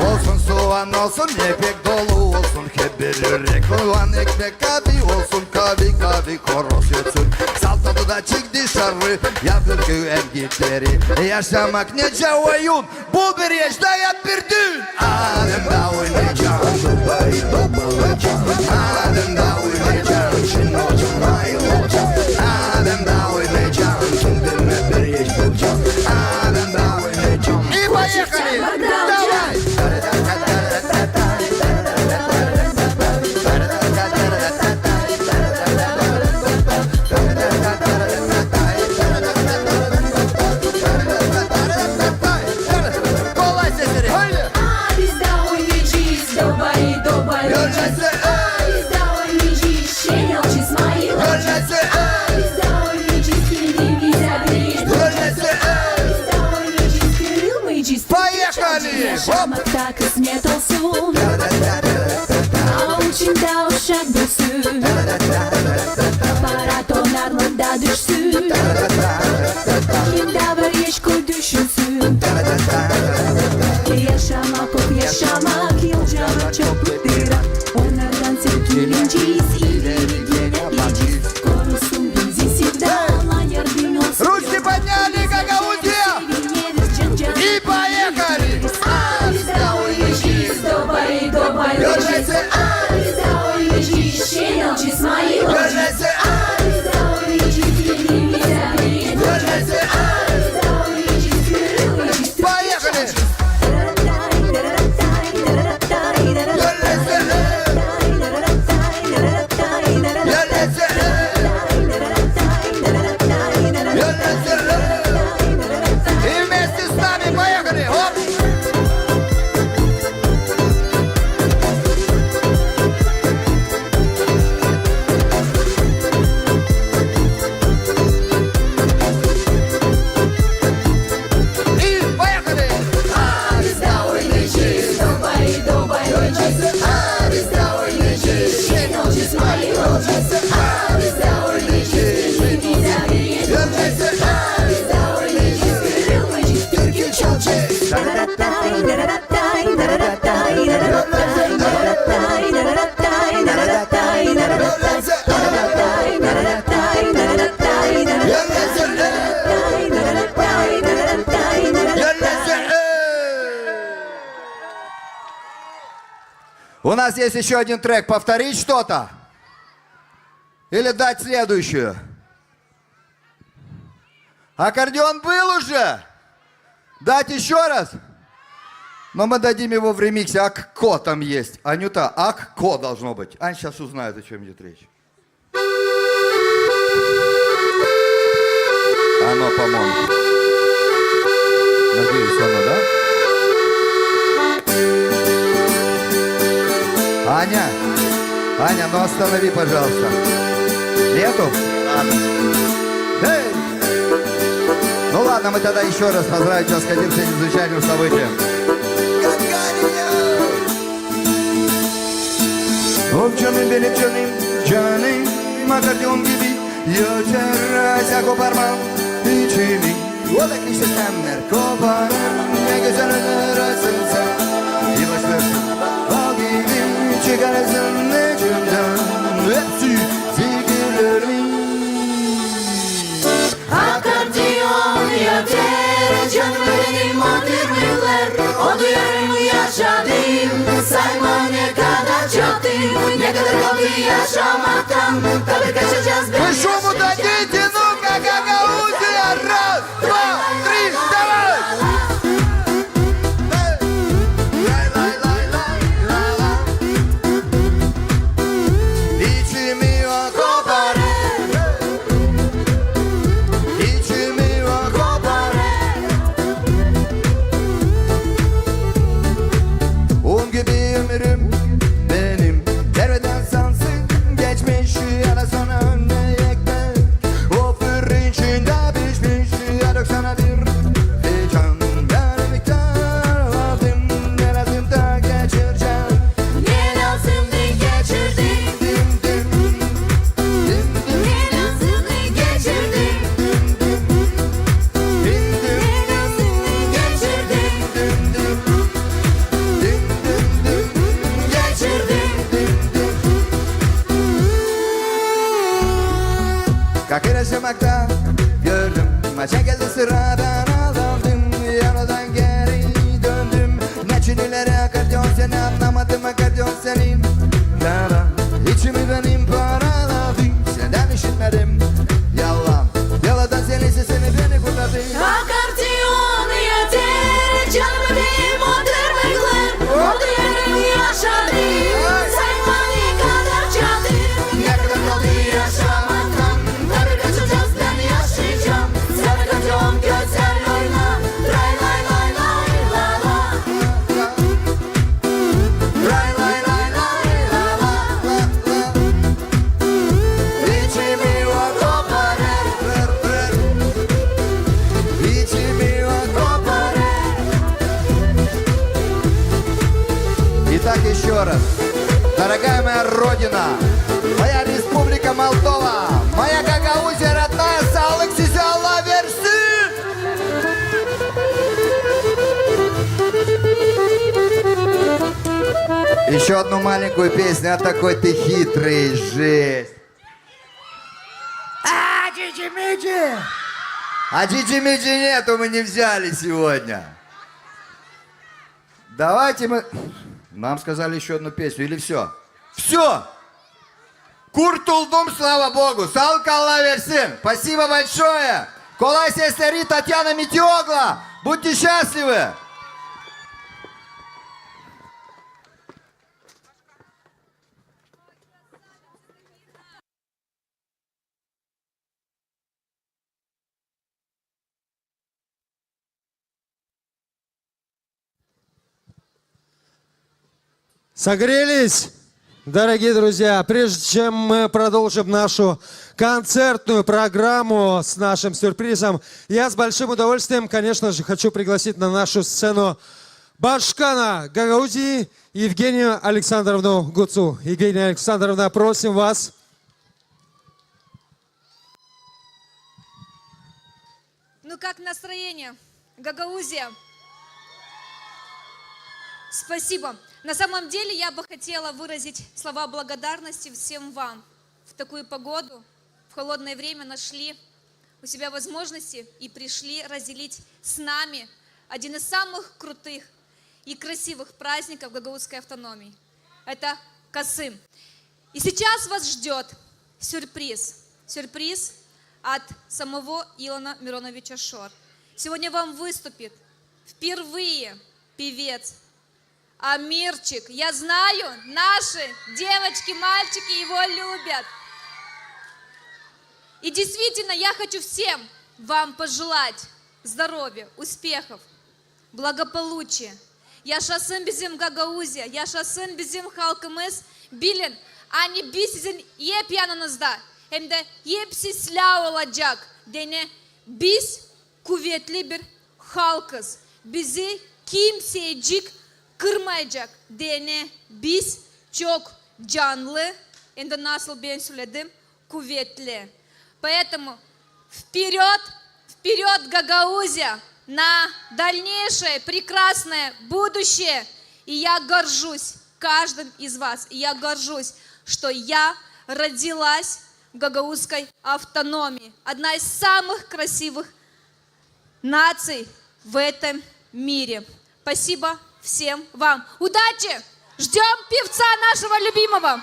Olsun suvan, olsun ipek dolu, olsun hep bir ürek. Olan ekmek kavi olsun, kavi, kavi, horoz ötsün. Sal tadı da çık dışarı, ya bir güven gitleri. Yaşamak nicä oyun, bul bir eş, dayan bir düün. Adım da oynayacağım, dubayı dobalayacağım. Adım da oynayacağım, şinocum ayılacağım. Adım da oynayacağım, kendime bir eş bulacağım. Adım da oynayacağım. И поехали! Давай! Göreceksän. Biz dä oynayacez, şenelcez mayıl olacez. Biz dä oynayacez, kendimizä bir iş bulacez. Biz dä oynayacez, kırılmayacez. Поехали! Hopp! Yaşamak da kısmet olsun. Avucunda uşak büsün. Para tonarlan da düşsün. Kim dä var eşko düşünsün. Yaşamak, oh, yaşamak, yolcalar çok bıdıra. Onnardan sökülecez, ileri genä gidecez. Korusun bizi sevda, Allah yardım olsun. Ручки подняли, Гагаузия! И поехали! Biz dä oynayacez, dobay, dobay olacez. Biz dä oynayacez, şenelcez mayıl olacez. Biz dä oynayacez, kendimizä bir iş bulacez. Biz dä oynayacez, kırılmayacez. Поехали! И вместе с нами, поехали! Хоп! И поехали! Biz dä oynayacez, dobay, dobay olacez. Biz dä oynayacez, şenelcez mayıl olacez. Biz dä oynayacez, biz dä oynayacez. Biz dä oynayacez, kırılmayacez. Türkü çalacez. У нас есть ещё один трек. Повторить что-то? Или дать следующую? Аккордеон был уже? Дать ещё раз? Но мы дадим его в ремиксе. Акко там есть. Анюта, Акко должно быть. Они сейчас узнают, о чём идёт речь. Оно, по-моему. Надеюсь, оно, да? Аня, Аня, ну останови, пожалуйста. Нету? Ладно. Эй! Ну ладно, мы тогда ещё раз поздравим тебя с этим замечательным событием. Of canım, benim canım, canım, akordeon gibi öter, sä koparma içimi. O da işte sendän koparır, ne gözäl öter aslında sän. Yavaşlarsın, bal gibi çıkarırsın içimdän hepsi fikirlerimi. Akordeon öter, canım, benim o türküler. O duyarım yaşadım, sayma ne kadar çoktu, ne kadar kaldı yaşamaktan. Tabi kaçacez. Вы шуму дадите, ну-ка, Гагаузия, раз, два, три, давай! Лай, лай, лай, лай, ла, ла. İçimi o koparır. İçimi o koparır. Un gibi ömrüm benim. Derveden sansın geçmiş ya da sana önüne ekmek. O fırın içindä pişmiş ya doksana bir fican. Ben miktar aldım, ne lazım da geçirecem. Ne lazım da geçirdim. Dim, dim, dim, dim. Ne lazım da geçirdim. Dim, dim, dim, dim. Ne lazım da geçirdim. Dim, dim, dim, dim, dim. Geçirdim. Dim, dim. Kakırışmakta gördüm. Maça geldi sıra, ben aldandım. Yaradan geri döndüm. Neçin ileri akordeon seni anlamadım, akordeon senin. Dava içimi benim paraladı. Sendän işitmedim yalan. Yaladan senin sesini beni kurtardı. Akordeon öter, canım, benim o türküler. O duyarım yaşadım. Sayma ne kadar çattı. Ne kadar kaldı yaşamaktan. Tabi kaçacez, ben yaşayacam. Seni kaçacam, gözäl oyna. Ray, lay, lay, lay, la, la. Ray, lay, lay, lay, Родина, моя Республика Молдова, моя Гагаузия родная, sağlık size Allah versin! Ещё одну маленькую песню, а такой ты хитрый, жесть. А, Джиджи-Миджи! А Джиджи-Миджи нету, мы не взяли сегодня. Давайте мы... Нам сказали ещё одну песню, или всё? Всё! Kurtuldum, слава Богу! Sağlık Allah versin! Спасибо большое! Kolay sesleri, Татьяна Митиоглу! Будьте счастливы! Согрелись? Дорогие друзья, прежде чем мы продолжим нашу концертную программу с нашим сюрпризом, я с большим удовольствием, конечно же, хочу пригласить на нашу сцену башкана Гагаузии Евгению Александровну Гуцу. Евгения Александровна, просим вас. Ну как настроение, Гагаузия? Спасибо. На самом деле я бы хотела выразить слова благодарности всем вам. В такую погоду, в холодное время нашли у себя возможности и пришли разделить с нами один из самых крутых и красивых праздников гагаузской автономии. Это Касым. И сейчас вас ждёт сюрприз. Сюрприз от самого Илона Мироновича Шор. Сегодня вам выступит впервые певец Амирчик. Я знаю, наши девочки, мальчики его любят. И действительно, я хочу всем вам пожелать здоровья, успехов, благополучия. Yaşasın bizim Gagauzия, yaşasın bizim halkımız. Bilin, ani biz sizin hep yanınızda, hem de hepsi silää olacek, deyni biz kuvetli bir halkız. Bizi kimseycik kırmayacek, deyni biz çok canlı, hem de nasıl bän söledim, kuvetli. Поэтому вперёд, вперёд, Гагаузия, на дальнейшее прекрасное будущее. И я горжусь каждым из вас. И я горжусь, что я родилась в гагаузской автономии. Одна из самых красивых наций в этом мире. Спасибо всем вам. Удачи! Ждём певца нашего любимого!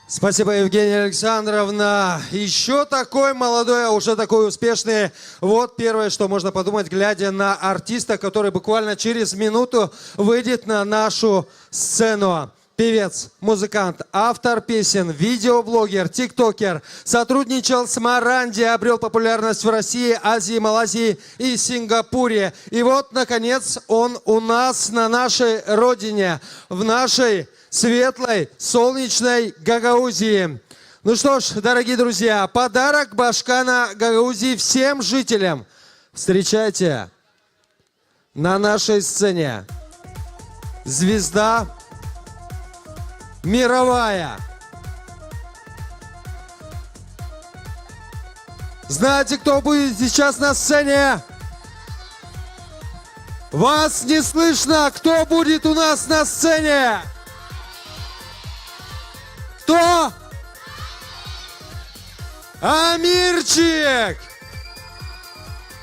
Спасибо, Евгения Александровна. Ещё такой молодой, а уже такой успешный. Вот первое, что можно подумать, глядя на артиста, который буквально через минуту выйдет на нашу сцену. Певец, музыкант, автор песен, видеоблогер, тиктокер, сотрудничал с Моранди, обрёл популярность в России, Азии, Малайзии и Сингапуре. И вот, наконец, он у нас на нашей родине, в нашей светлой, солнечной Гагаузии. Ну что ж, дорогие друзья, подарок башкана Гагаузии всем жителям. Встречайте! На нашей сцене звезда мировая. Знаете, кто будет сейчас на сцене? Вас не слышно. Кто будет у нас на сцене? Кто? Амирчик!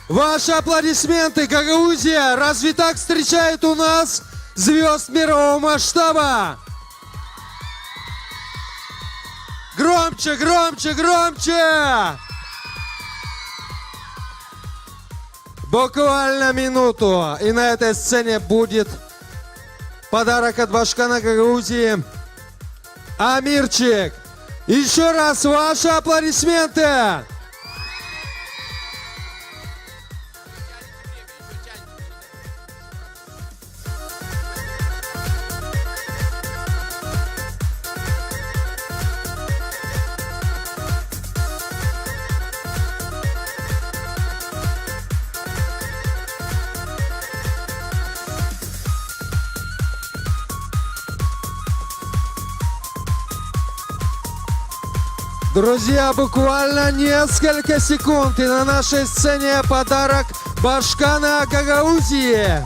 Ваши аплодисменты, Гагаузия! Разве так встречают у нас звёзд мирового масштаба? Громче, громче, громче! Буквально минуту, и на этой сцене будет подарок от башкана Гагаузии Амирчик. Ещё раз ваши аплодисменты! Друзья, буквально несколько секунд, и на нашей сцене подарок Башкана Гагаузии.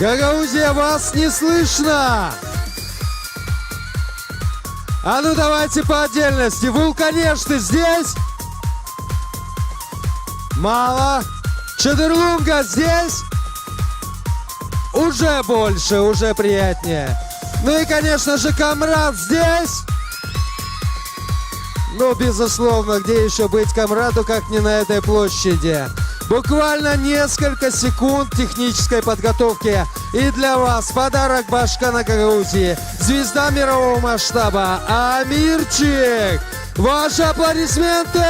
Гагаузия, вас не слышно! А ну давайте по отдельности. Вулканешты здесь? Мало. Чыдырлунга здесь? Уже больше, уже приятнее. Ну и, конечно же, Камрад здесь. Ну, безусловно, где ещё быть Камраду, как не на этой площади? Буквально несколько секунд технической подготовки. И для вас подарок Башкана Гагаузии. Звезда мирового масштаба Амирчик. Ваши аплодисменты.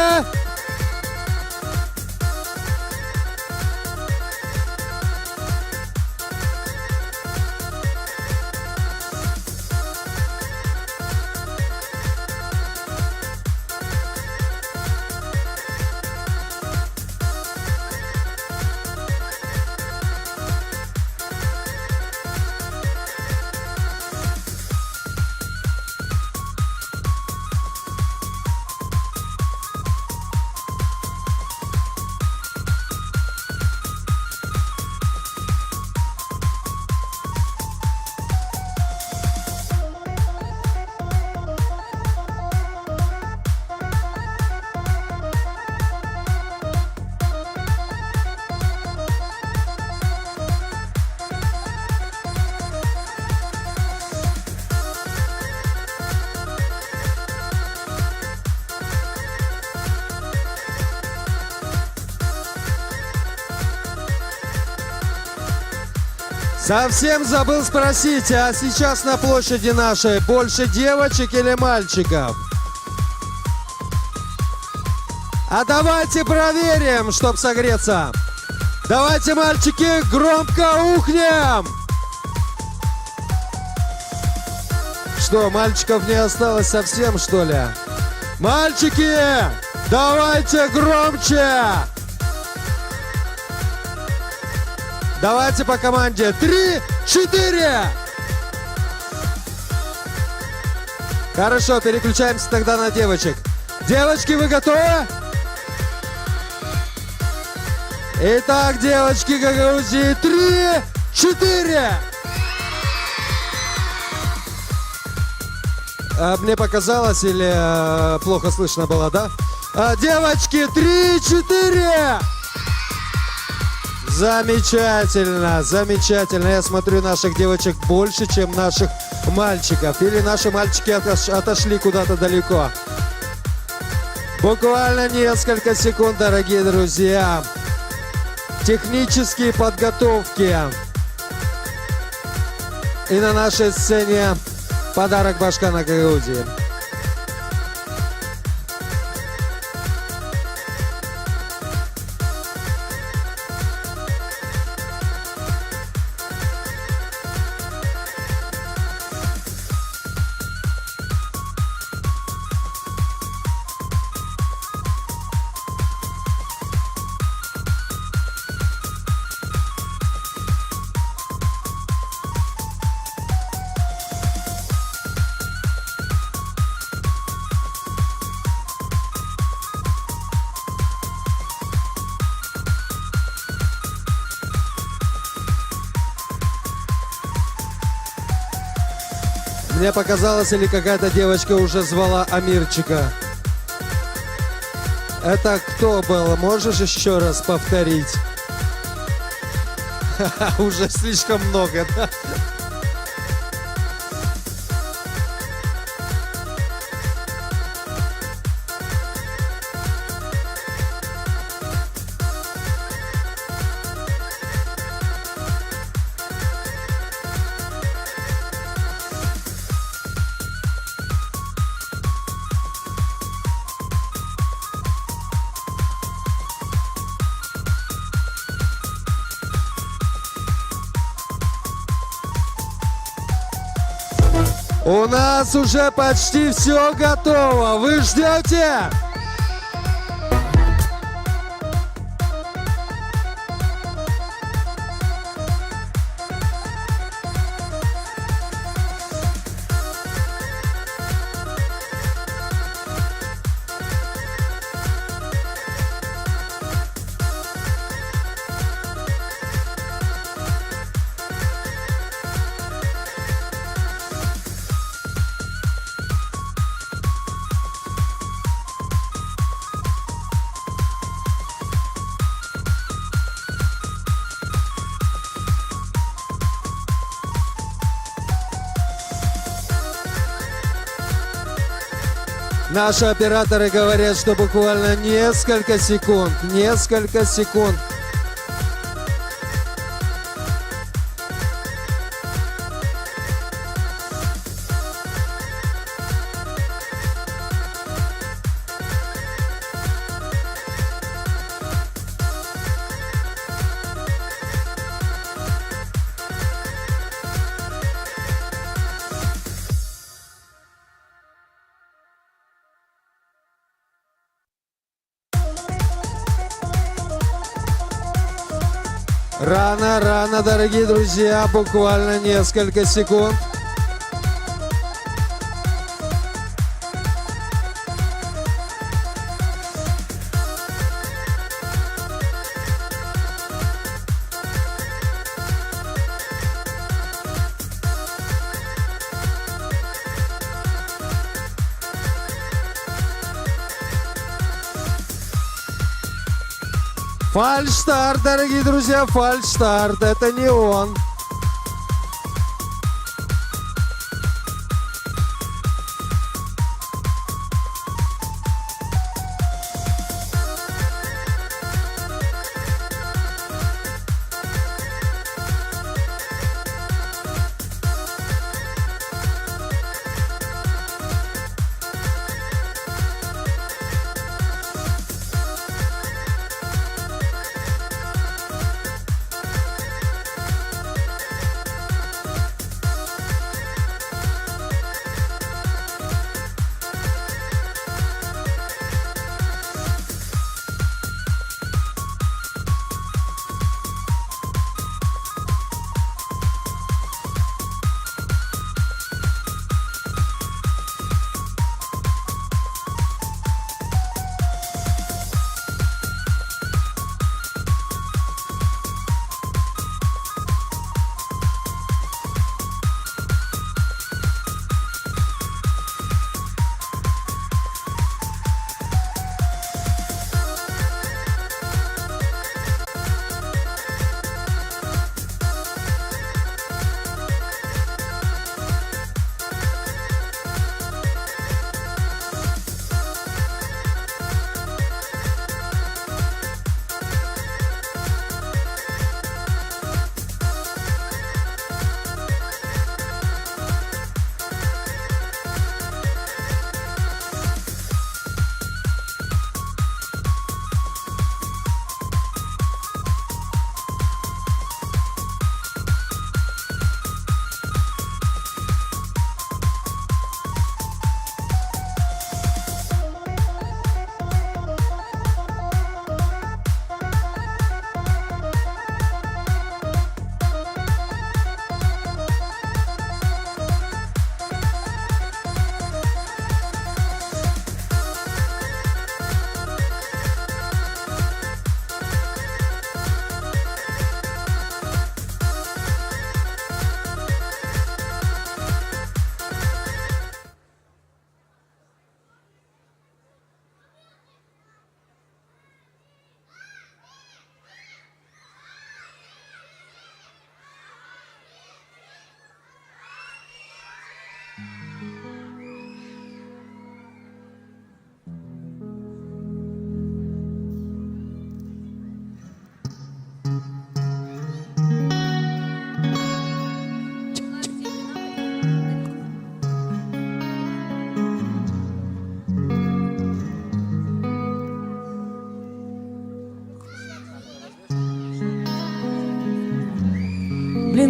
Совсем забыл спросить, а сейчас на площади нашей больше девочек или мальчиков? А давайте проверим, чтоб согреться. Давайте, мальчики, громко ухнем. Что, мальчиков не осталось совсем, что ли? Мальчики, давайте громче! Давайте по команде. Три, четыре! Хорошо, переключаемся тогда на девочек. Девочки, вы готовы? Итак, девочки Гагаузии, три, четыре. А, мне показалось, или, э, плохо слышно было, да? А, девочки, три, четыре. Замечательно, замечательно. Я смотрю, наших девочек больше, чем наших мальчиков. Или наши мальчики отош-, отошли куда-то далеко. Буквально несколько секунд, дорогие друзья. Технические подготовки. И на нашей сцене подарок Башкана Гагаузии. Мне показалось, или какая-то девочка уже звала Амирчика. Это кто был? Можешь ещё раз повторить? Уже слишком много, да? У нас уже почти всё готово. Вы ждёте? Наши операторы говорят, что буквально несколько секунд, несколько секунд. Рано, рано, дорогие друзья, буквально несколько секунд. Фальшстарт, дорогие друзья, фальшстарт. Это не он.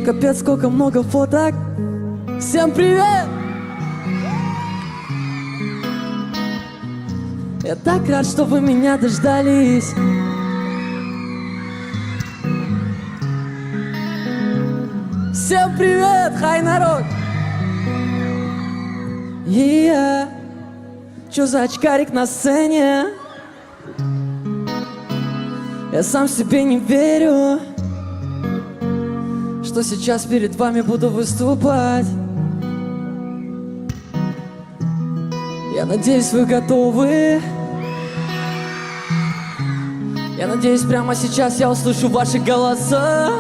Капец, сколько много фоток. Всем привет! Я так рад, что вы меня дождались. Всем привет, хай, народ! Я чё за очкарик на сцене? Я сам себе не верю, что сейчас перед вами буду выступать. Я надеюсь, вы готовы. Я надеюсь, прямо сейчас я услышу ваши голоса.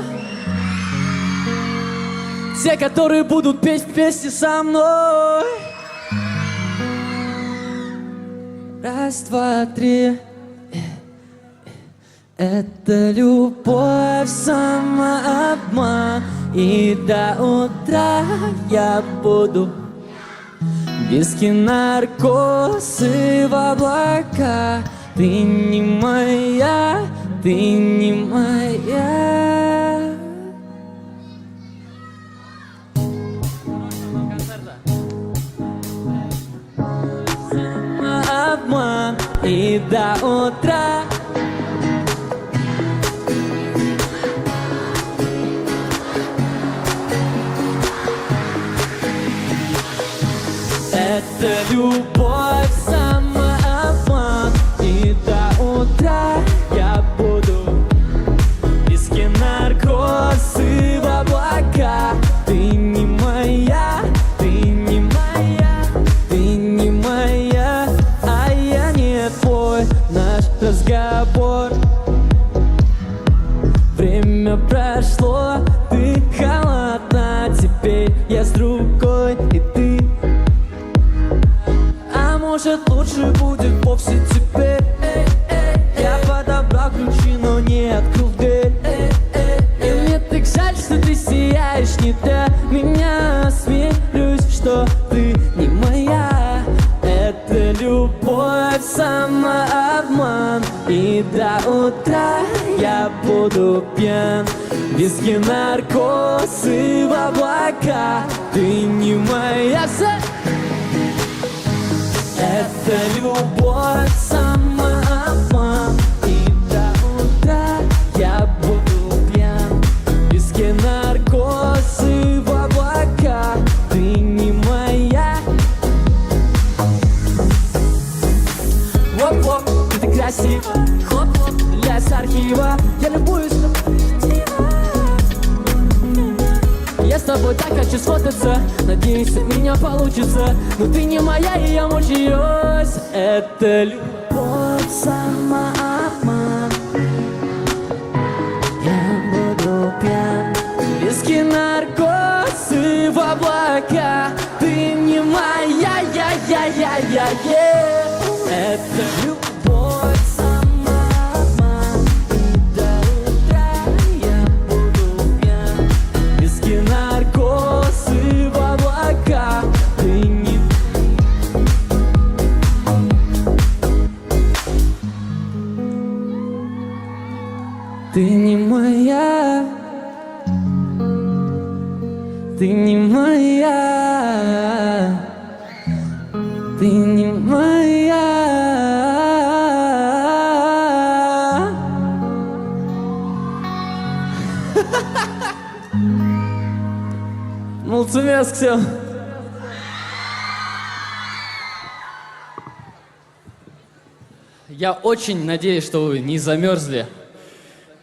Те, которые будут петь вместе со мной. Раз, два, три. Это любовь, самообман, и до утра я буду. Виски, наркоз и в облака. Ты не моя, ты не моя. Самообман и до утра. Это любовь, самообман, и до утра я буду. Виски, наркоз и в облака. Ты не моя, ты не моя, ты не моя, а я не твой. Наш разговор. Время прошло, ты холодна, теперь я с другой, и ты. А может, лучше будет вовсе теперь? Я подобрал ключи, но не открыл дверь. И мне так жаль, что ты сияешь не для меня. Смирюсь, что ты не моя. Это любовь, самообман, и до утра я буду пьян. Виски, наркоз и в облака. Ты не моя. Это любовь, самообман, и до утра я буду пьян. Виски, наркоз и в облака. Ты не моя. Воп-воп, ты так красива. Хлоп-хлоп, стреляй с архива. Я любуюсь. Я с тобой так хочу сфоткаться. Надеюсь, у меня получится. Но ты не моя, и я мучаюсь. Это любовь, самообман. Я буду пьян. Виски, наркоз и в облака. Ты не моя, я, я, я, я, я. Это любовь, самообман. И до утра я буду пьян. Виски, наркоз и в облака. Ты не Ты не моя, ты не моя, ты не моя. Mulțumesc eu. Я очень надеюсь, что вы не замёрзли.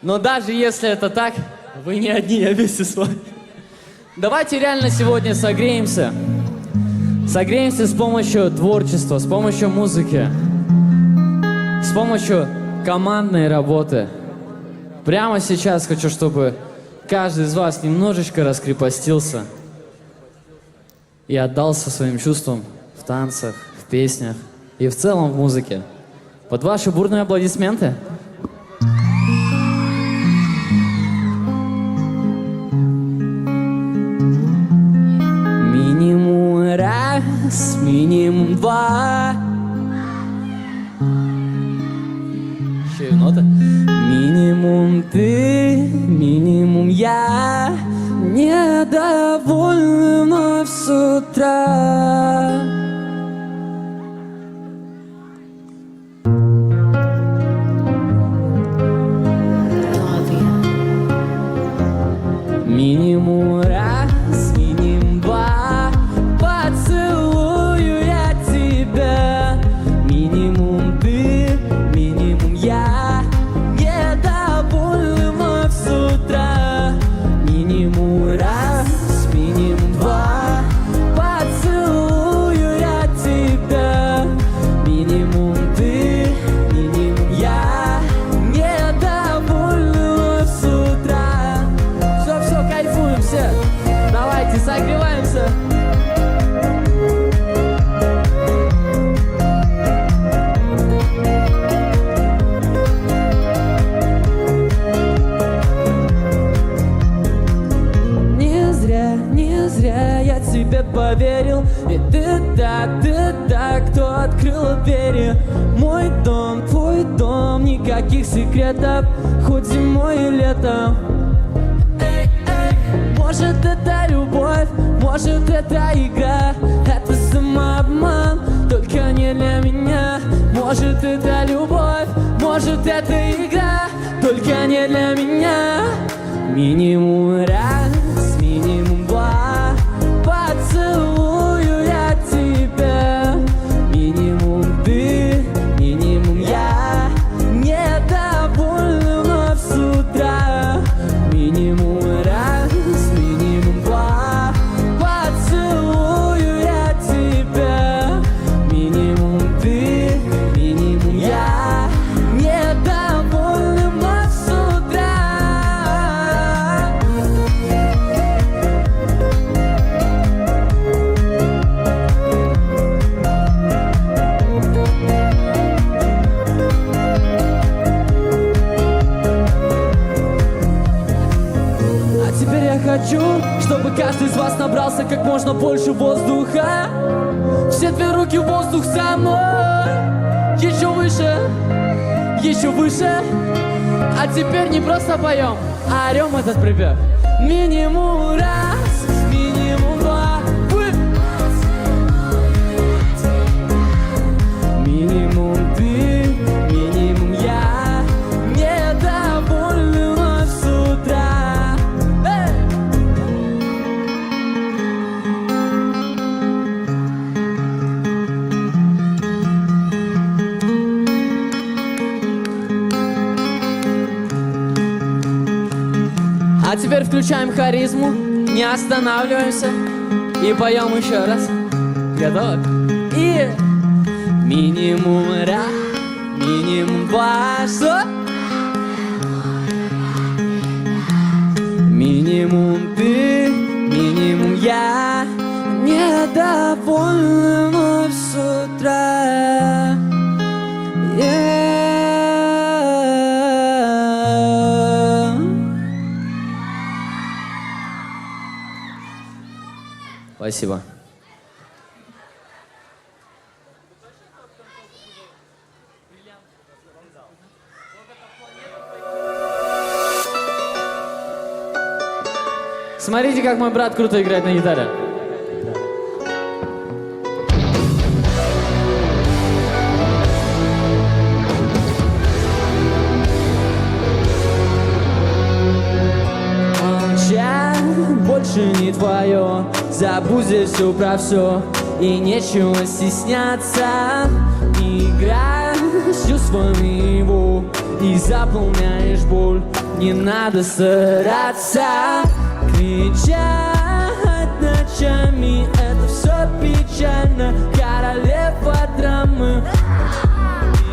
Но даже если это так, вы не одни, я вместе с вами. Давайте реально сегодня согреемся. Согреемся с помощью творчества, с помощью музыки, с помощью командной работы. Прямо сейчас хочу, чтобы каждый из вас немножечко раскрепостился и отдался своим чувствам в танцах, в песнях и в целом в музыке. Под ваши бурные аплодисменты. Минимум раз, минимум два. Ещё и нота. Минимум ты, минимум я. Недовольны вновь с утра. Минимум раз, минимум два, поцелую я тебя. Минимум ты, минимум я, недовольны вновь с утра. Минимум раз, минимум два, поцелую я тебя. Минимум ты, минимум я, недовольны вновь с утра. Всё, всё, кайфуем все. Давайте, согреваемся. Не зря, не зря я тебе поверил. И ты та, ты та, кто открыла двери. Мой дом, твой дом, никаких секретов, хоть зимой и летом. Эй, эй, может, это любовь, может, это игра, это самообман, только не для меня. Может, это любовь, может, это игра, только не для меня. Минимум раз, минимум два, поцелую я тебя. Минимум ты, минимум я, недовольны вновь с утра. Минимум раз, минимум два, поцелую я тебя. Минимум ты, минимум я, недовольны вновь с утра. А теперь я хочу, чтобы каждый из вас набрался как можно больше воздуха. Все твои руки в воздух со мной. Ещё выше, ещё выше. А теперь не просто поём, а орём этот припев. Минимум раз, минимум два. Вы. Минимум ты, минимум я, недовольны вновь с утра. Эй! А теперь включаем харизму, не останавливаемся и поём ещё раз. Готовы? И минимум раз, минимум два, что? Минимум ты, минимум я, недовольны вновь с утра. Yeah. Спасибо. Смотрите, как мой брат круто играет на гитаре. Молчать больше не твоё. Забудь здесь всё про всё, и нечего стесняться. Не играй всё своего и заполняешь боль. Не надо стараться. Кричать ночами — это всё печально. Королева драмы.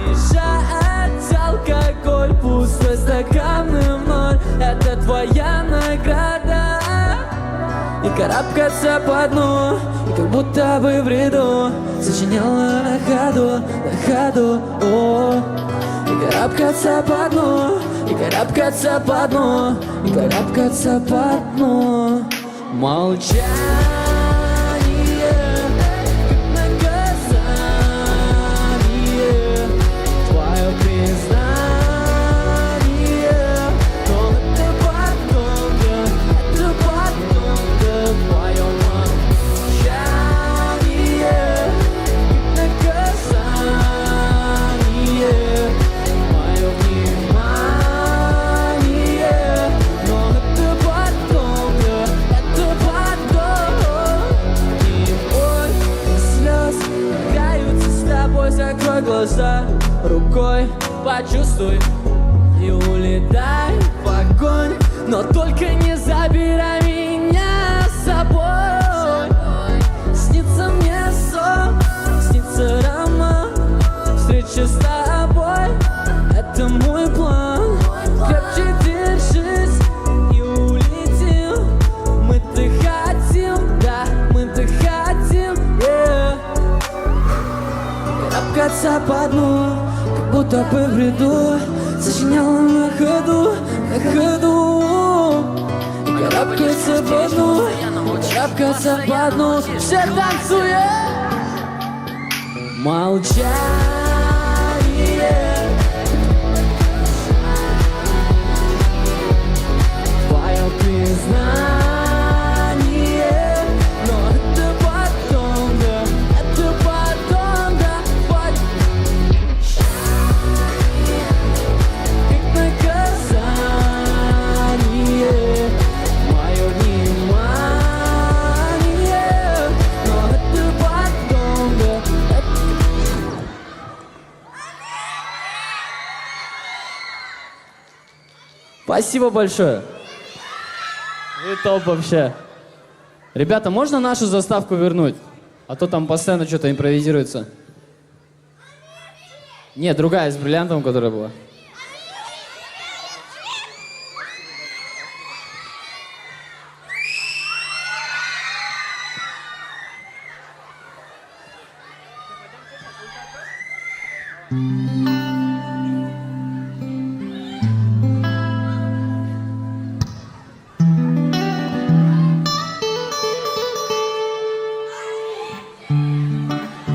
Мешать алкоголь, пустой стакан и ноль. Это твоя награда. И карабкаться по дну, и как будто бы в бреду сочиняла на ходу, на ходу, о. И карабкаться по дну, и карабкаться по дну, и карабкаться по дну. Молчание, как наказание, твоё признание. Но это подгонка, это подгонка. Рукой почувствуй и улетай в огонь, но только не забирай меня с собой. Снится мне сон, снится роман, встреча с тобой. Это мой план. Крепче держись и улетим. Мы-то хотим, да, мы-то хотим, yeah. Карабкаться по дну, как будто бы в бреду. Сочиняла на ходу, на ходу. Карабкаться по дну, карабкаться по дну. Все танцуем. Молчание. Твоё признание. Но это потом, да, это потом, да. Как наказание. Моё внимание. Но это потом, да, это Спасибо большое. Вы топ вообще. Ребята, можно нашу заставку вернуть? А то там постоянно что-то импровизируется. Нет, другая с бриллиантом, которая была.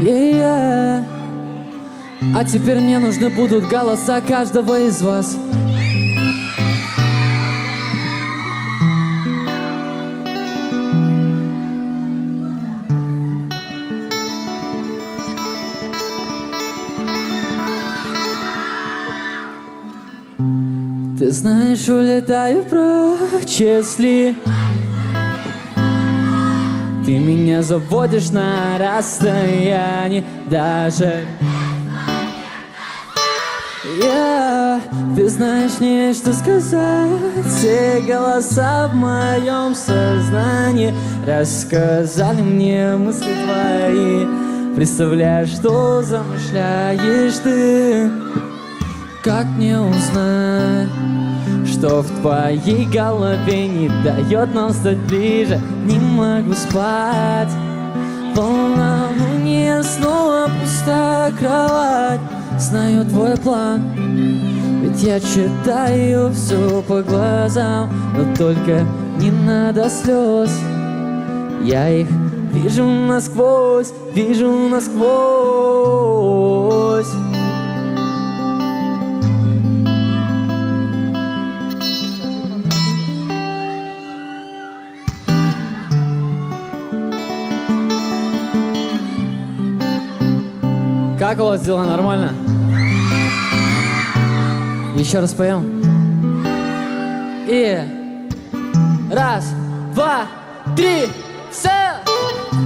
Yeah. А теперь мне нужны будут голоса каждого из вас. Ты знаешь, улетаю прочь, если ты меня заводишь на расстоянии даже. Я, ты знаешь мне, что сказать. Все голоса в моём сознании рассказали мне мысли твои. Представляешь, что замышляешь ты. Как мне узнать, что в твоей голове не даёт нам стать ближе? Не могу спать. Полнолуние, снова пуста кровать. Знаю твой план, ведь я читаю всё по глазам, но только не надо слёз. Я их вижу насквозь. Вижу насквозь. Как у вас дела? Нормально? Ещё раз поём. И раз, два, три, всё!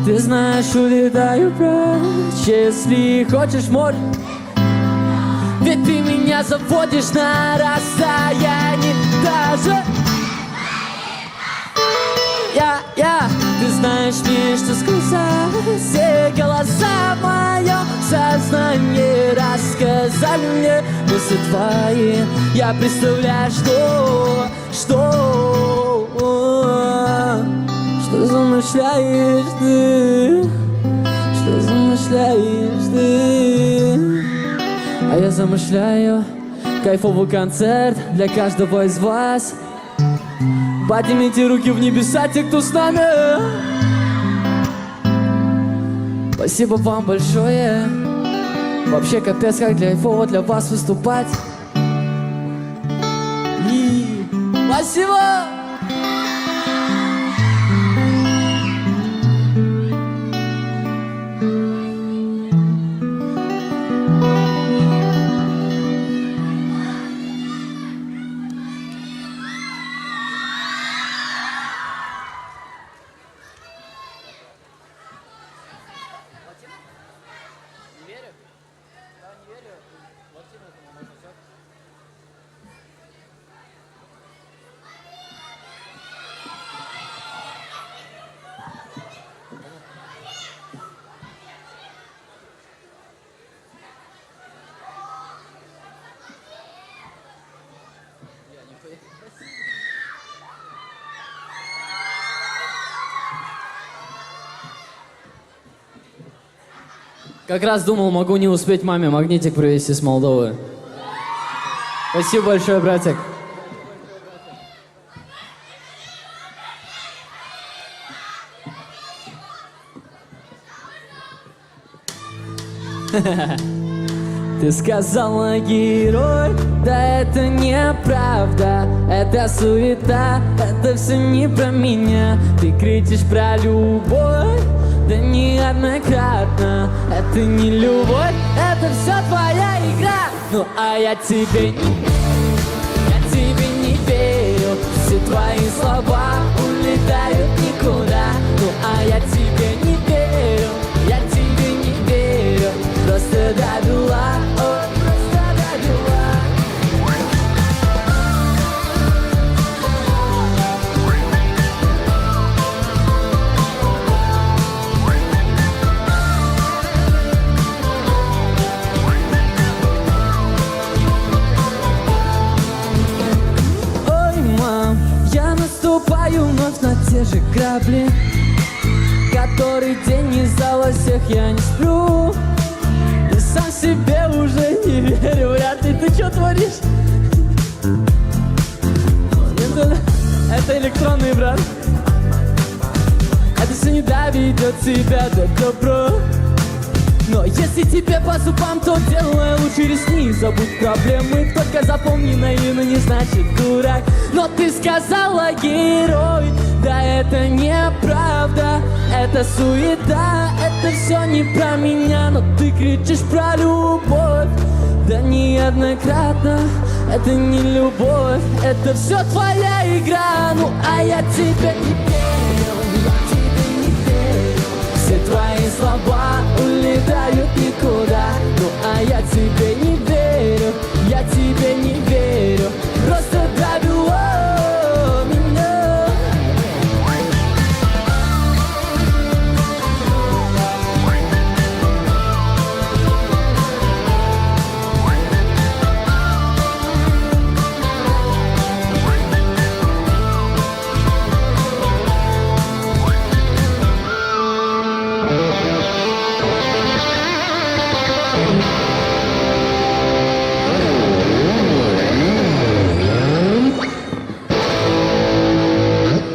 Ты знаешь, улетаю прочь, если хочешь, можешь. Ведь ты меня заводишь на расстоянии даже. Я, я, ты знаешь мне, что сказать. Все голоса в моём сознании рассказали мне мысли твои. Я представляю, что Что, что замышляешь ты? Что замышляешь ты? А я замышляю кайфовый концерт для каждого из вас. Поднимите руки в небеса, те, кто с нами. Спасибо вам большое. Вообще капец, как кайфово для вас выступать. И спасибо! Как раз думал, могу не успеть маме магнитик привезти с Молдовы. Спасибо большое, братик. Ты сказала: «Герой, да это неправда, это суета, это всё не про меня». Ты кричишь про любовь, да неоднократно. Это не любовь, это всё твоя игра. Ну а я тебе не верю, я тебе не верю. Все твои слова улетают никуда. Ну а я тебе не верю, я тебе не верю. Просто добила, о, просто добила. Ой, мам, я наступаю вновь на те же грабли. Который день из-за вас всех я не сплю. И сам себе уже не верю, вряд ли. Ты чё творишь? Это, это электронный, брат. Это всё не доведёт тебя до добра. Но если тебе по зубам, то делай лучше резни. Забудь проблемы, только запомни, наивный не значит дурак. Но ты сказала: «Герой, да это неправда, это суета, это всё не про меня». Но ты кричишь про любовь, да неоднократно. Это не любовь, это всё твоя игра. Ну а я тебе не верю, я тебе не верю. Все твои слова улетают никуда. Ну а я тебе не верю, я тебе не верю. Просто добила меня.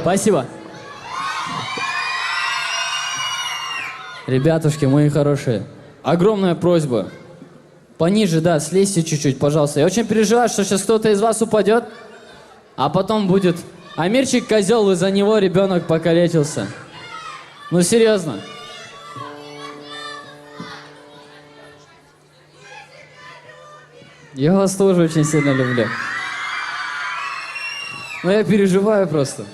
Спасибо. Ребятушки, мои хорошие, огромная просьба. Пониже, да, слезьте чуть-чуть, пожалуйста. Я очень переживаю, что сейчас кто-то из вас упадёт, а потом будет: «Амирчик козёл, из-за него ребёнок покалечился». Ну, серьёзно. Я вас тоже очень сильно люблю. Но я переживаю просто.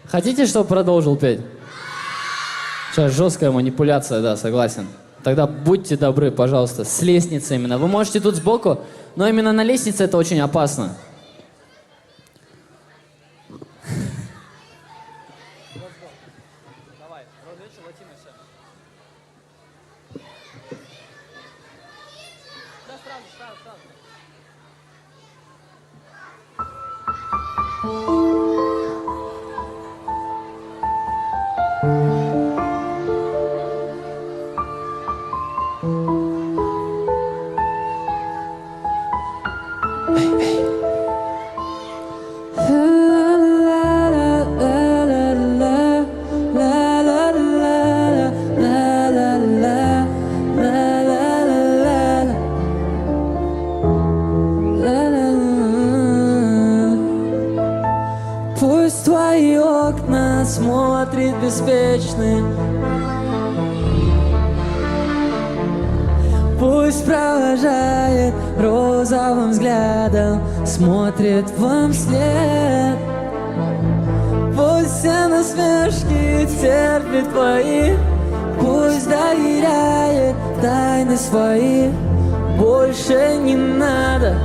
Хотите, чтобы продолжил петь? Сейчас жёсткая манипуляция, да, согласен. Тогда будьте добры, пожалуйста, с лестницы именно. Вы можете тут сбоку, но именно на лестнице это очень опасно. Пусть твои окна смотрит беспечный, пусть провожает розовым взглядом, смотрит вам вслед. Пусть все насмешки терпит твои, пусть доверяет тайны свои, больше не надо.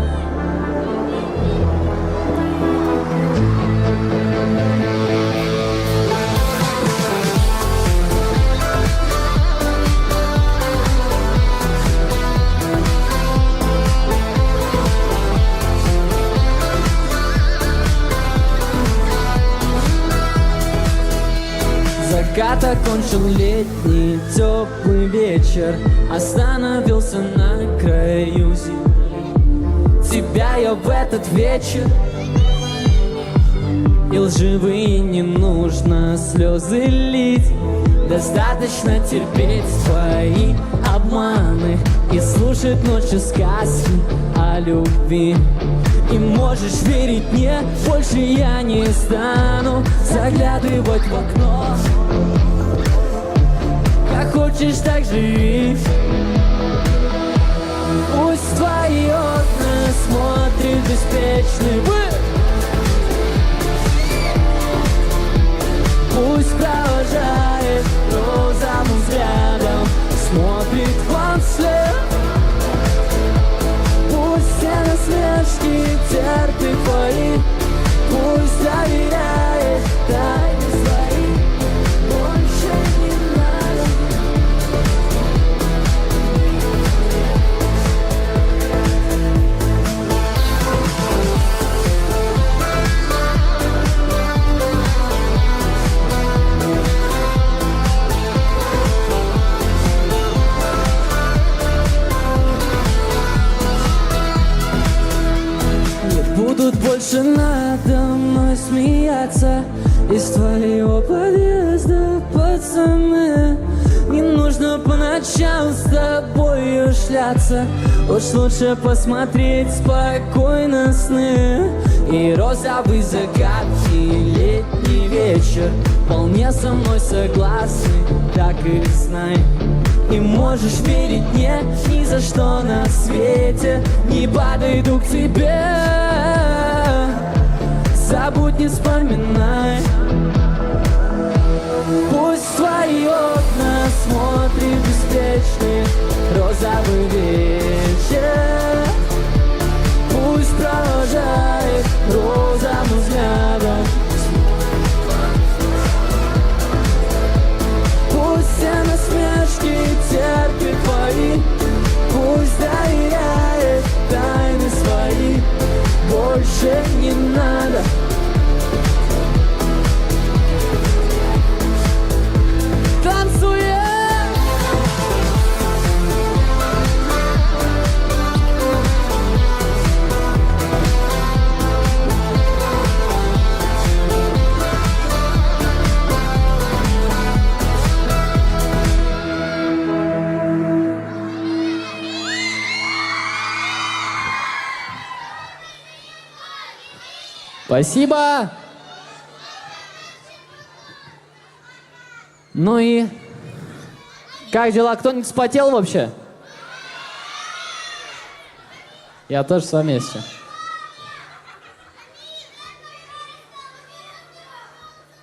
Закат окончил летний тёплый вечер, остановился на краю земли. Тебя я в этот вечер и лживые не нужно слёзы лить. Достаточно терпеть твои обманы и слушать ночью сказки о любви. И можешь верить мне, больше я не стану заглядывать в окно. Как хочешь, так живи. Пусть твои окна смотрят беспечны ввысь. Пусть провожает розовым взглядом, смотрит вам вслед. Пусть все насмешки терпит твои, пусть доверяет тайны свои. Больше не надо. Не будут больше надо мной смеяться из твоего подъезда, пацаны. Не нужно по ночам с тобою шляться. Уж лучше посмотреть спокойно сны. И розовый закат, и летний вечер вполне со мной согласны, так и знай. И можешь верить мне ни за что на свете. Не подойду к тебе, забудь, не вспоминай. Пусть в твои окна смотрит беспечный розовый вечер. Пусть провожает розовым взглядом. Пусть все насмешки терпит твои. Пусть доверяет тайны свои. Больше не надо. Танцуем! Спасибо! Ну и как дела? Кто-нибудь вспотел вообще? Я тоже с вами есть.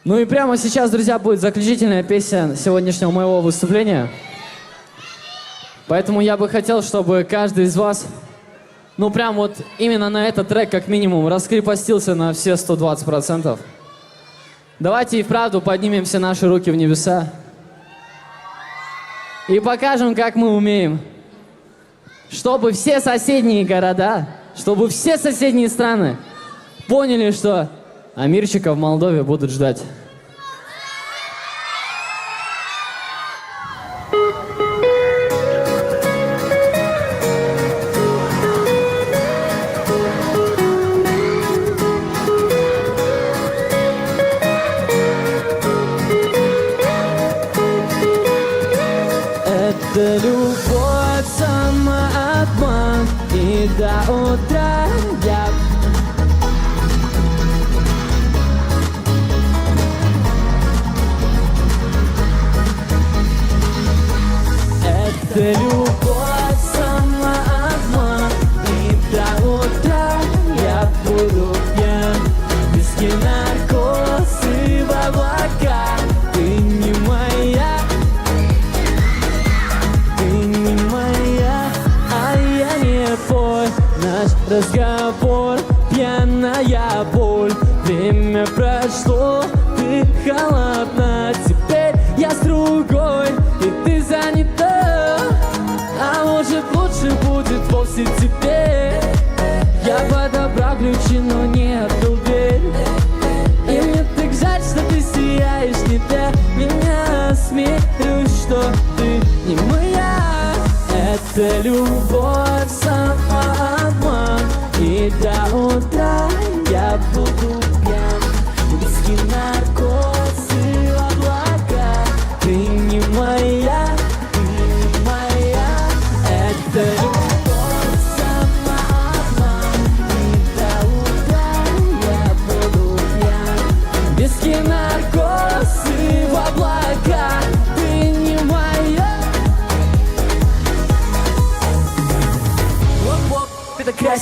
Ну и прямо сейчас, друзья, будет заключительная песня сегодняшнего моего выступления. Поэтому я бы хотел, чтобы каждый из вас, ну, прям вот именно на этот трек, как минимум, раскрепостился на все сто двадцать процентов. Давайте и вправду поднимем все наши руки в небеса и покажем, как мы умеем. Чтобы все соседние города, чтобы все соседние страны поняли, что Амирчика в Молдове будут ждать. Это любовь, самообман, и до утра я... Это любовь, самообман, и до утра я буду пьян. Виски, наркоз и в облака. Ты не моя, ты не моя, а я не твой. Наш разговор, пьяная боль. Время прошло, ты холодна. Теперь я с другой, и ты занята. А может, лучше будет вовсе теперь? Я подобрал ключи, но не открыл дверь. И мне так жаль, что ты сияешь не для меня.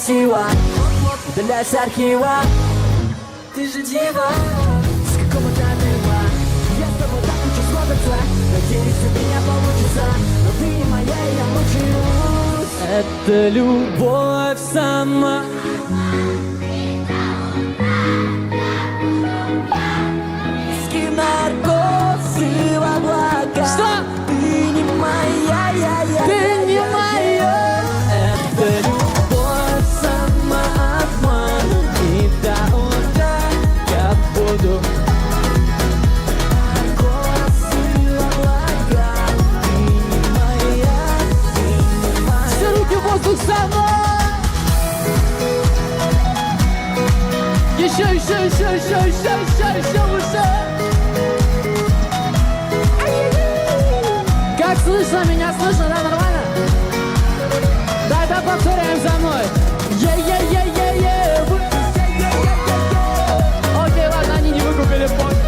Сила для Сархива. Ты же дива. С какого-то мира. Я с тобой так хочу свататься. Надеюсь, у меня получится. Но ты не моя, я мучаюсь. Это любовь сама. Что? Ты не моя, я, я, ты не моя. Это любовь, самообман. И да, о, да, я буду. Все руки в воздух, самообман. Ещё, ещё, ещё, ещё, ещё, ещё, ещё выше. Как слышно? Меня слышно, да? Нормально? Да, да, повторяем за мной. Е-е-е-е-е. Окей, ладно, они не выкупили, пофиг.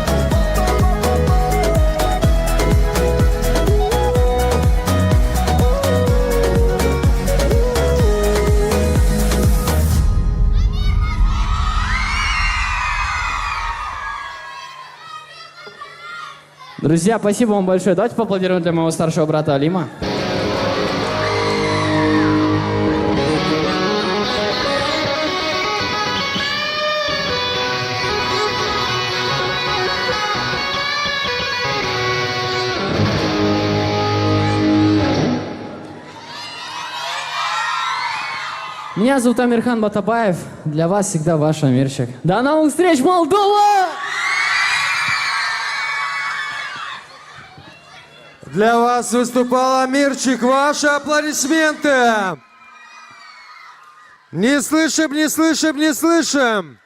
Друзья, спасибо вам большое. Давайте поаплодируем для моего старшего брата Алима. Меня зовут Амирхан Батабаев. Для вас всегда ваш Амирчик. До новых встреч, Молдова! Для вас выступал Амирчик. Ваши аплодисменты. Не слышим, не слышим, не слышим.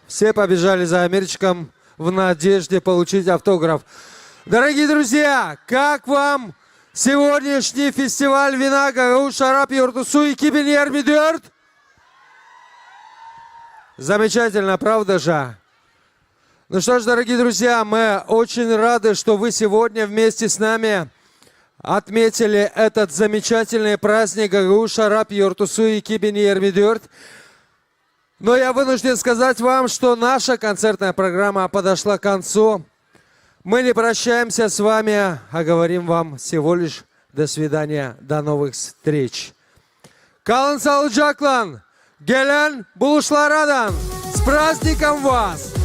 Все побежали за Амирчиком в надежде получить автограф. Дорогие друзья, как вам сегодняшний фестиваль вина «Gagaūz Šarap Jortusu iki bin yirmi dört»? Замечательно, правда же? Ну что ж, дорогие друзья, мы очень рады, что вы сегодня вместе с нами отметили этот замечательный праздник «Gagaūz Šarap Jortusu iki bin yirmi dört». Но я вынужден сказать вам, что наша концертная программа подошла к концу. Мы не прощаемся с вами, а говорим вам всего лишь до свидания, до новых встреч. Kalın saalıcaklan, gelän buluşmaradan. С праздником вас!